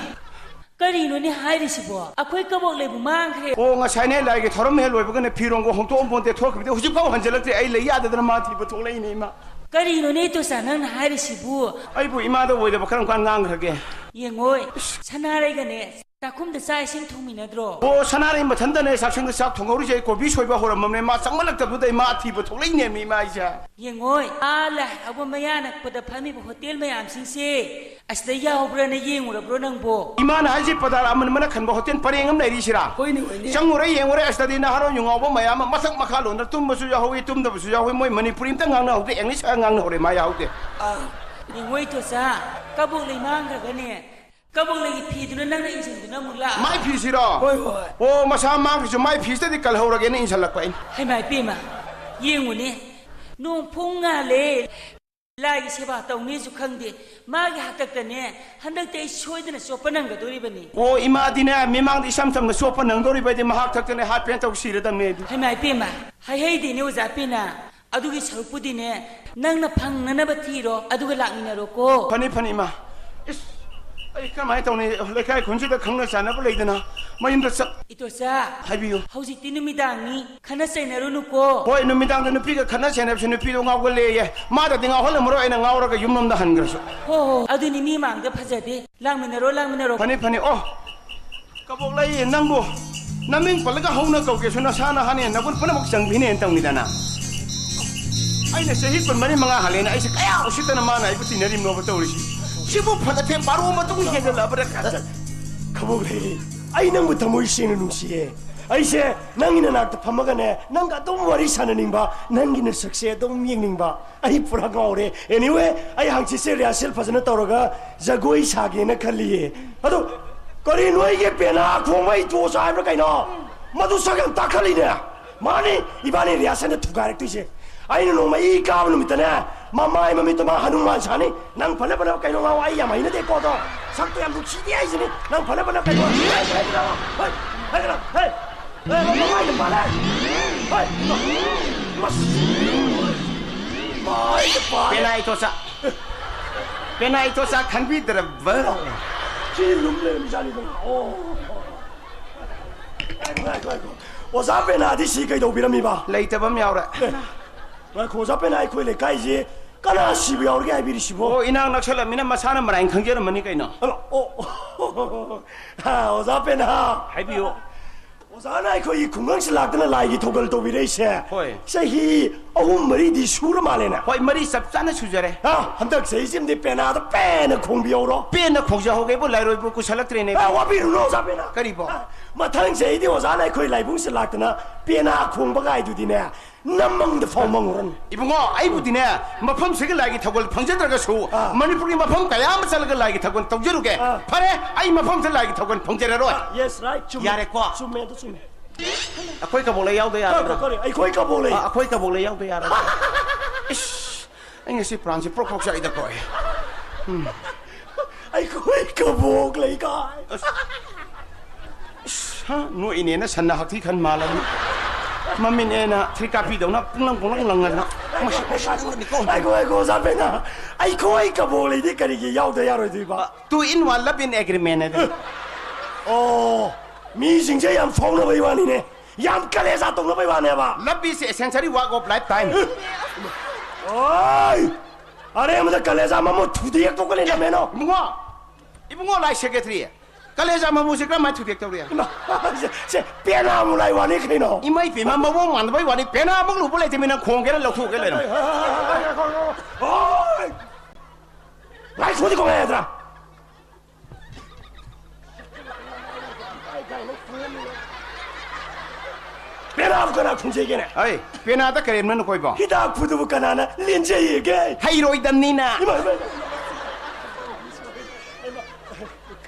ꯀꯔꯤꯅꯣꯅꯦ ꯍꯥꯏꯔꯤꯁꯤꯕꯣ? ꯑꯩꯈꯣꯏ ꯀꯕꯣꯛ ꯂꯩꯕꯨ ꯃꯥꯡꯈ꯭ꯔꯦ? ꯑꯣ, ꯉꯁꯥꯏꯅꯦ ꯂꯥꯏꯒꯤ ꯊꯧꯔꯝ ꯍꯦꯛ ꯂꯣꯏꯕꯒꯅꯦ ꯐꯤꯔꯣꯟꯒ ꯍꯣꯡꯗꯣꯛꯑꯝꯄꯣꯟꯇꯦ ꯊꯣꯛꯈꯤꯕꯗ ꯍꯧꯖꯤꯛꯐꯥꯎ ꯍꯟꯖꯤꯜꯂꯛꯇ꯭ꯔꯤ꯫ ꯑꯩ ꯂꯩ ꯌꯥꯗꯗꯅ ꯃꯥ ꯊꯤꯕ ꯊꯣꯛꯂꯛꯏꯅꯦ, ꯏꯃꯥ꯫ ꯀꯔꯤꯅꯣꯅꯦ ꯏꯇꯣꯆꯥ ꯅꯪꯅ ꯍꯥꯏꯔꯤꯁꯤꯕꯨ? ꯑꯩꯕꯨ ꯏꯃꯥꯗ ꯑꯣꯏꯗꯕ ꯀꯔꯝ ꯀꯥꯟ ꯉꯥꯡꯈ꯭ꯔꯒꯦ? ꯌꯦꯡꯉꯣꯏ, ꯁꯅꯥꯔꯩꯒꯅꯦ ꯆꯥꯛꯈꯨꯝꯗ ꯆꯥꯛ ꯏꯁꯤꯡ ꯊꯣꯡꯃꯤꯟꯅꯗ꯭ꯔꯣ? ꯑꯣ, ꯁꯅꯥꯔꯩ ꯃꯊꯟꯇꯅꯦ ꯆꯥꯛꯁꯪꯗ ꯆꯥꯛ ꯊꯣꯡꯍꯧꯔꯤꯁꯦ꯫ ꯑꯩ ꯀꯣꯕꯤ ꯁꯣꯏꯕ ꯍꯧꯔꯝꯃꯕꯅꯦ, ꯃꯥ ꯆꯪꯃꯜꯂꯛꯇꯕꯗꯨꯗ ꯑꯩ ꯃꯥ ꯊꯤꯕ ꯊꯣꯛꯂꯛꯏꯅꯦꯃꯤ ꯏꯃꯥ ꯑꯩꯁꯦ꯫ ꯌꯦꯡꯉꯣꯏ, ꯑꯥ ꯂꯥꯏ ꯍꯔꯥꯎꯕ ꯃꯌꯥ ꯅꯛꯄꯗ ꯐꯝꯃꯤꯕ ꯍꯣꯇꯦꯜ ꯃꯌꯥꯝꯁꯤꯡꯁꯦ ꯑꯁꯤꯗ ꯌꯥꯎꯕ꯭ꯔꯥꯅ ꯌꯦꯡꯉꯨꯔꯕ꯭ꯔꯣ ꯅꯪꯕꯣ? ꯏꯃꯥꯅ ꯍꯥꯏꯁꯤ ꯄꯗꯥꯔ ꯑꯃꯟꯕꯅ ꯈꯟꯕ ꯍꯣꯇꯦꯜ ꯄꯔꯦꯡ ꯑꯃ ꯂꯩꯔꯤꯁꯤꯔꯥ? ꯍꯣꯏꯅꯦ, ꯍꯣꯏꯅꯦ꯫ ꯆꯪꯉꯨꯔꯦ, ꯌꯦꯡꯉꯨꯔꯦ, ꯑꯁꯤꯗꯗꯤ ꯅꯍꯥꯔꯣꯟ ꯌꯨ ꯉꯥꯎꯕ ꯃꯌꯥꯝ ꯑꯃ ꯃꯊꯛ ꯃꯈꯥ ꯂꯣꯟꯗ ꯇꯨꯝꯕꯁꯨ ꯌꯥꯎꯍꯧꯋꯤ, ꯇꯨꯝꯗꯕꯁꯨ ꯌꯥꯎꯍꯧꯋꯤ꯫ ꯃꯣꯏ ꯃꯅꯤꯄꯨꯔꯤ ꯑꯝꯇ ꯉꯥꯡꯅꯍꯧꯗꯦ, ꯏꯪꯂꯤꯁ ꯈꯔ ꯉꯥꯡꯅꯍꯧꯔꯦ, ꯃꯥ ꯌꯥꯎꯍꯧꯗꯦ꯫ ꯑꯥ, ꯌꯦꯡꯉꯣꯏ ꯇꯣꯆꯥ, ꯀꯕꯣꯛ ꯂꯩ ꯃꯥꯡꯈ꯭ꯔꯒꯅꯦ, ꯀꯕꯣꯛ ꯂꯩꯒꯤ ꯐꯤꯗꯨꯅ ꯅꯪꯅ ꯏꯟꯁꯤꯟꯗꯨꯅ ꯑꯃꯨꯛ ꯂꯥꯛꯑꯕ? ꯃꯥꯏ ꯐꯤꯁꯤꯔꯣ? ꯍꯣꯏ, ꯍꯣꯏ꯫ ꯑꯣ, ꯃꯁꯥ ꯃꯥꯡꯈ꯭ꯔꯁꯨ ꯃꯥꯏ ꯐꯤꯁꯤꯗꯗꯤ ꯀꯜꯍꯧꯔꯒꯦꯅ ꯏꯟꯁꯤꯜꯂꯛꯄ ꯑꯩꯅ꯫ ꯍꯩꯃꯥ ꯏꯄꯦꯝꯃ, ꯌꯦꯡꯉꯨꯅꯦ, ꯅꯣꯡ ꯐꯨꯡ ꯉꯥꯜꯂꯦ꯫ ꯂꯥꯏꯒꯤ ꯁꯦꯕꯥ ꯇꯧꯅꯤꯁꯨ ꯈꯪꯗꯦ꯫ ꯃꯥꯒꯤ ꯍꯥꯛꯇꯛꯇꯅꯦ, ꯍꯟꯗꯛꯇꯤ ꯑꯩ ꯁꯣꯏꯗꯅ ꯆꯣꯞꯄ ꯅꯪꯒꯗꯣꯔꯤꯕꯅꯤ꯫ ꯑꯣ, ꯏꯃꯥꯗꯤꯅꯦ, ꯃꯤꯃꯥꯡꯗ ꯏꯁꯝ ꯁꯝꯅ ꯆꯣꯞꯄ ꯅꯪꯗꯧꯔꯤꯕ ꯑꯩꯗꯤ ꯃꯍꯥꯛ ꯊꯛꯇꯅꯦ ꯍꯥꯠ ꯄꯦꯟ ꯇꯧ ꯁꯤꯔꯗꯝꯅꯦ ꯑꯩꯗꯤ꯫ ꯍꯩꯃꯥ ꯏꯄꯦꯝꯃ, ꯍꯥꯏꯍꯩꯗꯦꯅꯦ ꯑꯣꯖꯥ ꯄꯦꯅꯥ꯫ ꯑꯗꯨꯒꯤ ꯁꯔꯨꯛꯄꯨꯗꯤꯅꯦ, ꯅꯪꯅ ꯐꯪꯅꯅꯕ ꯊꯤꯔꯣ, ꯑꯗꯨꯒ ꯂꯥꯛꯃꯤꯟꯅꯔꯣꯀꯣ꯫ ꯐꯅꯤ, ꯐꯅꯤ, ꯏꯃꯥ꯫ ꯏꯁ, ꯑꯩ ꯀꯃꯥꯏꯅ ꯇꯧꯅꯤ? ꯂꯩꯀꯥꯏ ꯈꯨꯟꯁꯤꯗ ꯈꯪꯅ ꯆꯥꯟꯅꯕ ꯂꯩꯗꯅ ꯃꯌꯨꯝꯗ ꯆꯠ-, ꯏꯇꯣꯆꯥ, ꯍꯥꯏꯕꯤꯌꯨ꯫ ꯍꯧꯖꯤꯛꯇꯤ ꯅꯨꯃꯤꯗꯥꯡꯅꯤ, ꯈꯠꯅ ꯆꯩꯅꯔꯨꯅꯨꯀꯣ꯫ ꯍꯣꯏ, ꯅꯨꯃꯤꯗꯥꯡꯗ ꯅꯨꯄꯤꯒ ꯈꯠꯅ ꯆꯩꯅꯕꯁꯦ ꯅꯨꯄꯤꯗꯣ ꯉꯥꯎꯒꯜꯂꯦꯌꯦ꯫ ꯃꯥꯗꯗꯤ ꯉꯥꯎꯍꯜꯂꯝꯃꯔꯣꯏ, ꯑꯩꯅ ꯉꯥꯎꯔꯒ ꯌꯨꯝꯂꯣꯝꯗ ꯍꯟꯈ꯭ꯔꯁꯨ꯫ ꯍꯣ, ꯍꯣ, ꯑꯗꯨꯅꯤ ꯃꯤ ꯃꯥꯡꯗ ꯐꯖꯗꯦ꯫ ꯂꯥꯡꯃꯤꯟꯅꯔꯣ, ꯂꯥꯡꯃꯤꯟꯅꯔꯣ꯫ ꯐꯅꯤ, ꯐꯅꯤ꯫ ꯑꯣ, ꯀꯕꯣꯛꯂꯩ, ꯅꯪꯕꯨ ꯅꯃꯤꯡ ꯄꯜꯂꯒ ꯍꯧꯅ ꯀꯧꯒꯦꯁꯨ ꯅꯁꯥꯅ ꯍꯥꯟꯅ ꯅꯒꯨꯟ ꯄꯨꯝꯅꯃꯛ ꯆꯪꯕꯤꯅꯦꯅ ꯇꯧꯅꯤꯗꯅ꯫ ꯑꯩꯅ ꯆꯍꯤ ꯀꯨꯟꯃꯔꯤ ꯃꯉꯥ ꯍꯜꯂꯦꯅ ꯑꯩꯁꯦ ꯀꯌꯥ ꯎꯁꯤꯠꯇꯅ ꯃꯥꯅ ꯑꯩꯕꯨ ꯇꯤꯟꯅꯔꯤꯕꯅꯣꯕ ꯇꯧꯔꯤꯁꯤ꯫ ꯁꯤꯕꯨ ꯐꯅ ꯊꯦꯡ ꯕꯥꯔꯣ ꯃꯇꯨꯡ ꯍꯦꯟꯖꯜꯂꯛꯑꯕ꯭ꯔꯥ? ꯀꯕꯣꯛꯂꯩ, ꯑꯩ ꯅꯪꯕꯨ ꯊꯃꯣꯏ ꯁꯦꯡꯅ ꯅꯨꯡꯁꯤꯌꯦ꯫ ꯑꯩꯁꯦ ꯅꯪꯒꯤ ꯅꯅꯥꯛꯇ ꯐꯝꯃꯒꯅꯦ, ꯅꯪꯒ ꯑꯗꯨꯝ ꯋꯥꯔꯤ ꯁꯥꯟꯅꯅꯤꯡꯕ, ꯅꯪꯒꯤ ꯅꯁꯛꯁꯦ ꯑꯗꯨꯝ ꯌꯦꯡꯅꯤꯡꯕ꯫ ꯑꯩ ꯄꯨꯔꯥ ꯉꯥꯎꯔꯦ꯫ Anyway, ꯑꯩ ꯍꯪꯆꯤꯠꯁꯦ rehearsal ꯐꯖꯅ ꯇꯧꯔꯒ ꯖꯒꯣꯏ ꯁꯥꯒꯦꯅ ꯈꯜꯂꯤꯌꯦ꯫ ꯑꯗꯨ ꯀꯔꯤ ꯅꯣꯏꯒꯤ ꯄꯦꯅꯥ ꯈꯣꯡꯕ ꯏꯇꯣꯆꯥ ꯍꯥꯏꯕ꯭ꯔꯥ ꯀꯩꯅꯣ? ꯃꯗꯨ ꯁꯛ ꯌꯥꯝ ꯇꯥꯈꯠꯂꯤꯅꯦ꯫ ꯃꯥꯅꯤ, ꯏꯕꯥꯅꯤ rehearsalꯗ ꯊꯨꯒꯥꯏꯔꯛꯇꯣꯏꯁꯦ꯫ ꯑꯩꯅ ꯅꯣꯡꯃ ꯏ ꯀꯥꯕ ꯅꯨꯃꯤꯠꯇꯅꯦ, ꯃꯃꯥꯏ ꯃꯃꯤꯠꯇꯣ ꯃꯥ ꯍꯅꯨꯃꯥꯟ ꯁꯥꯅꯤ꯫ ꯅꯪ ꯐꯅ ꯐꯅ ꯀꯩꯅꯣ ꯉꯥꯡꯉꯣ, ꯑꯩ ꯌꯥꯝ ꯍꯩꯅꯗꯦꯀꯣ ꯑꯗꯣ꯫ ꯁꯛꯇꯣ ꯌꯥꯝ ꯅꯨꯡꯁꯤꯗꯦ ꯍꯥꯏꯁꯤꯅꯤ꯫ ꯅꯪ ꯐꯅ ꯐꯅ ꯀꯩꯅꯣ ꯍꯩ, ꯍꯩ, ꯍꯩ, ꯍꯩ, ꯍꯩ, ꯍꯩ, ꯃꯃꯥꯏꯗ ꯄꯥꯜꯂꯦ꯫ ꯍꯩ, ꯃꯁ-, ꯃꯃꯥꯏꯗ ꯄꯥꯜꯂꯦ꯫ ꯄꯦꯅꯥ ꯏꯇꯣꯆꯥ꯫ ꯄꯦꯅꯥ ꯏꯇꯣꯆꯥ ꯈꯟꯕꯤꯗ꯭ꯔꯕ? ꯁꯤ ꯂꯨꯝ ꯂꯩꯔꯝꯖꯥꯠꯅꯤꯗꯅ꯫ ꯑꯣ꯫ ꯉꯥꯏꯈꯣ, ꯉꯥꯏꯈꯣ, ꯉꯥꯏꯈꯣ꯫ ꯑꯣꯖꯥ ꯄꯦꯅꯥꯗꯤ ꯁꯤ ꯀꯩꯗꯧꯕꯤꯔꯝꯃꯤꯕ? ꯂꯩꯇꯕ ꯑꯃ ꯌꯥꯎꯔꯦ꯫ ꯉꯥꯏꯈꯣ, ꯑꯣꯖꯥ ꯄꯦꯅꯥ, ꯑꯩꯈꯣꯏ ꯂꯩꯀꯥꯏꯁꯤ ꯀꯅꯥ ꯁꯤꯕ ꯌꯥꯎꯔꯒꯦ ꯍꯥꯏꯕꯤꯔꯤꯁꯤꯕꯣ? ꯑꯣ, ꯏꯅꯥꯛ ꯅꯛꯁꯜꯂꯝꯃꯤꯅ ꯃꯁꯥꯅ ꯃꯔꯥꯏꯅ ꯈꯪꯖꯔꯝꯃꯅꯤ ꯀꯩꯅꯣ꯫ ꯑꯣ, ꯑꯣ, ꯑꯣꯖꯥ ꯄꯦꯅꯥ꯫ ꯍꯥꯏꯕꯤꯌꯨ꯫ ꯑꯣꯖꯥꯅ ꯑꯩꯈꯣꯏꯒꯤ ꯈꯨꯡꯒꯪꯁꯤ ꯂꯥꯛꯇꯨꯅ ꯂꯥꯏꯒꯤ ꯊꯧꯒꯜ ꯇꯧꯕꯤꯔꯛꯏꯁꯦ꯫ ꯍꯣꯏ꯫ ꯆꯍꯤ ꯑꯍꯨꯝ ꯃꯔꯤꯗꯤ ꯁꯨꯔ ꯃꯥꯜꯂꯦꯅꯦ꯫ ꯍꯣꯏ, ꯃꯔꯤ ꯆꯞ ꯆꯥꯅ ꯁꯨꯖꯔꯦ꯫ ꯑ, ꯍꯟꯗꯛ ꯆꯍꯤꯁꯤꯃꯗꯤ ꯄꯦꯅꯥꯗ ꯄꯦꯟꯅ ꯈꯣꯡꯕꯤꯍꯧꯔꯣ꯫ ꯄꯦꯟꯅ ꯈꯣꯡꯖꯍꯧꯒꯦꯕꯨ, ꯂꯥꯏꯔꯣꯏꯕꯨ ꯀꯨꯁꯜꯂꯛꯇ꯭ꯔꯦꯅꯦ꯫ ꯑ, ꯋꯥꯕꯤꯔꯨꯅꯨ, ꯑꯣꯖꯥ ꯄꯦꯅꯥ꯫ ꯀꯔꯤꯕꯣ? ꯑ, ꯃꯊꯪ ꯆꯍꯤꯗꯤ ꯑꯣꯖꯥꯅ ꯑꯩꯈꯣꯏ ꯂꯥꯏꯕꯨꯡꯁꯤ ꯂꯥꯛꯇꯨꯅ ꯄꯦꯅꯥ ꯈꯣꯡꯕ ꯀꯥꯏꯗꯨꯗꯤꯅꯦ, ꯅꯃꯪꯗ ꯐꯥꯎ ꯃꯪꯉꯨꯔꯅꯨ꯫ ꯏꯕꯨꯡꯉꯣ, ꯑꯩꯕꯨꯗꯤꯅꯦ, ꯃꯐꯝꯁꯤꯒꯤ ꯂꯥꯏꯒꯤ ꯊꯧꯒꯜ ꯐꯪꯖꯗ꯭ꯔꯒꯁꯨ, ꯑꯥ꯫ ꯃꯅꯤꯄꯨꯔꯒꯤ ꯃꯐꯝ ꯀꯌꯥ ꯑꯃ ꯆꯠꯂꯒ ꯂꯥꯏꯒꯤ ꯊꯧꯒꯜ ꯇꯧꯖꯔꯨꯒꯦ꯫ ꯑꯥ꯫ ꯐꯔꯦ, ꯑꯩ ꯃꯐꯝꯁꯤꯗ ꯂꯥꯏꯒꯤ ꯊꯧꯒꯜ ꯐꯪꯖꯔꯔꯣꯏ꯫ ꯑꯥ, yes, right, ꯆꯨꯝꯃꯦ꯫ ꯌꯥꯔꯦꯀꯣ? ꯆꯨꯝꯃꯦ, ꯑꯗꯨ ꯆꯨꯝꯃꯦ꯫ ꯑꯩꯈꯣꯏ ꯀꯕꯣꯛ ꯂꯩ ꯌꯥꯎꯗ ꯌꯥꯔꯣꯏ꯫ ꯀꯔꯤ, ꯀꯔꯤ? ꯑꯩꯈꯣꯏ ꯀꯕꯣꯛ ꯂꯩ? ꯑꯥ, ꯑꯩꯈꯣꯏ ꯀꯕꯣꯛ ꯂꯩ ꯌꯥꯎꯗ ꯌꯥꯔꯣꯏ꯫ ꯏꯁ, ꯑꯩ ꯉꯁꯤ ꯄ꯭ꯔꯥꯟꯁꯦ ꯄ꯭ꯔꯣꯛ ꯄ꯭ꯔꯣꯛ ꯆꯥꯛꯏꯗꯀꯣ ꯑꯩ꯫ ꯎꯝ꯫ ꯑꯩꯈꯣꯏ ꯀꯕꯣꯛ ꯂꯩꯀꯥꯏ꯫ ꯑꯁ꯫ ꯏꯁ, ꯍꯥ? ꯅꯣꯛꯏꯅꯦꯅ ꯁꯟꯅ ꯍꯛꯊꯤ ꯈꯟ ꯃꯥꯜꯂꯕꯅꯤ꯫ ꯃꯃꯤꯠꯅꯦꯅ ꯊ꯭ꯔꯤꯀꯥꯄꯤꯗꯧꯅ ꯄꯨꯡꯂꯪ ꯄꯨꯡꯂꯪ ꯂꯪꯉꯗꯅ꯫ ꯃꯁꯤ, ꯃꯁꯤ ꯅꯣꯛꯏꯅꯤꯀꯣ꯫ ꯉꯥꯏꯈꯣ, ꯉꯥꯏꯈꯣ, ꯑꯣꯖꯥ ꯄꯦꯅꯥ꯫ ꯑꯩꯈꯣꯏ ꯀꯕꯣꯛ ꯂꯩꯗꯤ ꯀꯔꯤꯒꯤ ꯌꯥꯎꯗ ꯌꯥꯔꯣꯏꯗꯣꯏꯕ? Two in one love in agreement ꯍꯥꯏꯗꯨꯅꯤ꯫ ꯑꯣ, ꯃꯤꯁꯤꯡꯁꯦ ꯌꯥꯝ ꯐꯥꯎꯅꯕꯩ ꯋꯥꯅꯤꯅꯦ꯫ ꯌꯥꯝ ꯀꯂꯦꯖꯥ ꯇꯧꯅꯕꯩ ꯋꯥꯅꯦꯕ꯫ Love is essential work of lifetime꯫ ꯑꯣꯏ! ꯑꯔꯦꯝꯕꯗ ꯀꯂꯦꯖꯥ ꯃꯃꯨꯠ ꯊꯨꯗꯦꯛꯇꯣꯛꯀꯅꯤ, ꯂꯝꯍꯦꯟꯅꯣ꯫ ꯏꯕꯨꯡꯉꯣ! ꯏꯕꯨꯡꯉꯣ ꯂꯥꯏ ꯁꯦꯀ꯭ꯔꯦꯇꯔꯤ, ꯀꯂꯦꯖꯥ ꯃꯃꯨꯠꯁꯦ ꯀꯔꯝꯍꯥꯏꯅ ꯊꯨꯗꯦꯛꯇꯧꯔꯤ? ꯏꯃꯥ, ꯁꯦ, ꯁꯦ, ꯄꯦꯅꯥ ꯃꯨꯂꯥꯏ ꯋꯥꯅꯤ ꯀꯩꯅꯣ? ꯏꯃꯩ ꯄꯦꯝꯃ, ꯃꯑꯣꯡ ꯃꯥꯟꯗꯕꯩ ꯋꯥꯅꯤ, ꯄꯦꯅꯥꯃꯛ ꯂꯨꯕ ꯂꯩꯇꯦ, ꯃꯤ ꯅꯪ ꯈꯣꯡꯒꯦꯔꯥ ꯂꯧꯊꯣꯛꯀꯦ ꯂꯩꯔꯝꯃꯦ꯫ ꯍꯣꯏ! ꯂꯥꯏ ꯁꯣꯗꯤ ꯀꯣꯡ ꯌꯥꯗ꯭ꯔꯥ? ꯄꯦꯅꯥꯕꯨ ꯀꯅꯥ ꯈꯨꯝꯖꯩꯒꯦꯅꯦ? ꯑꯩ, ꯄꯦꯅꯥꯗ ꯀꯔꯦꯝꯅ ꯅꯈꯣꯏꯕꯣ? ꯍꯤꯗꯥꯛ ꯐꯨꯗꯨꯕꯨ ꯀꯅꯥꯅ ꯂꯦꯟꯖꯩꯒꯦ? ꯍꯩꯔꯣꯏꯗꯝꯅꯤꯅ꯫ ꯏꯃꯥ, ꯏꯃꯥ, ꯏꯃꯥ꯫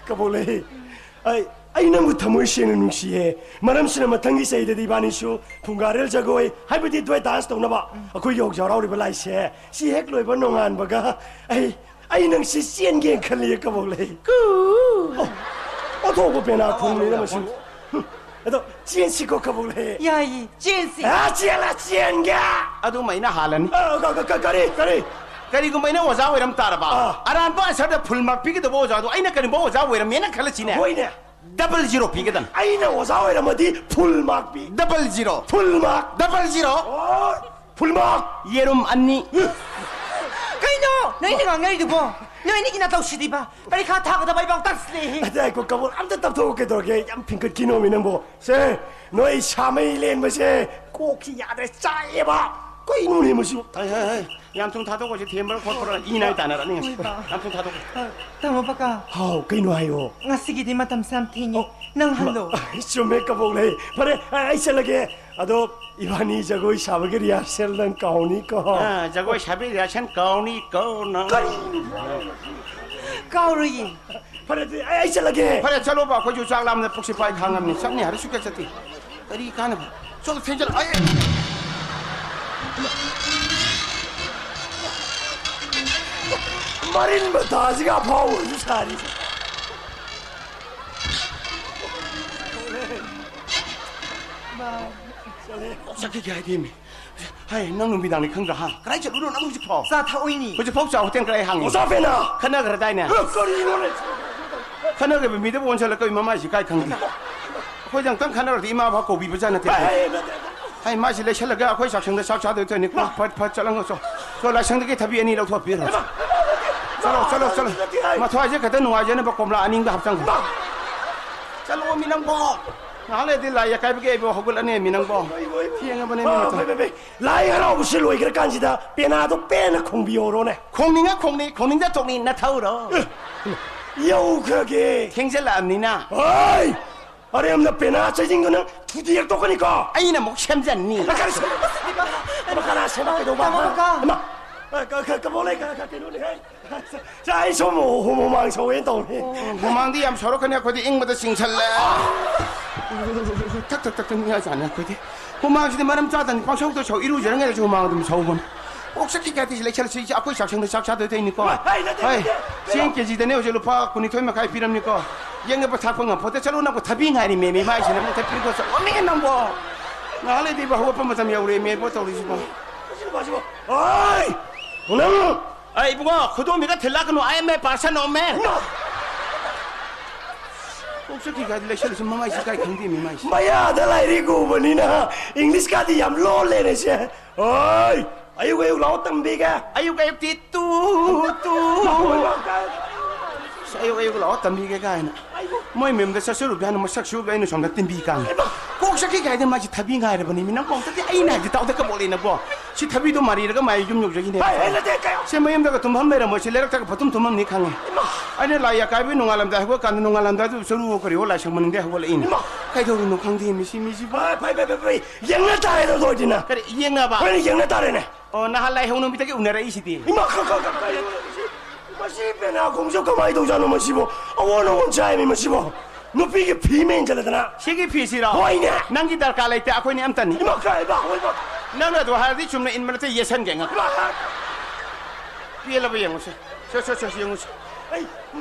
ꯀꯕꯣꯛꯂꯩ, ꯑꯩ, ꯑꯩ ꯅꯪꯕꯨ ꯊꯃꯣꯏ ꯁꯦꯡꯅ ꯅꯨꯡꯁꯤꯌꯦ꯫ ꯃꯔꯝꯁꯤꯅ ꯃꯊꯪꯒꯤ ꯆꯍꯤꯗꯗꯤ ꯏꯕꯥꯅꯤꯁꯨ ꯐꯨꯡꯒꯥꯔꯦꯜ ꯖꯒꯣꯏ, ꯍꯥꯏꯕꯗꯤ ꯗ꯭ꯋꯦꯠ ꯗꯥꯟꯁ ꯇꯧꯅꯕ ꯑꯩꯈꯣꯏꯒꯤ ꯍꯧꯖꯤꯛ ꯍꯔꯥꯎꯔꯤꯕ ꯂꯥꯏꯁꯦ, ꯁꯤ ꯍꯦꯛ ꯂꯣꯏꯕ ꯅꯣꯡꯉꯥꯟꯕꯒ ꯑꯩ ꯑꯩ ꯅꯪꯁꯤ ꯆꯦꯟꯒꯦ ꯈꯜꯂꯤ, ꯀꯕꯣꯛꯂꯩ꯫ ꯀꯨ꯫ ꯑꯣ, ꯑꯣꯟꯊꯣꯛꯄ ꯄꯦꯅꯥ ꯈꯣꯡꯅꯤꯅ ꯃꯁꯤ꯫ ꯍꯨꯝ, ꯑꯗꯣ ꯆꯦꯟꯁꯤꯀꯣ, ꯀꯕꯣꯛꯂꯩ꯫ ꯌꯥꯏꯌꯦ, ꯆꯦꯟꯁꯤ꯫ ꯑ, ꯆꯦꯜꯂ ꯆꯦꯟꯒꯦ꯫ ꯑꯗꯨꯝ ꯑꯩꯅ ꯍꯥꯜꯂꯅꯤ꯫ ꯑ, ꯀ-, ꯀ-, ꯀ-, ꯀꯔꯤ, ꯀꯔꯤ? ꯀꯔꯤꯒꯨꯝꯕ ꯑꯩꯅ ꯑꯣꯖꯥ ꯑꯣꯏꯔꯝ ꯇꯥꯔꯕ, ꯑꯥ꯫ ꯑꯔꯥꯟꯕ ꯑꯟꯁꯔꯗ ꯐꯨꯜ ꯃꯥꯔꯛ ꯄꯤꯒꯗꯕ ꯑꯣꯖꯥꯗꯣ ꯑꯩꯅ ꯀꯔꯤꯒꯨꯝꯕ ꯑꯣꯖꯥ ꯑꯣꯏꯔꯝꯃꯦꯅ ꯈꯜꯂꯁꯤꯅꯦ꯫ ꯍꯣꯏꯅꯦ꯫ ꯗꯕꯜ ꯖꯤꯔꯣ ꯄꯤꯒꯗꯕꯅꯤ꯫ ꯑꯩꯅ ꯑꯣꯖꯥ ꯑꯣꯏꯔꯝꯃꯗꯤ ꯐꯨꯜ ꯃꯥꯔꯛ ꯄꯤ꯫ Double zero. Full mark. Double zero. ꯑꯣ, ꯐꯨꯜ ꯃꯥꯔꯛ꯫ ꯌꯦꯔꯨꯝ ꯑꯅꯤ꯫ ꯑꯩꯅ ꯉꯥꯡꯅꯔꯤꯗꯨꯕꯣ? ꯅꯣꯏ ꯑꯅꯤꯒꯤ ꯅꯇꯧꯁꯤꯗꯤꯕ꯫ ꯄꯔꯤꯈꯥ ꯊꯥꯒꯗꯕ ꯏꯕꯥꯎ ꯇꯥꯁꯤꯜꯂꯛꯑꯦꯍꯦ꯫ ꯑꯗ ꯉꯥꯏꯈꯣ, ꯀꯕꯣꯛ ꯑꯝꯇ ꯇꯞꯊꯣꯛꯎ꯫ ꯀꯩꯗꯧꯔꯒꯦ? ꯌꯥꯝ ꯐꯤꯡꯀꯠꯈꯤꯅꯣꯃꯤ ꯅꯪꯕꯣ꯫ ꯁꯦ, ꯅꯣꯏ ꯁꯥꯃꯩ ꯂꯦꯟꯕꯁꯦ ꯀꯣꯛꯁꯤ ꯌꯥꯗ꯭ꯔꯦ, ꯆꯥꯛꯑꯦꯕ꯫ ꯀꯩꯅꯣꯅꯦ ꯃꯁꯤꯕꯨ? ꯍꯩ, ꯍꯩ, ꯍꯩ꯫ ꯌꯥꯝ ꯊꯨꯅ ꯊꯥꯗꯣꯛꯈꯣꯁꯤ, ꯊꯦꯝꯕ꯭ꯔꯥ ꯈꯣꯠꯄ꯭ꯔꯥ ꯏ ꯅꯥꯏ ꯇꯥꯅꯔꯛꯅꯤ ꯉꯁꯤ꯫ ꯍꯣꯏ, ꯕꯥ꯫ ꯌꯥꯝ ꯊꯨꯅ ꯊꯥꯗꯣꯛꯈꯣ꯫ ꯑ, ꯇꯥꯃꯣ ꯄꯀꯥ꯫ ꯍꯥꯎ, ꯀꯩꯅꯣ ꯍꯥꯏꯌꯣ꯫ ꯉꯁꯤꯒꯤꯗꯤ ꯃꯇꯝꯁꯦ ꯌꯥꯝ ꯊꯦꯡꯉꯦ꯫ ꯑꯣ꯫ ꯅꯪ ꯍꯜꯂꯣ꯫ ꯆꯨꯝꯃꯦ, ꯀꯕꯣꯛ ꯂꯩ꯫ ꯐꯔꯦ, ꯑꯩ, ꯑꯩ ꯆꯠꯂꯒꯦ꯫ ꯑꯗꯣ ꯏꯕꯥꯅꯤ ꯖꯒꯣꯏ ꯁꯥꯕꯒꯤ rehearsal ꯅꯪ ꯀꯥꯎꯅꯤꯀꯣ꯫ ꯑ, ꯖꯒꯣꯏ ꯁꯥꯕꯒꯤ rehearsal ꯀꯥꯎꯅꯤ, ꯀꯥꯎꯅ꯫ ꯀꯔꯤ? ꯀꯥꯎꯔꯣꯏꯌꯦ꯫ ꯐꯔꯦ, ꯑꯗꯨꯗꯤ ꯑꯩ, ꯑꯩ ꯆꯠꯂꯒꯦ꯫ ꯐꯔꯦ, ꯆꯠꯂꯣꯕ, ꯑꯩꯈꯣꯏꯁꯨ ꯆꯥꯛ ꯂꯥꯝꯕꯗ ꯄꯨꯛꯁꯤ ꯄꯥꯏ ꯈꯥꯡꯉꯝꯅꯤ꯫ ꯆꯠꯅꯤ ꯍꯥꯏꯔ ꯁꯨꯛꯆꯠ ꯆꯠꯇꯦ꯫ ꯀꯔꯤ ꯀꯥꯟꯅꯕ? ꯆꯠꯂꯣ, ꯊꯦꯡꯖꯜꯂꯣ꯫ ꯑꯩ! ꯃꯔꯤꯟ ꯃꯇꯥꯁꯤꯒ ꯑꯐꯥꯎꯕꯁꯨ ꯁꯥꯔꯤ꯫ ꯆꯠꯈꯤꯒꯦ ꯍꯥꯏꯗꯦꯃꯤ꯫ ꯍꯥꯏ, ꯅꯪ ꯅꯨꯃꯤꯗꯥꯡꯅꯤ ꯈꯪꯗ꯭ꯔꯥ, ꯍꯥ? ꯀꯗꯥꯏ ꯆꯠꯂꯨꯔꯣ ꯅꯪ ꯍꯧꯖꯤꯛ ꯐꯥꯎ? ꯆꯥ ꯊꯛꯎꯏꯅꯤ꯫ ꯍꯧꯖꯤꯛ ꯐꯥꯎ ꯆꯥ ꯍꯣꯇꯦꯜ ꯀꯗꯥꯏ ꯍꯥꯡꯉꯤ? ꯑꯣꯖꯥ ꯄꯦꯅꯥ! ꯈꯠꯅꯈ꯭ꯔꯗꯥꯏꯅꯦ? ꯑꯦ, ꯀꯔꯤꯅꯣꯅꯦ? ꯈꯠꯅꯈꯤꯕ ꯃꯤꯗꯕꯨ ꯑꯣꯟꯁꯤꯜꯂꯒ ꯀꯩ ꯃꯃꯥꯏꯁꯤ ꯀꯥꯏ ꯈꯪꯗꯦ? ꯑꯩꯈꯣꯏꯗ ꯑꯃꯨꯛꯇꯪ ꯈꯠꯅꯔꯗꯤ ꯏꯃꯥ ꯐꯥꯎ ꯀꯧꯕꯤꯕ ꯖꯥꯠ ꯅꯠꯇꯦ꯫ ꯑꯦ, ꯑꯦ, ꯅꯠꯇꯦ, ꯅꯠꯇꯦ꯫ ꯍꯥꯏ, ꯃꯥꯁꯤ ꯂꯩꯁꯜꯂꯒ ꯑꯩꯈꯣꯏ ꯆꯥꯛꯁꯪꯗ ꯆꯥꯛ ꯆꯥꯗꯣꯏ ꯇꯧꯅꯤ꯫ ꯃꯥ! ꯐꯠ, ꯐꯠ ꯆꯠꯂꯝꯒꯣ ꯆꯣ꯫ ꯆꯣ, ꯂꯥꯏꯁꯪꯗꯒꯤ ꯊꯕꯤ ꯑꯅꯤ ꯂꯧꯊꯣꯛꯄꯤꯔꯣ꯫ ꯏꯃꯥ! ꯆꯠꯂꯣ, ꯆꯠꯂꯣ, ꯆꯠꯂꯣ꯫ ꯅꯠꯇꯦ ꯍꯥꯏ꯫ ꯃꯊ꯭ꯋꯥꯏꯁꯦ ꯈꯛꯇ ꯅꯨꯡꯉꯥꯏꯖꯅꯕ ꯀꯣꯝꯂꯥ ꯑꯅꯤꯒ ꯍꯥꯞꯆꯟꯈꯣ꯫ ꯏꯃꯥ! ꯆꯠꯂꯣꯃꯤ ꯅꯪꯕꯣ꯫ ꯉꯥꯏꯍꯥꯛ ꯂꯩꯔꯗꯤ ꯂꯥꯏ ꯑꯀꯥꯏꯕꯒꯤ ꯑꯩꯕꯨ ꯍꯧꯒꯠꯂꯅꯦꯃꯤ ꯅꯪꯕꯣ꯫ ꯊꯦꯡꯉꯕꯅꯦꯃꯤ ꯑꯥ, ꯃꯇꯝ꯫ ꯐꯩ, ꯐꯩ, ꯐꯩ꯫ ꯂꯥꯏ ꯍꯔꯥꯎꯕꯁꯤ ꯂꯣꯏꯈ꯭ꯔꯀꯥꯟꯁꯤꯗ ꯄꯦꯅꯥꯗꯣ ꯄꯦꯟꯅ ꯈꯣꯡꯕꯤꯍꯧꯔꯣꯅꯦ꯫ ꯈꯣꯡꯅꯤꯡꯉ ꯈꯣꯡꯅꯤ, ꯈꯣꯡꯅꯤꯡꯗ ꯇꯣꯛꯅꯤ, ꯅꯊꯧꯔꯣ꯫ ꯑꯦ, ꯌꯧꯈ꯭ꯔꯒꯦ꯫ ꯊꯦꯡꯖꯜꯂꯛꯑꯕꯅꯤꯅ꯫ ꯍꯣꯏ! ꯑꯔꯦꯝꯅ ꯄꯦꯅꯥ ꯆꯩꯖꯤꯡꯗꯨꯅ ꯊꯨꯗꯦꯛꯇꯣꯛꯀꯅꯤꯀꯣ꯫ ꯑꯩꯅ ꯑꯃꯨꯛ ꯁꯦꯝꯖꯟꯅꯤ꯫ ꯀꯅꯥ ꯁꯦꯝꯕ? ꯀꯅꯥ ꯁꯦꯝꯕ ꯀꯩꯗꯧꯕ? ꯇꯥꯃꯣ ꯀꯀꯥ꯫ ꯏꯃꯥ! ꯑ, ꯀ-, ꯀ-, ꯀꯕꯣꯛ ꯂꯩ, ꯀ-, ꯀ-, ꯀꯩꯅꯣꯅꯦ, ꯍꯦ꯫ ꯆꯥ, ꯑꯩ ꯁꯣꯝ ꯍꯨ-, ꯍꯨꯃꯥꯡ ꯁꯧꯋꯦꯅ ꯇꯧꯅꯤ꯫ ꯍꯨꯃꯥꯡꯗꯤ ꯌꯥꯝ ꯁꯧꯔꯛꯀꯅꯤ, ꯑꯩꯈꯣꯏꯗꯤ ꯏꯪꯕꯗ ꯆꯤꯡꯁꯜꯂꯦ꯫ ꯊꯛ, ꯊꯛ, ꯊꯛ, ꯊꯛ ꯅꯤꯡꯉꯥꯏ ꯆꯥꯅꯤ ꯑꯩꯈꯣꯏꯗꯤ꯫ ꯍꯨꯃꯥꯡꯁꯤꯗꯤ ꯃꯔꯝ ꯆꯥꯗꯅꯤ, ꯄꯪꯁꯧꯗ ꯁꯧ, ꯏꯔꯨꯖꯔꯤꯉꯩꯗꯁꯨ ꯍꯨꯃꯥꯡ ꯑꯗꯨꯝ ꯁꯧꯕꯅꯤ꯫ ꯀꯣꯛ ꯆꯠꯈꯤ ꯀꯥꯏꯗꯤ ꯂꯩꯁꯜꯂꯁꯤ, ꯑꯩꯈꯣꯏ ꯆꯥꯛꯁꯪꯗ ꯆꯥꯛ ꯆꯥꯗꯣꯏ ꯇꯧꯅꯤꯀꯣ꯫ ꯍꯩ, ꯅꯠꯇꯦ, ꯍꯩ, ꯅꯠꯇꯦ, ꯅꯠꯇꯦ꯫ ꯆꯦꯡ ꯀꯦꯖꯤꯗꯅꯦ ꯍꯧꯖꯤꯛ ꯂꯨꯄꯥ ꯀꯨꯟꯅꯤꯊꯣꯏ ꯃꯈꯥꯏ ꯄꯤꯔꯝꯅꯤꯀꯣ꯫ ꯌꯦꯡꯅꯕ ꯊꯥꯛꯄ ꯉꯝꯄꯣꯠꯇꯦ꯫ ꯆꯠꯂꯣ, ꯅꯪꯕꯨ ꯊꯕꯤ ꯉꯥꯏꯔꯤ, ꯃꯦꯃꯤ ꯃꯥꯏꯁꯤꯅ ꯑꯃꯨꯛ ꯊꯕꯤꯀꯣ, ꯆꯠꯂꯣꯃꯤ ꯅꯪꯕꯣ꯫ ꯉꯥꯏꯍꯥꯛ ꯂꯩꯗꯤ ꯍꯧꯒꯠꯄ ꯃꯇꯝ ꯌꯧꯔꯦ, ꯃꯦꯕꯣ ꯇꯧꯔꯤꯁꯤꯕꯣ꯫ ꯁꯤꯕꯣ, ꯁꯤꯕꯣ꯫ ꯑꯣꯏ! ꯅꯪ! ꯑꯩ ꯏꯕꯨꯡꯉꯣ, ꯈꯨꯗꯣꯝꯕꯤꯒ ꯊꯤꯜꯂꯛꯀꯅꯨ, I am a person of man꯫ ꯏꯃꯥ! ꯀꯣꯛ ꯆꯠꯈꯤ ꯀꯥꯏꯗꯤ ꯂꯩꯁꯜꯂꯁꯤ, ꯃꯃꯥꯏꯁꯤ ꯀꯥꯏ ꯈꯪꯗꯦ, ꯃꯤ ꯃꯥꯏꯁꯤ꯫ ꯃꯌꯥꯗ ꯂꯥꯏꯔꯤꯛ ꯎꯕꯅꯤꯅ English ꯀꯥꯗꯤ ꯌꯥꯝ ꯂꯣꯜꯂꯦꯅꯦ ꯁꯦ꯫ ꯑꯣꯏ! ꯑꯌꯨꯛ ꯑꯌꯨꯛ ꯂꯥꯛꯑꯣ ꯇꯝꯕꯤꯒꯦ꯫ ꯑꯌꯨꯛ ꯑꯌꯨꯛꯇꯤ ꯇꯨ, ꯇꯨ꯫ ꯑꯁ, ꯑꯌꯨꯛ ꯑꯌꯨꯛ ꯂꯥꯛꯑꯣ ꯇꯝꯕꯤꯒꯦ ꯀꯥꯏꯅ꯫ ꯃꯣꯏ ꯃꯌꯨꯝꯗ ꯆꯠꯆꯔꯨꯕꯗꯤ ꯍꯥꯏꯅ ꯃꯁꯛ ꯁꯨꯕꯗ ꯑꯩꯅ ꯁꯣꯝꯗ ꯇꯤꯟꯕꯤ ꯀꯥꯡꯉꯤ꯫ ꯀꯣꯛ ꯆꯠꯈꯤ ꯀꯥꯏꯗ ꯃꯥꯁꯤ ꯊꯕꯤ ꯉꯥꯏꯔꯕꯅꯤ꯫ ꯃꯤ ꯅꯪ ꯀꯣꯛꯇꯗꯤ ꯑꯩꯅ ꯍꯥꯏꯕꯗꯤ ꯇꯥꯎꯗ ꯀꯕꯣꯛ ꯂꯩꯅꯀꯣ꯫ ꯁꯤ ꯊꯕꯤꯗꯣ ꯃꯥꯔꯤꯔꯒ ꯃꯥꯏ ꯌꯨꯝ ꯌꯧꯖꯈꯤꯅꯦ꯫ ꯍꯥꯏ, ꯍꯥꯏ, ꯅꯠꯇꯦ, ꯀꯩ-, ꯁꯦ ꯃꯌꯨꯝꯗꯒ ꯇꯨꯝꯐꯝ ꯂꯩꯔꯝꯃꯣꯏ꯫ ꯁꯤ ꯂꯩꯔꯛꯇꯒ ꯐꯠꯇꯨꯝ ꯇꯨꯝꯐꯝꯅꯤ ꯈꯪꯉꯦ꯫ ꯏꯃꯥ! ꯑꯩꯅ ꯂꯥꯏ ꯑꯀꯥꯏꯕꯒꯤ ꯅꯣꯡꯉꯥꯜꯂꯝꯗꯥꯏ ꯍꯧꯒꯠꯀꯥꯟꯗ, ꯅꯣꯡꯉꯥꯜꯂꯝꯗꯥꯏꯗꯨꯗ ꯆꯔꯨ ꯀꯔꯤꯑꯣ ꯂꯥꯏꯁꯪ ꯃꯅꯤꯡꯗ ꯍꯧꯒꯠꯂꯛꯏꯅꯦ꯫ ꯏꯃꯥ! ꯀꯩꯗꯧꯔꯤꯅꯣ ꯈꯪꯗꯦ ꯃꯤꯁꯤ, ꯃꯤꯁꯤꯕꯨ꯫ ꯐꯩ, ꯐꯩ, ꯐꯩ, ꯐꯩ, ꯐꯩ꯫ ꯌꯦꯡꯅ ꯇꯥꯔꯦꯗꯣ ꯑꯗꯨ ꯑꯣꯏꯗꯤꯅ꯫ ꯀꯔꯤ ꯌꯦꯡꯅꯕ? ꯍꯣꯏꯅꯦ, ꯌꯦꯡꯅ ꯇꯥꯔꯦꯅꯦ꯫ ꯑꯣ, ꯅꯍꯥꯟ ꯂꯥꯏꯍꯧ ꯅꯨꯃꯤꯠꯇꯒꯤ ꯎꯅꯔꯛꯏꯁꯤꯗꯤ꯫ ꯏꯃꯥ, ꯈ-, ꯈ-, ꯈ-, ꯀꯩꯅꯣ ꯁꯤ? ꯃꯁꯤ ꯄꯦꯅꯥ ꯈꯣꯡꯖꯦ ꯀꯃꯥꯏꯅ ꯇꯧꯖꯥꯠꯅꯣ ꯃꯁꯤꯕꯣ? ꯑꯑꯣꯟ ꯑꯑꯣꯟ ꯆꯥꯏꯃꯤ ꯃꯁꯤꯕꯣ꯫ ꯅꯨꯄꯤꯒꯤ ꯐꯤ ꯑꯃ ꯏꯟꯁꯤꯜꯂꯗꯅ꯫ ꯁꯤꯒꯤ ꯐꯤꯁꯤꯔꯣ? ꯍꯣꯏꯅꯦ꯫ ꯅꯪꯒꯤ ꯗꯔꯀꯥꯔ ꯂꯩꯇꯦ, ꯑꯩꯈꯣꯏꯅꯤ ꯑꯝꯇꯅꯤ꯫ ꯏꯃꯥ, ꯀꯥꯏ, ꯏꯃꯥ, ꯍꯣꯏ, ꯏꯃꯥ꯫ ꯅꯪꯅ ꯑꯗꯨ ꯍꯥꯏꯔꯗꯤ ꯆꯨꯝꯅ ꯏꯟꯕ ꯅꯠꯇꯦ, ꯌꯦꯠꯁꯟꯒꯦ ꯉꯥꯛ꯫ ꯏꯃꯥ, ꯀꯥꯏ꯫ ꯄꯦꯜꯂꯕ ꯌꯦꯡꯉꯨꯁꯦ꯫ ꯁꯦ, ꯁꯦ, ꯁꯦ, ꯌꯦꯡꯉꯨꯁꯦ꯫ ꯑꯩ,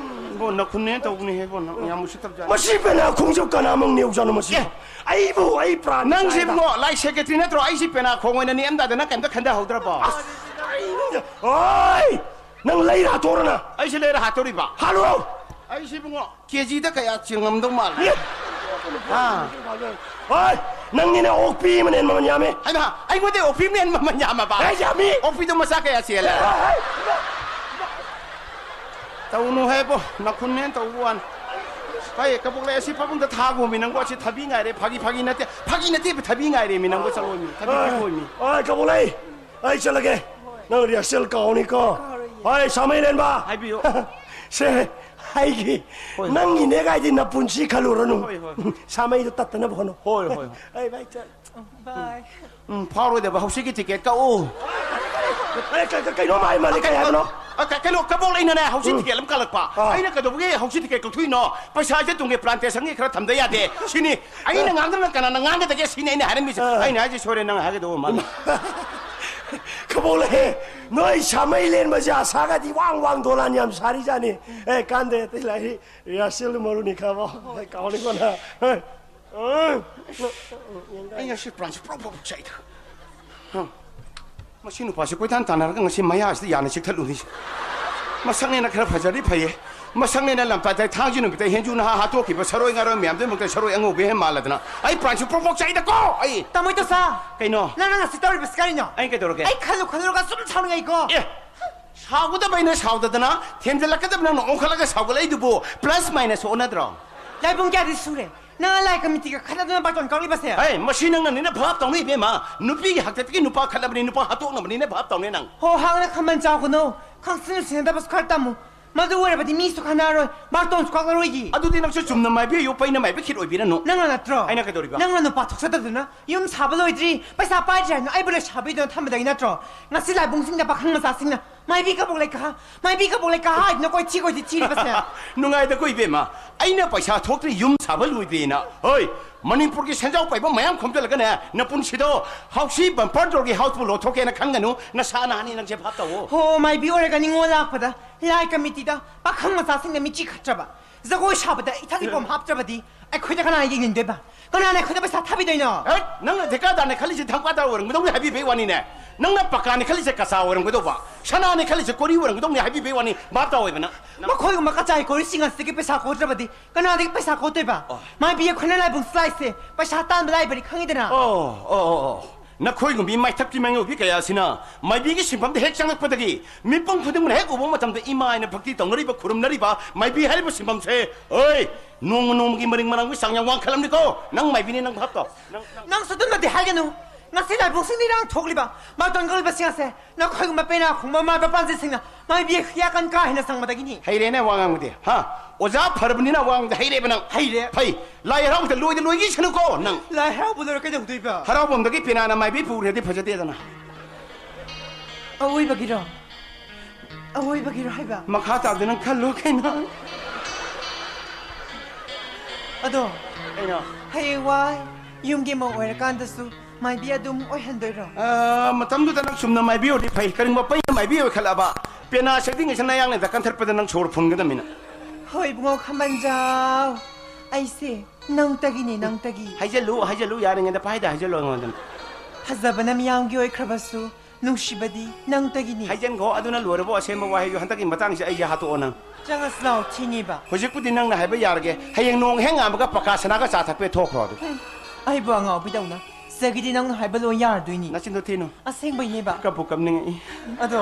ꯏꯕꯣ, ꯅꯈꯨꯟꯅꯦ ꯇꯧꯕꯅꯦꯍꯦ, ꯏꯕꯣ, ꯅꯪ ꯌꯥꯝ ꯎꯁꯤꯠꯇꯕ ꯖꯥꯠꯅꯤ꯫ ꯃꯁꯤ ꯄꯦꯅꯥ ꯈꯣꯡꯖꯦ ꯀꯅꯥꯃꯛ ꯅꯦꯛꯎꯖꯥꯠꯅꯣ ꯃꯁꯤ? ꯑꯦ! ꯑꯩꯕꯨ, ꯑꯩ ꯄ꯭ꯔꯥꯟ ꯅꯪꯁꯦ ꯀꯥꯏꯗ? ꯏꯕꯨꯡꯉꯣ, ꯂꯥꯏ ꯁꯦꯀ꯭ꯔꯦꯇ꯭ꯔꯤ ꯅꯠꯇ꯭ꯔꯣ? ꯑꯩꯁꯤ ꯄꯦꯅꯥ ꯈꯣꯡ ꯑꯣꯏꯅ ꯅꯦꯛꯑꯝꯗꯥꯗ ꯅꯪ ꯀꯩꯝꯇ ꯈꯟꯊꯍꯧꯗ꯭ꯔꯕꯣ? ꯑꯁ, ꯑꯩ, ꯍꯣꯏ! ꯅꯪ ꯂꯩꯔ ꯍꯥꯠꯇꯣꯛꯔꯅ? ꯑꯩꯁꯦ ꯂꯩꯔ ꯍꯥꯠꯇꯣꯔꯤꯕ? ꯍꯥꯠꯂꯣ! ꯑꯩꯁꯤ ꯏꯕꯨꯡꯉꯣ, ꯀꯦꯖꯤꯗ ꯀꯌꯥ ꯆꯤꯡꯉꯝꯗꯧ ꯃꯥꯜꯂꯦ? ꯑꯦ! ꯑꯥ꯫ ꯍꯣꯏ! ꯅꯪꯒꯤꯅ ꯑꯣꯛꯄꯤ ꯑꯃꯅ ꯍꯦꯟꯅ ꯃꯃꯜ ꯌꯥꯝꯃꯤ꯫ ꯍꯩꯃꯥ, ꯑꯩꯉꯣꯟꯗ ꯑꯣꯛꯄꯤ ꯑꯃꯅ ꯍꯦꯟꯅ ꯃꯃꯜ ꯌꯥꯝꯃꯕ? ꯑꯦ, ꯌꯥꯝꯃꯤ! ꯑꯣꯛꯄꯤꯗꯣ ꯃꯆꯥ ꯀꯌꯥ ꯆꯦꯜꯂꯦ? ꯑꯦ, ꯑꯦ, ꯇꯧꯅꯨ ꯍꯥꯏꯕꯣ, ꯅꯈꯨꯟꯅꯦꯅ ꯇꯧꯕ ꯋꯥꯅꯤ꯫ ꯍꯩ, ꯀꯕꯣꯛꯂꯩ ꯑꯁꯤ ꯄꯥꯕꯨꯡꯗ ꯊꯥꯒꯣꯃꯤ ꯅꯪꯕꯨ, ꯑꯁꯤ ꯊꯕꯤ ꯉꯥꯏꯔꯦ, ꯐꯥꯒꯤ, ꯐꯥꯒꯤ ꯅꯠꯇꯦ, ꯐꯥꯒꯤ ꯅꯠꯇꯦ, ꯊꯕꯤ ꯉꯥꯏꯔꯦꯃꯤ ꯅꯪꯕꯨ, ꯆꯠꯂꯣꯃꯤ, ꯊꯕꯤ ꯄꯤꯒꯣꯃꯤ꯫ ꯑꯣꯏ, ꯀꯕꯣꯛꯂꯩ, ꯑꯩ ꯆꯠꯂꯒꯦ꯫ ꯅꯪ ꯔꯤꯍꯔꯁꯦꯜ ꯀꯥꯎꯅꯤꯀꯣ꯫ ꯀꯥꯎꯔꯣꯏꯌꯦ꯫ ꯍꯣꯏ, ꯁꯥꯃꯩ ꯂꯦꯟꯕ꯫ ꯍꯥꯏꯕꯤꯌꯨ꯫ ꯁꯦ, ꯍꯥꯏꯒꯤ, ꯍꯣꯏ, ꯍꯣꯏ꯫ ꯅꯪꯒꯤꯅꯦ ꯀꯥꯏꯗꯤ ꯅꯄꯨꯟꯁꯤ ꯈꯜꯂꯨꯔꯅꯨ꯫ ꯍꯣꯏ, ꯍꯣꯏ, ꯍꯣꯏ꯫ ꯁꯥꯃꯩꯗꯣ ꯇꯠꯇꯅꯕ ꯍꯣꯠꯅꯧ꯫ ꯍꯣꯏ, ꯍꯣꯏ, ꯍꯣꯏ꯫ ꯑꯩ ꯚꯥꯏ ꯆꯠ-, ꯕꯥꯏ꯫ ꯎꯝ, ꯐꯥꯎꯔꯣꯏꯗꯕ ꯍꯧꯖꯤꯛꯀꯤ ꯇꯤꯀꯦꯠ ꯀꯛꯎ꯫ ꯑꯦ, ꯀ-, ꯀ-, ꯀꯩꯅꯣ ꯃꯥ ꯍꯥꯏ ꯃꯥꯜꯂꯦ, ꯀꯩ ꯍꯥꯏꯕꯅꯣ? ꯑ, ꯀ-, ꯀꯩꯅꯣ, ꯀꯕꯣꯛ ꯂꯩꯅꯅꯦ, ꯍꯧꯖꯤꯛ ꯎꯝ꯫ ꯇꯤꯀꯦꯠ ꯑꯃ ꯀꯛꯂꯛꯄ꯫ ꯑꯥ꯫ ꯑꯩꯅ ꯀꯩꯗꯧꯕꯒꯤ ꯍꯧꯖꯤꯛ ꯇꯤꯀꯦꯠ ꯀꯛꯊꯣꯛꯏꯅꯣ? ꯄꯩꯁꯥꯁꯦ ꯇꯨꯡꯒꯤ ꯄ꯭ꯂꯥꯟꯇꯦꯁꯟꯒꯤ ꯈꯔ ꯊꯝꯗ ꯌꯥꯗꯦ꯫ ꯁꯤꯅꯤ꯫ ꯑꯩꯅ ꯉꯥꯡꯗꯅ ꯀꯅꯥꯅ ꯉꯥꯡꯒꯗꯒꯦ? ꯁꯤꯅꯤ ꯑꯩꯅ ꯍꯥꯏꯔꯝꯃꯤꯁꯦ꯫ ꯑꯥ꯫ ꯑꯩꯅ ꯍꯥꯏꯁꯦ ꯁꯣꯏꯔꯦ, ꯅꯪ ꯍꯥꯏꯒꯗꯧꯕ ꯃꯥꯜꯂꯦ꯫ ꯀꯕꯣꯛ ꯂꯩ, ꯅꯣꯏ ꯁꯥꯃꯩ ꯂꯦꯟꯕꯁꯦ ꯑꯁꯥꯒꯗꯤ ꯋꯥꯡ ꯋꯥꯡ ꯗꯣꯂꯥꯟ ꯌꯥꯝ ꯁꯥꯔꯤꯖꯥꯠꯅꯤ꯫ ꯑꯦ, ꯀꯥꯟꯗꯦ, ꯑꯇꯩ ꯂꯥꯏꯔꯤ, ꯔꯤꯍꯔꯁꯦꯜꯗꯨ ꯃꯔꯨꯅꯤ ꯈꯪꯉꯕꯣ? ꯑꯦ, ꯀꯥꯎꯅꯤ ꯀꯣꯟꯅ꯫ ꯑꯩ ꯉꯁꯤ ꯄ꯭ꯔꯥꯟꯁꯦ ꯄ꯭ꯔꯣꯛ ꯄ꯭ꯔꯣꯛ ꯄ꯭ꯔꯣꯛ ꯆꯥꯛꯏꯗ꯫ ꯍꯝ꯫ ꯃꯁꯤ ꯅꯨꯄꯥꯁꯦ ꯀꯣꯏꯇꯥꯟ ꯇꯥꯟꯅꯔꯒ ꯉꯁꯤ ꯃꯌꯥꯁꯤꯗ ꯌꯥꯅ ꯆꯤꯛꯊꯠꯂꯨꯔꯤꯁꯦ꯫ ꯃꯁꯛꯅꯦꯅ ꯈꯔ ꯐꯖꯔꯗꯤ ꯐꯩꯌꯦ꯫ ꯃꯁꯛꯅꯦꯅ ꯂꯝꯇꯥ ꯊꯥꯡꯖ ꯅꯨꯃꯤꯠꯇ ꯍꯦꯟꯖꯨ ꯅꯍꯥ ꯍꯥꯠꯇꯣꯛꯈꯤꯕ ꯁꯔꯣꯏ ꯉꯥꯔꯣꯏ ꯃꯌꯥꯝꯗꯨꯒꯤꯃꯛꯇ ꯁꯔꯣꯏ ꯑꯉꯧꯕ ꯍꯦꯟ ꯃꯥꯜꯂꯗꯅ ꯑꯩ ꯄ꯭ꯔꯥꯟꯁꯨ ꯄ꯭ꯔꯣꯛ ꯄ꯭ꯔꯣꯛ ꯆꯥꯛꯏꯗꯀꯣ ꯑꯩ꯫ ꯇꯥꯃꯣ ꯏꯇꯣꯆꯥ, ꯀꯩꯅꯣ? ꯅꯪꯅ ꯉꯁꯤ ꯇꯧꯔꯤꯕꯁꯤ ꯀꯔꯤꯅꯣ? ꯑꯩ ꯀꯩꯗꯧꯔꯒꯦ? ꯑꯩ ꯈꯜꯂꯨ ꯈꯜꯂꯨꯔꯒ ꯁꯨꯝ ꯁꯥꯎꯅꯤꯡꯉꯛꯏꯀꯣ꯫ ꯑꯦ, ꯁꯥꯎꯒꯗꯕ ꯑꯩꯅ ꯁꯥꯎꯗꯗꯅ, ꯊꯦꯝꯖꯤꯜꯂꯛꯀꯗꯕ ꯅꯪꯅ ꯑꯣꯟꯈꯠꯂꯒ ꯁꯥꯎꯒꯠꯂꯛꯏꯗꯨꯕꯨ plus minus ꯑꯣꯟꯅꯗ꯭ꯔꯣ? ꯂꯥꯏꯕꯨꯡ ꯀꯌꯥꯗꯤ ꯁꯨꯔꯦ ꯅꯪ ꯂꯥꯏ ꯀꯃꯤꯇꯤꯒ ꯈꯠꯅꯗꯨꯅ ꯕꯥꯔꯇꯣꯟ ꯀꯛꯂꯤꯕꯁꯦ? ꯍꯦ, ꯃꯁꯤ ꯅꯪꯅꯅꯤꯅ ꯚꯥꯞ ꯇꯧꯅꯤ ꯏꯕꯦꯝꯃ꯫ ꯅꯨꯄꯤꯒꯤ ꯍꯥꯛꯇꯛꯇꯒꯤ ꯅꯨꯄꯥ ꯈꯠꯂꯕꯅꯤ, ꯅꯨꯄꯥ ꯍꯥꯠꯇꯣꯛꯅꯕꯅꯤꯅ ꯚꯥꯞ ꯇꯧꯅꯤ ꯅꯪ꯫ ꯍꯣ, ꯍꯥꯡꯅ ꯈꯝꯕꯟ ꯆꯥꯎꯒꯅꯨ꯫ ꯈꯪꯁꯤꯟ ꯅꯨꯡꯁꯤꯅꯗꯕꯁꯨ ꯈꯔ ꯇꯝꯃꯨ꯫ ꯃꯗꯨ ꯑꯣꯏꯔꯕꯗꯤ ꯃꯤꯁꯨ ꯈꯟꯅꯔꯣꯏ, ꯕꯥꯔꯇꯣꯟꯁꯨ ꯀꯛꯂꯔꯣꯏꯒꯤ꯫ ꯑꯗꯨꯗꯤ ꯅꯪꯁꯨ ꯆꯨꯝꯅ ꯃꯥꯏꯕꯤ ꯑꯣꯏꯌꯨ, ꯄꯩꯅ ꯃꯥꯏꯕꯤ ꯈꯤꯠ ꯑꯣꯏꯕꯤꯔꯅꯨ꯫ ꯅꯪꯅ ꯅꯠꯇ꯭ꯔꯣ? ꯑꯩꯅ ꯀꯩꯗꯧꯔꯤꯕ? ꯅꯪꯅ ꯅꯨꯄꯥ ꯊꯣꯛꯆꯗꯗꯨꯅ ꯌꯨꯝ ꯁꯥꯕ ꯂꯣꯏꯗ꯭ꯔꯤ, ꯄꯩꯁꯥ ꯄꯥꯏꯗ꯭ꯔꯤ ꯍꯥꯏꯅ ꯑꯩꯕꯨ ꯂꯩꯁꯥꯕꯤꯗꯨꯅ ꯊꯝꯕꯗꯒꯤ ꯅꯠꯇ꯭ꯔꯣ ꯉꯁꯤ ꯂꯥꯏꯕꯨꯡꯁꯤꯡꯗ ꯄꯥꯈꯪ ꯃꯆꯥꯁꯤꯡꯅ ꯃꯥꯏꯕꯤ ꯀꯕꯣꯛ ꯂꯩꯀꯥ, ꯃꯥꯏꯕꯤ ꯀꯕꯣꯛ ꯂꯩꯀꯥ ꯍꯥꯏꯗꯨꯅ ꯀꯣꯏꯊꯤ ꯀꯣꯏꯊꯤ ꯊꯤꯔꯤꯕꯁꯦ? ꯅꯨꯡꯉꯥꯏꯗꯀꯣ ꯏꯕꯦꯝꯃ, ꯑꯩꯅ ꯄꯩꯁꯥ ꯊꯣꯛꯇ꯭ꯔꯤ ꯌꯨꯝ ꯁꯥꯕ ꯂꯣꯏꯗ꯭ꯔꯤꯅ꯫ ꯍꯣꯏ, ꯃꯅꯤꯄꯨꯔꯒꯤ ꯁꯦꯟꯖꯥꯎ ꯄꯥꯏꯕ ꯃꯌꯥꯝ ꯈꯣꯝꯖꯤꯜꯂꯒꯅꯦ ꯅꯄꯨꯟꯁꯤꯗꯣ ꯍꯥꯎꯁꯤ ꯕꯝꯄꯔ ꯗꯣꯔꯒꯤ ꯍꯥꯎꯁꯄꯨ ꯂꯧꯊꯣꯛꯀꯦꯅ ꯈꯟꯒꯅꯨ꯫ ꯅꯁꯥ ꯅꯍꯥꯟꯅꯤ ꯅꯪꯁꯦ ꯚꯥꯞ ꯇꯧꯋꯣ꯫ ꯍꯣ, ꯃꯥꯏꯕꯤ ꯑꯣꯏꯔꯒ ꯅꯤꯉꯣꯜ ꯂꯥꯛꯄꯗ ꯂꯥꯏ ꯀꯃꯤꯇꯤꯗ ꯄꯥꯈꯪ ꯃꯆꯥꯁꯤꯡꯅ ꯃꯤꯆꯤ ꯈꯠꯇ꯭ꯔꯕ, ꯖꯒꯣꯏ ꯁꯥꯕꯗ ꯏꯊꯛ ꯏꯄꯣꯝ ꯍꯥꯞꯇ꯭ꯔꯕꯗꯤ ꯑꯩꯈꯣꯏꯗ ꯀꯅꯥꯅ ꯌꯦꯡꯅꯤꯡꯗꯣꯏꯕ? ꯀꯅꯥꯅ ꯑꯩꯈꯣꯏꯗ ꯄꯩꯁꯥ ꯊꯥꯕꯤꯗꯣꯏꯅꯣ? ꯍꯦꯠ! ꯅꯪꯅ ꯙꯤꯀꯥꯗꯥꯔꯅꯦ ꯈꯜꯂꯤꯁꯦ ꯙꯝꯀꯥꯗꯥꯔ ꯑꯣꯏꯔꯝꯒꯗꯧꯅꯤ ꯍꯥꯏꯕꯤꯕꯩ ꯋꯥꯅꯤꯅꯦ꯫ ꯅꯪꯅ ꯄꯀꯥꯅꯦ ꯈꯜꯂꯤꯁꯦ ꯀꯆꯥ ꯑꯣꯏꯔꯝꯒꯗꯧꯕ, ꯁꯅꯥꯅꯦ ꯈꯜꯂꯤꯁꯦ ꯀꯣꯔꯤ ꯑꯣꯏꯔꯝꯒꯗꯧꯅꯤ ꯍꯥꯏꯕꯤꯕꯩ ꯋꯥꯅꯤ, ꯚꯥꯞ ꯇꯥꯎꯋꯦꯕ ꯅꯪ꯫ ꯃꯈꯣꯏꯒꯨꯝꯕ ꯀꯆꯥꯏ ꯀꯣꯔꯤꯁꯤꯡ ꯑꯁꯤꯗꯒꯤ ꯄꯩꯁꯥ ꯀꯣꯠꯇ꯭ꯔꯕꯗꯤ ꯀꯅꯥꯗꯒꯤ ꯄꯩꯁꯥ ꯀꯣꯠꯇꯣꯏꯕ? ꯑꯣ꯫ ꯃꯥꯏꯕꯤ ꯑꯩꯈꯣꯏꯅ ꯂꯥꯏꯕꯨꯡ ꯆꯂꯥꯏꯁꯦ ꯄꯩꯁꯥ ꯇꯥꯟꯕ ꯂꯥꯏꯕꯅꯤ ꯈꯪꯉꯤꯗꯅ꯫ ꯑꯣ, ꯑꯣ, ꯑꯣ, ꯑꯣ꯫ ꯅꯈꯣꯏꯒꯨꯝꯕꯤ ꯃꯥꯏꯊꯛꯀꯤ ꯃꯥꯏꯉꯧꯕꯤ ꯀꯌꯥ ꯑꯁꯤꯅ ꯃꯥꯏꯕꯤꯒꯤ ꯁꯤꯟꯐꯝꯗ ꯍꯦꯛ ꯆꯪꯂꯛꯄꯗꯒꯤ ꯃꯤꯄꯨꯝ ꯈꯨꯗꯤꯡꯃꯛꯅ ꯍꯦꯛ ꯎꯕ ꯃꯇꯝꯗ ꯏꯃꯥ ꯍꯥꯏꯅ ꯚꯛꯇꯤ ꯇꯧꯅꯔꯤꯕ, ꯈꯨꯔꯨꯝꯅꯔꯤꯕ ꯃꯥꯏꯕꯤ ꯍꯥꯏꯔꯤꯕ ꯁꯤꯟꯐꯝꯁꯦ, ꯍꯣꯏ, ꯅꯣꯡꯃ ꯅꯣꯡꯃꯒꯤ ꯃꯔꯤꯡ ꯃꯔꯥꯡꯒꯤ ꯆꯥꯡ ꯌꯥꯝ ꯋꯥꯡꯈꯠꯂꯝꯅꯤꯀꯣ꯫ ꯅꯪ ꯃꯥꯏꯕꯤꯅꯤ, ꯅꯪ ꯚꯥꯞ ꯇꯧ꯫ ꯅꯪ, ꯅꯪ ꯅꯪꯁꯨ ꯑꯗꯨꯝꯅꯗꯤ ꯍꯥꯏꯒꯅꯨ꯫ ꯉꯁꯤ ꯂꯥꯏꯕꯨꯡꯁꯤꯡꯗ ꯏꯔꯥꯡ ꯊꯣꯛꯂꯤꯕ ꯃꯇꯣꯟ ꯀꯧꯔꯤꯕꯁꯤꯡ ꯑꯁꯦ ꯅꯈꯣꯏꯒꯨꯝꯕ ꯄꯦꯅꯥ ꯈꯣꯡꯕ ꯃꯥꯏꯕ ꯄꯥꯟꯖꯤꯁꯤꯡꯅ ꯃꯥꯏꯕꯤ ꯌꯥꯀꯟ ꯀꯥ ꯍꯦꯟꯅ ꯆꯪꯕꯗꯒꯤꯅꯤ꯫ ꯍꯩꯔꯦꯅꯦ ꯋꯥ ꯉꯥꯡꯕꯗꯤ, ꯍꯥ? ꯑꯣꯖꯥ ꯐꯔꯕꯅꯤꯅ ꯋꯥ ꯉꯥꯡꯕꯗ ꯍꯩꯔꯦꯕ ꯅꯪ꯫ ꯍꯩꯔꯦ꯫ ꯐꯩ꯫ ꯂꯥꯏ ꯍꯔꯥꯎꯕꯗ ꯂꯣꯏꯗ ꯂꯣꯏꯒꯤꯁꯅꯨꯀꯣ ꯅꯪ꯫ ꯂꯥꯏ ꯍꯔꯥꯎꯕ ꯂꯣꯏꯔ ꯀꯩꯗꯧꯗꯣꯏꯕ? ꯍꯔꯥꯎꯐꯝꯗꯒꯤ ꯄꯦꯅꯥꯅ ꯃꯥꯏꯕꯤ ꯄꯨꯈ꯭ꯔꯗꯤ ꯐꯖꯗꯦꯗꯅ꯫ ꯑꯋꯣꯏꯕꯒꯤꯔꯣ? ꯑꯋꯣꯏꯕꯒꯤꯔꯣ ꯍꯥꯏꯕ? ꯃꯈꯥ ꯇꯥꯕꯗ ꯅꯪ ꯈꯜꯂꯣ ꯀꯩꯅꯣ꯫ ꯑꯗꯣ, ꯀꯩꯅꯣ? ꯍꯌꯦꯡꯋꯥꯏ ꯌꯨꯝꯒꯤ ꯃꯧ ꯑꯣꯏꯔꯀꯥꯟꯗꯁꯨ ꯃꯥꯏꯕꯤ ꯑꯗꯨꯝ ꯑꯣꯏꯍꯟꯗꯣꯏꯔꯣ? ꯑ, ꯃꯇꯝꯗꯨꯗ ꯅꯪ ꯆꯨꯝꯅ ꯃꯥꯏꯕꯤ ꯑꯣꯏꯔꯗꯤ ꯐꯩ꯫ ꯀꯔꯤꯒꯨꯝꯕ ꯄꯩꯅ ꯃꯥꯏꯕꯤ ꯑꯣꯏꯈꯠꯂꯛꯑꯕ, ꯄꯦꯅꯥ ꯁꯦꯠꯇꯤꯡ ꯑꯁꯤ ꯅꯌꯥꯡꯂꯦꯟꯗ ꯀꯟꯊꯠꯄꯗ ꯅꯪ ꯁꯣꯔ ꯐꯨꯟꯒꯗꯕꯅꯤꯅ꯫ ꯍꯣꯏ, ꯏꯕꯨꯡꯉꯣ ꯈꯝꯕꯟꯖꯥꯎ, ꯑꯩꯁꯦ ꯅꯪꯇꯒꯤꯅꯦ, ꯅꯪꯇꯒꯤ꯫ ꯍꯥꯏꯖꯜꯂꯨ, ꯍꯥꯏꯖꯜꯂꯨ, ꯌꯥꯔꯤꯉꯩꯗ ꯄꯥꯏꯗ ꯍꯥꯏꯖꯜꯂꯨ ꯑꯩꯉꯣꯟꯗ꯫ ꯐꯖꯕꯅ ꯃꯤꯌꯥꯝꯒꯤ ꯑꯣꯏꯈ꯭ꯔꯕꯁꯨ, ꯅꯨꯡꯁꯤꯕꯗꯤ ꯅꯪꯇꯒꯤꯅꯤ꯫ ꯍꯥꯏꯖꯟꯈꯣ, ꯑꯗꯨꯅ ꯂꯣꯏꯔꯕꯣ ꯑꯁꯦꯝꯕ ꯋꯥꯍꯩꯗꯣ? ꯍꯟꯗꯛꯀꯤ ꯃꯇꯥꯡꯁꯦ ꯑꯩꯁꯦ ꯍꯥꯠꯇꯣꯛꯑꯣ ꯅꯪ꯫ ꯆꯪꯉꯁꯤ ꯂꯥꯎ, ꯊꯤꯅꯤꯕ꯫ ꯍꯧꯖꯤꯛꯄꯨꯗꯤ ꯅꯪꯅ ꯍꯥꯏꯕ ꯌꯥꯔꯒꯦ, ꯍꯌꯦꯡ ꯅꯣꯡ ꯍꯦꯛ ꯉꯥꯟꯕꯒ ꯄꯀꯥ ꯁꯅꯥꯒ ꯆꯥ ꯊꯛꯄ ꯊꯣꯛꯈ꯭ꯔꯣ ꯑꯗꯨ꯫ ꯍꯨꯝ, ꯑꯩꯕꯨ ꯑꯉꯥꯎꯕꯤꯗꯧꯅ꯫ ꯁꯤꯗꯒꯤꯗꯤ ꯅꯪꯅ ꯍꯥꯏꯕ ꯂꯣꯏ ꯌꯥꯔꯗꯣꯏꯅꯤ꯫ ꯅꯆꯤꯟꯗꯣ ꯊꯤꯅꯨ꯫ ꯑꯁꯦꯡꯕꯩꯅꯦꯕ꯫ ꯀꯞꯄꯨ ꯀꯞꯅꯤꯡꯉꯛꯏ꯫ ꯑꯗꯣ,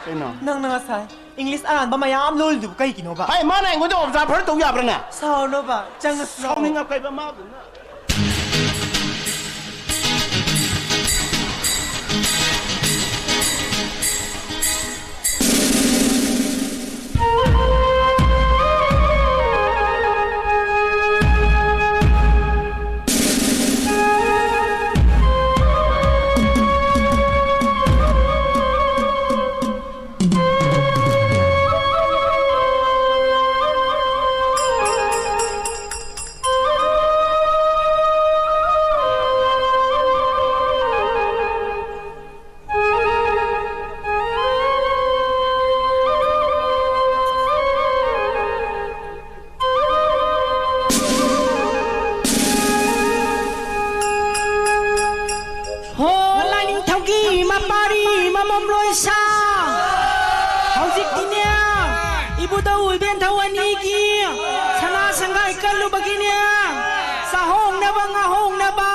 ꯀꯩꯅꯣ? ꯅꯪꯅ ꯉꯁꯥꯏ ꯏꯪꯂꯤꯁ ꯑꯔꯥꯟꯕ ꯃꯌꯥꯝ ꯂꯣꯜꯂꯤꯗꯨꯕꯨ ꯀꯩꯒꯤꯅꯣꯕ? ꯍꯥꯏ, ꯃꯥꯅ ꯑꯩꯉꯣꯟꯗ ꯑꯣꯕꯖꯥꯔꯚꯔ ꯇꯧ ꯌꯥꯕ꯭ꯔꯥꯅꯦ? ꯁꯥꯎꯔꯅꯣꯕ, ꯆꯪꯉꯁꯤ ꯂꯥꯎ꯫ ꯁꯥꯎꯅꯤꯡꯉꯛꯄ ꯍꯥꯏꯕ ꯃꯥꯕꯨꯅ꯫ ꯍꯣ, ꯂꯥꯏꯅꯤꯡꯊꯧꯒꯤ ꯃꯄꯥꯔꯤ ꯃꯃꯝ ꯂꯣꯏꯁꯥ, ꯍꯧꯖꯤꯛꯇꯤꯅꯦ, ꯏꯕꯨꯙꯧ ꯏꯕꯦꯟꯊꯧ ꯑꯅꯤꯒꯤ ꯁꯅꯥ ꯁꯪꯒꯥꯏ ꯀꯜꯂꯨꯕꯒꯤꯅꯦ, ꯆꯥꯍꯣꯡꯅꯕ, ꯉꯥꯍꯣꯡꯅꯕ,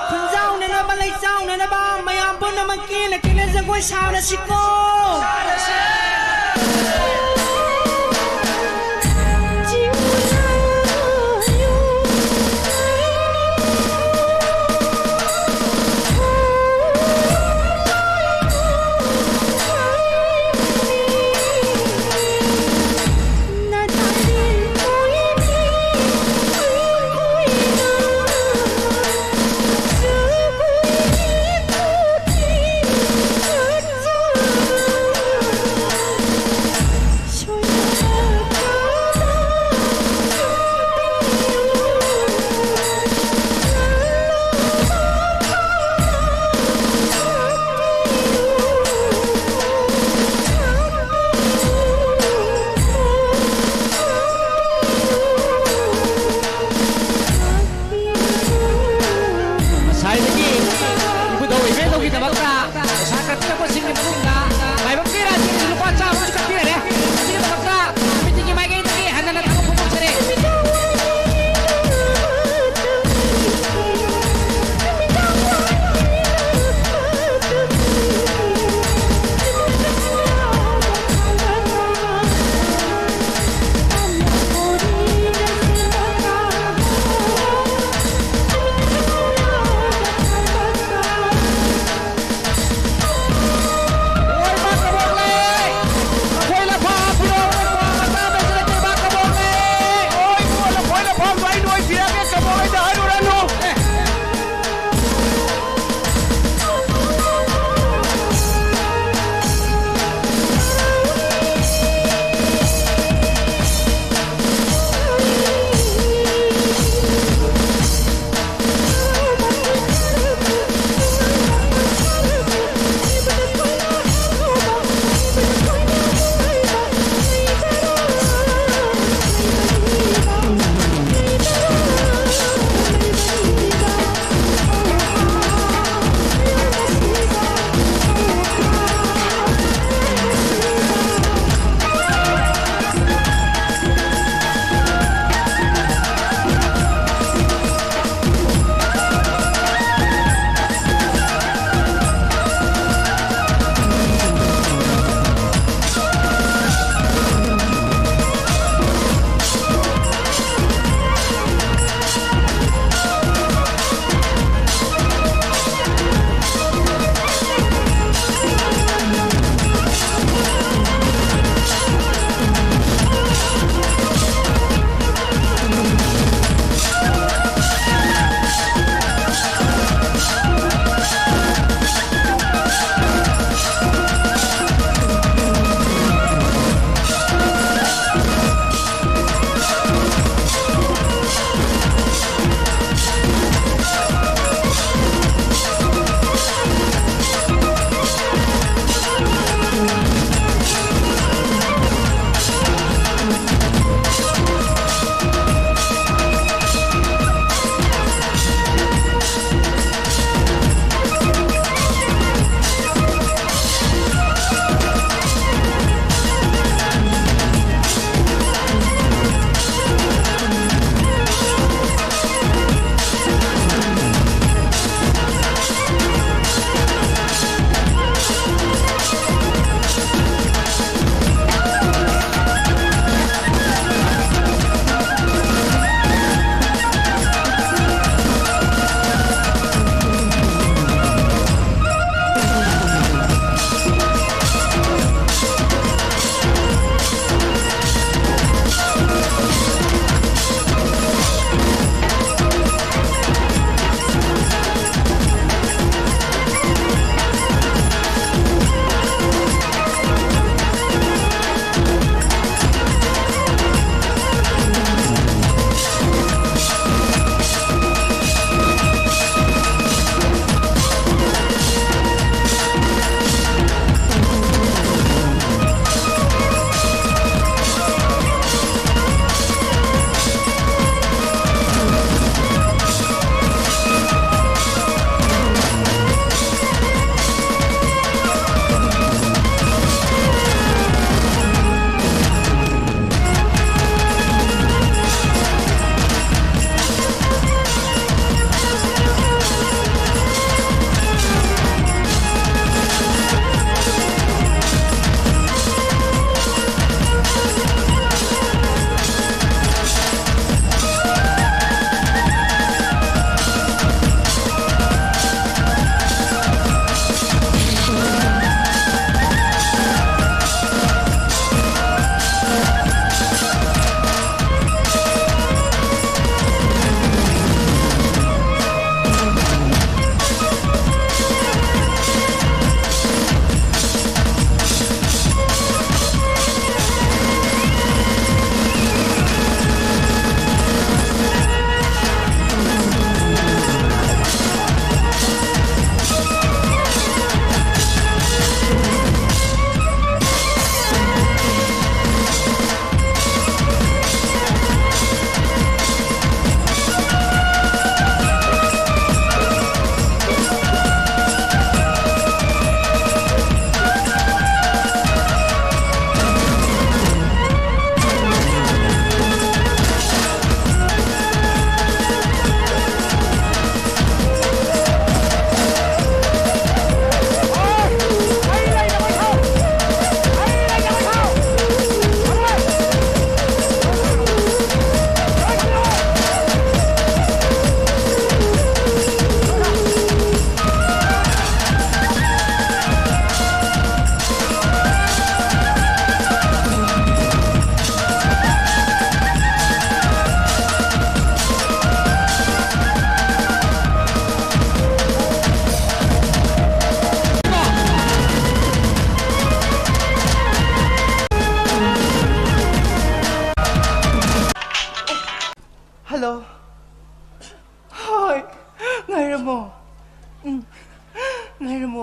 ꯈꯨꯟꯖꯥꯎꯅꯅꯕ, ꯂꯩꯆꯥꯎꯅꯅꯕ, ꯃꯌꯥꯝ ꯄꯨꯝꯅꯃꯛꯀꯤ ꯂꯩꯇꯦꯡꯅ ꯖꯒꯣꯏ ꯁꯥꯔꯁꯤꯀꯣ꯫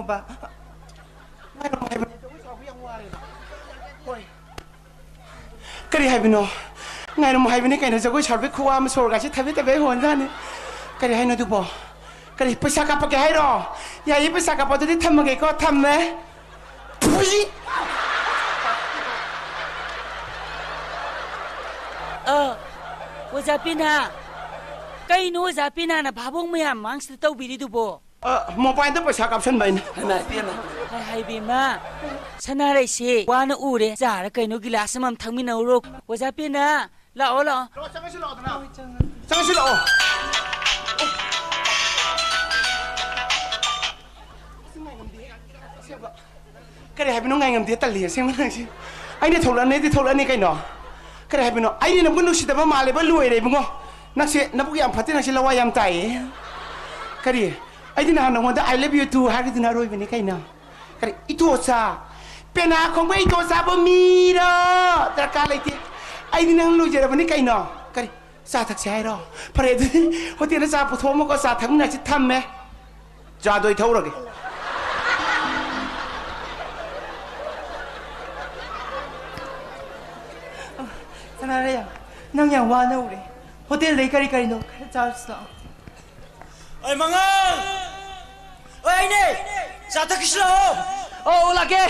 ꯉꯥꯏꯔꯝꯃꯣ ꯍꯥꯏꯕꯅꯦ, ꯖꯒꯣꯏ ꯁꯥꯕ ꯌꯥꯝ ꯋꯥꯔꯦꯕ꯫ ꯍꯣꯏ꯫ ꯀꯔꯤ ꯍꯥꯏꯕꯅꯣ? ꯉꯥꯏꯔꯝꯃꯣ ꯍꯥꯏꯕꯅꯤ ꯀꯩꯅꯣ, ꯖꯒꯣꯏ ꯁꯥꯕꯒꯤ ꯈꯨꯋꯥ ꯑꯃ, ꯁꯣꯔꯒꯁꯤ ꯊꯕꯦ ꯊꯕꯦ ꯍꯣꯟꯖꯥꯅꯤ꯫ ꯀꯔꯤ ꯍꯥꯏꯅꯣ ꯑꯗꯨꯕꯣ? ꯀꯔꯤ, ꯄꯩꯁꯥ ꯀꯥꯞꯄꯛꯀꯦ ꯍꯥꯏꯔꯣ? ꯌꯥꯏꯌꯦ, ꯄꯩꯁꯥ ꯀꯥꯞꯄꯣ, ꯑꯗꯨꯗꯤ ꯊꯝꯃꯒꯦꯀꯣ, ꯊꯝꯃꯦ꯫ ꯊꯨꯏ! ꯑ, ꯑꯣꯖꯥ ꯄꯦꯅꯥ꯫ ꯀꯩꯅꯣ ꯑꯣꯖꯥ ꯄꯦꯅꯥꯅ ꯚꯥꯕꯣꯛ ꯃꯌꯥꯝ ꯃꯃꯥꯡꯁꯤꯗ ꯇꯧꯕꯤꯔꯤꯗꯨꯕꯣ? ꯑ, ꯃꯣꯕꯥꯏꯜꯗ ꯄꯩꯁꯥ ꯀꯥꯞꯁꯟꯕ ꯑꯩꯅ꯫ ꯍꯩꯃꯥ, ꯏꯕꯦꯝꯃ꯫ ꯍꯥꯏ, ꯍꯥꯏ, ꯏꯕꯦꯝꯃ꯫ ꯁꯅꯥꯔꯩꯁꯦ ꯋꯥꯅ ꯎꯔꯦ꯫ ꯆꯥꯔ ꯀꯩꯅꯣ ꯒꯤꯂꯥꯁ ꯑꯃꯃꯝ ꯊꯛꯃꯤꯟꯅꯧꯔꯣ꯫ ꯑꯣꯖꯥ ꯄꯦꯅꯥ, ꯂꯥꯛꯑꯣ, ꯂꯥꯛꯑꯣ꯫ ꯂꯥꯛꯑꯣ, ꯆꯪꯉꯁꯤ ꯂꯥꯛꯑꯣꯗꯅ꯫ ꯍꯣꯏ, ꯆꯪꯉꯁꯤ꯫ ꯆꯪꯉꯁꯤ ꯂꯥꯛꯑꯣ꯫ ꯑꯁ, ꯉꯥꯏ ꯉꯝꯗꯦ꯫ ꯑꯁꯦꯡꯕ꯫ ꯀꯔꯤ ꯍꯥꯏꯕꯅꯣ? ꯉꯥꯏ ꯉꯝꯗꯦ, ꯇꯜꯂꯤ ꯑꯁꯦꯡꯕ ꯅꯪꯁꯤ꯫ ꯑꯩꯅ ꯊꯣꯛꯂꯛꯑꯅꯤꯗꯤ ꯊꯣꯛꯂꯛꯑꯅꯤ ꯀꯩꯅꯣ꯫ ꯀꯔꯤ ꯍꯥꯏꯕꯅꯣ? ꯑꯩꯗꯤ ꯅꯪꯕꯨ ꯅꯨꯡꯁꯤꯗꯕ ꯃꯥꯜꯂꯦꯕ, ꯂꯣꯏꯔꯦ ꯏꯕꯨꯡꯉꯣ꯫ ꯅꯪꯁꯦ ꯅꯕꯨꯛ ꯌꯥꯝ ꯐꯠꯇꯦ, ꯅꯪꯁꯦ ꯂꯋꯥꯏ ꯌꯥꯝ ꯇꯥꯏꯌꯦ꯫ ꯀꯔꯤ? ꯑꯩꯗꯤ ꯅꯍꯥꯟ ꯅꯉꯣꯟꯗ "I love you too" ꯍꯥꯏꯔꯤꯗꯨꯅ ꯑꯔꯣꯏꯕꯅꯤ ꯀꯩꯅꯣ꯫ ꯀꯔꯤ? ꯏꯇꯣꯆꯥ? ꯄꯦꯅꯥ ꯈꯣꯡꯕ ꯏꯇꯣꯆꯥꯕꯨ ꯃꯤꯔꯣ? ꯗꯔꯀꯥꯔ ꯂꯩꯇꯦ꯫ ꯑꯩꯗꯤ ꯅꯪ ꯂꯣꯏꯖꯔꯕꯅꯤ ꯀꯩꯅꯣ꯫ ꯀꯔꯤ? ꯆꯥ ꯊꯛꯁꯦ ꯍꯥꯏꯔꯣ? ꯐꯔꯦ, ꯑꯗꯨꯗꯤ ꯍꯣꯇꯦꯜꯗ ꯆꯥ ꯄꯨꯊꯣꯛꯑꯝꯃꯣꯀꯣ, ꯆꯥ ꯊꯛꯃꯤꯟꯅꯁꯤ, ꯊꯝꯃꯦ꯫ ꯆꯥꯗꯣ ꯑꯩ ꯊꯛꯎꯔꯒꯦ꯫ ꯁꯅꯥꯔꯩ, ꯅꯪ ꯌꯥꯝ ꯋꯥꯅ ꯎꯔꯦ꯫ ꯍꯣꯇꯦꯜꯗꯩ ꯀꯔꯤ ꯀꯔꯤꯅꯣ ꯈꯔ ꯆꯥꯔꯨꯁꯤ ꯂꯥꯛꯑꯣ꯫ ꯑꯩ ꯃꯉꯥꯜ! ꯑꯩ ꯑꯩꯅꯦ! ꯆꯥ ꯊꯛꯈꯤꯁꯤ ꯂꯥꯛꯑꯣ! ꯑꯧ, ꯂꯥꯛꯀꯦ!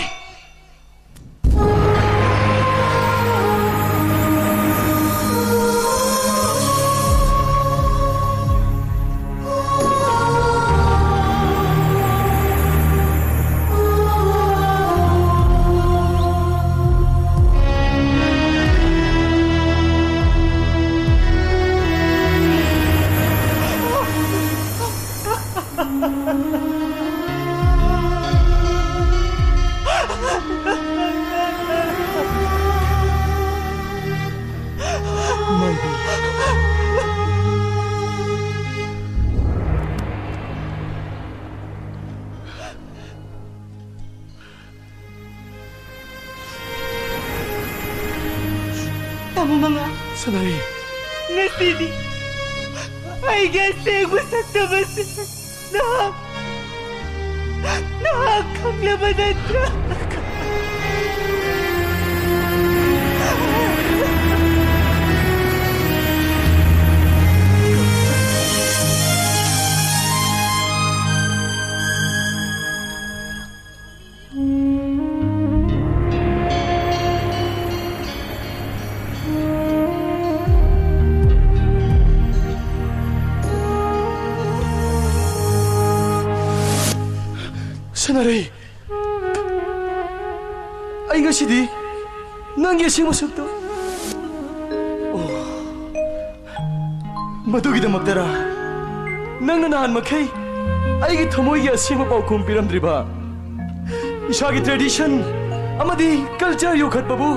ꯇꯥꯃꯣ ꯃꯉꯥ꯫ ꯁꯅꯥꯔꯩ꯫ ꯉꯁꯤꯗꯤ ꯑꯩꯒꯤ ꯑꯁꯦꯡꯕ ꯁꯛꯇꯝ ꯑꯁꯤ ꯅꯍꯥꯛ ꯅꯍꯥꯛ ꯈꯪꯂꯕ ꯅꯠꯇ꯭ꯔꯥ? ꯁꯅꯥꯔꯩ, ꯑꯩ ꯉꯁꯤꯗꯤ ꯅꯪꯒꯤ ꯑꯁꯦꯡꯕ ꯁꯛꯇꯣ, ꯑꯣ, ꯃꯗꯨꯒꯤꯗꯃꯛꯇꯔꯥ ꯅꯪꯅ ꯅꯍꯥꯟ ꯃꯈꯩ ꯑꯩꯒꯤ ꯊꯃꯣꯏꯒꯤ ꯑꯁꯦꯡꯕ ꯄꯥꯎꯈꯨꯝ ꯄꯤꯔꯝꯗ꯭ꯔꯤꯕ? ꯏꯁꯥꯒꯤ tradition ꯑꯃꯗꯤ culture ꯌꯣꯛꯈꯠꯄꯕꯨ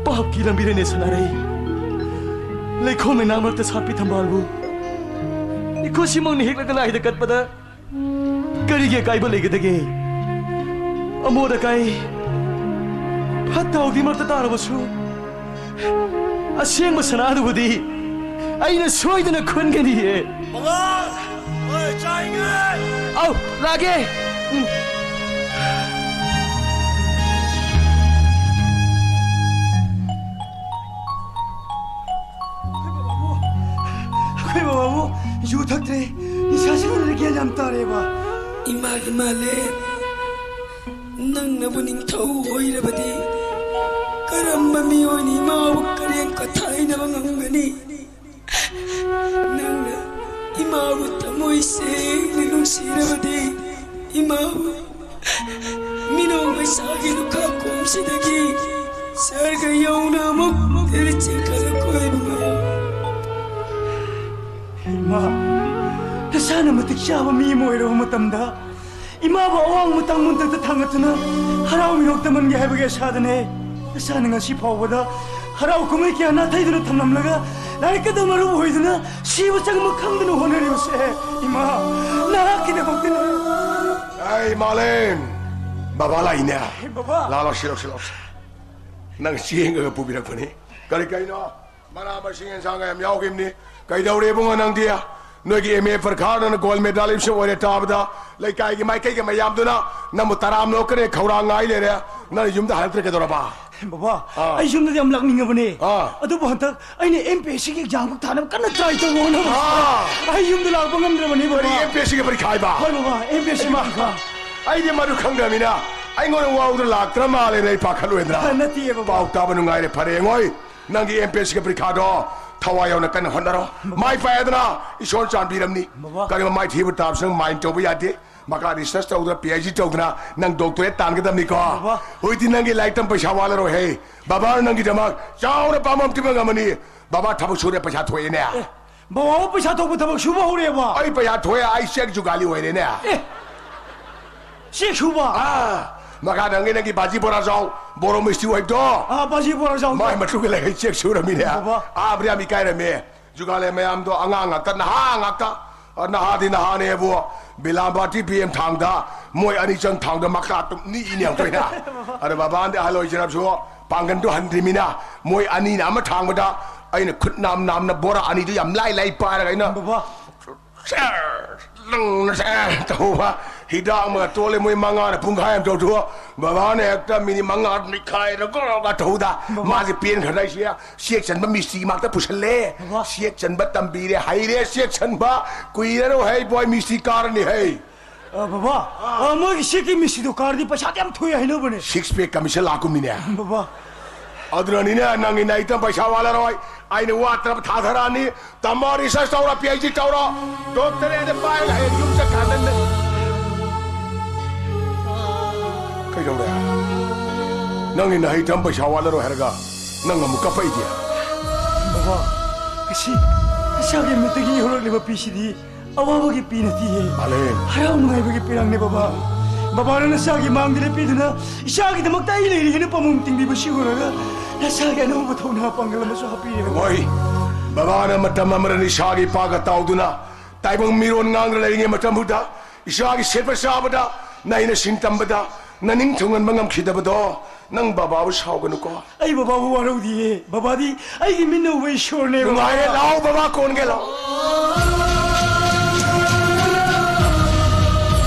ꯄꯥꯞꯀꯤ ꯂꯝꯕꯤꯗꯅꯦ ꯁꯅꯥꯔꯩ꯫ ꯂꯩꯈꯣꯝ ꯂꯩꯅꯥꯡ ꯃꯔꯛꯇ ꯁꯥꯠꯄꯤ ꯊꯝꯕꯥꯜꯕꯨ ꯏꯈꯨꯠꯁꯤꯃꯛꯅ ꯍꯦꯛꯂꯒ ꯂꯥꯏꯗ ꯀꯠꯄꯗ ꯀꯔꯤꯒꯤ ꯑꯀꯥꯏꯕ ꯂꯩꯒꯗꯒꯦ? ꯑꯃꯣꯠ ꯑꯀꯥꯏ ꯐꯠꯇ ꯍꯥꯎꯗꯤ ꯃꯔꯛꯇ ꯇꯥꯔꯕꯁꯨ, ꯑꯁꯦꯡꯕ ꯁꯅꯥꯗꯨꯕꯨꯗꯤ ꯑꯩꯅ ꯁꯣꯏꯗꯅ ꯈꯨꯟꯒꯅꯤꯌꯦ꯫ ꯃꯉꯥꯜ! ꯍꯣꯏ, ꯆꯥꯏꯉꯩ! ꯑꯧ, ꯂꯥꯛꯑꯒꯦ꯫ ꯎꯝ꯫ ꯑꯩꯈꯣꯏ ꯕꯕꯥꯕꯨ, ꯑꯩꯈꯣꯏ ꯕꯕꯥꯕꯨ ꯌꯨ ꯊꯛꯇ꯭ꯔꯦ, ꯅꯤꯁꯥ ꯁꯤꯖꯤꯟꯅꯗ꯭ꯔꯦ, ꯒ꯭ꯌꯥꯟ ꯌꯥꯝ ꯇꯥꯔꯦꯕ꯫ ꯏꯃꯥꯒꯤ ꯃꯥꯜꯂꯦ꯫ ꯅꯪꯅꯕꯨ ꯅꯤꯡꯊꯧ ꯑꯣꯏꯔꯕꯗꯤ ꯀꯔꯝꯕ ꯃꯤꯑꯣꯏꯅ ꯏꯃꯥꯕꯨ ꯀꯔꯦꯝ ꯀꯊꯥꯏꯅꯕ ꯉꯝꯒꯅꯤ? ꯅꯪꯅ ꯏꯃꯥꯕꯨ ꯊꯃꯣꯏ ꯁꯦꯡꯅ ꯅꯨꯡꯁꯤꯔꯕꯗꯤ ꯏꯃꯥꯕꯨ ꯃꯤꯅꯣꯡ ꯃꯩꯁꯥꯒꯤ ꯂꯨꯈꯥ ꯀꯣꯝꯁꯤꯗꯒꯤ ꯁꯔꯒ ꯌꯧꯅ ꯑꯃꯨꯛ ꯂꯤꯔꯤ ꯆꯤꯡꯈꯠꯂ ꯀꯣꯏꯕ ꯉꯝꯃꯨ꯫ ꯏꯃꯥ, ꯅꯁꯥꯅ ꯃꯇꯤꯛ ꯆꯥꯕ ꯃꯤ ꯑꯃ ꯑꯣꯏꯔꯕ ꯃꯇꯝꯗ ꯏꯃꯥꯕꯨ ꯑꯋꯥꯡꯕ ꯇꯥꯡꯕ ꯃꯊꯛꯇ ꯊꯥꯡꯒꯠꯇꯨꯅ ꯍꯔꯥꯎ ꯃꯤꯅꯣꯛ ꯇꯝꯍꯟꯒꯦ ꯍꯥꯏꯕꯒꯤ ꯑꯁꯥꯗꯅꯦ꯫ ꯅꯁꯥꯅ ꯉꯁꯤ ꯐꯥꯎꯕꯗ ꯍꯔꯥꯎ ꯀꯨꯝꯍꯩ ꯀꯌꯥ ꯅꯥꯊꯩꯗꯨꯅ ꯊꯝꯂꯝꯂꯒ ꯂꯥꯏꯔꯤꯛ ꯑꯗꯨ ꯃꯔꯨ ꯑꯣꯏꯗꯨꯅ ꯁꯤꯕ ꯆꯪꯕ ꯈꯪꯗꯅ ꯍꯣꯠꯅꯔꯤꯕꯁꯦ, ꯏꯃꯥ, ꯅꯍꯥꯛꯀꯤꯗꯃꯛꯇꯅꯦ꯫ ꯑꯩ ꯃꯥꯂꯦꯝ! ꯕꯕꯥ ꯂꯥꯛꯏꯅꯦ꯫ ꯕꯕꯥ! ꯂꯥꯛꯑꯣ, ꯁꯤꯂꯣ, ꯁꯤꯂꯣ꯫ ꯅꯪ ꯆꯦꯡꯒ ꯄꯨꯕꯤꯔꯛꯄꯅꯤ꯫ ꯀꯔꯤ ꯀꯔꯤꯅꯣ? ꯃꯅꯥ ꯃꯁꯤꯡ ꯑꯦꯟꯁꯥꯡꯒ ꯌꯥꯝ ꯌꯥꯎꯈꯤꯕꯅꯤ꯫ ꯀꯩꯗꯧꯔꯦ ꯏꯕꯨꯡꯉꯣ ꯅꯪꯗꯤ? ꯅꯣꯏꯒꯤ ꯑꯦꯝ ꯑꯦ ꯄꯔꯤꯈꯥ ꯅꯪꯅ ꯒꯣꯜ ꯃꯦꯗꯥꯂꯤꯁ ꯑꯣꯏꯔꯦ ꯇꯥꯕꯗ, ꯂꯩꯀꯥꯏꯒꯤ ꯃꯥꯏꯀꯩꯒꯤ ꯃꯌꯥꯝꯗꯨꯅ ꯅꯪꯕꯨ ꯇꯔꯥꯝꯅ ꯑꯣꯛꯀꯅꯤ, ꯈꯧꯔꯥꯡ ꯉꯥꯏ ꯂꯩꯔꯦ꯫ ꯅꯪ ꯌꯨꯝꯗ ꯍꯜꯂꯛꯇ꯭ꯔꯦ ꯀꯩꯗꯧꯔꯕ? ꯕꯕꯥ, ꯑꯥ꯫ ꯑꯩ ꯌꯨꯝꯗꯗꯤ ꯌꯥꯝ ꯂꯥꯛꯅꯤꯡꯉꯕꯅꯦ꯫ ꯑꯥ꯫ ꯑꯗꯨꯕꯨ ꯍꯟꯗꯛ ꯑꯩꯅ ꯑꯦꯝ ꯄꯤ ꯑꯦꯁ ꯁꯤꯒꯤ ꯑꯦꯛꯖꯥꯝ ꯈꯛ ꯊꯥꯅꯕ ꯀꯟꯅ ꯇ꯭ꯔꯥꯏ ꯇꯧꯕ ꯍꯣꯠꯅꯕ꯫ ꯑꯥ꯫ ꯑꯩ ꯌꯨꯝꯗ ꯂꯥꯛꯄ ꯉꯝꯗ꯭ꯔꯕꯅꯦ, ꯀꯔꯤ ꯕꯕꯥ꯫ ꯑꯦꯝ ꯄꯤ ꯑꯦꯁ ꯁꯤꯒꯤ ꯄꯔꯤꯈꯥ ꯍꯥꯏꯕ? ꯍꯣꯏ, ꯕꯕꯥ, ꯑꯦꯝ ꯄꯤ ꯑꯦꯁ ꯁꯤꯒꯤ ꯏꯃꯥ, ꯄꯔꯤꯈꯥ꯫ ꯑꯩꯗꯤ ꯃꯗꯨ ꯈꯪꯗ꯭ꯔꯕꯅꯤꯅ ꯑꯩꯉꯣꯟꯗ ꯋꯥꯎꯗ ꯂꯥꯛꯇ꯭ꯔ ꯃꯥꯜꯂꯦꯅ ꯑꯩ ꯄꯥꯈꯠꯂꯨꯔꯦꯗꯅ꯫ ꯑꯥ, ꯅꯠꯇꯤꯌꯦ, ꯕꯕꯥ꯫ ꯄꯥꯎ ꯇꯥꯕ ꯅꯨꯡꯉꯥꯏꯔꯦ, ꯐꯔꯦ꯫ ꯌꯦꯡꯉꯣꯏ, ꯅꯪꯒꯤ ꯑꯦꯝ ꯄꯤ ꯑꯦꯁ ꯁꯤꯒꯤ ꯄꯔꯤꯈꯥꯗꯣ ꯊꯋꯥꯏ ꯌꯥꯎꯅ ꯀꯟꯅ ꯍꯣꯠꯅꯔꯣ꯫ ꯕꯕꯥ꯫ ꯃꯥꯏ ꯄꯥꯛꯑꯦꯗꯅ ꯏꯁꯣꯔ ꯆꯥꯟꯕꯤꯔꯝꯅꯤ꯫ ꯕꯕꯥ꯫ ꯀꯔꯤꯒꯨꯝꯕ ꯃꯥꯏꯊꯤꯕ ꯇꯥꯕꯁꯨ ꯅꯪ ꯃꯥꯏꯟ ꯇꯧꯕ ꯌꯥꯗꯦ꯫ ꯃꯈꯥ ꯔꯤꯁꯔꯁ ꯇꯧꯗꯅ, ꯄꯤ ꯑꯩꯆ ꯗꯤ ꯇꯧꯗꯅ ꯅꯪ ꯗꯣꯛꯇꯔꯦꯠ ꯇꯥꯟꯒꯗꯕꯅꯤꯀꯣ꯫ ꯕꯕꯥ꯫ ꯍꯧꯖꯤꯛꯇꯤ ꯅꯪꯒꯤ ꯂꯥꯏꯔꯤꯛ ꯇꯝ ꯄꯩꯁꯥ ꯋꯥꯠꯂꯔꯣꯏꯍꯦ꯫ ꯕꯕꯥꯅ ꯅꯪꯒꯤꯗꯃꯛ ꯆꯥꯎꯅ ꯄꯥꯝꯕ ꯑꯃ ꯄꯤꯕ ꯉꯝꯃꯅꯤ꯫ ꯕꯕꯥ ꯊꯕꯛ ꯁꯨꯔꯦ, ꯄꯩꯁꯥ ꯊꯣꯛꯑꯦꯅꯦ꯫ ꯑꯦ, ꯕꯕꯥꯕꯨ ꯄꯩꯁꯥ ꯊꯣꯛꯄ ꯊꯕꯛ ꯁꯨꯕ ꯍꯧꯔꯦꯕ? ꯑꯩ ꯄꯩꯁꯥ ꯊꯣꯛꯑꯦ, ꯑꯩ ꯆꯦꯛ ꯖꯨꯒꯥꯂꯤ ꯑꯣꯏꯔꯦꯅꯦ꯫ ꯑꯦ, ꯆꯦꯛ ꯁꯨꯕ? ꯑꯥ, ꯃꯈꯥ ꯅꯪꯒꯤ, ꯅꯪꯒꯤ ꯕꯥꯖꯤ ꯕꯣꯔꯥꯖꯥꯎ, ꯕꯣꯔꯣ ꯃꯤꯁꯇ꯭ꯔꯤ ꯑꯣꯏꯕꯗꯣ꯫ ꯑꯥ, ꯕꯥꯖꯤ ꯕꯣꯔꯥꯖꯥꯎꯗꯣ꯫ ꯃꯥꯏ ꯃꯇꯨꯡꯗ ꯂꯩꯔꯦ, ꯆꯦꯛ ꯁꯨꯔꯃꯤꯅꯦ꯫ ꯕꯕꯥ꯫ ꯑꯥ, ꯕ꯭ꯔꯤꯌꯥꯝ ꯏꯀꯥꯏꯔꯝꯃꯦ꯫ ꯖꯨꯒꯥꯂꯤ ꯃꯌꯥꯝꯗꯣ ꯑꯉꯥꯡ ꯉꯥꯛꯇ, ꯅꯍꯥ ꯉꯥꯛꯇ꯫ ꯑ, ꯅꯍꯥꯗꯤ ꯅꯍꯥꯅꯦꯕꯨ, ꯕꯤꯂꯥꯝꯕꯥꯇꯤ ꯄꯤ ꯑꯦꯝ ꯊꯥꯡꯗ, ꯃꯣꯏ ꯑꯅꯤ ꯆꯪ ꯊꯥꯡꯗ ꯃꯈꯥ ꯇꯨꯝ ꯅꯤ ꯏꯅꯦ ꯑꯃ ꯊꯣꯏꯅ꯫ ꯑꯗ ꯕꯕꯥꯟꯗꯤ ꯑꯍꯜ ꯑꯣꯏꯖꯔꯕꯁꯨ ꯄꯥꯡꯒꯟꯗꯣ ꯍꯟꯗ꯭ꯔꯤꯃꯤꯅ, ꯃꯣꯏ ꯑꯅꯤꯅ ꯑꯃ ꯊꯥꯡꯕꯗ ꯑꯩꯅ ꯈꯨꯠ ꯅꯥꯝ ꯅꯥꯝꯅ ꯕꯣꯔꯥ ꯑꯅꯤꯗꯨ ꯌꯥꯝ ꯂꯥꯏ ꯂꯥꯏ ꯄꯥꯏꯔꯒ ꯑꯩꯅ ꯕꯕꯥ꯫ ꯁꯦꯔ, ꯂꯪꯅ ꯁꯦꯔ ꯇꯧꯕ꯫ ꯍꯤꯗꯥꯛ ꯑꯃꯒ ꯇꯣꯜꯂꯦ, ꯃꯣꯏ ꯃꯉꯥꯅ ꯄꯨꯡꯈꯥꯏ ꯑꯃ ꯇꯧꯊꯣꯛꯑꯣ꯫ ꯕꯕꯥꯅ ꯍꯦꯛꯇ ꯃꯤꯅꯤꯠ ꯃꯉꯥ ꯅꯤꯈꯥꯏꯔꯒ ꯒꯣꯔꯣꯒ ꯇꯧꯗ꯫ ꯕꯕꯥ꯫ ꯃꯥꯁꯦ ꯄꯦꯟꯈ꯭ꯔꯗꯥꯏꯁꯦ꯫ ꯆꯦꯛ ꯆꯟꯕ ꯃꯤꯁꯇ꯭ꯔꯤ ꯃꯥꯛꯇ ꯄꯨꯁꯜꯂꯦ꯫ ꯕꯕꯥ꯫ ꯆꯦꯛ ꯆꯟꯕ ꯇꯝꯕꯤꯔꯦ, ꯍꯩꯔꯦ ꯆꯦꯛ ꯆꯟꯕ꯫ ꯀꯨꯏꯔꯔꯣꯏ ꯍꯩ ꯕꯣꯏ, ꯃꯤꯁꯇ꯭ꯔꯤ ꯀꯥꯔꯅꯤ ꯍꯩ꯫ ꯑ, ꯕꯕꯥ, ꯑ, ꯃꯣꯏꯒꯤ ꯆꯦꯛꯀꯤ ꯃꯤꯁꯇ꯭ꯔꯤꯗꯣ ꯀꯥꯔꯗꯤ ꯄꯩꯁꯥꯗꯤ ꯌꯥꯝ ꯊꯣꯛꯑꯦ ꯍꯥꯏꯅꯕꯅꯦ꯫ ꯁꯤꯛꯁ ꯄꯦꯛ ꯀꯃꯤꯁꯟ ꯂꯥꯛꯀꯨꯝꯅꯤꯅꯦ꯫ ꯕꯕꯥ꯫ ꯑꯗꯨꯅꯅꯤꯅꯦ ꯅꯪꯒꯤ ꯅꯥꯏꯇ ꯄꯩꯁꯥ ꯋꯥꯠꯂꯔꯣꯏ꯫ ꯑꯩꯅ ꯋꯥꯠꯇꯅꯕ ꯊꯥꯊꯔꯛꯑꯅꯤ꯫ ꯇꯝꯃꯣ, ꯔꯤꯁꯔꯁ ꯇꯧꯔꯣ, ꯄꯤ ꯑꯩꯆ ꯗꯤ ꯇꯧꯔꯣ꯫ ꯗꯣꯛꯇꯔꯦꯠ ꯄꯥꯏꯔꯒ ꯍꯌꯦꯡ ꯌꯨꯝ ꯆꯠꯈ꯭ꯔꯗꯕꯅꯦ꯫ ꯀꯩꯗꯧꯔꯦ? ꯅꯪꯒꯤ ꯅꯍꯩ ꯇꯝ ꯄꯩꯁꯥ ꯋꯥꯠꯂꯔꯣꯏ ꯍꯥꯏꯔꯒ ꯅꯪ ꯑꯃꯨꯛ ꯀꯞꯄꯛꯏꯗꯤ? ꯕꯕꯥ, ꯉꯁꯤ ꯏꯁꯥꯒꯤ ꯃꯤꯠꯇꯒꯤ ꯍꯧꯔꯛꯂꯤꯕ ꯄꯤꯁꯤꯗꯤ ꯑꯋꯥꯕꯒꯤ ꯄꯤ ꯅꯠꯇꯤꯌꯦ꯫ ꯃꯥꯂꯦꯝ꯫ ꯍꯔꯥꯎ ꯅꯨꯡꯉꯥꯏꯕꯒꯤ ꯄꯤꯔꯥꯡꯅꯦ, ꯕꯕꯥ꯫ ꯕꯕꯥꯅ ꯅꯆꯥꯒꯤ ꯃꯥꯡꯗ ꯂꯦꯞꯄꯤꯗꯨꯅ ꯏꯆꯥꯒꯤꯗꯃꯛꯇ ꯑꯩ ꯂꯩꯔꯤ ꯍꯥꯏꯅ ꯄꯥꯃꯨꯡ ꯇꯤꯡꯕꯤꯕꯁꯤ ꯎꯔꯒ ꯅꯆꯥꯒꯤ ꯑꯅꯧꯕ ꯊꯧꯅꯥ ꯄꯥꯡꯒꯜ ꯑꯃꯁꯨ ꯍꯥꯞꯄꯤꯔꯦ, ꯕꯕꯥ꯫ ꯍꯣꯏ, ꯕꯕꯥꯅ ꯃꯇꯝ ꯑꯃꯗ ꯏꯁꯥꯒꯤ ꯏꯄꯥꯒ ꯇꯥꯎꯗꯨꯅ ꯇꯥꯏꯕꯪ ꯃꯤꯔꯣꯟ ꯉꯥꯡꯗꯨꯅ ꯂꯩꯔꯤꯉꯩ ꯃꯇꯝꯗꯨꯗ ꯏꯆꯥꯒꯤ ꯁꯦꯠꯄ ꯆꯥꯕꯗ ꯅꯩꯅ ꯁꯤꯟ ꯇꯝꯕꯗ ꯅꯅꯤꯡ ꯊꯨꯡꯍꯟꯕ ꯉꯝꯈꯤꯗꯕꯗꯣ ꯅꯪ ꯕꯕꯥꯕꯨ ꯁꯥꯎꯒꯅꯨꯀꯣ꯫ ꯑꯩ ꯕꯕꯥꯕꯨ ꯋꯥꯔꯧꯗꯤꯌꯦ꯫ ꯕꯕꯥꯗꯤ ꯑꯩꯒꯤ ꯃꯤꯠꯅ ꯎꯕ ꯏꯁꯣꯔꯅꯦ, ꯕꯕꯥ꯫ ꯅꯨꯡꯉꯥꯏꯔꯦ, ꯂꯥꯛꯑꯣ ꯕꯕꯥ ꯀꯣꯟꯒꯦ ꯂꯥꯛꯑꯣ꯫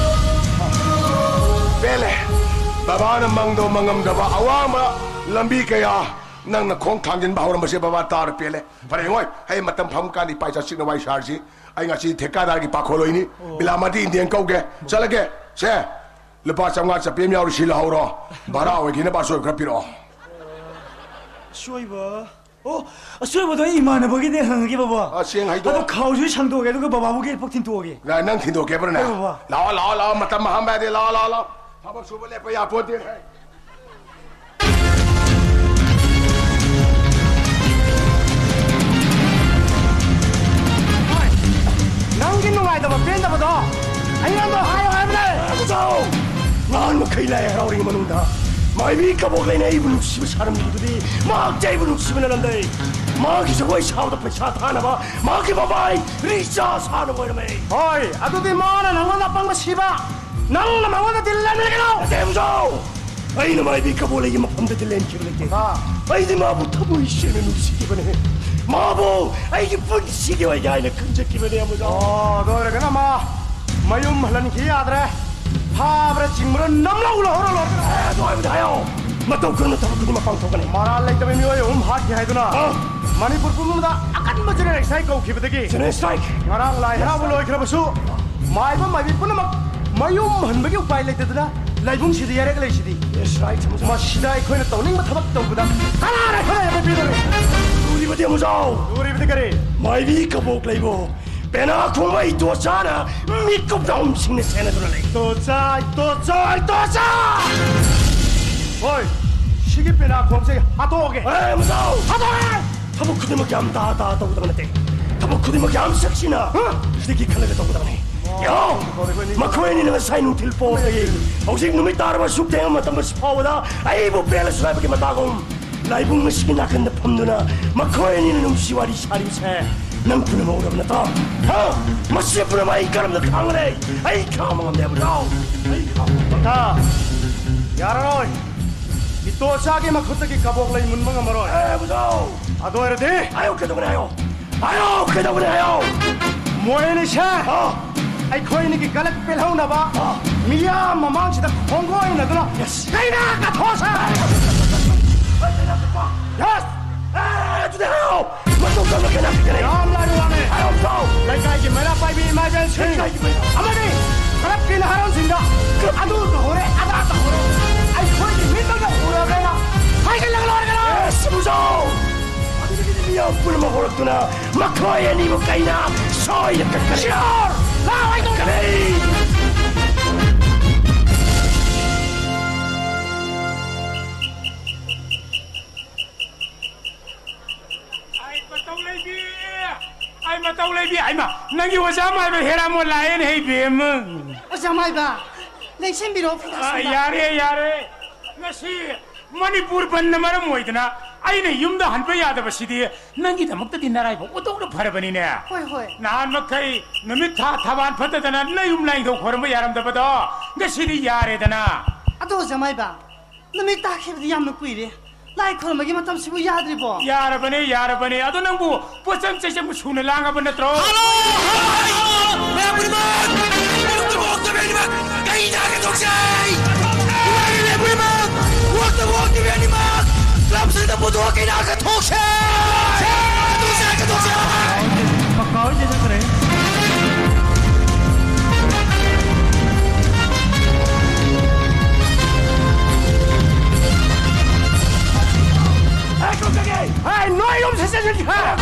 ꯕꯕꯥꯅ ꯃꯪꯗꯣ ꯃꯪꯉꯝꯗꯕ ꯑꯋꯥꯡꯕ ꯂꯝꯕꯤ ꯀꯌꯥ ꯅꯪꯅ ꯈꯣꯡ ꯊꯥꯡꯖꯤꯟꯕ ꯍꯧꯔꯝꯕꯁꯦ ꯕꯕꯥ ꯇꯥꯔ ꯄꯦꯜꯂꯦ꯫ ꯐꯔꯦ, ꯏꯉꯣꯏ, ꯍꯌꯦꯡ ꯃꯇꯝ ꯐꯪꯕ ꯀꯥꯟꯗ ꯏꯄꯥ ꯏꯆꯥ ꯆꯤꯛꯅ ꯋꯥꯔꯤ ꯁꯥꯔꯁꯤ꯫ ꯑꯩ ꯉꯁꯤ ꯊꯦꯀꯥꯗꯥꯔꯒꯤ ꯄꯥꯈꯣꯜꯂꯣꯏꯅꯤ꯫ ꯑꯣ꯫ ꯕꯤꯂꯥꯃꯗꯤ ꯏꯟꯗꯤꯌꯟ ꯀꯧꯒꯦ꯫ ꯆꯠꯂꯒꯦ꯫ ꯁꯦ, ꯂꯨꯄꯥ ꯆꯥꯝꯃꯉꯥ ꯆꯠꯄꯤ ꯑꯃ ꯌꯥꯎꯔꯤ, ꯁꯤ ꯂꯧꯍꯧꯔꯣ꯫ ꯚꯔꯥ ꯑꯣꯏꯈꯤꯅꯕ ꯑꯆꯣꯏꯕ ꯈꯔ ꯄꯤꯔꯛꯑꯣ꯫ ꯑꯁꯣꯏꯕ? ꯑꯣ, ꯑꯁꯣꯏꯕꯗꯣ ꯑꯩ ꯏꯃꯥꯟꯅꯕꯒꯤꯗꯤ ꯍꯪꯉꯒꯦ, ꯕꯕꯥ꯫ ꯑ, ꯆꯦꯡ ꯍꯩꯗꯣꯛ꯫ ꯑꯗꯣ ꯈꯥꯎꯁꯨ ꯁꯪꯗꯣꯛꯑꯒꯦ, ꯑꯗꯨꯒ ꯕꯕꯥꯕꯨ ꯒꯦꯠ ꯐꯥꯎ ꯊꯤꯟꯇꯣꯛꯑꯒꯦ꯫ ꯅ-, ꯅꯪ ꯊꯤꯟꯗꯣꯛꯀꯦꯕ꯭ꯔꯅꯦ? ꯍꯣꯏ, ꯕꯕꯥ꯫ ꯂꯥꯛꯑꯣ, ꯂꯥꯛꯑꯣ, ꯂꯥꯛꯑꯣ, ꯃꯇꯝ ꯃꯥꯡꯍꯟꯕ ꯌꯥꯗꯦ, ꯂꯥꯛꯑꯣ, ꯂꯥꯛꯑꯣ, ꯂꯥꯛꯑꯣ꯫ ꯊꯕꯛ ꯁꯨꯕ ꯂꯦꯞꯄ ꯌꯥꯄꯣꯟꯇꯦ꯫ ꯅꯪꯒꯤ ꯅꯨꯡꯉꯥꯏꯇꯕ ꯄꯦꯟꯗꯕꯗꯣ ꯑꯩꯉꯣꯟꯗ ꯍꯥꯏꯌꯣ ꯍꯥꯏꯕꯅꯦ꯫ ꯇꯥꯕꯗꯣ! ꯅꯍꯥꯟ ꯃꯈꯩ ꯂꯥꯏ ꯍꯔꯥꯎꯔꯤꯉꯩ ꯃꯅꯨꯡꯗ ꯃꯥꯏꯕꯤ ꯀꯕꯣꯛ ꯂꯩꯅ ꯑꯩꯕꯨ ꯅꯨꯡꯁꯤꯕ ꯁꯥꯔꯝꯂꯤꯕꯗꯨꯗꯤ ꯃꯍꯥꯛꯇꯤ ꯑꯩꯕꯨ ꯅꯨꯡꯁꯤꯕꯅ ꯅꯝꯗꯦ꯫ ꯃꯥꯒꯤ ꯖꯒꯣꯏ ꯁꯥꯕꯗ ꯄꯩꯁꯥ ꯊꯥꯅꯕ ꯃꯥꯒꯤ ꯃꯃꯥꯏ ꯔꯤꯆꯥꯔꯖ ꯁꯥꯅꯕ ꯑꯣꯏꯔꯝꯃꯦ꯫ ꯍꯣꯏ, ꯑꯗꯨꯗꯤ ꯃꯥꯅ ꯅꯪꯉꯣꯟꯗ ꯑꯄꯪꯕ ꯁꯤꯕ, ꯅꯪꯅ ꯃꯉꯣꯟꯗ ꯗꯤꯜ ꯂꯦꯟꯕꯤꯒꯅꯨ꯫ ꯅꯠꯇꯦ, ꯑꯃꯨꯖꯥꯎ! ꯑꯩꯅ ꯃꯥꯏꯕꯤ ꯀꯕꯣꯛ ꯂꯩꯒꯤ ꯃꯐꯝꯗ ꯗꯤꯜ ꯂꯦꯟꯈꯤꯕ ꯅꯠꯇꯦ꯫ ꯑꯥ꯫ ꯑꯩꯗꯤ ꯃꯥꯕꯨ ꯊꯃꯣꯏ ꯁꯦꯡꯅ ꯅꯨꯡꯁꯤꯈꯤꯕꯅꯦ꯫ ꯃꯥꯕꯨ ꯑꯩꯒꯤ ꯄꯨꯟꯁꯤꯒꯤ ꯑꯣꯏꯒꯦ ꯍꯥꯏꯅ ꯈꯟꯖꯈꯤꯕꯅꯦ, ꯑꯃꯨꯖꯥꯎ꯫ ꯑꯣ, ꯑꯗꯨ ꯑꯣꯏꯔꯒꯅ ꯃꯥ ꯃꯌꯨꯝ ꯍꯜꯍꯟꯈꯤ ꯌꯥꯗ꯭ꯔꯦ꯫ ꯐꯥꯕ꯭ꯔꯥ ꯆꯤꯡꯕ꯭ꯔꯥ ꯅꯝꯂꯧ ꯂꯧꯍꯧꯔ ꯂꯣꯏꯔꯦ꯫ ꯑꯦ, ꯑꯗꯨ ꯍꯥꯏꯕꯗꯤ ꯍꯥꯏꯌꯣ꯫ ꯃꯇꯧ ꯀꯔꯝꯅ ꯊꯕꯛ ꯈꯨꯗꯤꯡꯃꯛ ꯄꯥꯡꯊꯣꯛꯀꯅꯤ? ꯃꯔꯥꯜ ꯂꯩꯇꯕ ꯃꯤꯑꯣꯏ ꯑꯍꯨꯝ ꯍꯥꯠꯈꯤ ꯍꯥꯏꯗꯨꯅ ꯑ? ꯃꯅꯤꯄꯨꯔ ꯄꯨꯝꯕꯗ ꯑꯀꯟꯕ ꯖꯦꯅꯔꯦꯜ ꯁ꯭ꯇ꯭ꯔꯥꯏꯛ ꯀꯧꯈꯤꯕꯗꯒꯤ ꯖꯦꯅꯔꯦꯜ ꯁ꯭ꯇ꯭ꯔꯥꯏꯛ? ꯉꯔꯥꯡ ꯂꯥꯏ ꯍꯔꯥꯎꯕ ꯂꯣꯏꯈ꯭ꯔꯕꯁꯨ ꯃꯥꯏꯕ ꯃꯥꯏꯕꯤ ꯄꯨꯝꯅꯃꯛ ꯃꯌꯨꯝ ꯍꯟꯕꯒꯤ ꯎꯄꯥꯏ ꯂꯩꯇꯗꯨꯅ ꯂꯥꯏꯕꯨꯡꯁꯤꯗ ꯌꯥꯔꯛ ꯂꯩꯁꯤꯗꯤ꯫ ꯖꯦꯅꯔꯦꯜ ꯁ꯭ꯇ꯭ꯔꯥꯏꯛ ꯊꯝꯃꯨ꯫ ꯃꯁꯤꯗ ꯑꯩꯈꯣꯏꯅ ꯇꯧꯅꯤꯡꯕ ꯊꯕꯛ ꯇꯧꯕꯗ ꯀꯅꯥꯅ ꯑꯩꯈꯣꯏꯗ ꯌꯥꯕ ꯄꯤꯗꯣꯔꯤ? ꯂꯨꯔꯤꯕꯗꯤ ꯑꯃꯨꯖꯥꯎ꯫ ꯂꯨꯔꯤꯕꯗꯤ ꯀꯔꯤ? ꯃꯥꯏꯕꯤ ꯀꯕꯣꯛ ꯂꯩꯕꯨ ꯄꯦꯅꯥ ꯈꯣꯡꯕ ꯏꯇꯣꯆꯥꯅ ꯃꯤꯀꯨꯞ ꯅꯥꯍꯨꯝꯁꯤꯡꯅ ꯁꯦꯟꯅꯗꯨꯅ ꯂꯩ꯫ ꯏꯇꯣꯆꯥ, ꯏꯇꯣꯆꯥ, ꯏꯇꯣꯆꯥ! ꯍꯣꯏ, ꯁꯤꯒꯤ ꯄꯦꯅꯥ ꯈꯣꯡꯁꯦ ꯍꯥꯠꯇꯣꯛꯑꯒꯦ꯫ ꯑꯦ, ꯑꯃꯨꯖꯥꯎ! ꯍꯥꯠꯇꯣꯛꯑꯒꯦ! ꯊꯕꯛ ꯈꯨꯗꯤꯡꯃꯛ ꯌꯥꯝ ꯇꯥ ꯇꯥ ꯇꯧꯒꯗꯕ ꯅꯠꯇꯦ꯫ ꯊꯕꯛ ꯈꯨꯗꯤꯡꯃꯛ ꯌꯥꯝ ꯆꯦꯛꯁꯤꯟꯅ ꯍꯥ? ꯁꯤꯗꯒꯤ ꯈꯜꯂꯒ ꯇꯧꯒꯗꯕꯅꯤ꯫ ꯌꯦꯡꯉꯣ, ꯃꯈꯣꯏ ꯑꯅꯤꯅ ꯉꯁꯥꯏ ꯅꯨꯡꯊꯤꯜ ꯄꯣꯛꯇꯒꯤ ꯍꯧꯖꯤꯛ ꯅꯨꯃꯤꯠ ꯇꯥꯔꯕ ꯁꯨꯛ ꯊꯦꯡꯕ ꯃꯇꯝ ꯑꯁꯤ ꯐꯥꯎꯕꯗ ꯑꯩꯕꯨ ꯄꯦꯜꯂꯁꯨ ꯍꯥꯏꯕꯒꯤ ꯃꯇꯥꯒꯨꯝ ꯂꯥꯏꯕꯨꯡ ꯑꯁꯤꯒꯤ ꯅꯥꯀꯟꯗ ꯐꯝꯗꯨꯅ ꯃꯈꯣꯏ ꯑꯅꯤꯅ ꯅꯨꯡꯁꯤ ꯋꯥꯔꯤ ꯁꯥꯔꯤꯕꯁꯦ ꯅꯪ ꯄꯨꯝꯅꯃꯛ ꯎꯔꯕ ꯅꯠꯇ꯭ꯔꯣ? ꯍꯥ? ꯃꯁꯤ ꯄꯨꯝꯅꯃꯛ ꯑꯩ ꯀꯔꯝꯅ ꯈꯥꯡꯒꯅꯤ? ꯑꯩ ꯈꯥꯡꯕ ꯉꯝꯗꯦ, ꯑꯃꯨꯖꯥꯎ꯫ ꯑꯩ ꯈꯥꯡꯕ ꯉꯝꯗꯦ꯫ ꯃꯈꯥ ꯌꯥꯔꯔꯣꯏ꯫ ꯏꯇꯣꯆꯥꯒꯤ ꯃꯈꯨꯠꯇꯒꯤ ꯀꯕꯣꯛ ꯂꯩ ꯃꯨꯟꯕ ꯉꯝꯃꯔꯣꯏ꯫ ꯑꯦ, ꯑꯃꯨꯖꯥꯎ! ꯑꯗꯨ ꯑꯣꯏꯔꯗꯤ ꯍꯥꯏꯌꯣ, ꯀꯩꯗꯧꯕꯅꯤ ꯍꯥꯏꯌꯣ? ꯍꯥꯏꯌꯣ, ꯀꯩꯗꯧꯕꯅꯤ ꯍꯥꯏꯌꯣ? ꯃꯣꯏ ꯑꯅꯤꯁꯦ ꯑ? ꯑꯩꯈꯣꯏ ꯑꯅꯤꯒꯤ ꯒꯂꯠ ꯄꯦꯜꯍꯧꯅꯕ ꯃꯤꯌꯥꯝ ꯃꯃꯥꯡꯁꯤꯗ ꯈꯣꯡꯒꯣꯏꯅꯗꯨꯅ ꯀꯩꯅꯥ ꯀꯠꯊꯣꯛꯁꯦ! Yes! ꯑꯦ, ꯑꯗꯨꯗꯤ ꯍꯥꯏꯔꯣ! ꯃꯇꯧ ꯇꯝꯅ ꯀꯩꯅꯥ ꯀꯠꯀꯅꯤ! ꯌꯥꯝ ꯂꯥꯏꯕ ꯋꯥꯅꯦ! ꯍꯥꯏꯔꯣ, ꯇꯥꯎ! ꯂꯩꯀꯥꯏꯒꯤ ꯃꯩꯔꯥ ꯄꯥꯏꯕꯤ ꯏꯃꯥ ꯏꯕꯦꯜꯁꯤꯡ ꯂꯩꯀꯥꯏꯒꯤ ꯃꯩꯔꯥ ꯑꯃꯗꯤ ꯀ꯭ꯂꯕꯀꯤ ꯅꯍꯥꯔꯣꯜꯁꯤꯡꯗ ꯑꯗꯨ ꯇꯧꯍꯧꯔꯦ, ꯑꯗꯥ ꯇꯧꯍꯧꯔꯦ, ꯑꯩꯈꯣꯏꯒꯤ ꯃꯤꯠꯃꯛꯅ ꯎꯔꯕꯅꯤꯅ ꯍꯥꯏꯒꯠꯂꯒ ꯂꯣꯏꯔꯦ ꯀꯩꯅꯣ! ꯑꯦ, ꯁꯤꯕꯨꯖꯥꯎ! ꯑꯗꯨꯗꯒꯤꯗꯤ ꯃꯤꯌꯥꯝ ꯄꯨꯝꯅꯃꯛ ꯍꯧꯔꯛꯇꯨꯅ ꯃꯈꯣꯏ ꯑꯅꯤꯕꯨ ꯀꯩꯅ ꯁꯣꯏꯗ ꯀꯛꯀꯅꯤ! Sure! ꯂꯥꯎ, ꯑꯩ ꯇꯧꯒꯦ! ꯀꯔꯤ? ꯑꯩ ꯃꯇꯧ ꯂꯩꯕꯤ! ꯑꯩ ꯃꯇꯧ ꯂꯩꯕꯤ! ꯑꯩꯃ, ꯅꯪꯒꯤ ꯑꯣꯖꯥ ꯃꯥꯏꯕ ꯍꯦꯔꯥꯃꯣꯟ ꯂꯥꯛꯑꯦꯅꯦ, ꯍꯩ ꯕꯦꯝꯃ! ꯑꯣꯖꯥ ꯃꯥꯏꯕ, ꯂꯦꯡꯁꯤꯟꯕꯤꯔꯣ, ꯐꯤꯗꯥ ꯑ, ꯁꯤꯗ꯫ ꯌꯥꯔꯦ, ꯌꯥꯔꯦ! ꯉꯁꯤ ꯃꯅꯤꯄꯨꯔ ꯕꯟꯅ ꯃꯔꯝ ꯑꯣꯏꯗꯅ ꯑꯩꯅ ꯌꯨꯝꯗ ꯍꯟꯕ ꯌꯥꯗꯕꯁꯤꯗꯤ ꯅꯪꯒꯤꯗꯃꯛꯇꯗꯤ ꯅꯔꯥꯏꯕꯛ ꯑꯣꯟꯊꯣꯛꯅ ꯐꯔꯕꯅꯤꯅꯦ꯫ ꯍꯣꯏ, ꯍꯣꯏ꯫ ꯅꯍꯥꯟ ꯃꯈꯩ ꯅꯨꯃꯤꯠ ꯊꯥ ꯊꯕꯥꯟ ꯐꯠꯇꯗꯅ ꯅꯌꯨꯝ ꯂꯥꯏꯅꯤꯡꯊꯧ ꯈꯣꯏꯔꯝꯕ ꯌꯥꯔꯝꯗꯕꯗꯣ ꯉꯁꯤꯗꯤ ꯌꯥꯔꯦꯗꯅ꯫ ꯑꯗꯣ ꯑꯣꯖꯥ ꯃꯥꯏꯕ, ꯅꯨꯃꯤꯠ ꯇꯥꯈꯤꯕꯗꯤ ꯌꯥꯝꯅ ꯀꯨꯏꯔꯦ꯫ ꯂꯥꯏ ꯈꯨꯔꯨꯝꯕꯒꯤ ꯃꯇꯝꯁꯤꯕꯨ ꯌꯥꯗ꯭ꯔꯤꯕꯣ? ꯌꯥꯔꯕꯅꯦ, ꯌꯥꯔꯕꯅꯦ꯫ ꯑꯗꯣ ꯅꯪꯕꯨ ꯄꯣꯠꯆꯪ ꯆꯩꯆꯪꯕꯨ ꯁꯨꯅ ꯂꯥꯡꯉꯕ ꯅꯠꯇ꯭ꯔꯣ? ꯍꯜꯂꯣ! ꯍꯜꯂꯣ! ꯍꯜꯂꯣ! ꯃꯌꯥꯝ ꯈꯨꯗꯤꯡꯃꯛ! ꯃꯌꯥꯝ ꯈꯨꯗꯤꯡꯃꯛ! ꯀꯩ ꯇꯥꯒꯦ ꯇꯧꯁꯦ? ꯅꯨꯡꯉꯥꯏꯔꯦ, ꯃꯌꯥꯝ ꯈꯨꯗꯤꯡꯃꯛ! ꯋꯥꯛꯇ ꯋꯥꯛꯇ ꯃꯌꯥꯝ ꯈꯨꯗꯤꯡꯃꯛ! ꯀ꯭ꯂꯕꯁꯤꯗ ꯄꯨꯊꯣꯛꯑ ꯀꯩꯅꯥ ꯀꯠꯊꯣꯛꯁꯦ! ꯀꯠꯊꯣꯛꯁꯦ, ꯀꯠꯊꯣꯛꯁꯦ! ꯀꯀꯥ ꯍꯣꯏ ꯆꯦꯟꯊꯈ꯭ꯔꯦ꯫ ꯍꯦ, ꯅꯣꯏ ꯌꯨꯝꯁꯦ ꯆꯦꯟꯁꯤꯟꯈ꯭ꯔꯦ!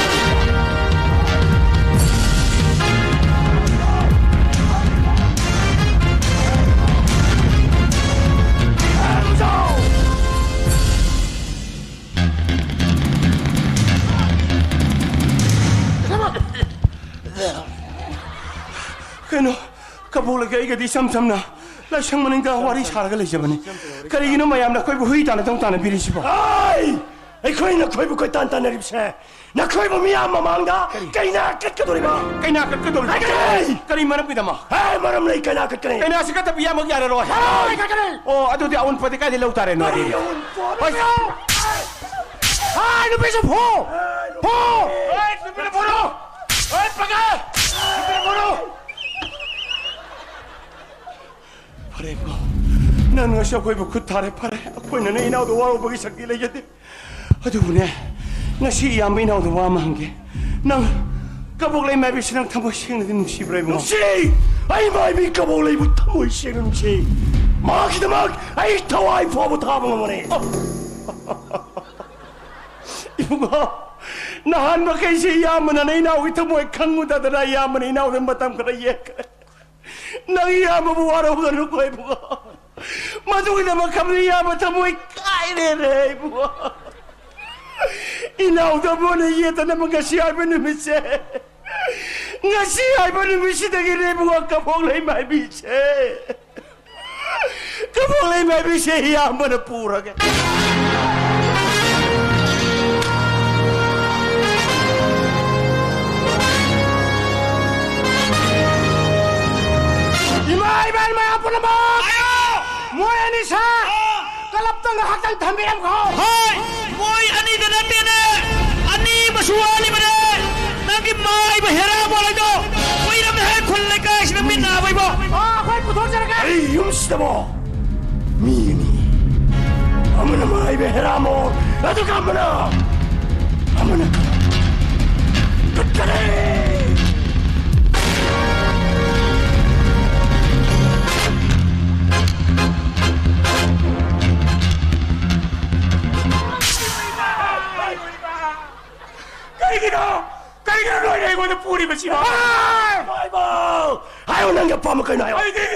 ꯀꯩꯅꯣ, ꯀꯕꯣꯛꯂꯩꯒ ꯑꯩꯒꯗꯤ ꯏꯆꯝ ꯆꯝꯅ ꯂꯥꯏꯁꯪ ꯃꯅꯤꯡꯗ ꯋꯥꯔꯤ ꯁꯥꯔꯒ ꯂꯩꯖꯕꯅꯤ꯫ ꯀꯔꯤꯒꯤꯅꯣ ꯃꯌꯥꯝꯅ ꯑꯩꯈꯣꯏꯕꯨ ꯍꯨꯏ ꯇꯥꯟꯅꯗꯧ ꯇꯥꯟꯅꯕꯤꯔꯤꯁꯤꯕꯣ? ꯍꯩ! ꯑꯩꯈꯣꯏꯅ ꯅꯈꯣꯏꯕꯨ ꯀꯣꯏꯇꯥꯟ ꯇꯥꯟꯅꯔꯤꯕꯁꯦ ꯅꯈꯣꯏꯕꯨ ꯃꯤꯌꯥꯝ ꯃꯃꯥꯡꯗ ꯀꯔꯤ? ꯀꯩꯅꯥ ꯀꯠꯀꯗꯧꯔꯤꯕ꯫ ꯀꯩꯅꯥ ꯀꯠꯀꯗꯧꯔꯤꯕ? ꯀꯠꯀꯅꯤ! ꯀꯔꯤ ꯃꯔꯝꯒꯤꯗꯃꯛ? ꯍꯦ, ꯃꯔꯝ ꯂꯩ, ꯀꯩꯅꯥ ꯀꯠꯀꯅꯤ! ꯀꯩꯅꯥꯁꯤ ꯀꯠꯇꯕ ꯏꯌꯥꯃꯛ ꯌꯥꯔꯔꯣꯏ꯫ ꯌꯥꯔꯣꯏ, ꯀꯠꯀꯅꯤ! ꯑꯣ, ꯑꯗꯨꯗꯤ ꯑꯎꯟꯄꯣꯠꯇꯤ ꯀꯥꯏꯗꯩ ꯂꯧ ꯇꯥꯔꯦ ꯅꯣꯏꯗꯤ? ꯀꯔꯤ ꯑꯎꯟꯄꯣꯠ? ꯍꯣꯏ꯫ ꯍꯥꯏ, ꯅꯨꯄꯤꯁꯨ ꯐꯨ! ꯐꯨ! ꯍꯣꯏ, ꯅꯨꯄꯤꯅ ꯐꯨꯔꯣ! ꯍꯣꯏ, ꯄꯥꯈꯪ! ꯅꯨꯄꯤꯅ ꯐꯨꯔꯣ! ꯐꯔꯦ ꯏꯕꯨꯡꯉꯣ, ꯅꯪ ꯉꯁꯤ ꯑꯩꯈꯣꯏꯕꯨ ꯈꯨꯠ ꯊꯥꯔꯦ꯫ ꯐꯔꯦ, ꯑꯩꯈꯣꯏꯅꯅꯦ ꯏꯅꯥꯎꯗ ꯋꯥꯔꯧꯕꯒꯤ ꯁꯛꯇꯤ ꯂꯩꯖꯗꯦ꯫ ꯑꯗꯨꯕꯨꯅꯦ, ꯉꯁꯤ ꯏꯌꯥꯝꯕ ꯏꯅꯥꯎꯗ ꯋꯥ ꯑꯃ ꯍꯪꯒꯦ꯫ ꯅꯪ ꯀꯕꯣꯛꯂꯩ ꯃꯥꯏꯕꯤꯁꯤ ꯅꯪ ꯊꯃꯣꯏ ꯁꯦꯡꯅꯗꯤ ꯅꯨꯡꯁꯤꯕ꯭ꯔꯥ ꯏꯕꯨꯡꯉꯣ? ꯅꯨꯡꯁꯤ! ꯑꯩ ꯃꯥꯏꯕꯤ ꯀꯕꯣꯛꯂꯩꯕꯨ ꯊꯃꯣꯏ ꯁꯦꯡꯅ ꯅꯨꯡꯁꯤ꯫ ꯃꯍꯥꯛꯀꯤꯗꯃꯛ ꯑꯩ ꯊꯋꯥꯏ ꯐꯥꯎꯕ ꯊꯥꯕ ꯉꯝꯒꯅꯤ꯫ ꯏꯕꯨꯡꯉꯣ, ꯅꯍꯥꯟ ꯃꯈꯩꯁꯤ ꯏꯌꯥꯝꯕꯅ ꯅ ꯏꯅꯥꯎꯒꯤ ꯊꯃꯣꯏ ꯈꯪꯉꯨꯗꯗꯅ ꯏꯌꯥꯝꯕꯅ ꯏꯅꯥꯎꯗ ꯃꯇꯝ ꯈꯔ ꯌꯦꯠꯈ꯭ꯔꯦ꯫ ꯅꯪ ꯏꯌꯥꯝꯕꯕꯨ ꯋꯥꯔꯧꯒꯅꯨꯀꯣ ꯏꯕꯨꯡꯉꯣ꯫ ꯃꯗꯨꯒꯤꯗꯃꯛ ꯈꯟꯕꯗ ꯏꯌꯥꯝꯕ ꯊꯃꯣꯏ ꯀꯥꯏꯔꯦꯅꯦ ꯏꯕꯨꯡꯉꯣ꯫ ꯏꯅꯥꯎꯗ ꯃꯣꯏꯅ ꯌꯦꯠꯇꯅꯕ ꯉꯁꯤ ꯍꯥꯏꯕ ꯅꯨꯃꯤꯠꯁꯦ, ꯉꯁꯤ ꯍꯥꯏꯕ ꯅꯨꯃꯤꯠꯁꯤꯗꯒꯤꯅꯦ ꯏꯕꯨꯡꯉꯣ ꯀꯕꯣꯛꯂꯩ ꯃꯥꯏꯕꯤꯁꯦ꯫ ꯀꯕꯣꯛꯂꯩ ꯃꯥꯏꯕꯤꯁꯦ ꯏꯌꯥꯝꯕꯅ ꯄꯨꯔꯒꯦ꯫ ꯏꯃꯥ, ꯏꯕꯦꯟ ꯃꯌꯥꯝ ꯄꯨꯝꯅꯃꯛ! ꯃꯣꯏ ꯑꯅꯤꯁꯦ ꯀꯂꯞꯇ ꯉꯥꯏꯍꯥꯛꯇꯪ ꯊꯝꯕꯤꯔꯝꯈꯣ꯫ ꯍꯣꯏ, ꯃꯣꯏ ꯑꯅꯤꯗ ꯅꯠꯇꯦꯅꯦ, ꯑꯅꯤ ꯑꯃꯁꯨ ꯋꯥꯠꯂꯤꯕꯅꯦ꯫ ꯅꯪꯒꯤ ꯃꯥꯏꯕ ꯍꯦꯔꯥ ꯕꯣꯂꯩꯗꯣ ꯀꯨꯏꯔꯝꯅꯦꯍꯦ ꯈꯨꯜ ꯂꯩꯀꯥꯏꯁꯤꯗ ꯃꯤꯠ ꯅꯥꯕ ꯏꯕꯣ꯫ ꯑꯥ, ꯑꯩꯈꯣꯏ ꯄꯨꯊꯣꯛꯆꯔꯒꯦ꯫ ꯑꯩ ꯌꯨꯝꯁꯤꯗꯕꯣ ꯃꯤ ꯑꯅꯤ, ꯑꯃꯅ ꯃꯥꯏꯕ ꯍꯦꯔꯥꯃꯣ, ꯑꯗꯨꯒ ꯑꯃꯅ, ꯑꯃꯅ ꯀꯠꯀꯅꯤ꯫ ꯀꯩꯒꯤꯅꯣ? ꯀꯩꯒꯤꯅꯣ ꯅꯣꯏꯅ ꯑꯩꯉꯣꯟꯗ ꯄꯨꯔꯤꯕꯁꯤꯕꯣ? ꯍꯥꯏꯕ! ꯍꯥꯏꯌꯣ, ꯅꯪꯒꯤ ꯑꯄꯥꯝꯕ ꯀꯩꯅꯣ ꯍꯥꯏꯌꯣ꯫ ꯑꯩꯗꯤ,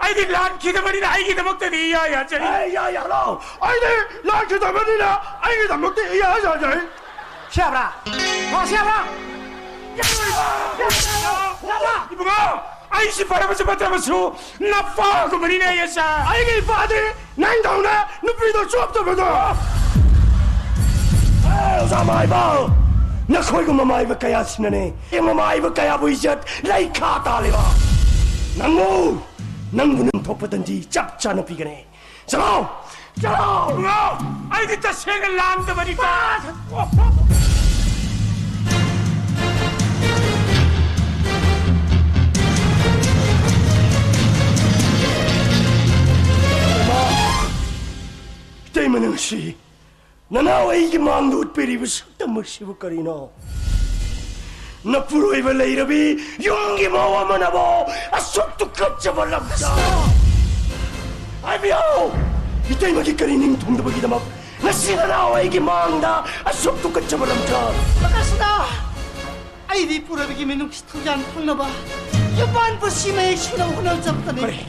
ꯑꯩꯗꯤ ꯂꯥꯟꯈꯤꯗꯕꯅꯤꯅ ꯑꯩꯒꯤꯗꯃꯛꯇꯗꯤ ꯏꯌꯥ ꯌꯥꯖꯔꯤ꯫ ꯑꯩ ꯌꯥ ꯌꯥꯂꯣ꯫ ꯑꯩꯗꯤ ꯂꯥꯟꯈꯤꯗꯕꯅꯤꯅ ꯑꯩꯒꯤꯗꯃꯛꯇꯤ ꯏꯌꯥ ꯌꯥꯖꯔꯤ꯫ ꯁꯤ ꯌꯥꯕ꯭ꯔꯥ? ꯍꯣ, ꯁꯤ ꯌꯥꯕ꯭ꯔꯥ? ꯌꯥꯕ꯭ꯔꯥ? ꯏꯕꯨꯡꯉꯣ, ꯑꯩꯁꯤ ꯐꯔꯕꯁꯨ ꯐꯠꯇ꯭ꯔꯕꯁꯨ ꯅꯄꯥꯒꯨꯝꯕꯅꯤꯅꯦ, ꯌꯥꯆꯥ꯫ ꯑꯩꯒꯤ ꯏꯄꯥꯗꯤ ꯅꯪꯗꯧꯅ ꯅꯨꯄꯤꯗꯣ ꯆꯣꯞꯇꯕꯗꯣ꯫ ꯑꯦ, ꯑꯣꯖꯥ ꯃꯥꯏꯕ, ꯅꯈꯣꯏꯒꯨꯝꯕ ꯃꯥꯏꯕ ꯀꯌꯥꯁꯤꯅꯅꯦ ꯌꯦꯡꯉꯨ, ꯃꯥꯏꯕ ꯀꯌꯥꯕꯨ ꯏꯖꯠ ꯂꯩꯈꯥ ꯇꯥꯜꯂꯤꯕ꯫ ꯅꯪꯕꯨ, ꯅꯪꯕꯨ ꯅꯪ ꯊꯣꯛꯄ ꯇꯟꯖꯤ ꯆꯞ ꯆꯥꯅ ꯄꯤꯒꯅꯤ꯫ ꯆꯠꯂꯣ! ꯆꯠꯂꯣ! ꯏꯕꯨꯡꯉꯣ, ꯑꯩꯗꯤ ꯇꯁꯦꯡꯅ ꯂꯥꯟꯗꯕꯅꯤꯀꯣ꯫ ꯏꯇꯩꯃ ꯅꯪꯁꯤ, ꯅꯅꯥꯎ ꯑꯩꯒꯤ ꯃꯥꯡꯗ ꯎꯠꯄꯤꯔꯤꯕ ꯁꯛꯇꯝ ꯑꯁꯤꯕꯨ ꯀꯔꯤꯅꯣ? ꯅꯄꯨꯔꯣꯏꯕ ꯂꯩꯔꯕꯤ ꯌꯨꯝꯒꯤ ꯃꯧ ꯑꯃꯅꯕꯨ ꯑꯁꯨꯛ ꯇꯨꯀꯠꯆꯕ ꯂꯝꯆꯠ! ꯍꯥꯏꯕꯤꯌꯨ! ꯏꯇꯩꯃꯒꯤ ꯀꯔꯤ ꯅꯤꯡ ꯊꯨꯡꯗꯕꯒꯤꯗꯃꯛ ꯉꯁꯤ ꯅꯅꯥꯎ ꯑꯩꯒꯤ ꯃꯥꯡꯗ ꯑꯁꯨꯛ ꯇꯨꯀꯠꯆꯕ ꯂꯝꯆꯠ? ꯄ꯭ꯔꯀꯥꯁꯅꯥ! ꯑꯩꯗꯤ ꯄꯨꯔꯣꯏꯕꯒꯤ ꯃꯤꯅꯨꯡꯁꯤ ꯊꯧꯖꯥꯜ ꯐꯪꯅꯕ ꯌꯨꯝꯕꯥꯟ ꯄꯨꯟꯁꯤ ꯃꯍꯩ ꯁꯤꯅꯕ ꯍꯣꯠꯅꯖꯕꯗꯅꯤ꯫ ꯀꯔꯤ?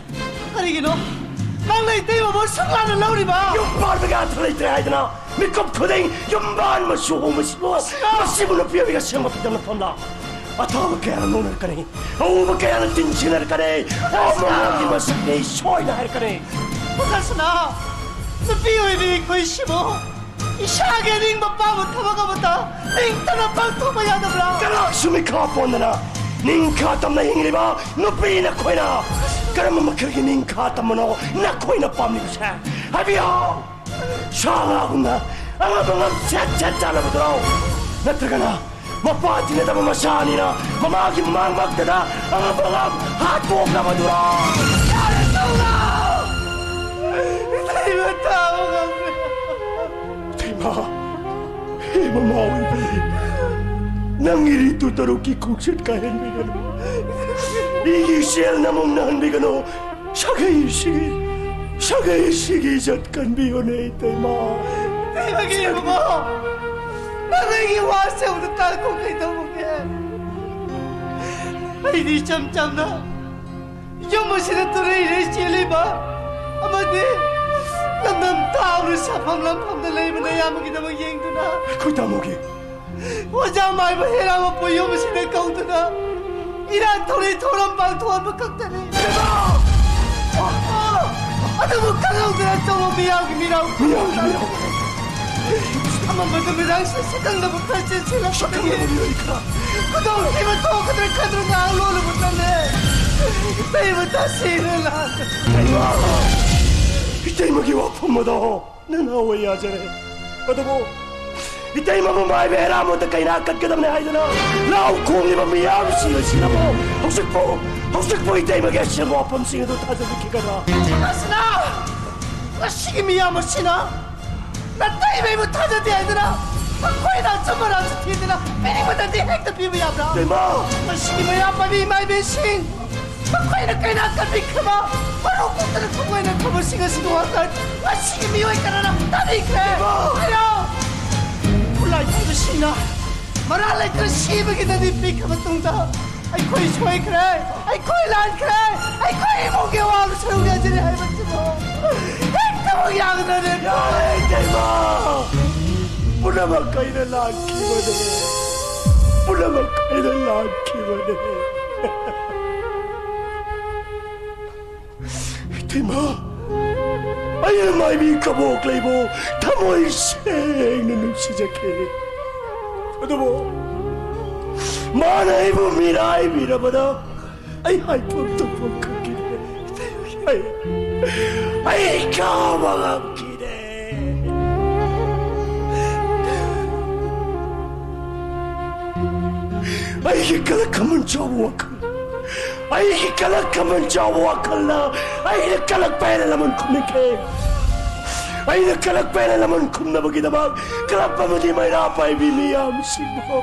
ꯀꯔꯤꯒꯤꯅꯣ ꯅꯪꯅ ꯏꯇꯩꯃꯕꯨ ꯁꯛ ꯂꯥꯟꯅ ꯂꯧꯔꯤꯕ? ꯌꯨꯝ ꯄꯥꯟꯕꯒꯤ ꯑꯔꯊ ꯂꯩꯇ꯭ꯔꯦ ꯍꯥꯏꯗꯅ ꯃꯤꯀꯨꯞ ꯈꯨꯗꯤꯡ ꯌꯨꯝꯕꯥꯟ ꯃꯆꯨ ꯍꯣꯡꯕꯁꯤꯕꯨ, ꯃꯁꯤꯕꯨ ꯅꯨꯄꯤ ꯑꯣꯏꯕꯒꯤ ꯑꯁꯦꯡꯕ ꯐꯤꯕꯝ ꯅꯐꯝꯂꯥ? ꯑꯊꯥꯕ ꯀꯌꯥꯅ ꯅꯣꯛꯅꯔꯛꯀꯅꯤ, ꯑꯎꯕ ꯀꯌꯥꯅ ꯇꯤꯟꯁꯤꯟꯅꯔꯛꯀꯅꯤ꯫ ꯑꯣ, ꯃꯃꯥꯒꯤ ꯃꯁꯛꯅꯤ ꯁꯣꯏꯅ ꯍꯥꯏꯔꯛꯀꯅꯤ꯫ ꯄ꯭ꯔꯀꯥꯁꯅꯥ, ꯅꯨꯄꯤ ꯑꯣꯏꯕꯤ ꯑꯩꯈꯣꯏꯁꯤꯕꯨ ꯏꯁꯥꯒꯤ ꯑꯅꯤꯡꯕ ꯑꯄꯥꯝꯕ ꯊꯕꯛ ꯑꯃꯠꯇ ꯅꯤꯡꯇꯝꯅ ꯄꯥꯡꯊꯣꯛꯄ ꯌꯥꯗꯕ꯭ꯔꯥ? ꯀꯅꯥꯁꯨ ꯃꯤꯈꯥ ꯄꯣꯟꯗꯅ ꯅꯤꯡꯈꯥ ꯇꯝꯅ ꯍꯤꯡꯂꯤꯕ ꯅꯨꯄꯤ ꯅꯈꯣꯏꯅ ꯀꯔꯝꯕ ꯃꯈꯜꯒꯤ ꯅꯤꯡꯈꯥ ꯇꯝꯕꯅꯣ ꯅꯈꯣꯏꯅ ꯄꯥꯝꯂꯤꯕꯁꯦ? ꯍꯥꯏꯕꯤꯌꯨ! ꯁꯥ ꯉꯥꯒꯨꯝꯅ ꯑꯉꯝ ꯑꯉꯝ ꯁꯦꯠ ꯁꯦꯠ ꯆꯥꯅꯕꯗꯨꯔꯣ? ꯅꯠꯇ꯭ꯔꯒꯅ ꯃꯄꯥ ꯇꯤꯟꯅꯗꯕ ꯃꯆꯥ ꯑꯅꯤꯅ ꯃꯃꯥꯒꯤ ꯃꯥꯡꯃꯛꯇꯗ ꯑꯉꯝ ꯑꯉꯝ ꯍꯥꯠꯇꯣꯛꯅꯕꯗꯨꯔꯣ? ꯌꯥꯔꯦ, ꯇꯣꯛꯂꯣ! ꯏꯇꯩꯃ ꯇꯥꯕ ꯉꯝꯗ꯭ꯔꯦ꯫ ꯏꯇꯩꯃ, ꯍꯦ ꯃꯃꯥ ꯑꯣꯏꯕꯤ, ꯅꯪ ꯏꯔꯤꯠꯇꯨ ꯇꯔꯨꯛꯀꯤ ꯈꯣꯡꯆꯠ ꯀꯥꯏꯍꯟꯕꯤꯒꯅꯨ꯫ ꯏꯒꯤ ꯏꯆꯦꯜ ꯅꯃꯨꯛ ꯅꯥꯍꯟꯕꯤꯒꯅꯨ꯫ ꯁꯥꯒꯩꯁꯤꯒꯤ, ꯁꯥꯒꯩꯁꯤꯒꯤ ꯏꯖꯠ ꯀꯟꯕꯤꯌꯨꯅꯦ, ꯏꯇꯩꯃ꯫ ꯏꯇꯩꯃꯒꯤ ꯏꯕꯨꯡꯉꯣ, ꯅꯪ ꯑꯩꯒꯤ ꯋꯥꯁꯦ ꯑꯃꯨꯛꯇ ꯇꯥꯈꯣ, ꯀꯩꯗꯧꯕꯒꯦ? ꯑꯩꯗꯤ ꯏꯆꯝ ꯆꯝꯅ ꯌꯨꯝ ꯑꯁꯤꯗ ꯇꯨꯔꯩ ꯏꯔꯩ ꯆꯦꯜꯂꯤꯕ ꯑꯃꯗꯤ ꯂꯝꯗꯝ ꯇꯥꯎꯅ ꯁꯥꯐꯝ ꯂꯝꯐꯝꯗ ꯂꯩꯕ ꯅꯌꯥꯝꯕꯒꯤꯗꯃꯛ ꯌꯦꯡꯗꯨꯅ ꯑꯩꯈꯣꯏ ꯇꯥꯃꯣꯒꯤ ꯑꯣꯖꯥ ꯃꯥꯏꯕ ꯍꯦꯔꯥ ꯃꯄꯣ ꯌꯨꯝ ꯑꯁꯤꯗ ꯀꯧꯗꯨꯅ ꯏꯔꯥꯡ ꯊꯧꯔꯤ ꯊꯧꯔꯝ ꯄꯥꯡꯊꯣꯛꯍꯟꯕ ꯈꯛꯇꯅꯤ꯫ ꯑꯗꯨꯕꯨ ꯈꯪꯍꯧꯗꯅ ꯑꯆꯧꯕ ꯃꯤꯌꯥꯝꯒꯤ ꯃꯤꯔꯥꯡ ꯃꯤꯌꯥꯝꯒꯤ ꯃꯤꯔꯥꯡ ꯑꯃꯝꯕ ꯅꯨꯃꯤꯗꯥꯡꯁꯤꯗ ꯁꯛꯈꯪꯗꯕ ꯈꯔ ꯆꯦꯟꯁꯤꯜꯂꯛꯄꯗꯒꯤ ꯁꯛꯈꯪꯗꯕ ꯃꯤꯑꯣꯏ ꯈꯔ ꯈꯨꯗꯣꯡꯊꯤꯕ ꯊꯣꯛꯀꯗ꯭ꯔꯥ ꯈꯟꯗꯨꯅ ꯉꯥꯏꯍꯥꯛ ꯂꯣꯜꯂꯨꯕ ꯆꯠꯂꯦ꯫ ꯏꯇꯩꯃ ꯇꯥꯁꯤꯅ ꯂꯥꯛ ꯏꯇꯩꯃ! ꯏꯇꯩꯃꯒꯤ ꯋꯥꯐꯝ ꯑꯗꯣ ꯅꯅꯥꯎ ꯑꯩ ꯌꯥꯖꯔꯦ꯫ ꯑꯗꯨꯕꯨ ꯏꯇꯩꯃꯕꯨ ꯃꯥꯏꯕ ꯍꯦꯔꯥꯃꯣꯠꯇ ꯀꯩꯅꯥ ꯀꯠꯀꯗꯕꯅꯤ ꯍꯥꯏꯗꯅ ꯂꯥꯎ ꯈꯣꯡꯂꯤꯕ ꯃꯤꯌꯥꯝꯁꯤꯡ ꯑꯁꯤꯅꯕꯨ ꯍꯧꯖꯤꯛꯄꯨ, ꯍꯧꯖꯤꯛꯄꯨ ꯏꯇꯩꯃꯒꯤ ꯑꯁꯦꯡꯕ ꯋꯥꯐꯝꯁꯤꯡ ꯑꯗꯨ ꯊꯥꯖꯕꯤꯈꯤꯒꯗ꯭ꯔꯥ? ꯄ꯭ꯔꯀꯥꯁꯅꯥ! ꯃꯁꯤꯒꯤ ꯃꯤꯌꯥꯝ ꯑꯁꯤꯅ ꯅꯇꯩꯃ ꯑꯩꯕꯨ ꯊꯥꯖꯗꯦ ꯍꯥꯏꯗꯨꯅ ꯃꯈꯣꯏꯅ ꯑꯆꯨꯝ ꯑꯔꯥꯟꯁꯨ ꯊꯤꯗꯅ ꯄꯤꯅꯤꯡꯕꯗꯗꯤ ꯍꯦꯛꯇ ꯄꯤꯕ ꯌꯥꯕ꯭ꯔꯥ? ꯏꯃꯥ! ꯃꯁꯤꯒꯤ ꯃꯩꯔꯥ ꯄꯥꯏꯕꯤ ꯏꯃꯥ ꯏꯕꯦꯟꯁꯤꯡ, ꯃꯈꯣꯏꯅ ꯀꯩꯅꯥ ꯀꯟꯕꯤꯈ꯭ꯔꯕ ꯃꯔꯨ ꯀꯣꯛꯇꯅ ꯊꯃꯣꯏꯅ ꯊꯕꯁꯤꯡ ꯑꯁꯤꯒꯤ ꯋꯥꯈꯜ ꯃꯁꯤꯒꯤ ꯃꯤꯑꯣꯏ ꯀꯅꯥꯅ ꯇꯥꯕꯤꯈ꯭ꯔꯦ? ꯏꯃꯥ! ꯍꯥꯏꯔꯣ! ꯈꯨꯠꯂꯥꯏ ꯄꯥꯏꯕꯁꯤꯡꯅ ꯃꯔꯥ ꯂꯩꯇꯅ ꯁꯤꯕꯒꯤꯗꯗꯤ ꯄꯤꯈ꯭ꯔꯕ ꯇꯨꯡꯗ ꯑꯩꯈꯣꯏ ꯁꯣꯏꯈ꯭ꯔꯦ, ꯑꯩꯈꯣꯏ ꯂꯥꯟꯈ꯭ꯔꯦ, ꯑꯩꯈꯣꯏ ꯏꯃꯨꯡꯒꯤ ꯑꯋꯥꯕ ꯁꯔꯨꯛ ꯌꯥꯖꯔꯦ ꯍꯥꯏꯕꯁꯤꯕꯨ ꯍꯦꯛꯇꯃꯛ ꯌꯥꯒꯗ꯭ꯔꯅꯦ? ꯌꯥꯔꯦ, ꯏꯇꯩꯃ! ꯄꯨꯝꯅꯃꯛ ꯑꯩꯅ ꯂꯥꯟꯈꯤꯕꯅꯦ꯫ ꯄꯨꯝꯅꯃꯛ ꯑꯩꯅ ꯂꯥꯟꯈꯤꯕꯅꯦ꯫ ꯏꯇꯩꯃ, ꯑꯩꯅ ꯃꯥꯏꯕꯤ ꯀꯕꯣꯛ ꯂꯩꯕꯨ ꯊꯃꯣꯏ ꯁꯦꯡꯅ ꯅꯨꯡꯁꯤꯖꯈꯤ꯫ ꯑꯗꯨꯕꯨ ꯃꯥꯅ ꯑꯩꯕꯨ ꯃꯤꯔꯥꯏꯕꯤꯔꯕꯗ ꯑꯩ ꯍꯥꯏꯐꯝ ꯇꯧꯐꯝ ꯈꯪꯈꯤꯗꯦ꯫ ꯑꯩ, ꯑꯩ ꯀꯥꯕ ꯉꯝꯈꯤꯗꯦ꯫ ꯑꯩꯒꯤ ꯀꯂꯛ ꯈꯝꯕꯟ ꯆꯥꯎꯕ ꯋꯥꯈꯜ, ꯑꯩꯒꯤ ꯀꯂꯛ ꯈꯝꯕꯟ ꯆꯥꯎꯕ ꯋꯥꯈꯜꯅ ꯑꯩꯅ ꯀꯂꯛꯄ ꯍꯦꯟꯅ ꯂꯃꯟ ꯈꯨꯝꯅꯈ꯭ꯔꯦ꯫ ꯑꯩꯅ ꯀꯂꯛꯄ ꯍꯦꯟꯅ ꯂꯃꯟ ꯈꯨꯝꯅꯕꯒꯤꯗꯃꯛ ꯀꯂꯛꯄ ꯑꯃꯗꯤ ꯃꯩꯔꯥ ꯄꯥꯏꯕꯤ ꯃꯤꯌꯥꯝꯁꯤꯡꯕꯨ꯫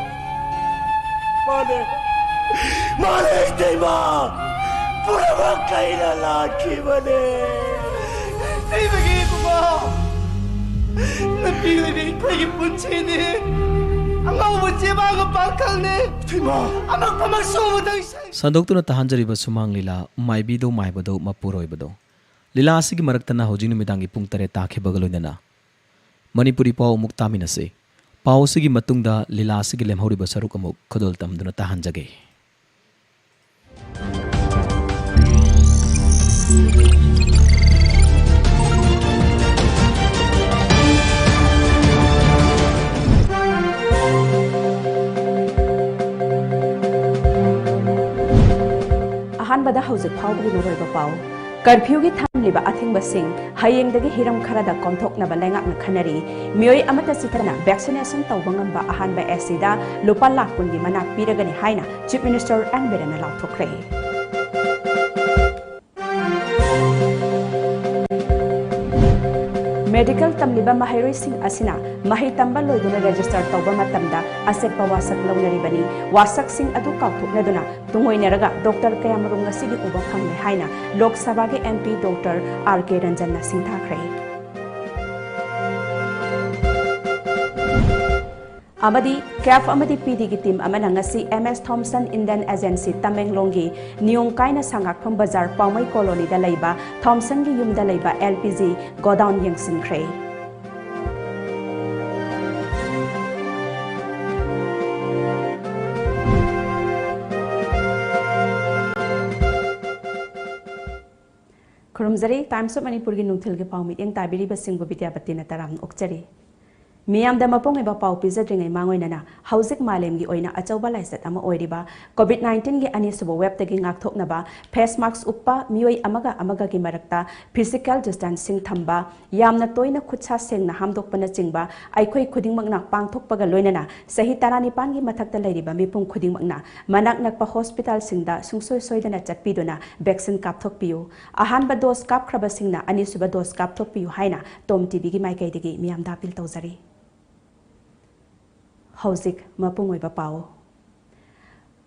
ꯃꯥꯅꯦ, ꯃꯥꯅꯦ, ꯏꯇꯩꯃ! ꯄꯨꯝꯅꯃꯛ ꯑꯩꯅ ꯂꯥꯟꯈꯤꯕꯅꯦ꯫ ꯏꯇꯩꯃꯒꯤ ꯏꯕꯨꯡꯉꯣ! ꯅꯨꯄꯤ ꯑꯣꯏꯕꯤ ꯑꯩꯈꯣꯏꯒꯤ ꯄꯨꯟꯁꯤꯅꯤ꯫ ꯑꯉꯧꯕ ꯆꯦꯕꯥꯡꯒ ꯄꯥꯡꯈꯪꯅꯤ꯫ ꯏꯇꯩꯃ! ꯑꯃꯛ ꯑꯃꯛ ꯁꯨꯕꯗꯪ ꯁꯪ- ꯁꯟꯗꯣꯛꯇꯨꯅ ꯇꯥꯍꯟꯖꯔꯤꯕ ꯁꯨꯃꯥꯡ ꯂꯤꯂꯥ ꯃꯥꯏꯕꯤꯗꯧ ꯃꯥꯏꯕꯗꯧ ꯃꯄꯨꯔꯣꯏꯕꯗꯧ꯫ ꯂꯤꯂꯥ ꯑꯁꯤꯒꯤ ꯃꯔꯛꯇꯅ ꯍꯧꯖꯤꯛ ꯅꯨꯃꯤꯗꯥꯡꯒꯤ ꯄꯨꯡ ꯇꯔꯦꯠ ꯇꯥꯈꯤꯕꯒ ꯂꯣꯏꯅꯅ ꯃꯅꯤꯄꯨꯔꯤ ꯄꯥꯎ ꯑꯃꯨꯛ ꯇꯥꯃꯤꯟꯅꯁꯤ꯫ ꯄꯥꯎ ꯑꯁꯤꯒꯤ ꯃꯇꯨꯡꯗ ꯂꯤꯂꯥ ꯑꯁꯤꯒꯤ ꯂꯦꯝꯍꯧꯔꯤꯕ ꯁꯔꯨꯛ ꯑꯃꯨꯛ ꯈꯨꯗꯣꯜ ꯇꯝꯗꯨꯅ ꯇꯥꯍꯟꯖꯒꯦ꯫ ꯑꯍꯥꯟꯕꯗ ꯍꯧꯖꯤꯛ ꯐꯥꯎꯕꯒꯤ ꯃꯔꯨꯑꯣꯏꯕ ꯄꯥꯎ꯫ ꯀꯔꯐ꯭ꯌꯨꯒꯤ ꯊꯝꯂꯤꯕ ꯑꯊꯤꯡꯕꯁꯤꯡ ꯍꯌꯦꯡꯗꯒꯤ ꯍꯤꯔꯝ ꯈꯔꯗ ꯀꯣꯝꯊꯣꯛꯅꯕ ꯂꯩꯉꯥꯛꯅ ꯈꯟꯅꯔꯤ꯫ ꯃꯤꯑꯣꯏ ꯑꯃꯠꯇ ꯆꯤꯠꯊꯅ ꯚꯦꯛꯁꯤꯅꯦꯁꯟ ꯇꯧꯕ ꯉꯝꯕ ꯑꯍꯥꯟꯕ ꯑꯦꯁꯤꯗ ꯂꯨꯄꯥ ꯂꯥꯈ ꯀꯨꯟꯒꯤ ꯃꯅꯥ ꯄꯤꯔꯒꯅꯤ ꯍꯥꯏꯅ ꯆꯤꯐ ꯃꯤꯅꯤꯁꯇꯔ ꯑꯦꯟ ꯕꯤꯔꯦꯟꯅ ꯂꯥꯎꯊꯣꯛꯈ꯭ꯔꯦ꯫ ꯃꯦꯗꯤꯀꯦꯜ ꯇꯝꯂꯤꯕ ꯃꯍꯩꯔꯣꯏꯁꯤꯡ ꯑꯁꯤꯅ ꯃꯍꯩ ꯇꯝꯕ ꯂꯣꯏꯗꯨꯅ ꯔꯦꯖꯤꯁꯇꯔ ꯇꯧꯕ ꯃꯇꯝꯗ ꯑꯆꯦꯠꯄ ꯋꯥꯁꯛ ꯂꯧꯅꯔꯤꯕꯅꯤ꯫ ꯋꯥꯁꯛꯁꯤꯡ ꯑꯗꯨ ꯀꯥꯎꯊꯣꯛꯅꯗꯨꯅ ꯇꯨꯡꯑꯣꯏꯅꯔꯒ ꯗꯣꯛꯇꯔ ꯀꯌꯥꯃꯔꯨꯝ ꯉꯁꯤꯗꯤ ꯎꯕ ꯐꯪꯂꯦ ꯍꯥꯏꯅ ꯂꯣꯛ ꯁꯚꯥꯒꯤ MP ꯗꯣꯛꯇꯔ R K ꯔꯟꯖꯟꯅ ꯁꯤꯡꯊꯥꯈ꯭ꯔꯦ꯫ ꯑꯃꯗꯤ CAF ꯑꯃꯗꯤ PDꯒꯤ ꯇꯤꯝ ꯑꯃꯅ ꯉꯁꯤ M S Thomson Indian Agency ꯇꯃꯦꯡꯂꯣꯡꯒꯤ ꯅꯤꯌꯣꯝ ꯀꯥꯏꯅ ꯁꯉꯥꯛꯐꯝ ꯕꯖꯥꯔ ꯄꯥꯎꯃꯩ ꯀꯣꯂꯣꯅꯤꯗ ꯂꯩꯕ ꯊꯣꯝꯁꯟꯒꯤ ꯌꯨꯝꯗ ꯂꯩꯕ LPG ꯒꯣꯗꯥꯎꯟ ꯌꯦꯡꯁꯤꯟꯈ꯭ꯔꯦ꯫ ꯈꯨꯔꯨꯝꯖꯔꯤ꯫ Times of ꯃꯅꯤꯄꯨꯔꯒꯤ ꯅꯨꯡꯊꯤꯜꯒꯤ ꯄꯥꯎ ꯃꯤꯠꯌꯦꯡ ꯇꯥꯕꯤꯔꯤꯕꯁꯤꯡꯕꯨ ꯕꯤꯗ꯭ꯌꯥꯄꯇꯤꯅ ꯇꯔꯥꯝꯅ ꯑꯣꯛꯆꯔꯤ꯫ ꯃꯤꯌꯥꯝꯗ ꯃꯄꯨꯡ ꯑꯣꯏꯕ ꯄꯥꯎ ꯄꯤꯖꯗ꯭ꯔꯤꯉꯩ ꯃꯥꯡꯑꯣꯏꯅꯅ ꯍꯧꯖꯤꯛ ꯃꯥꯂꯦꯝꯒꯤ ꯑꯣꯏꯅ ꯑꯆꯧꯕ ꯂꯥꯏꯆꯠ ꯑꯃ ꯑꯣꯏꯔꯤꯕ COVID nineteenꯒꯤ ꯑꯅꯤꯁꯨꯕ ꯋꯦꯕꯇꯒꯤ ꯉꯥꯛꯊꯣꯛꯅꯕ face mask ꯎꯞꯄ, ꯃꯤꯑꯣꯏ ꯑꯃꯒ ꯑꯃꯒꯒꯤ ꯃꯔꯛꯇ physical distancing ꯊꯝꯕ, ꯌꯥꯝꯅ ꯇꯣꯏꯅ ꯈꯨꯠꯁꯥ ꯁꯦꯡꯅ ꯍꯥꯝꯗꯣꯛꯄꯅꯆꯤꯡꯕ ꯑꯩꯈꯣꯏ ꯈꯨꯗꯤꯡꯃꯛꯅ ꯄꯥꯡꯊꯣꯛꯄꯒ ꯂꯣꯏꯅꯅ ꯆꯍꯤ ꯇꯔꯥꯅꯤꯄꯥꯟꯒꯤ ꯃꯊꯛꯇ ꯂꯩꯔꯤꯕ ꯃꯤꯄꯨꯝ ꯈꯨꯗꯤꯡꯃꯛꯅ ꯃꯅꯥꯛ ꯅꯛꯄ ꯍꯣꯁꯄꯤꯇꯥꯜꯁꯤꯡꯗ ꯁꯨꯡꯁꯣꯏ ꯁꯣꯏꯗꯅ ꯆꯠꯄꯤꯗꯨꯅ vaccine ꯀꯥꯞꯊꯣꯛꯄꯤꯌꯨ꯫ ꯑꯍꯥꯟꯕ dose ꯀꯥꯞꯈ꯭ꯔꯕꯁꯤꯡꯅ ꯑꯅꯤꯁꯨꯕ dose ꯀꯥꯞꯊꯣꯛꯄꯤꯌꯨ ꯍꯥꯏꯅ TOM TVꯒꯤ ꯃꯥꯏꯀꯩꯗꯒꯤ ꯃꯤꯌꯥꯝꯗ appeal ꯇꯧꯖꯔꯤ꯫ ꯍꯧꯖꯤꯛ ꯃꯄꯨꯡ ꯑꯣꯏꯕ ꯄꯥꯎ꯫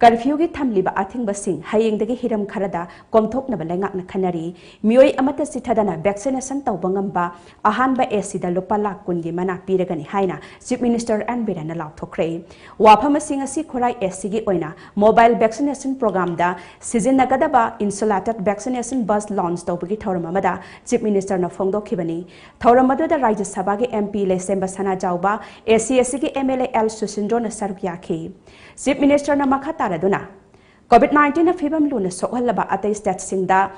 Curfewꯒꯤ ꯊꯝꯂꯤꯕ ꯑꯊꯤꯡꯕꯁꯤꯡ ꯍꯌꯦꯡꯗꯒꯤ ꯍꯤꯔꯝ ꯈꯔꯗ ꯀꯣꯝꯊꯣꯛꯅꯕ ꯂꯩꯉꯥꯛꯅ ꯈꯟꯅꯔꯤ꯫ ꯃꯤꯑꯣꯏ ꯑꯃꯠꯇ ꯆꯤꯠꯊꯗꯅ vaccination ꯇꯧꯕ ꯉꯝꯕ ꯑꯍꯥꯟꯕ ACꯗ ꯂꯨꯄꯥ ꯂꯥꯈ ꯀꯨꯟꯒꯤ ꯃꯅꯥ ꯄꯤꯔꯒꯅꯤ ꯍꯥꯏꯅ Chief Minister N ꯕꯤꯔꯦꯟꯅ ꯂꯥꯎꯊꯣꯛꯈ꯭ꯔꯦ꯫ ꯋꯥꯐꯝ ꯑꯁꯤ ꯉꯁꯤ ꯈꯨꯔꯥꯏ ACꯒꯤ ꯑꯣꯏꯅ mobile vaccination programꯗ ꯁꯤꯖꯤꯟꯅꯒꯗꯕ insulated vaccination bus launch ꯇꯧꯕꯒꯤ ꯊꯧꯔꯝ ꯑꯃꯗ Chief Ministerꯅ ꯐꯣꯡꯗꯣꯛꯈꯤꯕꯅꯤ꯫ ꯊꯧꯔꯝ ꯑꯗꯨꯗ ꯔꯥꯖ꯭ꯌ ꯁꯚꯥꯒꯤ MP ꯂꯩꯁꯦꯝꯕ ꯁꯅꯥꯖꯥꯎꯕ, ACACꯒꯤ MLA L ꯁꯨꯁꯤꯟꯗ꯭ꯔꯣꯅ ꯁꯔꯨꯛ ꯌꯥꯈꯤ꯫ Chief Ministerꯅ ꯃꯈꯥ ꯇꯥꯔꯗꯨꯅ, COVID nineteenꯅ ꯐꯤꯕꯝ ꯂꯨꯅ ꯁꯣꯛꯍꯜꯂꯕ ꯑꯇꯩ stateꯁꯤꯡꯗ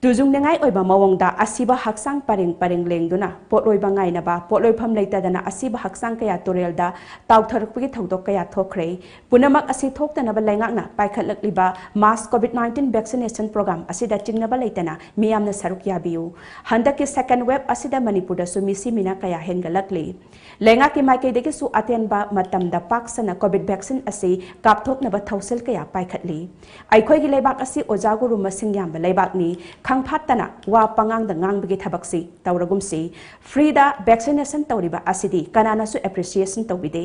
ꯇꯨꯖꯨꯡꯅꯤꯡꯉꯥꯏ ꯑꯣꯏꯕ ꯃꯑꯣꯡꯗ ꯑꯁꯤꯕ ꯍꯛꯆꯥꯡ ꯄꯔꯦꯡ ꯄꯔꯦꯡ ꯂꯦꯡꯗꯨꯅ ꯄꯣꯠꯂꯣꯏꯕ ꯉꯥꯏꯅꯕ, ꯄꯣꯠꯂꯣꯏꯐꯝ ꯂꯩꯇꯗꯅ ꯑꯁꯤꯕ ꯍꯛꯆꯥꯡ ꯀꯌꯥ ꯇꯨꯔꯦꯜꯗ ꯇꯥꯎꯊꯔꯛꯄꯒꯤ ꯊꯧꯗꯣꯛ ꯀꯌꯥ ꯊꯣꯛꯈ꯭ꯔꯦ꯫ ꯄꯨꯝꯅꯃꯛ ꯑꯁꯤ ꯊꯣꯛꯇꯅꯕ ꯂꯩꯉꯥꯛꯅ ꯄꯥꯏꯈꯠꯂꯛꯂꯤꯕ mass COVID nineteen vaccination program ꯑꯁꯤꯗ ꯆꯤꯡꯅꯕ ꯂꯩꯇꯅ ꯃꯤꯌꯥꯝꯅ ꯁꯔꯨꯛ ꯌꯥꯕꯤꯌꯨ꯫ ꯍꯟꯗꯛꯀꯤ second wave ꯑꯁꯤꯗ ꯃꯅꯤꯄꯨꯔꯗꯁꯨ ꯃꯤꯁꯤ ꯃꯤꯅꯥ ꯀꯌꯥ ꯍꯦꯟꯒꯠꯂꯛꯂꯤ꯫ ꯂꯩꯉꯥꯛꯀꯤ ꯃꯥꯏꯀꯩꯗꯒꯤꯁꯨ ꯑꯇꯦꯟꯕ ꯃꯇꯝꯗ ꯄꯥꯛ ꯁꯟꯅ COVID vaccine ꯑꯁꯤ ꯀꯥꯞꯊꯣꯛꯅꯕ ꯊꯧꯁꯤꯜ ꯀꯌꯥ ꯄꯥꯏꯈꯠꯂꯤ꯫ ꯑꯩꯈꯣꯏꯒꯤ ꯂꯩꯕꯥꯛ ꯑꯁꯤ ꯑꯣꯖꯥ ꯒꯨꯔꯨ ꯃꯁꯤꯡ ꯌꯥꯝꯕ ꯂꯩꯕꯥꯛꯅꯤ꯫ ꯈꯪꯐꯥꯠꯇꯅ ꯋꯥ ꯄꯉꯥꯡꯗ ꯉꯥꯡꯕꯒꯤ ꯊꯕꯛꯁꯤ ꯇꯧꯔꯒꯨꯝꯁꯤ꯫ Free ꯗ vaccination ꯇꯧꯔꯤꯕ ꯑꯁꯤꯗꯤ ꯀꯅꯥꯅꯁꯨ appreciation ꯇꯧꯕꯤꯗꯦ꯫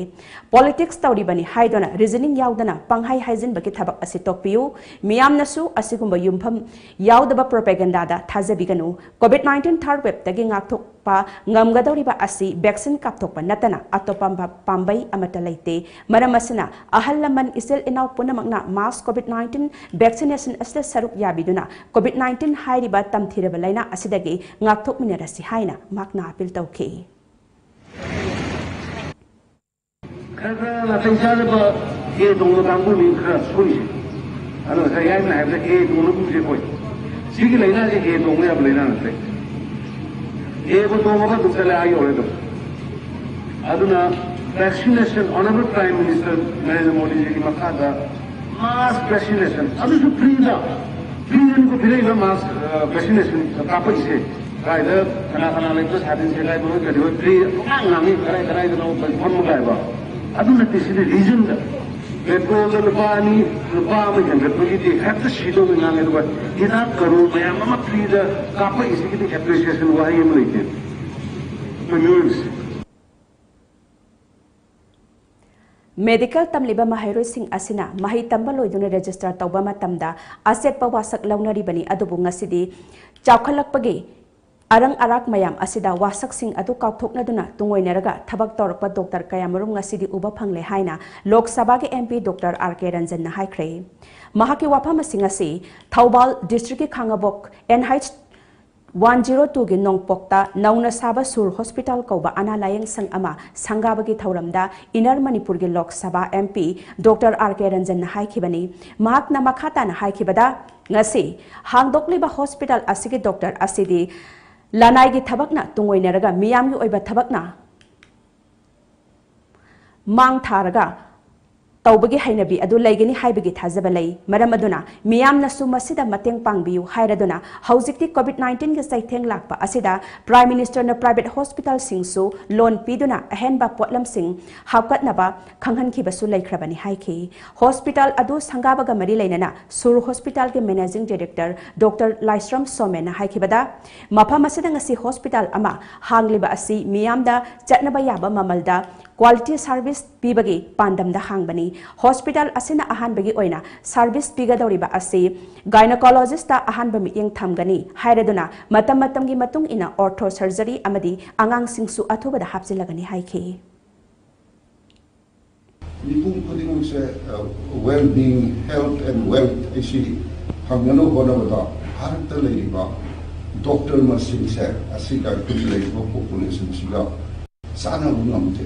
Politics ꯇꯧꯔꯤꯕꯅꯤ ꯍꯥꯏꯗꯨꯅ reasoning ꯌꯥꯎꯗꯅ ꯄꯪꯍꯥꯏ ꯍꯥꯏꯖꯤꯟꯕꯒꯤ ꯊꯕꯛ ꯑꯁꯤ ꯇꯣꯛꯄꯤꯌꯨ꯫ ꯃꯤꯌꯥꯝꯅꯁꯨ ꯑꯁꯤꯒꯨꯝꯕ ꯌꯨꯝꯐꯝ ꯌꯥꯎꯗꯕ propaganda ꯗ ꯊꯥꯖꯕꯤꯒꯅꯨ꯫ COVID nineteen third wave ꯇꯒꯤ ꯉꯥꯛꯊꯣꯛꯄ ꯉꯝꯒꯗꯧꯔꯤꯕ ꯑꯁꯤ vaccine ꯀꯥꯞꯊꯣꯛꯄ ꯅꯠꯇꯅ ꯑꯇꯣꯞꯄ ꯄꯥꯝꯕꯩ ꯑꯃꯠꯇ ꯂꯩꯇꯦ꯫ ꯃꯔꯝ ꯑꯁꯤꯅ, ꯑꯍꯜ ꯂꯃꯟ, ꯏꯆꯤꯜ ꯏꯅꯥꯎ ꯄꯨꯝꯅꯃꯛꯅ mass COVID nineteen vaccination ꯑꯁꯤꯗ ꯁꯔꯨꯛ ꯌꯥꯕꯤꯗꯨꯅ COVID nineteen ꯍꯥꯏꯔꯤꯕ ꯇꯝꯊꯤꯔꯕ ꯂꯥꯏꯅꯥ ꯑꯁꯤꯗꯒꯤ ꯉꯥꯛꯊꯣꯛꯃꯤꯟꯅꯔꯁꯤ ꯍꯥꯏꯅ ꯃꯍꯥꯛꯅ appeal ꯇꯧꯈꯤ꯫ ꯈꯔ ꯈꯔ ꯅꯥꯇꯩ ꯆꯥꯗꯕ ꯍꯦ ꯇꯣꯡꯕ ꯀꯥꯡꯕꯨꯅꯤ ꯈꯔ ꯁꯣꯏꯁꯦ꯫ ꯑꯗꯣ ꯉꯁꯥꯏ ꯌꯥꯏꯃꯅ ꯍꯥꯏꯕꯗ ꯍꯦ ꯇꯣꯡꯅꯒꯨꯝꯁꯦ ꯑꯩꯈꯣꯏ꯫ ꯁꯤꯒꯤ ꯂꯥꯏꯅꯥꯁꯦ ꯍꯦ ꯇꯣꯡꯕ ꯌꯥꯕ ꯂꯥꯏꯅꯥ ꯅꯠꯇꯦ꯫ ꯍꯦꯕꯨ ꯇꯣꯡꯉꯕ ꯑꯗꯨꯝ ꯆꯠꯂꯦ, ꯑꯥ ꯌꯧꯔꯦ ꯑꯗꯨꯝ꯫ ꯑꯗꯨꯅ vaccination, Honorable Prime Minister Narendra ꯃꯣꯗꯤꯖꯤꯒꯤ ꯃꯈꯥꯗ mass vaccination, ꯑꯗꯨꯁꯨ free ꯗ, free ꯗꯅꯤꯀꯣ ꯄꯤꯔꯛꯏꯕ mass, ꯑ, vaccination ꯀꯥꯞꯄꯛꯏꯁꯦ꯫ ꯀꯥꯏꯗ ꯀꯅꯥ ꯀꯅꯥ ꯂꯩꯕ ꯁꯥꯇꯤꯟ ꯁꯦꯒꯥꯏꯕ ꯑꯣꯏ ꯀꯔꯤ ꯑꯣꯏ free ꯄꯨꯡꯍꯥꯡ ꯉꯥꯡꯉꯤ, ꯀꯗꯥꯏ ꯀꯗꯥꯏꯗꯅꯣ ꯐꯝꯃꯒ ꯍꯥꯏꯕ꯫ ꯑꯗꯨ ꯅꯠꯇꯦ, ꯁꯤꯗꯤ reason ꯗ꯫ Petrol ꯗ ꯂꯨꯄꯥ ꯑꯅꯤ, ꯂꯨꯄꯥ ꯑꯃ ꯍꯦꯟꯒꯠꯄꯒꯤꯗꯤ ꯍꯦꯛꯇ ꯁꯤꯗꯧꯅ ꯉꯥꯡꯉꯦ, ꯑꯗꯨꯒ ꯍꯤꯗꯥꯛ ꯀꯔꯣꯔ ꯃꯌꯥꯝ ꯑꯃ free ꯗ ꯀꯥꯞꯄꯛꯏꯁꯤꯒꯤꯗꯤ appreciation ꯋꯥꯍꯩ ꯑꯃ ꯂꯩꯇꯦ꯫ ꯑꯩꯈꯣꯏ ꯃꯤꯑꯣꯏꯕꯁꯦ꯫ Medical ꯇꯝꯂꯤꯕ ꯃꯍꯩꯔꯣꯏꯁꯤꯡ ꯑꯁꯤꯅ ꯃꯍꯩ ꯇꯝꯕ ꯂꯣꯏꯗꯨꯅ register ꯇꯧꯕ ꯃꯇꯝꯗ ꯑꯆꯦꯠꯄ ꯋꯥꯁꯛ ꯂꯧꯅꯔꯤꯕꯅꯤ꯫ ꯑꯗꯨꯕꯨ ꯉꯁꯤꯗꯤ ꯆꯥꯎꯈꯠꯂꯛꯄꯒꯤ ꯑꯔꯪ ꯑꯔꯥꯛ ꯃꯌꯥꯝ ꯑꯁꯤꯗ ꯋꯥꯁꯛꯁꯤꯡ ꯑꯗꯨ ꯀꯥꯎꯊꯣꯛꯅꯗꯨꯅ ꯇꯨꯡꯑꯣꯏꯅꯔꯒ ꯊꯕꯛ ꯇꯧꯔꯛꯄ doctor ꯀꯌꯥꯃꯔꯨꯝ ꯉꯁꯤꯗꯤ ꯎꯕ ꯐꯪꯂꯦ ꯍꯥꯏꯅ ꯂꯣꯛ ꯁꯚꯥꯒꯤ MP Doctor R K ꯔꯟꯖꯟꯅ ꯍꯥꯏꯈ꯭ꯔꯦ꯫ ꯃꯍꯥꯛꯀꯤ ꯋꯥꯐꯝ ꯑꯁꯤ ꯉꯁꯤ ꯊꯧꯕꯥꯜ district ꯀꯤ ꯈꯥꯉꯕꯣꯛ NH one zero two ꯒꯤ ꯅꯣꯡꯄꯣꯛꯇ ꯅꯧꯅ ꯁꯥꯕ ꯁꯨꯔ hospital ꯀꯧꯕ ꯑꯅꯥ ꯂꯥꯌꯦꯡ ꯁꯪ ꯑꯃ ꯁꯪꯒꯥꯕꯒꯤ ꯊꯧꯔꯝꯗ Inner ꯃꯅꯤꯄꯨꯔꯒꯤ Lok Sabha MP Doctor R K ꯔꯟꯖꯟꯅ ꯍꯥꯏꯈꯤꯕꯅꯤ꯫ ꯃꯍꯥꯛꯅ ꯃꯈꯥ ꯇꯥꯅ ꯍꯥꯏꯈꯤꯕꯗ, ꯉꯁꯤ ꯍꯥꯡꯗꯣꯛꯂꯤꯕ hospital ꯑꯁꯤꯒꯤ doctor ꯑꯁꯤꯗꯤ ꯂꯅꯥꯏꯒꯤ ꯊꯕꯛꯅ ꯇꯨꯡꯑꯣꯏꯅꯔꯒ ꯃꯤꯌꯥꯝꯒꯤ ꯑꯣꯏꯕ ꯊꯕꯛꯅ ꯃꯥꯡ ꯊꯥꯔꯒ ꯇꯧꯕꯒꯤ ꯍꯩꯅꯕꯤ ꯑꯗꯨ ꯂꯩꯒꯅꯤ ꯍꯥꯏꯕꯒꯤ ꯊꯥꯖꯕ ꯂꯩ꯫ ꯃꯔꯝ ꯑꯗꯨꯅ ꯃꯤꯌꯥꯝꯅꯁꯨ ꯃꯁꯤꯗ ꯃꯇꯦꯡ ꯄꯥꯡꯕꯤꯌꯨ ꯍꯥꯏꯔꯗꯨꯅ ꯍꯧꯖꯤꯛꯇꯤ COVID nineteen ꯒꯤ ꯆꯩꯊꯦꯡ ꯂꯥꯛꯄ ꯑꯁꯤꯗ Prime Minister ꯅ private hospital ꯁꯤꯡꯁꯨ loan ꯄꯤꯗꯨꯅ ꯑꯍꯦꯟꯕ ꯄꯣꯠꯂꯝꯁꯤꯡ ꯍꯥꯞꯀꯠꯅꯕ ꯈꯪꯍꯟꯈꯤꯕꯁꯨ ꯂꯩꯈ꯭ꯔꯕꯅꯤ ꯍꯥꯏꯈꯤ꯫ Hospital ꯑꯗꯨ ꯁꯪꯒꯥꯕꯒ ꯃꯔꯤ ꯂꯩꯅꯅ ꯁꯨꯔ hospital ꯒꯤ Managing Director Doctor ꯂꯥꯏꯁ꯭ꯔꯝ ꯁꯣꯃꯦꯟꯅ ꯍꯥꯏꯈꯤꯕꯗ, ꯃꯐꯝ ꯑꯁꯤꯗ ꯉꯁꯤ hospital ꯑꯃ ꯍꯥꯡꯂꯤꯕ ꯑꯁꯤ ꯃꯤꯌꯥꯝꯗ ꯆꯠꯅꯕ ꯌꯥꯕ ꯃꯃꯜꯗ quality service ꯄꯤꯕꯒꯤ ꯄꯥꯟꯗꯝꯗ ꯍꯥꯡꯕꯅꯤ꯫ Hospital ꯑꯁꯤꯅ ꯑꯍꯥꯟꯕꯒꯤ ꯑꯣꯏꯅ service ꯄꯤꯒꯗꯧꯔꯤꯕ ꯑꯁꯤ gynecologist ꯇ ꯑꯍꯥꯟꯕ ꯃꯤꯠꯌꯦꯡ ꯊꯝꯒꯅꯤ ꯍꯥꯏꯔꯗꯨꯅ ꯃꯇꯝ ꯃꯇꯝꯒꯤ ꯃꯇꯨꯡ ꯏꯟꯅ ortho surgery ꯑꯃꯗꯤ ꯑꯉꯥꯡꯁꯤꯡꯁꯨ ꯑꯊꯨꯕꯗ ꯍꯥꯞꯆꯤꯜꯂꯒꯅꯤ ꯍꯥꯏꯈꯤ꯫ ꯃꯤꯄꯨꯝ ꯈꯨꯗꯤꯡꯃꯛꯁꯦ well being, health and wealth ꯍꯥꯏꯁꯤ ꯐꯪꯅꯅꯕ ꯍꯣꯠꯅꯕꯗ ꯚꯥꯔꯠꯇ ꯂꯩꯔꯤꯕ doctor ꯃꯁꯤꯡꯁꯦ ꯑꯁꯤꯒ ꯑꯩꯈꯣꯏꯒꯤ ꯂꯩꯔꯤꯕ population ꯁꯤꯒ ꯆꯥꯟꯅꯕ ꯉꯝꯗꯦ꯫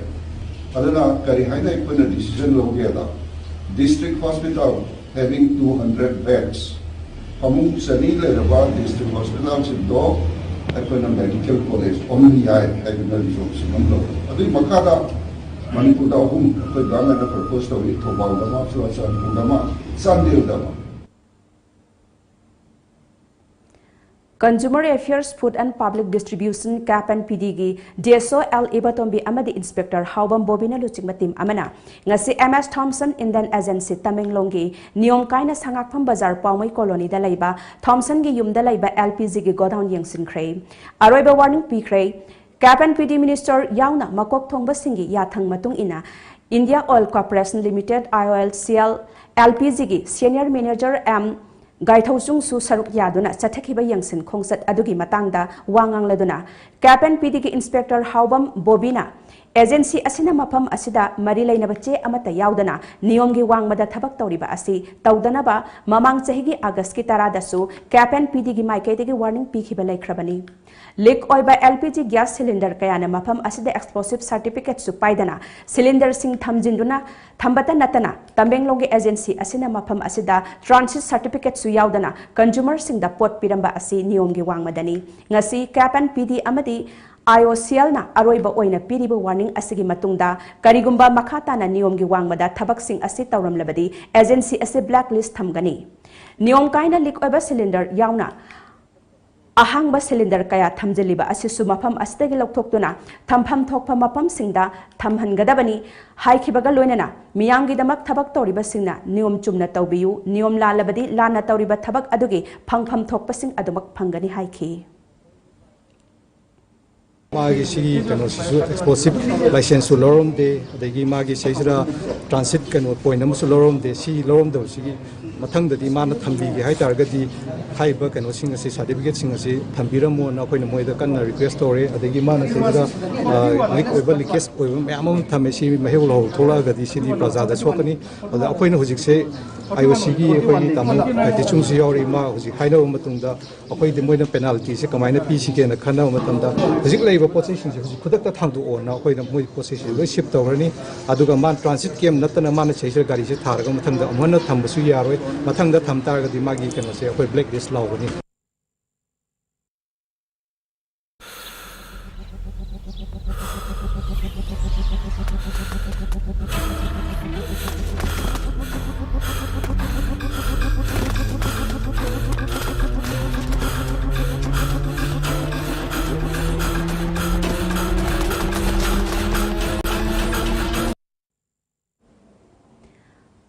ꯑꯗꯨꯅ ꯀꯔꯤ ꯍꯥꯏꯅ ꯑꯩꯈꯣꯏꯅ decision ꯂꯧꯒꯦꯗ, district hospital having two hundred beds, ꯐꯃꯨꯡ ꯆꯅꯤ ꯂꯩꯔꯕ district hospital ꯁꯤꯡꯗꯣ ꯑꯩꯈꯣꯏꯅ medical college ꯑꯣꯟꯕ ꯌꯥꯏ ꯍꯥꯏꯗꯨꯅ resolution ꯑꯃ ꯂꯧꯔꯦ꯫ ꯑꯗꯨꯒꯤ ꯃꯈꯥꯗ ꯃꯅꯤꯄꯨꯔꯗ ꯑꯍꯨꯝ ꯑꯩꯈꯣꯏ government ꯅ propose ꯇꯧꯔꯤ, ꯊꯧꯕꯥꯜꯗ ꯑꯃ, ꯆꯨꯔꯥꯆꯥꯟꯄꯨꯔꯗ ꯑꯃ, ꯆꯥꯟꯗꯦꯜꯗ ꯑꯃ꯫ Consumer Affairs, Food and Public Distribution, cap and PD ꯒꯤ DSO L ꯏꯕꯇꯣꯝꯕꯤ ꯑꯃꯗꯤ Inspector ꯍꯥꯎꯕꯝ ꯕꯣꯕꯤꯅ ꯂꯨꯆꯤꯡꯕ team ꯑꯃꯅ ꯉꯁꯤ M S Thomson Indian Agency ꯇꯃꯦꯡꯂꯣꯡꯒꯤ ꯅꯤꯌꯣꯝ ꯀꯥꯏꯅ ꯁꯉꯥꯛꯐꯝ ꯕꯖꯥꯔ ꯄꯥꯎꯃꯩ colony ꯗ ꯂꯩꯕ Thomson ꯒꯤ ꯌꯨꯝꯗ ꯂꯩꯕ LPG ꯒꯤ godown ꯌꯦꯡꯁꯤꯟꯈ꯭ꯔꯦ꯫ ꯑꯔꯣꯏꯕ warning ꯄꯤꯈ꯭ꯔꯦ꯫ Cap and PD minister ꯌꯥꯎꯅ ꯃꯀꯣꯛ ꯊꯣꯡꯕꯁꯤꯡꯒꯤ ꯌꯥꯊꯪ ꯃꯇꯨꯡ ꯏꯟꯅ India Oil Corporation Limited, IOLCL, LPG ꯒꯤ senior manager M ꯒꯥꯏꯊꯧꯆꯨꯡꯁꯨ ꯁꯔꯨꯛ ꯌꯥꯗꯨꯅ ꯆꯠꯊꯈꯤꯕ ꯌꯦꯡꯁꯤꯟ ꯈꯣꯡꯆꯠ ꯑꯗꯨꯒꯤ ꯃꯇꯥꯡꯗ ꯋꯥ ꯉꯥꯡꯂꯗꯨꯅ, cap and PD ꯒꯤ Inspector ꯍꯥꯎꯕꯝ ꯕꯣꯕꯤꯅ agency ꯑꯁꯤꯅ ꯃꯐꯝ ꯑꯁꯤꯗ ꯃꯔꯤ ꯂꯩꯅꯕ ꯆꯦ ꯑꯃꯠꯇ ꯌꯥꯎꯗꯅ ꯅꯤꯌꯣꯝꯒꯤ ꯋꯥꯡꯃꯗ ꯊꯕꯛ ꯇꯧꯔꯤꯕ ꯑꯁꯤ ꯇꯧꯗꯅꯕ ꯃꯃꯥꯡ ꯆꯍꯤꯒꯤ August ꯀꯤ ꯇꯔꯥꯗꯁꯨ cap and PD ꯒꯤ ꯃꯥꯏꯀꯩꯗꯒꯤ warning ꯄꯤꯈꯤꯕ ꯂꯩꯈ꯭ꯔꯕꯅꯤ꯫ Leak ꯑꯣꯏꯕ LPG gas cylinder ꯀꯌꯥꯅ ꯃꯐꯝ ꯑꯁꯤꯗ explosive certificate ꯁꯨ ꯄꯥꯏꯗꯅ cylinder ꯁꯤꯡ ꯊꯝꯖꯤꯟꯗꯨꯅ ꯊꯝꯕꯇ ꯅꯠꯇꯅ, ꯇꯃꯦꯡꯂꯣꯡꯒꯤ agency ꯑꯁꯤꯅ ꯃꯐꯝ ꯑꯁꯤꯗ transit certificate ꯁꯨ ꯌꯥꯎꯗꯅ consumer ꯁꯤꯡꯗ ꯄꯣꯠ ꯄꯤꯔꯝꯕ ꯑꯁꯤ ꯅꯤꯌꯣꯝꯒꯤ ꯋꯥꯡꯃꯗꯅꯤ꯫ ꯉꯁꯤ cap and PD ꯑꯃꯗꯤ IOCLꯅ ꯑꯔꯣꯏꯕ ꯑꯣꯏꯅ ꯄꯤꯔꯤꯕ warning ꯑꯁꯤꯒꯤ ꯃꯇꯨꯡꯗ ꯀꯔꯤꯒꯨꯝꯕ ꯃꯈꯥ ꯇꯥꯅ ꯅꯤꯌꯣꯝꯒꯤ ꯋꯥꯡꯃꯗ ꯊꯕꯛꯁꯤꯡ ꯑꯁꯤ ꯇꯧꯔꯝꯂꯕꯗꯤ agency ꯑꯁꯤ blacklist ꯊꯝꯒꯅꯤ꯫ ꯅꯤꯌꯣꯝ ꯀꯥꯏꯅ leak ꯑꯣꯏꯕ cylinder ꯌꯥꯎꯅ ꯑꯍꯥꯡꯕ cylinder ꯀꯌꯥ ꯊꯝꯖꯤꯜꯂꯤꯕ ꯑꯁꯤꯁꯨ ꯃꯐꯝ ꯑꯁꯤꯗꯒꯤ ꯂꯧꯊꯣꯛꯇꯨꯅ ꯊꯝꯐꯝ ꯊꯣꯛꯄ ꯃꯐꯝꯁꯤꯡꯗ ꯊꯝꯍꯟꯒꯗꯕꯅꯤ ꯍꯥꯏꯈꯤꯕꯒ ꯂꯣꯏꯅꯅ ꯃꯤꯌꯥꯝꯒꯤꯗꯃꯛ ꯊꯕꯛ ꯇꯧꯔꯤꯕꯁꯤꯡꯅ ꯅꯤꯌꯣꯝ ꯆꯨꯝꯅ ꯇꯧꯕꯤꯌꯨ, ꯅꯤꯌꯣꯝ ꯂꯥꯜꯂꯕꯗꯤ ꯂꯥꯟꯅ ꯇꯧꯔꯤꯕ ꯊꯕꯛ ꯑꯗꯨꯒꯤ ꯐꯪꯐꯝ ꯊꯣꯛꯄꯁꯤꯡ ꯑꯗꯨꯃꯛ ꯐꯪꯒꯅꯤ ꯍꯥꯏꯈꯤ꯫ ꯃꯥꯒꯤ ꯁꯤꯒꯤ ꯀꯩꯅꯣꯁꯤꯁꯨ explosive licenseꯁꯨ ꯂꯧꯔꯝꯗꯦ, ꯑꯗꯒꯤ ꯃꯥꯒꯤ ꯁꯤꯁꯤꯗ transit ꯀꯩꯅꯣ point ꯑꯃꯁꯨ ꯂꯧꯔꯝꯗꯦ꯫ ꯁꯤ ꯂꯧꯔꯝꯗꯕꯁꯤꯒꯤ ꯃꯊꯪꯗꯗꯤ ꯃꯥꯅ ꯊꯝꯕꯤꯒꯦ ꯍꯥꯏ ꯇꯥꯔꯒꯗꯤ ꯍꯥꯏꯔꯤꯕ ꯀꯩꯅꯣꯁꯤꯡ ꯑꯁꯤ, certificateꯁꯤꯡ ꯑꯁꯤ ꯊꯝꯕꯤꯔꯝꯃꯣꯅ ꯑꯩꯈꯣꯏꯅ ꯃꯣꯏꯗ ꯀꯟꯅ request ꯇꯧꯔꯦ꯫ ꯑꯗꯒꯤ ꯃꯥꯅ ꯁꯤꯗ leak ꯑꯣꯏꯕ, leakage ꯑꯣꯏꯕ ꯃꯌꯥꯝ ꯑꯃ ꯊꯝꯃꯦ꯫ ꯁꯤ ꯃꯍꯩ ꯂꯧꯍꯧ ꯊꯣꯛꯂꯛꯑꯒꯗꯤ ꯁꯤꯗꯤ ꯄ꯭ꯔꯖꯥꯗ ꯁꯣꯛꯀꯅꯤ꯫ ꯑꯗ ꯑꯩꯈꯣꯏꯅ ꯍꯧꯖꯤꯛꯁꯦ IOCꯒꯤ ꯑꯩꯈꯣꯏꯒꯤ ꯇꯥꯃꯣ ꯀꯥꯏꯇꯤꯆꯨꯡꯁꯨ ꯌꯥꯎꯔꯤ꯫ ꯃꯥ ꯍꯧꯖꯤꯛ ꯍꯥꯏꯅꯕ ꯃꯇꯝꯗ ꯑꯩꯈꯣꯏꯗꯤ ꯃꯣꯏꯅ penaltyꯁꯦ ꯀꯃꯥꯏꯅ ꯄꯤꯁꯤꯒꯦꯅ ꯈꯟꯅꯕ ꯃꯇꯝꯗ ꯍꯧꯖꯤꯛ ꯂꯩꯔꯤꯕ ꯄꯣꯠ ꯆꯩꯁꯤꯡꯁꯦ ꯍꯧꯖꯤꯛ ꯈꯨꯗꯛꯇ ꯊꯥꯡꯗꯣꯛꯑꯣꯅ ꯑꯩꯈꯣꯏꯅ ꯃꯣꯏ ꯄꯣꯠ ꯆꯩꯁꯤꯡꯁꯦ ꯂꯣꯏ shift ꯇꯧꯔꯅꯤ꯫ ꯑꯗꯨꯒ ꯃꯥ transit camp ꯅꯠꯇꯅ ꯃꯥꯅ ꯁꯤꯗꯩꯁꯤꯗ ꯒꯥꯔꯤꯁꯦ ꯊꯥꯔꯒ ꯃꯊꯪꯗ ꯑꯃꯨꯛ ꯍꯟꯅ ꯊꯝꯕꯁꯨ ꯌꯥꯔꯣꯏ꯫ ꯃꯊꯪꯗ ꯊꯝ ꯇꯥꯔꯒꯗꯤ ꯃꯥꯒꯤ ꯀꯩꯅꯣꯁꯦ ꯑꯩꯈꯣꯏ blacklist ꯂꯥꯎꯒꯅꯤ꯫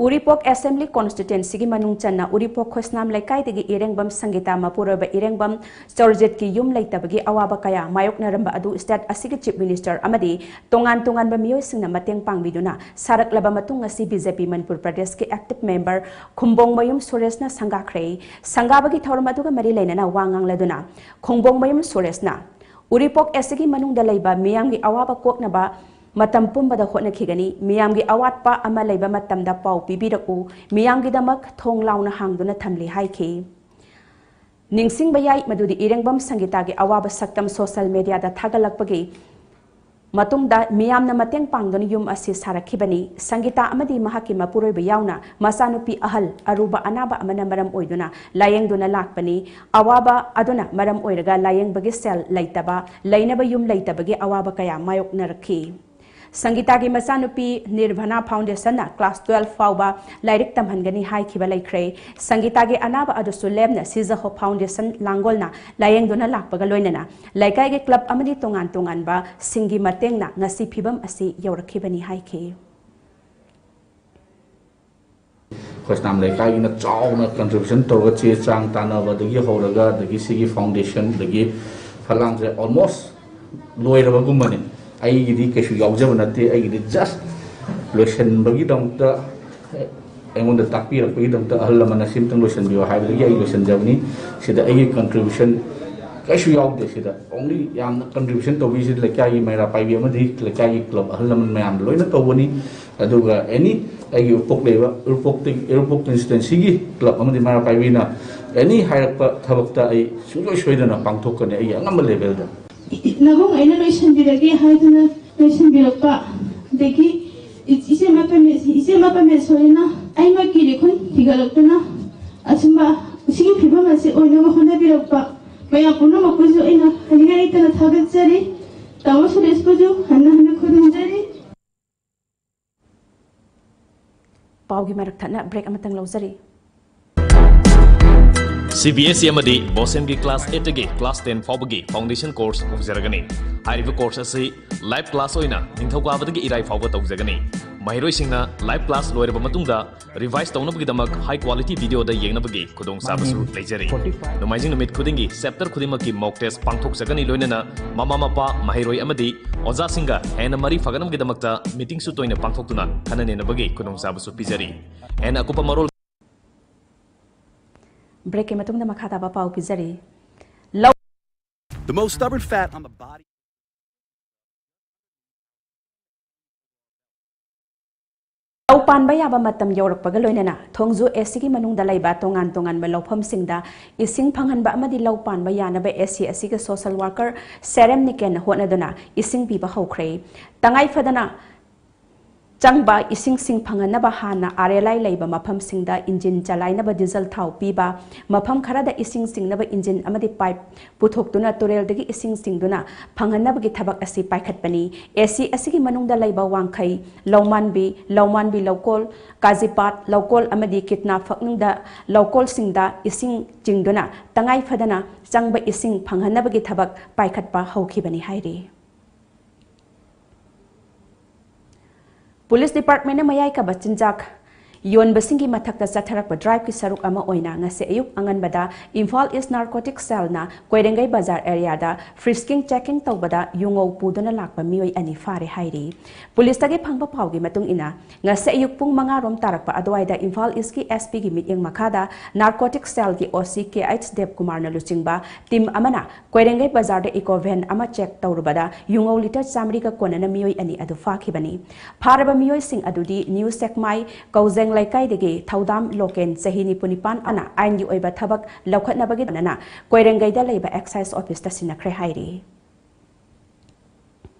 ꯎꯔꯤꯄꯣꯛ Assembly Constituencyꯒꯤ ꯃꯅꯨꯡ ꯆꯟꯅ ꯎꯔꯤꯄꯣꯛ ꯈꯣꯏꯁꯅꯥꯝ ꯂꯩꯀꯥꯏꯗꯒꯤ ꯏꯔꯦꯡꯕꯝ ꯁꯪꯒꯤꯇꯥ ꯃꯄꯨꯔꯣꯏꯕ ꯏꯔꯦꯡꯕꯝ ꯆꯧꯔꯖꯤꯠꯀꯤ ꯌꯨꯝ ꯂꯩꯇꯕꯒꯤ ꯑꯋꯥꯕ ꯀꯌꯥ ꯃꯥꯌꯣꯛꯅꯔꯝꯕ ꯑꯗꯨ state ꯑꯁꯤꯒꯤ Chief Minister ꯑꯃꯗꯤ ꯇꯣꯉꯥꯟ ꯇꯣꯉꯥꯟꯕ ꯃꯤꯑꯣꯏꯁꯤꯡꯅ ꯃꯇꯦꯡ ꯄꯥꯡꯕꯤꯗꯨꯅ ꯁꯥꯔꯛꯂꯕ ꯃꯇꯨꯡ ꯉꯁꯤ BJP ꯃꯅꯤꯄꯨꯔ ꯄ꯭ꯔꯗꯦꯁꯀꯤ active member ꯈꯨꯝꯕꯣꯡꯃꯌꯨꯝ ꯁꯨꯔꯦꯁꯅ ꯁꯪꯒꯥꯈ꯭ꯔꯦ꯫ ꯁꯪꯒꯥꯕꯒꯤ ꯊꯧꯔꯝ ꯑꯗꯨꯒ ꯃꯔꯤ ꯂꯩꯅꯅ ꯋꯥ ꯉꯥꯡꯂꯗꯨꯅ ꯈꯨꯝꯕꯣꯡꯃꯌꯨꯝ ꯁꯨꯔꯦꯁꯅ ꯎꯔꯤꯄꯣꯛ ꯑꯁꯤꯒꯤ ꯃꯅꯨꯡꯗ ꯂꯩꯕ ꯃꯤꯌꯥꯝꯒꯤ ꯑꯋꯥꯕ ꯀꯣꯛꯅꯕ ꯃꯇꯝ ꯄꯨꯝꯕꯗ ꯍꯣꯠꯅꯈꯤꯒꯅꯤ꯫ ꯃꯤꯌꯥꯝꯒꯤ ꯑꯋꯥꯠꯄ ꯑꯃ ꯂꯩꯕ ꯃꯇꯝꯗ ꯄꯥꯎ ꯄꯤꯕꯤꯔꯛꯎ꯫ ꯃꯤꯌꯥꯝꯒꯤꯗꯃꯛ ꯊꯣꯡ ꯂꯥꯎꯅ ꯍꯥꯡꯗꯨꯅ ꯊꯝꯂꯤ ꯍꯥꯏꯈꯤ꯫ ꯅꯤꯡꯁꯤꯡꯕ ꯌꯥꯏ ꯃꯗꯨꯗꯤ ꯏꯔꯦꯡꯕꯝ ꯁꯪꯒꯤꯇꯥꯒꯤ ꯑꯋꯥꯕ ꯁꯛꯇꯝ social mediaꯗ ꯊꯥꯒꯠꯂꯛꯄꯒꯤ ꯃꯇꯨꯡꯗ ꯃꯤꯌꯥꯝꯅ ꯃꯇꯦꯡ ꯄꯥꯡꯗꯨꯅ ꯌꯨꯝ ꯑꯁꯤ ꯁꯥꯔꯛꯈꯤꯕꯅꯤ꯫ ꯁꯪꯒꯤꯇꯥ ꯑꯃꯗꯤ ꯃꯍꯥꯛꯀꯤ ꯃꯄꯨꯔꯣꯏꯕ ꯌꯥꯎꯅ ꯃꯆꯥꯅꯨꯄꯤ ꯑꯍꯜ ꯑꯔꯨꯕ ꯑꯅꯥꯕ ꯑꯃꯅ ꯃꯔꯝ ꯑꯣꯏꯗꯨꯅ ꯂꯥꯌꯦꯡꯗꯨꯅ ꯂꯥꯛꯄꯅꯤ꯫ ꯑꯋꯥꯕ ꯑꯗꯨꯅ ꯃꯔꯝ ꯑꯣꯏꯔꯒ ꯂꯥꯌꯦꯡꯕꯒꯤ ꯁꯦꯜ ꯂꯩꯇꯕ, ꯂꯩꯅꯕ ꯌꯨꯝ ꯂꯩꯇꯕꯒꯤ ꯑꯋꯥꯕ ꯀꯌꯥ ꯃꯥꯌꯣꯛꯅꯔꯛꯈꯤ꯫ ꯁꯪꯒꯤꯇꯥꯒꯤ ꯃꯆꯥꯅꯨꯄꯤ ꯅꯤꯔꯚꯅꯥ ꯐꯥꯎꯟꯗꯦꯁꯟꯅ ꯀ꯭ꯂꯥꯁ ꯇꯨꯋꯦꯜꯐ ꯐꯥꯎꯕ ꯂꯥꯏꯔꯤꯛ ꯇꯝꯍꯟꯒꯅꯤ ꯍꯥꯏꯈꯤꯕ ꯂꯩꯈ꯭ꯔꯦ꯫ ꯁꯪꯒꯤꯇꯥꯒꯤ ꯑꯅꯥꯕ ꯑꯗꯨꯁꯨ ꯂꯦꯝꯅ ꯁꯤꯖꯍꯣꯞ ꯐꯥꯎꯟꯗꯦꯁꯟ ꯂꯥꯡꯒꯣꯜꯅ ꯂꯥꯌꯦꯡꯗꯨꯅ ꯂꯥꯛꯄꯒ ꯂꯣꯏꯅꯅ ꯂꯩꯀꯥꯏꯒꯤ ꯀ꯭ꯂꯕ ꯑꯃꯗꯤ ꯇꯣꯉꯥꯟ ꯇꯣꯉꯥꯟꯕ ꯁꯤꯡꯒꯤ ꯃꯇꯦꯡꯅ ꯉꯁꯤ ꯐꯤꯕꯝ ꯑꯁꯤ ꯌꯧꯔꯛꯈꯤꯕꯅꯤ ꯍꯥꯏꯈꯤ꯫ ꯑꯩꯈꯣꯏ ꯁꯅꯥꯝ ꯂꯩꯀꯥꯏꯒꯤꯅ ꯆꯥꯎꯅ ꯀꯟꯇ꯭ꯔꯤꯕ꯭ꯌꯨꯁꯟ ꯇꯧꯔꯒ ꯆꯦ ꯆꯥꯡ ꯇꯥꯟꯅꯕꯗꯒꯤ ꯍꯧꯔꯒ, ꯑꯗꯒꯤ ꯁꯤꯒꯤ ꯐꯥꯎꯟꯗꯦꯁꯟ, ꯑꯗꯒꯤ ꯐꯂꯥꯡꯁꯦ ꯑꯣꯜꯃꯣꯁ ꯂꯣꯏꯔꯕꯒꯨꯝꯕꯅꯤ꯫ ꯑꯩꯒꯤꯗꯤ ꯀꯩꯁꯨ ꯌꯥꯎꯖꯕ ꯅꯠꯇꯦ, ꯑꯩꯒꯤꯗꯤ ꯖꯁ ꯂꯣꯏꯁꯤꯟꯕꯒꯤꯗꯃꯛꯇ ꯑꯩꯉꯣꯟꯗ ꯇꯥꯛꯄꯤꯔꯛꯄꯒꯤꯗꯃꯛꯇ ꯑꯍꯜ ꯂꯃꯟꯅ ꯁꯤꯝꯇꯪ ꯂꯣꯏꯁꯤꯟꯕꯤꯌꯨ ꯍꯥꯏꯕꯗꯒꯤ ꯑꯩ ꯂꯣꯏꯁꯤꯟꯖꯕꯅꯤ꯫ ꯁꯤꯗ ꯑꯩꯒꯤ ꯀꯟꯇ꯭ꯔꯤꯕ꯭ꯌꯨꯁꯟ ꯀꯩꯁꯨ ꯌꯥꯎꯗꯦ꯫ ꯁꯤꯗ ꯑꯣꯡꯂꯤ ꯌꯥꯝꯅ ꯀꯟꯇ꯭ꯔꯤꯕ꯭ꯌꯨꯁꯟ ꯇꯧꯕꯤꯔꯤꯁꯤ ꯂꯩꯀꯥꯏꯒꯤ ꯃꯩꯔꯥ ꯄꯥꯏꯕꯤ ꯑꯃꯗꯤ ꯂꯩꯀꯥꯏꯒꯤ ꯀ꯭ꯂꯕ ꯑꯍꯜ ꯂꯃꯟ ꯃꯌꯥꯝꯅ ꯂꯣꯏꯅ ꯇꯧꯕꯅꯤ꯫ ꯑꯗꯨꯒ ꯑꯦꯅꯤ ꯑꯩꯒꯤ ꯎꯔꯤꯄꯣꯛ ꯂꯩꯕ, ꯎꯔꯤꯄꯣꯛꯇꯒꯤ, ꯎꯔꯤꯄꯣꯛ ꯀꯟꯁꯇꯤꯇ꯭ꯋꯦꯟꯁꯤꯒꯤ ꯀ꯭ꯂꯕ ꯑꯃꯗꯤ ꯃꯩꯔꯥ ꯄꯥꯏꯕꯤꯅ ꯑꯦꯅꯤ ꯍꯥꯏꯔꯛꯄ ꯊꯕꯛꯇ ꯑꯩ ꯁꯨꯡꯁꯣꯏ ꯁꯣꯏꯗꯅ ꯄꯥꯡꯊꯣꯛꯀꯅꯤ ꯑꯩꯒꯤ ꯑꯉꯝꯕ ꯂꯦꯚꯦꯜꯗ꯫ ꯅꯕꯨꯡ ꯑꯩꯅ ꯂꯣꯏꯁꯤꯟꯕꯤꯔꯒꯦ ꯍꯥꯏꯗꯨꯅ ꯂꯣꯏꯁꯤꯟꯕꯤꯔꯛꯄ, ꯑꯗꯒꯤ ꯏꯆꯦ ꯃꯄꯥꯃꯦꯠ, ꯏꯆꯦ ꯃꯄꯥꯃꯦꯠ ꯁꯣꯔꯤꯅ ꯑꯩꯃꯛꯀꯤ ꯂꯤꯈꯨꯟ ꯊꯤꯒꯠꯂꯛꯇꯨꯅ ꯑꯁꯨꯝꯕ ꯁꯤꯒꯤ ꯐꯤꯕꯝ ꯑꯁꯤ ꯑꯣꯏꯅꯕ ꯍꯣꯠꯅꯕꯤꯔꯛꯄ ꯃꯌꯥꯝ ꯄꯨꯝꯅꯃꯛꯄꯨꯁꯨ ꯑꯩꯅ ꯍꯥꯏꯅꯤꯡꯉꯥꯏ ꯂꯩꯇꯅ ꯊꯥꯒꯠꯆꯔꯤ꯫ ꯇꯥꯃꯣ ꯁꯨꯔꯦꯁꯄꯨꯁꯨ ꯍꯟꯅ ꯍꯟꯅ ꯈꯨꯔꯨꯝꯖꯔꯤ꯫ ꯄꯥꯎꯒꯤ ꯃꯔꯛ ꯊꯠꯅ ꯕ꯭ꯔꯦꯛ ꯑꯃꯇꯪ ꯂꯧꯖꯔꯤ꯫ ꯁꯤ ꯕꯤ ꯑꯦꯁ ꯏ ꯑꯃꯗꯤ ꯕꯣꯁꯦꯝꯒꯤ ꯀ꯭ꯂꯥꯁ ꯑꯩꯠꯇꯒꯤ ꯀ꯭ꯂꯥꯁ ꯇꯦꯟ ꯐꯥꯎꯕꯒꯤ ꯐꯥꯎꯟꯗꯦꯁꯟ ꯀꯣꯔꯁ ꯍꯧꯖꯔꯒꯅꯤ꯫ ꯍꯥꯏꯔꯤꯕ ꯀꯣꯔꯁ ꯑꯁꯤ ꯂꯥꯏꯚ ꯀ꯭ꯂꯥꯁ ꯑꯣꯏꯅ ꯅꯤꯡꯊꯧꯀꯥꯕꯗꯒꯤ ꯏꯔꯥꯏ ꯐꯥꯎꯕ ꯇꯧꯖꯒꯅꯤ꯫ ꯃꯍꯩꯔꯣꯏꯁꯤꯡꯅ ꯂꯥꯏꯚ ꯀ꯭ꯂꯥꯁ ꯂꯣꯏꯔꯕ ꯃꯇꯨꯡꯗ ꯔꯤꯚꯥꯏꯁ ꯇꯧꯅꯕꯒꯤꯗꯃꯛ ꯍꯥꯏ ꯀ꯭ꯋꯥꯂꯤꯇꯤ ꯚꯤꯗꯤꯑꯣꯗ ꯌꯦꯡꯅꯕꯒꯤ ꯈꯨꯗꯣꯡꯆꯥꯕꯁꯨ ꯂꯩꯖꯔꯤ꯫ ꯅꯣꯡꯃꯥꯏꯖꯤꯡ ꯅꯨꯃꯤꯠ ꯈꯨꯗꯤꯡꯒꯤ ꯆꯦꯞꯇꯔ ꯈꯨꯗꯤꯡꯃꯛꯀꯤ ꯃꯣꯛ ꯇꯦꯁ ꯄꯥꯡꯊꯣꯛꯆꯒꯅꯤ, ꯂꯣꯏꯅꯅ ꯃꯃꯥ ꯃꯄꯥ, ꯃꯍꯩꯔꯣꯏ ꯑꯃꯗꯤ ꯑꯣꯖꯥꯁꯤꯡꯒ ꯍꯦꯟꯅ ꯃꯔꯤ ꯐꯒꯠꯅꯕꯒꯤꯗꯃꯛꯇ ꯃꯤꯇꯤꯡꯁꯨ ꯇꯣꯏꯅ ꯄꯥꯡꯊꯣꯛꯇꯨꯅ ꯈꯟꯅ ꯅꯩꯅꯕꯒꯤ ꯈꯨꯗꯣꯡꯆꯥꯕꯁꯨ ꯄꯤꯖꯔꯤ꯫ ꯍꯦꯟꯅ ꯑꯀꯨꯞꯄ ꯃꯔꯣꯜ ꯕ꯭ꯔꯦꯛꯀꯤ ꯃꯇꯨꯡꯗ ꯃꯈꯥ ꯇꯥꯕ ꯄꯥꯎ ꯄꯤꯖꯔꯤ꯫ ꯂꯧ The most stubborn fat on the body. ꯂꯧ ꯄꯥꯟꯕ ꯌꯥꯕ ꯃꯇꯝ ꯌꯧꯔꯛꯄꯒ ꯂꯣꯏꯅꯅ ꯊꯣꯡꯖꯨ ꯑꯦꯁ ꯁꯤꯒꯤ ꯃꯅꯨꯡꯗ ꯂꯩꯕ ꯇꯣꯉꯥꯟ ꯇꯣꯉꯥꯟꯕ ꯂꯧꯐꯝꯁꯤꯡꯗ ꯏꯁꯤꯡ ꯐꯪꯍꯟꯕ ꯑꯃꯗꯤ ꯂꯧ ꯄꯥꯟꯕ ꯌꯥꯅꯕ ꯑꯦꯁ ꯁꯤ ꯑꯁꯤꯒꯤ ꯁꯣꯁꯦꯜ ꯋꯥꯔꯀꯔ ꯁꯦꯔꯦꯝ ꯅꯤꯀꯦꯟꯅ ꯍꯣꯠꯅꯗꯨꯅ ꯏꯁꯤꯡ ꯄꯤꯕ ꯍꯧꯈ꯭ꯔꯦ꯫ ꯇꯉꯥꯏ ꯐꯗꯅ ꯆꯪꯕ ꯏꯁꯤꯡꯁꯤꯡ ꯐꯪꯍꯟꯅꯕ ꯍꯥꯟꯅ ꯑꯥꯔ ꯑꯦꯜ ꯑꯥꯏ ꯂꯩꯕ ꯃꯐꯝꯁꯤꯡꯗ ꯏꯟꯖꯤꯟ ꯆꯂꯥꯏꯅꯕ ꯗꯤꯖꯜ ꯊꯥꯎ ꯄꯤꯕ, ꯃꯐꯝ ꯈꯔꯗ ꯏꯁꯤꯡ ꯆꯤꯡꯅꯕ ꯏꯟꯖꯤꯟ ꯑꯃꯗꯤ ꯄꯥꯏꯞ ꯄꯨꯊꯣꯛꯇꯨꯅ ꯇꯨꯔꯦꯜꯗꯒꯤ ꯏꯁꯤꯡ ꯆꯤꯡꯗꯨꯅ ꯐꯪꯍꯟꯅꯕꯒꯤ ꯊꯕꯛ ꯑꯁꯤ ꯄꯥꯏꯈꯠꯄꯅꯤ꯫ ꯑꯦꯁ ꯁꯤ ꯑꯁꯤꯒꯤ ꯃꯅꯨꯡꯗ ꯂꯩꯕ ꯋꯥꯡꯈꯩ, ꯂꯧꯃꯥꯟꯕꯤ, ꯂꯧꯃꯥꯟꯕꯤ ꯂꯧꯀꯣꯜ, ꯀꯥꯖꯤꯄꯥꯠ ꯂꯧꯀꯣꯜ ꯑꯃꯗꯤ ꯀꯤꯠꯅꯥ ꯐꯛꯅꯨꯡꯗ ꯂꯧꯀꯣꯜꯁꯤꯡꯗ ꯏꯁꯤꯡ ꯆꯤꯡꯗꯨꯅ ꯇꯉꯥꯏ ꯐꯗꯅ ꯆꯪꯕ ꯏꯁꯤꯡ ꯐꯪꯍꯟꯅꯕꯒꯤ ꯊꯕꯛ ꯄꯥꯏꯈꯠꯄ ꯍꯧꯈꯤꯕꯅꯤ ꯍꯥꯏꯔꯤ꯫ ꯄꯨꯂꯤꯁ ꯗꯤꯄꯥꯔꯠꯃꯦꯟꯅ ꯃꯌꯥꯏ ꯀꯥꯕ ꯆꯤꯟꯖꯥꯛ ꯌꯣꯟꯕꯁꯤꯡꯒꯤ ꯃꯊꯛꯇ ꯆꯠꯊꯔꯛꯄ ꯗ꯭ꯔꯥꯏꯚꯀꯤ ꯁꯔꯨꯛ ꯑꯃ ꯑꯣꯏꯅ ꯉꯁꯤ ꯑꯌꯨꯛ ꯑꯉꯟꯕꯗ ꯏꯝꯐꯥꯜ ꯏꯁ ꯅꯥꯔꯀꯣꯇꯤꯛ ꯁꯦꯜꯅ ꯀꯣꯏꯔꯦꯡꯒꯩ ꯕꯖꯥꯔ ꯑꯦꯔꯤꯌꯥꯗ ꯐ꯭ꯔꯤꯁꯀꯤꯡ ꯆꯦꯀꯤꯡ ꯇꯧꯕꯗ ꯌꯨꯉꯧ ꯄꯨꯗꯨꯅ ꯂꯥꯛꯄ ꯃꯤꯑꯣꯏ ꯑꯅꯤ ꯐꯥꯔꯦ ꯍꯥꯏꯔꯤ꯫ ꯄꯨꯂꯤꯁꯇꯒꯤ ꯐꯪꯕ ꯄꯥꯎꯒꯤ ꯃꯇꯨꯡ ꯏꯟꯅ, ꯉꯁꯤ ꯑꯌꯨꯛ ꯄꯨꯡ ꯃꯉꯥ ꯔꯣꯝ ꯇꯥꯔꯛꯄ ꯑꯗꯨꯋꯥꯏꯗ ꯏꯝꯐꯥꯜ ꯏꯁꯀꯤ ꯑꯦꯁ ꯄꯤꯒꯤ ꯃꯤꯠꯌꯦꯡ ꯃꯈꯥꯗ ꯅꯥꯔꯀꯣꯇꯤꯛ ꯁꯦꯜꯒꯤ ꯑꯣ ꯁꯤ ꯀꯦ ꯑꯩꯆ ꯗꯦꯕꯀꯨꯃꯥꯔꯅ ꯂꯨꯆꯤꯡꯕ ꯇꯤꯝ ꯑꯃꯅ ꯀꯣꯏꯔꯦꯡꯒꯩ ꯕꯖꯥꯔꯗ ꯏꯀꯣ ꯚꯦꯟ ꯑꯃ ꯆꯦꯛ ꯇꯧꯔꯨꯕꯗ ꯌꯨꯉꯧ ꯂꯤꯇꯔ ꯆꯥꯃꯔꯤꯒ ꯀꯣꯟꯅꯅ ꯃꯤꯑꯣꯏ ꯑꯅꯤ ꯑꯗꯨ ꯐꯥꯈꯤꯕꯅꯤ꯫ ꯐꯥꯔꯕ ꯃꯤꯑꯣꯏꯁꯤꯡ ꯑꯗꯨꯗꯤ ꯅ꯭ꯌꯨ ꯁꯦꯛꯃꯥꯏ ꯀꯧꯖꯦꯡ ꯂꯩꯀꯥꯏꯗꯒꯤ ꯊꯧꯗꯥꯝ ꯂꯣꯀꯦꯟ, ꯆꯍꯤ ꯅꯤꯐꯨ ꯅꯤꯄꯥꯟ ꯑꯃꯅ ꯑꯥꯏꯟꯒꯤ ꯑꯣꯏꯕ ꯊꯕꯛ ꯂꯧꯈꯠꯅꯕꯒꯤ ꯗꯅ ꯀꯣꯏꯔꯦꯡꯒꯩꯗ ꯂꯩꯕ ꯑꯦꯛꯁꯥꯏꯖ ꯑꯣꯐꯤꯁꯇ ꯁꯤꯟꯅꯈ꯭ꯔꯦ ꯍꯥꯏꯔꯤ꯫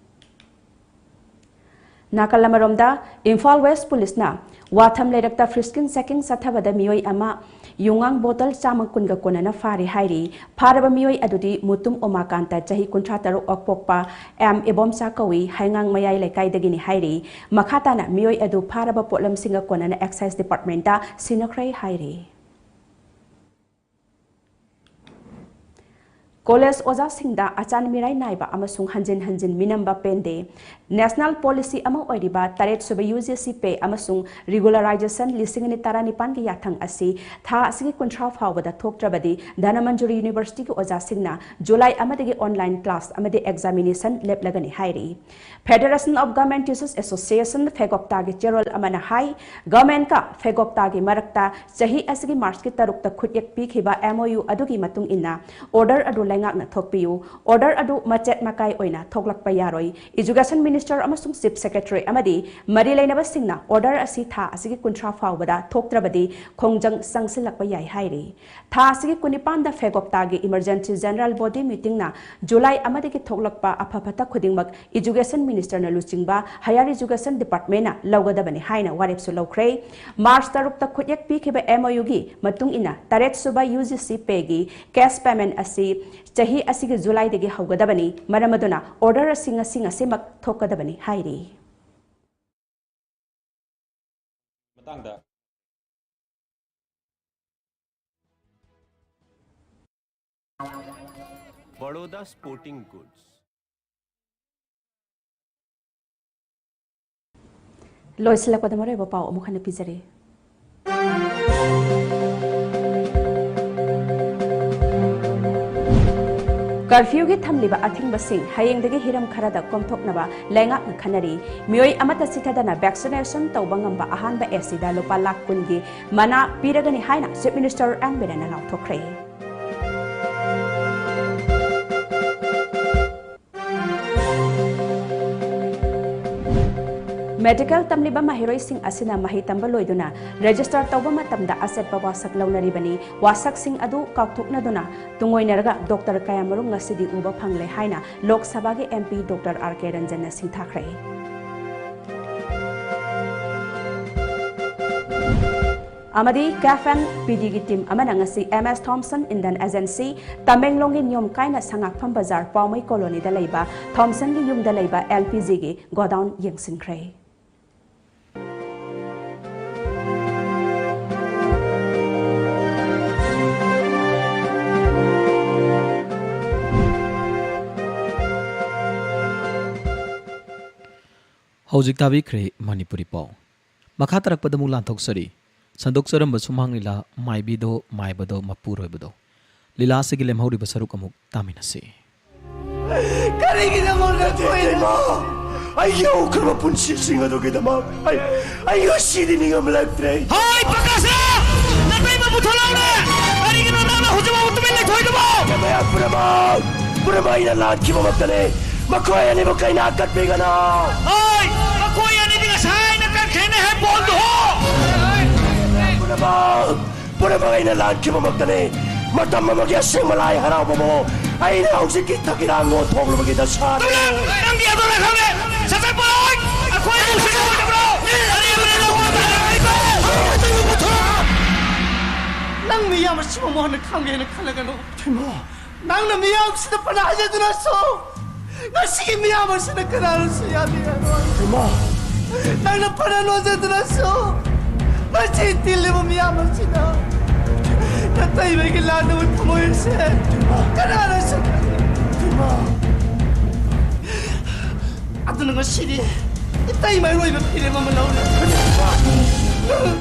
ꯅꯥꯀꯜ ꯑꯃꯔꯣꯝꯗ, ꯏꯝꯐꯥꯜ ꯋꯦꯁ ꯄꯨꯂꯤꯁꯅ ꯋꯥꯊꯝ ꯂꯩꯔꯛꯇ ꯐ꯭ꯔꯤꯁꯀꯤꯡ ꯆꯦꯀꯤꯡ ꯆꯠꯊꯕꯗ ꯃꯤꯑꯣꯏ ꯑꯃ ꯌꯨꯉꯥꯡ ꯕꯣꯇꯜ ꯆꯥꯝꯃ ꯀꯨꯟꯒ ꯀꯣꯟꯅꯅ ꯐꯥꯔꯦ ꯍꯥꯏꯔꯤ꯫ ꯐꯥꯔꯕ ꯃꯤꯑꯣꯏ ꯑꯗꯨꯗꯤ ꯃꯨꯇꯨꯝ ꯎꯃꯥꯀꯥꯟꯇ, ꯆꯍꯤ ꯀꯨꯟꯊ꯭ꯔꯥ ꯇꯔꯨꯛ ꯄꯣꯛꯄ ꯑꯦꯝ ꯏꯕꯣꯝꯆꯥ ꯀꯧꯏ, ꯍꯩꯉꯥꯡ ꯃꯌꯥꯏ ꯂꯩꯀꯥꯏꯗꯒꯤꯅꯤ ꯍꯥꯏꯔꯤ꯫ ꯃꯈꯥ ꯇꯥꯅ ꯃꯤꯑꯣꯏ ꯑꯗꯨ ꯐꯥꯔꯕ ꯄꯣꯠꯂꯝꯁꯤꯡꯒ ꯀꯣꯟꯅꯅ ꯑꯦꯛꯁꯥꯏꯖ ꯗꯤꯄꯥꯔꯠꯃꯦꯟꯇ ꯁꯤꯟꯅꯈ꯭ꯔꯦ ꯍꯥꯏꯔꯤ꯫ ꯀꯣꯂꯦꯖ ꯑꯣꯖꯥꯁꯤꯡꯗ ꯑꯆꯥꯟ ꯃꯤꯔꯥꯏ ꯅꯥꯏꯕ ꯑꯃꯁꯨꯡ ꯍꯟꯖꯤꯟ ꯍꯟꯖꯤꯟ ꯃꯤꯅꯝꯕ ꯄꯦꯟꯗꯦ꯫ ꯅꯦꯁꯅꯦꯜ ꯄꯣꯂꯤꯁꯤ ꯑꯃ ꯑꯣꯏꯔꯤꯕ ꯇꯔꯦꯠ ꯁꯨꯕ ꯌꯨ ꯖꯤ ꯁꯤ ꯄꯦ ꯑꯃꯁꯨꯡ ꯔꯤꯒꯨꯂꯔꯥꯏꯖꯦꯁꯟ ꯂꯤꯁꯤꯡ ꯑꯅꯤ ꯇꯔꯥꯅꯤꯄꯥꯟꯒꯤ ꯌꯥꯊꯪ ꯑꯁꯤ ꯊꯥ ꯑꯁꯤꯒꯤ ꯀꯨꯟꯊ꯭ꯔꯥ ꯐꯥꯎꯕꯗ ꯊꯣꯛꯇ꯭ꯔꯕꯗꯤ ꯙꯅꯃꯟꯖꯨꯔꯤ ꯌꯨꯅꯤꯚꯔꯁꯤꯇꯤꯒꯤ ꯑꯣꯖꯥꯁꯤꯡꯅ ꯖꯨꯂꯥꯏ ꯑꯃꯗꯒꯤ ꯑꯣꯟꯂꯥꯏꯟ ꯀ꯭ꯂꯥꯁ ꯑꯃꯗꯤ ꯑꯦꯛꯖꯥꯃꯤꯅꯦꯁꯟ ꯂꯦꯞꯂꯒꯅꯤ ꯍꯥꯏꯔꯤ꯫ Federation of Government Teachers Association, ꯐꯦꯒꯣꯞꯇꯥꯒꯤ ꯆꯦꯔꯣꯜ ꯑꯃꯅ ꯍꯥꯏ, ꯒꯚꯔꯟꯃꯦꯟꯠꯀ ꯐꯦꯒꯣꯞꯇꯥꯒꯤ ꯃꯔꯛꯇ ꯆꯍꯤ ꯑꯁꯤꯒꯤ ꯃꯥꯔꯆꯀꯤ ꯇꯔꯨꯛꯇ ꯈꯨꯠꯌꯦꯛ ꯄꯤꯈꯤꯕ ꯑꯦꯝ ꯑꯣ ꯌꯨ ꯑꯗꯨꯒꯤ ꯃꯇꯨꯡ ꯏꯟꯅ ꯑꯣꯔꯗꯔ ꯑꯗꯨ ꯉꯥꯛꯅ ꯊꯣꯛꯄꯤꯌꯨ꯫ Order ꯑꯗꯨ ꯃꯆꯦꯠ ꯃꯀꯥꯏ ꯑꯣꯏꯅ ꯊꯣꯛꯂꯛꯄ ꯌꯥꯔꯣꯏ꯫ Education Minister ꯑꯃꯁꯨꯡ Chief Secretary ꯑꯃꯗꯤ ꯃꯔꯤ ꯂꯩꯅꯕꯁꯤꯡꯅ order ꯑꯁꯤ ꯊꯥ ꯑꯁꯤꯒꯤ ꯀꯨꯟꯊ꯭ꯔꯥ ꯐꯥꯎꯕꯗ ꯊꯣꯛꯇ꯭ꯔꯕꯗꯤ ꯈꯣꯡꯖꯪ ꯆꯪꯁꯤꯜꯂꯛꯄ ꯌꯥꯏ ꯍꯥꯏꯔꯤ꯫ ꯊꯥ ꯑꯁꯤꯒꯤ ꯀꯨꯟꯅꯤꯄꯥꯟꯗ ꯐꯦꯒꯣꯞꯇꯥꯒꯤ Emergency General Body Meetingꯅ ꯖꯨꯂꯥꯏ ꯑꯃꯗꯒꯤ ꯊꯣꯛꯂꯛꯄ ꯑꯐ ꯐꯠꯇ ꯈꯨꯗꯤꯡꯃꯛ Education Ministerꯅ ꯂꯨꯆꯤꯡꯕ Higher Education Departmentꯅ ꯂꯧꯒꯗꯕꯅꯤ ꯍꯥꯏꯅ ꯋꯥꯔꯦꯞꯁꯨ ꯂꯧꯈ꯭ꯔꯦ꯫ ꯃꯥꯔꯆ ꯇꯔꯨꯛꯇ ꯈꯨꯠꯌꯦꯛ ꯄꯤꯈꯤꯕ MOUꯒꯤ ꯃꯇꯨꯡ ꯏꯟꯅ ꯇꯔꯦꯠ ꯁꯨꯕ UGC payꯒꯤ cash payment ꯑꯁꯤ ꯆꯍꯤ ꯑꯁꯤꯒꯤ ꯖꯨꯂꯥꯏꯗꯒꯤ ꯍꯧꯒꯗꯕꯅꯤ꯫ ꯃꯔꯝ ꯑꯗꯨꯅ order ꯑꯁꯤ ꯉꯁꯤ ꯉꯁꯤꯃꯛ ꯊꯣꯛꯀꯗꯕꯅꯤ ꯍꯥꯏꯔꯤ꯫ ꯃꯇꯥꯡꯗ Baroda Sporting Goods. ꯂꯣꯏꯁꯤꯜꯂꯛꯄꯗ ꯃꯔꯨꯑꯣꯏꯕ ꯄꯥꯎ ꯑꯃꯨꯛ ꯍꯟꯅ ꯄꯤꯖꯔꯤ꯫ Curfewꯒꯤ ꯊꯝꯂꯤꯕ ꯑꯊꯤꯡꯕꯁꯤꯡ ꯍꯌꯦꯡꯗꯒꯤ ꯍꯤꯔꯝ ꯈꯔꯗ ꯀꯣꯝꯊꯣꯛꯅꯕ ꯂꯩꯉꯥꯛꯅ ꯈꯟꯅꯔꯤ꯫ ꯃꯤꯑꯣꯏ ꯑꯃꯠꯇ ꯆꯤꯊꯗꯅ vaccination ꯇꯧꯕ ꯉꯝꯕ ꯑꯍꯥꯟꯕ ACꯗ ꯂꯨꯄꯥ ꯂꯥꯈ ꯀꯨꯟꯒꯤ ꯃꯅꯥ ꯄꯤꯔꯒꯅꯤ ꯍꯥꯏꯅ Chief Minister ꯑꯦꯟ ꯕꯤꯔꯦꯟꯅ ꯂꯥꯎꯊꯣꯛꯈ꯭ꯔꯦ꯫ Medical ꯇꯝꯂꯤꯕ ꯃꯍꯩꯔꯣꯏꯁꯤꯡ ꯑꯁꯤꯅ ꯃꯍꯩ ꯇꯝꯕ ꯂꯣꯏꯗꯨꯅ register ꯇꯧꯕ ꯃꯇꯝꯗ ꯑꯆꯦꯠꯄ ꯋꯥꯁꯛ ꯂꯧꯅꯔꯤꯕꯅꯤ꯫ ꯋꯥꯁꯛꯁꯤꯡ ꯑꯗꯨ ꯀꯥꯎꯊꯣꯛꯅꯗꯨꯅ ꯇꯨꯡꯑꯣꯏꯅꯔꯒ doctor ꯀꯌꯥꯃꯔꯨꯝ ꯉꯁꯤꯗꯤ ꯎꯕ ꯐꯪꯂꯦ ꯍꯥꯏꯅ ꯂꯣꯛ ꯁꯚꯥꯒꯤ MP Doctor R K Ranjanꯅ ꯁꯤꯡꯊꯥꯈ꯭ꯔꯦ꯫ ꯑꯃꯗꯤ CAF and PDꯒꯤ team ꯑꯃꯅ ꯉꯁꯤ M S Thomson Indian Agency, ꯇꯃꯦꯡꯂꯣꯡꯒꯤ ꯅꯤꯌꯣꯝ ꯀꯥꯏꯅ ꯁꯉꯥꯛꯐꯝ ꯕꯖꯥꯔ ꯄꯥꯎꯃꯩ colonyꯗ ꯂꯩꯕ Thomsonꯒꯤ ꯌꯨꯝꯗ ꯂꯩꯕ LPGꯒꯤ godown ꯌꯦꯡꯁꯤꯟꯈ꯭ꯔꯦ꯫ ꯍꯧꯖꯤꯛ ꯇꯥꯕꯤꯈ꯭ꯔꯦ ꯃꯅꯤꯄꯨꯔꯤ ꯄꯥꯎ꯫ ꯃꯈꯥ ꯇꯥꯔꯛꯄꯗ ꯑꯃꯨꯛ ꯂꯥꯟꯊꯣꯛꯆꯔꯤ꯫ ꯁꯟꯗꯣꯛꯆꯔꯝꯕ ꯁꯨꯃꯥꯡ ꯂꯤꯂꯥ ꯃꯥꯏꯕꯤꯗꯣ ꯃꯥꯏꯕꯗꯣ ꯃꯄꯨꯔꯣꯏꯕꯗꯣ ꯂꯤꯂꯥ ꯑꯁꯤꯒꯤ ꯂꯦꯝꯍꯧꯔꯤꯕ ꯁꯔꯨꯛ ꯑꯃꯨꯛ ꯇꯥꯃꯤꯟꯅꯁꯤ꯫ ꯀꯔꯤꯒꯤꯗꯃꯛ ꯅꯠꯇꯦ ꯏꯃꯥ? ꯑꯩꯒꯤ ꯍꯧꯈ꯭ꯔꯕ ꯄꯨꯟꯁꯤꯁꯤꯡ ꯑꯗꯨꯒꯤꯗꯃꯛ ꯑꯩ, ꯑꯩ ꯉꯁꯤꯗꯤ ꯅꯤꯡꯉꯝꯂꯛꯇ꯭ꯔꯦ꯫ ꯍꯣꯏ, ꯄ꯭ꯔꯀꯥꯁ! ꯅꯇꯩꯃꯕꯨ ꯊꯣꯛꯂꯛꯎꯅꯦ! ꯀꯔꯤꯒꯤꯅꯣ ꯅꯪꯅ ꯍꯧꯖꯤꯛꯐꯥꯎ ꯇꯨꯃꯤꯟ ꯂꯩꯊꯣꯛꯏ? ꯃꯌꯥꯝ ꯄꯨꯝꯅꯃꯛ, ꯄꯨꯝꯅꯃꯛ ꯑꯩꯅ ꯂꯥꯟꯈꯤꯕꯃꯛꯇꯅꯤ꯫ ꯃꯈꯣꯏ ꯑꯅꯤꯕꯨ ꯀꯩꯅꯥ ꯀꯠꯄꯤꯒꯅꯨ꯫ ꯍꯣꯏ, ꯃꯈꯣꯏ ꯑꯅꯤꯗꯤ ꯉꯁꯥꯏꯅ ꯀꯠꯈ꯭ꯔꯦꯅꯦ ꯍꯦ, ꯕꯣꯜꯗꯣ꯫ ꯄꯨꯝꯅꯃꯛ, ꯄꯨꯝꯅꯃꯛ ꯑꯩꯅ ꯂꯥꯟꯈꯤꯕꯃꯛꯇꯅꯤ꯫ ꯃꯇꯝ ꯑꯃꯒꯤ ꯑꯁꯦꯡꯕ ꯂꯥꯏ ꯍꯔꯥꯎꯕꯕꯨ ꯑꯩꯅ ꯍꯧꯖꯤꯛꯀꯤ ꯊꯀꯤꯔꯥꯡ ꯑꯣꯟꯊꯣꯛꯂꯨꯕꯒꯤ ꯗꯁꯥꯅꯤ꯫ ꯅꯪꯒꯤ ꯑꯗꯨꯅ ꯈꯪꯉꯦ꯫ ꯁꯠ ꯁꯠ ꯄꯣꯔꯛꯑꯣ꯫ ꯑꯩꯈꯣꯏ ꯑꯃꯨꯛ ꯁꯤꯟꯅꯕ ꯅꯠꯇꯕ꯭ꯔꯣ? ꯑꯔꯦꯝꯕꯗ ꯂꯧꯕ ꯅꯠꯇꯕ꯭ꯔꯣ? ꯅꯪ ꯃꯤꯌꯥꯝ ꯑꯁꯤꯕꯨ ꯃꯉꯣꯟꯗ ꯈꯪꯒꯦꯅ ꯈꯜꯂꯒꯅꯨ꯫ ꯏꯃꯥ! ꯅꯪꯅ ꯃꯤꯌꯥꯝꯁꯤꯗ ꯐꯅ ꯍꯥꯏꯖꯗꯨꯅꯁꯨ, ꯉꯁꯤꯒꯤ ꯃꯤꯌꯥꯝ ꯑꯁꯤꯅ ꯀꯅꯥꯅꯁꯨ ꯌꯥꯕꯤꯔꯔꯣꯏ꯫ ꯏꯃꯥ! ꯅꯪꯅ ꯐꯅ ꯅꯣꯟꯖꯗꯨꯅꯁꯨ, ꯉꯁꯤ ꯇꯤꯜꯂꯤꯕ ꯃꯤꯌꯥꯝ ꯑꯁꯤꯅ ꯅꯇꯩꯃꯒꯤ ꯂꯥꯟꯗꯕ ꯊꯃꯣꯏ ꯑꯁꯦ ꯀꯅꯥꯅꯁꯨ ꯈꯪꯉꯤ꯫ ꯏꯃꯥ! ꯑꯗꯨꯅ ꯉꯁꯤꯗꯤ ꯏꯇꯩꯃ ꯑꯔꯣꯏꯕ ꯐꯤꯔꯦꯞ ꯑꯃ ꯂꯧꯔꯦ꯫ ꯅꯪ,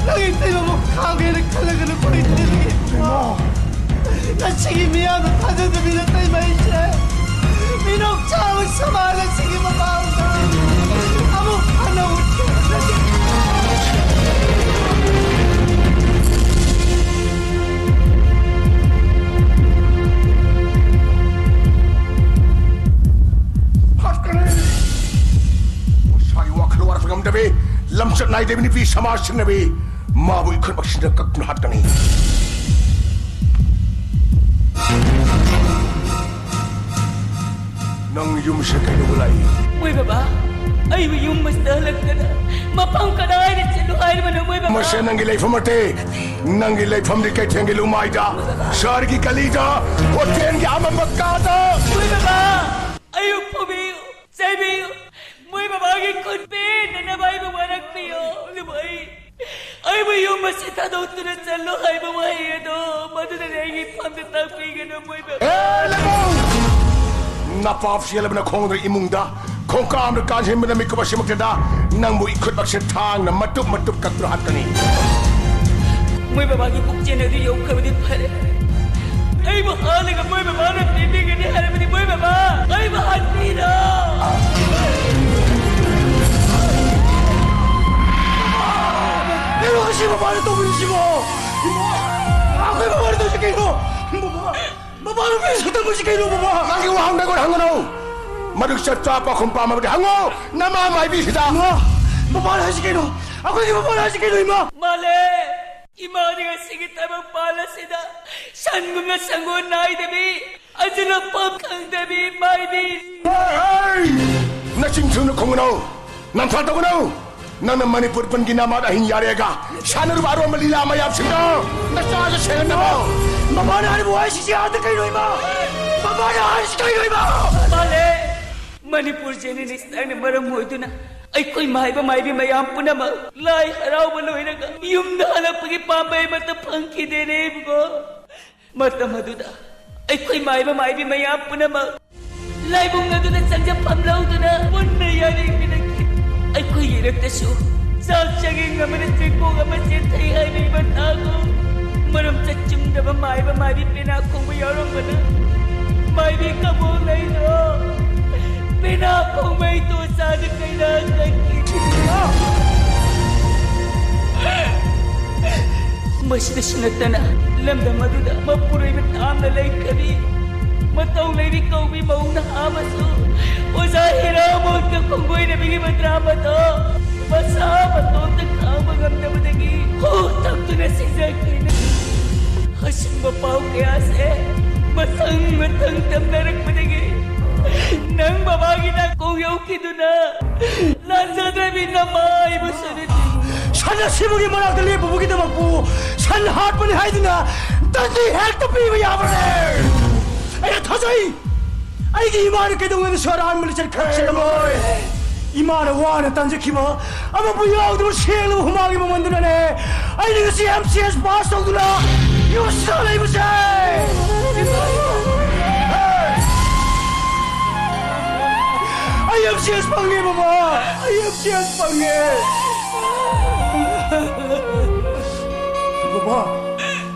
ꯅꯪ ꯏꯇꯩꯃꯕꯨ ꯈꯥꯡꯒꯦꯅ ꯈꯜꯂꯒꯅ ꯀꯔꯤ ꯊꯤꯜꯂꯤ? ꯉꯁꯤꯒꯤ ꯃꯤꯌꯥꯝꯅ ꯊꯥꯖꯗꯕꯤꯗ ꯏꯇꯩꯃ ꯑꯩꯁꯦ ꯃꯤꯅꯣꯛ ꯆꯥꯕ ꯁꯃꯥꯖ ꯑꯁꯤꯒꯤ ꯃꯃꯥꯡꯗ ꯑꯃꯨꯛ ꯍꯟꯅ ꯎꯠꯈꯤꯕ ꯅꯠꯇꯦ꯫ ꯍꯥꯠꯀꯅꯤ! ꯃꯁꯥꯒꯤ ꯋꯥꯈꯜ ꯋꯥꯔꯛꯄ ꯉꯝꯗꯕꯤ, ꯂꯝꯆꯠ ꯅꯥꯏꯗꯕꯤ ꯅꯨꯄꯤ ꯁꯃꯥꯖ ꯁꯤꯡꯅꯕꯤ, ꯃꯥꯕꯨ ꯏꯈꯨꯠꯃꯛꯁꯤꯅ ꯀꯛꯇꯨꯅ ꯍꯥꯠꯀꯅꯤ꯫ ꯅꯪ ꯌꯨꯝꯁꯦ ꯀꯩꯗꯧꯕ ꯂꯥꯛꯏ? ꯃꯣꯏ ꯕꯕꯥ, ꯑꯩꯕꯨ ꯌꯨꯝ ꯑꯁꯤꯗ ꯍꯜꯂꯛꯇꯅ ꯃꯐꯝ ꯀꯗꯥꯏꯗ ꯆꯠꯂꯨ ꯍꯥꯏꯔꯤꯕꯅꯣ, ꯃꯣꯏ ꯕꯕꯥ? ꯃꯁꯤ ꯅꯪꯒꯤ ꯂꯩꯐꯝ ꯅꯠꯇꯦ꯫ ꯅꯪꯒꯤ ꯂꯩꯐꯝꯗꯤ ꯀꯩꯊꯦꯜꯒꯤ ꯂꯨꯃꯥꯏꯗ, ꯁꯍꯔꯒꯤ ꯒꯂꯤꯗ, ꯍꯣꯇꯦꯜꯒꯤ ꯑꯃꯝꯕ ꯀꯥꯗ꯫ ꯃꯣꯏ ꯕꯕꯥ, ꯑꯩꯕꯨ ꯐꯨꯕꯤꯌꯨ, ꯆꯩꯕꯤꯌꯨ꯫ ꯃꯣꯏ ꯕꯕꯥꯒꯤ ꯈꯨꯠ ꯄꯦꯟꯅꯅꯕ ꯑꯩꯕꯨ ꯋꯥꯔꯛꯄꯤꯌꯨ꯫ ꯑꯗꯨꯕꯨ ꯑꯩ, ꯑꯩꯕꯨ ꯌꯨꯝ ꯑꯁꯤ ꯊꯥꯗꯣꯛꯇꯨꯅ ꯆꯠꯂꯣ ꯍꯥꯏꯕ ꯋꯥꯍꯩ ꯑꯗꯣ, ꯃꯗꯨꯅꯅꯦ ꯑꯩꯒꯤ ꯐꯝꯗ ꯇꯥꯛꯄꯤꯒꯅꯨ, ꯃꯣꯏ ꯕꯕꯥ꯫ ꯑꯦ, ꯂꯩꯃꯧ! ꯅꯄꯥꯞ ꯆꯦꯜꯂꯕꯅ ꯈꯣꯡꯗ ꯏꯃꯨꯡꯗ ꯈꯣꯡꯀꯥꯞꯅ ꯀꯥꯟꯁꯤꯟꯕꯗ ꯃꯤꯀꯨꯞ ꯑꯁꯤꯃꯛꯇꯗ ꯅꯪꯕꯨ ꯏꯈꯨꯠꯃꯛꯁꯦ ꯊꯥꯡꯅ ꯃꯇꯨꯞ ꯃꯇꯨꯞ ꯀꯛꯇꯨꯅ ꯍꯥꯠꯀꯅꯤ꯫ ꯃꯣꯏ ꯕꯕꯥꯒꯤ ꯄꯨꯛꯆꯦꯜ ꯑꯗꯨ ꯌꯧꯈ꯭ꯔꯕꯗꯤ ꯐꯔꯦ꯫ ꯑꯩꯕꯨ ꯍꯥꯠꯂꯒ ꯃꯣꯏ ꯕꯕꯥꯅ ꯄꯦꯟꯕꯤꯒꯅꯤ ꯍꯥꯏꯔꯕꯗꯤ ꯃꯣꯏ ꯕꯕꯥ, ꯑꯩꯕꯨ ꯍꯥꯠꯄꯤꯔꯣ꯫ ꯀꯩꯅꯣ ꯑꯁꯤ ꯕꯕꯥꯅ ꯇꯧꯕꯤꯔꯤꯁꯤꯕꯣ? ꯏꯃꯥ! ꯑꯩꯈꯣꯏ ꯕꯕꯥꯅ ꯇꯧꯔꯤꯁꯤ ꯀꯩꯅꯣ? ꯕꯕꯥ, ꯕꯕꯥ, ꯅꯨꯄꯤ ꯁꯛꯇꯝꯕꯁꯤ ꯀꯩꯅꯣ, ꯕꯕꯥ? ꯅꯪꯒꯤ ꯋꯥꯍꯪꯗ ꯑꯩꯉꯣꯟꯗ ꯍꯪꯒꯅꯨ꯫ ꯃꯗꯨ ꯆꯞ ꯆꯥꯕ ꯄꯥꯎꯈꯨꯝ ꯄꯥꯝꯃꯕꯗꯤ ꯍꯪꯉꯨ, ꯅꯃꯥ ꯃꯥꯏꯕꯤꯁꯤꯗ꯫ ꯏꯃꯥ, ꯕꯕꯥꯅ ꯍꯥꯏꯁꯤ ꯀꯩꯅꯣ? ꯑꯩꯈꯣꯏꯒꯤ ꯕꯕꯥꯅ ꯍꯥꯏꯁꯤ ꯀꯩꯅꯣ, ꯏꯃꯥ? ꯃꯥꯂꯦ, ꯏꯃꯥꯗꯤ ꯉꯁꯤꯒꯤ ꯊꯕꯛ ꯄꯥꯜ ꯑꯁꯤꯗ ꯁꯟꯒꯨꯝꯅ ꯁꯪꯒꯣꯜ ꯅꯥꯏꯗꯕꯤ, ꯑꯗꯨꯅ ꯄꯝ ꯈꯪꯗꯕꯤ ꯃꯥꯏꯕꯤ꯫ ꯍꯦ! ꯅꯆꯤꯟ ꯊꯤꯅ ꯈꯨꯝꯒꯅꯨ, ꯅꯝꯊꯥꯛ ꯇꯧꯒꯅꯨ꯫ ꯅꯪꯅ ꯃꯅꯤꯄꯨꯔ ꯄꯟꯒꯤ ꯅꯃꯥꯗ ꯑꯍꯤꯡ ꯌꯥꯔꯦꯒ ꯁꯥꯟꯅꯔꯨꯕ ꯑꯔꯣꯟꯕ ꯂꯤꯂꯥ ꯃꯌꯥꯝꯁꯤꯡꯗꯣ ꯅꯆꯥꯁꯨ ꯁꯦꯡꯍꯟꯅꯕ꯫ ꯃꯃꯥꯅ ꯍꯥꯏꯔꯤꯕ ꯋꯥꯍꯩꯁꯤꯡꯁꯦ ꯑꯥꯗ ꯀꯩꯅꯣ, ꯏꯃꯥ? ꯃꯃꯥꯅ ꯍꯥꯏꯔꯤꯁꯤ ꯀꯩꯅꯣ, ꯏꯃꯥ? ꯃꯥꯂꯦ, ꯃꯅꯤꯄꯨꯔ ꯖꯦꯅꯦꯔꯦꯁꯟꯅ ꯃꯔꯝ ꯑꯣꯏꯗꯨꯅ ꯑꯩꯈꯣꯏ ꯃꯥꯏꯕ ꯃꯥꯏꯕꯤ ꯃꯌꯥꯝ ꯄꯨꯝꯅꯃꯛ ꯂꯥꯏ ꯍꯔꯥꯎꯕ ꯂꯣꯏꯔꯒ ꯌꯨꯝꯗ ꯍꯜꯂꯛꯄꯒꯤ ꯄꯥꯝꯕꯩ ꯑꯃꯠꯇ ꯐꯪꯈꯤꯗꯦꯅꯦ ꯏꯕꯨꯡꯉꯣ꯫ ꯃꯇꯝ ꯑꯗꯨꯗ ꯑꯩꯈꯣꯏ ꯃꯥꯏꯕ ꯃꯥꯏꯕꯤ ꯃꯌꯥꯝ ꯄꯨꯝꯅꯃꯛ ꯂꯥꯏꯕꯨꯡ ꯑꯗꯨꯗ ꯆꯪꯖꯐꯝ ꯂꯧꯗꯨꯅ ꯄꯨꯟꯅ ꯌꯥꯔꯤꯃꯤꯟꯅꯈꯤ꯫ ꯑꯩꯈꯣꯏꯒꯤ ꯏꯔꯛꯇꯁꯨ ꯆꯥꯛ ꯆꯦꯡ ꯑꯃꯅ ꯆꯦꯡꯀꯣꯛ ꯑꯃ ꯆꯦꯟꯊꯩ ꯍꯥꯏꯕꯒꯤ ꯃꯇꯥꯒꯨꯝ ꯃꯔꯝ ꯆꯠ ꯆꯨꯝꯗꯕ ꯃꯥꯏꯕ ꯃꯥꯏꯕꯤ ꯄꯦꯅꯥ ꯈꯣꯡꯕ ꯌꯥꯎꯔꯝꯕꯅ ꯃꯥꯏꯕꯤ ꯀꯕꯣꯛ ꯂꯩꯗꯣ ꯄꯦꯅꯥ ꯈꯣꯡꯕꯩ ꯇꯣꯆꯥꯗ ꯀꯩꯅꯥ ꯆꯠꯈꯤ꯫ ꯃꯁꯤꯗꯁꯨ ꯅꯠꯇꯅ ꯂꯝꯗꯝ ꯑꯗꯨꯗ ꯃꯄꯨꯔꯣꯏꯕ ꯇꯥꯝꯅ ꯂꯩꯈ꯭ꯔꯕꯤ ꯃꯇꯧ ꯂꯩꯕꯤ ꯀꯧꯕꯤ ꯃꯧ ꯅꯍꯥ ꯑꯃꯁꯨ ꯑꯣꯖꯥ ꯍꯤꯔꯥꯃꯣꯟꯒ ꯈꯣꯡꯒꯣꯏꯅꯕꯤꯒꯤ ꯃꯇ꯭ꯔꯥ ꯃꯇꯣ ꯃꯁꯥ ꯃꯇꯣꯝꯇ ꯈꯥꯡꯕ ꯉꯝꯗꯕꯗꯒꯤ ꯍꯨ ꯊꯛꯇꯨꯅ ꯁꯤꯖꯈꯤꯅꯤ꯫ ꯑꯁꯤꯒꯨꯝꯕ ꯄꯥꯎ ꯀꯌꯥꯁꯦ ꯃꯊꯪ ꯃꯊꯪ ꯇꯝꯅꯔꯛꯄꯗꯒꯤ ꯅꯪ ꯕꯕꯥꯒꯤ ꯅꯥꯀꯣꯡ ꯌꯧꯈꯤꯗꯨꯅ ꯂꯥꯟꯖꯗ꯭ꯔꯕꯤ ꯅꯃꯥꯏꯕꯨ ꯁꯅꯤꯠ ꯁꯟ ꯑꯁꯤꯕꯒꯤ ꯃꯅꯥꯛꯇ ꯂꯦꯞꯄꯨꯕꯒꯤꯗꯃꯛꯄꯨ ꯁꯟ ꯍꯥꯠꯄꯅꯤ ꯍꯥꯏꯗꯨꯅ ꯗꯟꯗꯤ ꯍꯦꯛꯇ ꯄꯤꯕ ꯌꯥꯕ꯭ꯔꯅꯦ? ꯑꯩꯅ ꯊꯥꯖꯩ, ꯑꯩꯒꯤ ꯏꯃꯥꯅ ꯀꯩꯗꯧꯉꯩꯗꯁꯨ ꯑꯔꯥꯟꯕ ꯂꯤꯆꯠ ꯈꯛ ꯆꯠꯂꯝꯃꯣꯏ꯫ ꯏꯃꯥꯅ ꯋꯥꯅ ꯇꯥꯟꯖꯈꯤꯕ ꯑꯃꯕꯨ ꯌꯥꯎꯗꯕ ꯁꯦꯡꯂꯕ ꯍꯨꯃꯥꯡꯒꯤ ꯃꯃꯟꯗꯨꯅꯅꯦ ꯑꯩꯅ ꯉꯁꯤ ꯑꯦꯝ ꯁꯤ ꯑꯦꯁ ꯄꯥꯁ ꯇꯧꯗꯨꯅ ꯌꯨꯝꯁꯤꯗ ꯂꯩꯕꯁꯦ꯫ ꯑꯩ ꯑꯦꯝ ꯁꯤ ꯑꯦꯁ ꯐꯪꯉꯦ, ꯕꯕꯥ꯫ ꯑꯩ ꯑꯦꯝ ꯁꯤ ꯑꯦꯁ ꯐꯪꯉꯦ꯫ ꯕꯕꯥ,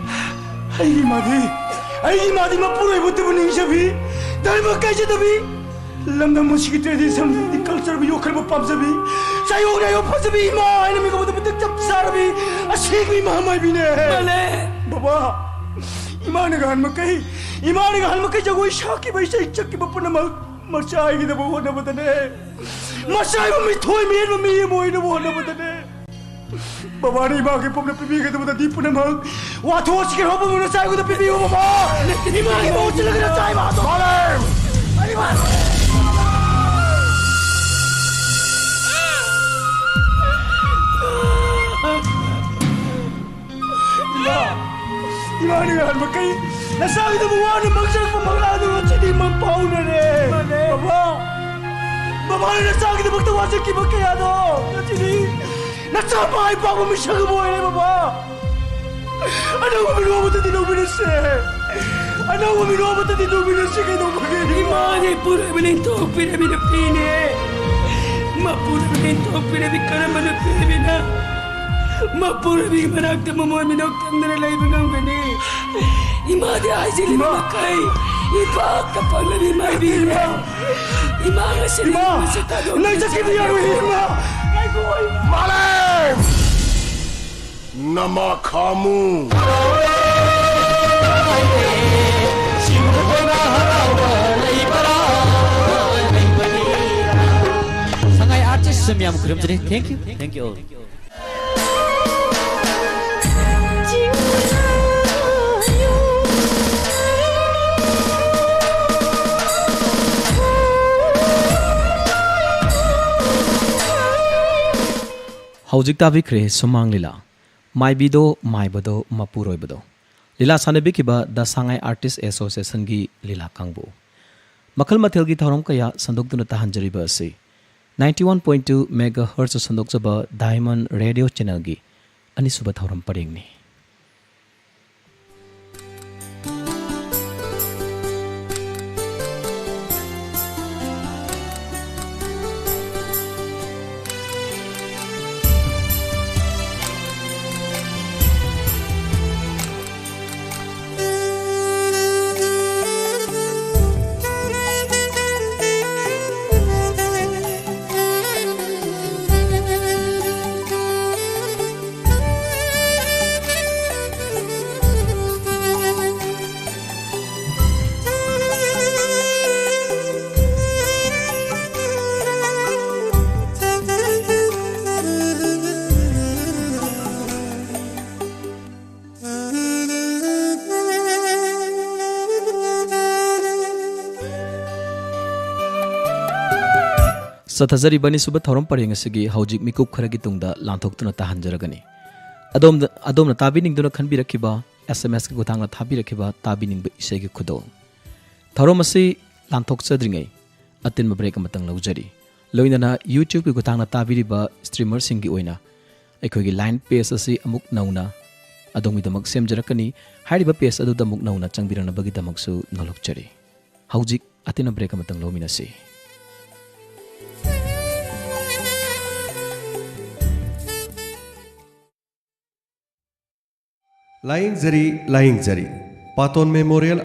ꯑꯩꯒꯤ ꯏꯃꯥꯗꯤ, ꯑꯩꯒꯤ ꯏꯃꯥꯗꯤ ꯃꯄꯨꯔꯣꯏꯕꯇꯕꯨ ꯅꯤꯡꯖꯕꯤ, ꯙꯔꯃ ꯀꯥꯏꯖꯗꯕꯤ, ꯂꯝꯗꯝ ꯑꯁꯤꯒꯤ ꯇ꯭ꯔꯦꯗꯤꯁꯟ, ꯀꯜꯆꯔꯕꯨ ꯌꯣꯛꯈꯠꯄ ꯄꯥꯝꯖꯕꯤ, ꯆꯥꯌꯣꯡ ꯅꯥꯌꯣꯡ ꯐꯖꯕꯤ ꯏꯃꯥ ꯍꯥꯏꯅ ꯃꯤꯡ ꯀꯧꯕꯗ ꯃꯇꯤꯛ ꯆꯞ ꯆꯥꯔꯕꯤ ꯑꯁꯦꯡꯕ ꯏꯃꯥ ꯃꯥꯏꯕꯤꯅꯦ꯫ ꯃꯥꯂꯦ꯫ ꯕꯕꯥ, ꯏꯃꯥꯅ ꯉꯍꯥꯟ ꯃꯈꯩ, ꯏꯃꯥꯅ ꯉꯍꯥꯟ ꯃꯈꯩ ꯖꯒꯣꯏ ꯁꯥꯈꯤꯕ, ꯏꯁꯩ ꯁꯛꯈꯤꯕ ꯄꯨꯝꯅꯃꯛ ꯃꯆꯥ ꯑꯣꯏꯒꯗꯕ ꯍꯣꯠꯅꯕꯗꯅꯦ, ꯃꯆꯥ ꯑꯣꯏꯕ ꯃꯤꯊꯣꯏ ꯃꯤ ꯑꯃ, ꯃꯤ ꯑꯃ ꯑꯣꯏꯅꯕ ꯍꯣꯠꯅꯕꯗꯅꯦ꯫ ꯕꯕꯥꯅ ꯏꯃꯥꯒꯤ ꯄꯨꯛꯅ ꯄꯤꯕꯤꯒꯗꯕꯗꯗꯤ ꯄꯨꯝꯅꯃꯛ ꯋꯥꯊꯣꯛ ꯑꯁꯤꯒꯤ ꯍꯧꯕ ꯃꯆꯥ ꯑꯣꯏꯒꯗꯕ ꯄꯤꯕꯤꯌꯨ, ꯕꯕꯥ꯫ ꯏꯃꯥꯒꯤ ꯃꯍꯨꯠ ꯁꯤꯜꯂꯒ ꯅꯆꯥ ꯏꯃꯥ ꯑꯗꯣ꯫ ꯃꯥꯂꯦꯝ! ꯏꯃꯥ! ꯏꯃꯥ! ꯏꯃꯥꯅ ꯉꯍꯥꯟ ꯃꯈꯩ ꯅꯆꯥꯒꯤꯗꯃꯛ ꯋꯥꯅ ꯃꯥꯡꯖꯔꯛꯄ ꯃꯪꯂꯥꯟꯗꯨ ꯉꯁꯤꯗꯤ ꯃꯪ ꯐꯥꯎꯅꯔꯦ꯫ ꯃꯥꯅꯦ꯫ ꯕꯕꯥ! ꯕꯕꯥꯅ ꯅꯆꯥꯒꯤꯗꯃꯛꯇ ꯋꯥꯖꯈꯤꯕ ꯀꯌꯥꯗꯣ ꯉꯁꯤꯗꯤ ꯅꯆꯥ ꯃꯥꯏ ꯄꯥꯛꯄ ꯃꯤꯁꯛ ꯑꯃ ꯑꯣꯏꯔꯦ, ꯕꯕꯥ꯫ ꯑꯅꯧꯕ ꯃꯤꯔꯣꯜ ꯑꯃꯗꯗꯤ ꯂꯧꯃꯤꯟꯅꯁꯦ꯫ ꯑꯅꯧꯕ ꯃꯤꯔꯣꯜ ꯑꯃꯗꯗꯤ ꯂꯧꯃꯤꯟꯅꯁꯦ, ꯀꯩꯗꯧꯕꯒꯤ? ꯏꯃꯥꯒꯤ ꯄꯨꯔꯣꯏꯕ ꯂꯦꯟꯊꯣꯛꯄꯤꯔꯕꯤ ꯅꯨꯄꯤꯅꯦ꯫ ꯃꯄꯨꯔꯣꯏꯕ ꯂꯦꯟꯊꯣꯛꯄꯤꯔꯕꯤ ꯀꯔꯝꯕ ꯅꯨꯄꯤꯔꯕꯤꯅ ꯃꯄꯨꯔꯣꯏꯕꯒꯤ ꯃꯅꯥꯛꯇ ꯃꯃꯣꯏ ꯃꯤꯅꯣꯛ ꯇꯝꯗꯅ ꯂꯩꯕ ꯉꯝꯒꯅꯤ? ꯏꯃꯥꯗꯤ ꯍꯥꯏꯖꯤꯜꯂꯤꯕ ꯏꯃꯥ! ꯃꯈꯩ ꯏꯄꯥꯛꯇ ꯄꯥꯛꯂꯕꯤ ꯃꯥꯏꯕꯤꯅꯦ꯫ ꯏꯃꯥ! ꯏꯃꯥ ꯉꯁꯤꯗꯤ ꯏꯃꯥ! ꯃꯁꯤ ꯊꯥꯗꯣꯛꯇꯨꯅ ꯅꯪ ꯆꯠꯈꯤꯕ ꯌꯥꯔꯣꯏ, ꯏꯃꯥ! ꯉꯥꯏꯈꯣ, ꯏꯃꯥ! ꯃꯥꯂꯦꯝ! ꯅꯃꯥ ꯈꯥꯃꯨ! ꯁꯉꯥꯏ ꯑꯥꯔꯇꯤꯁ ꯃꯌꯥꯝ ꯈꯨꯔꯨꯝꯖꯔꯤ꯫ Thank you, thank you all. ꯍꯧꯖꯤꯛ ꯇꯥꯕꯤꯈ꯭ꯔꯦ ꯁꯨꯃꯥꯡ ꯂꯤꯂꯥ, ꯃꯥꯏꯕꯤꯗꯣ ꯃꯥꯏꯕꯗꯣ ꯃꯄꯨꯔꯣꯏꯕꯗꯣ꯫ ꯂꯤꯂꯥ ꯁꯥꯟꯅꯕꯤꯈꯤꯕ ꯗ ꯁꯉꯥꯏ ꯑꯥꯔꯇꯤꯁ ꯑꯦꯁꯣꯁꯤꯌꯦꯁꯟꯒꯤ ꯂꯤꯂꯥ ꯀꯥꯡꯕꯨ꯫ ꯃꯈꯜ ꯃꯊꯦꯜꯒꯤ ꯊꯧꯔꯝ ꯀꯌꯥ ꯁꯟꯗꯣꯛꯇꯨꯅ ꯇꯥꯍꯟꯖꯔꯤꯕ ꯑꯁꯤ ninety one point two megahertz ꯁꯟꯗꯣꯛꯆꯕ Diamond Radio Channelꯒꯤ ꯑꯅꯤꯁꯨꯕ ꯊꯧꯔꯝ ꯄꯔꯦꯡꯅꯤ꯫ ꯆꯠꯊꯖꯔꯤꯕ ꯑꯅꯤꯁꯨꯕ ꯊꯧꯔꯝ ꯄꯔꯦꯡ ꯑꯁꯤꯒꯤ ꯍꯧꯖꯤꯛ ꯃꯤꯀꯨꯞ ꯈꯔꯒꯤ ꯇꯨꯡꯗ ꯂꯥꯟꯊꯣꯛꯇꯨꯅ ꯇꯥꯍꯟꯖꯔꯒꯅꯤ꯫ ꯑꯗꯣꯝꯗ, ꯑꯗꯣꯝꯅ ꯇꯥꯕꯤꯅꯤꯡꯗꯨꯅ ꯈꯟꯕꯤꯔꯛꯈꯤꯕ, ꯑꯦꯁ ꯑꯦꯝ ꯑꯦꯁꯀꯤ ꯈꯨꯠꯊꯥꯡꯗ ꯊꯥꯕꯤꯔꯛꯈꯤꯕ ꯇꯥꯕꯤꯅꯤꯡꯕ ꯏꯁꯩꯒꯤ ꯈꯨꯗꯣꯜ꯫ ꯊꯧꯔꯝ ꯑꯁꯤ ꯂꯥꯟꯊꯣꯛꯆꯗ꯭ꯔꯤꯉꯩ ꯑꯇꯦꯟꯕ ꯕ꯭ꯔꯦꯛ ꯑꯃꯇꯪ ꯂꯧꯖꯔꯤ꯫ ꯂꯣꯏꯅꯅ YouTubeꯀꯤ ꯈꯨꯠꯊꯥꯡꯗ ꯇꯥꯕꯤꯔꯤꯕ ꯁ꯭ꯇ꯭ꯔꯤꯃꯔꯁꯤꯡꯒꯤ ꯑꯣꯏꯅ ꯑꯩꯈꯣꯏꯒꯤ ꯂꯥꯏꯟ ꯄꯦꯖ ꯑꯁꯤ ꯑꯃꯨꯛ ꯅꯧꯅ ꯑꯗꯣꯝꯒꯤꯗꯃꯛ ꯁꯦꯝꯖꯔꯛꯀꯅꯤ꯫ ꯍꯥꯏꯔꯤꯕ ꯄꯦꯖ ꯑꯗꯨꯗ ꯑꯃꯨꯛ ꯅꯧꯅ ꯆꯪꯕꯤꯔꯛꯅꯕꯒꯤꯗꯃꯛꯁꯨ ꯅꯣꯜꯂꯛꯆꯔꯤ꯫ ꯍꯧꯖꯤꯛ ꯑꯇꯦꯟꯕ ꯕ꯭ꯔꯦꯛ ꯑꯃꯇꯪ ꯂꯧꯃꯤꯟꯅꯁꯤ꯫ ꯂꯥꯏꯌꯦꯡꯖꯔꯤ, ꯂꯥꯏꯌꯦꯡꯖꯔꯤ꯫ ꯄꯥꯇꯣꯟ ꯃꯦꯃꯣꯔꯤꯌꯦꯜ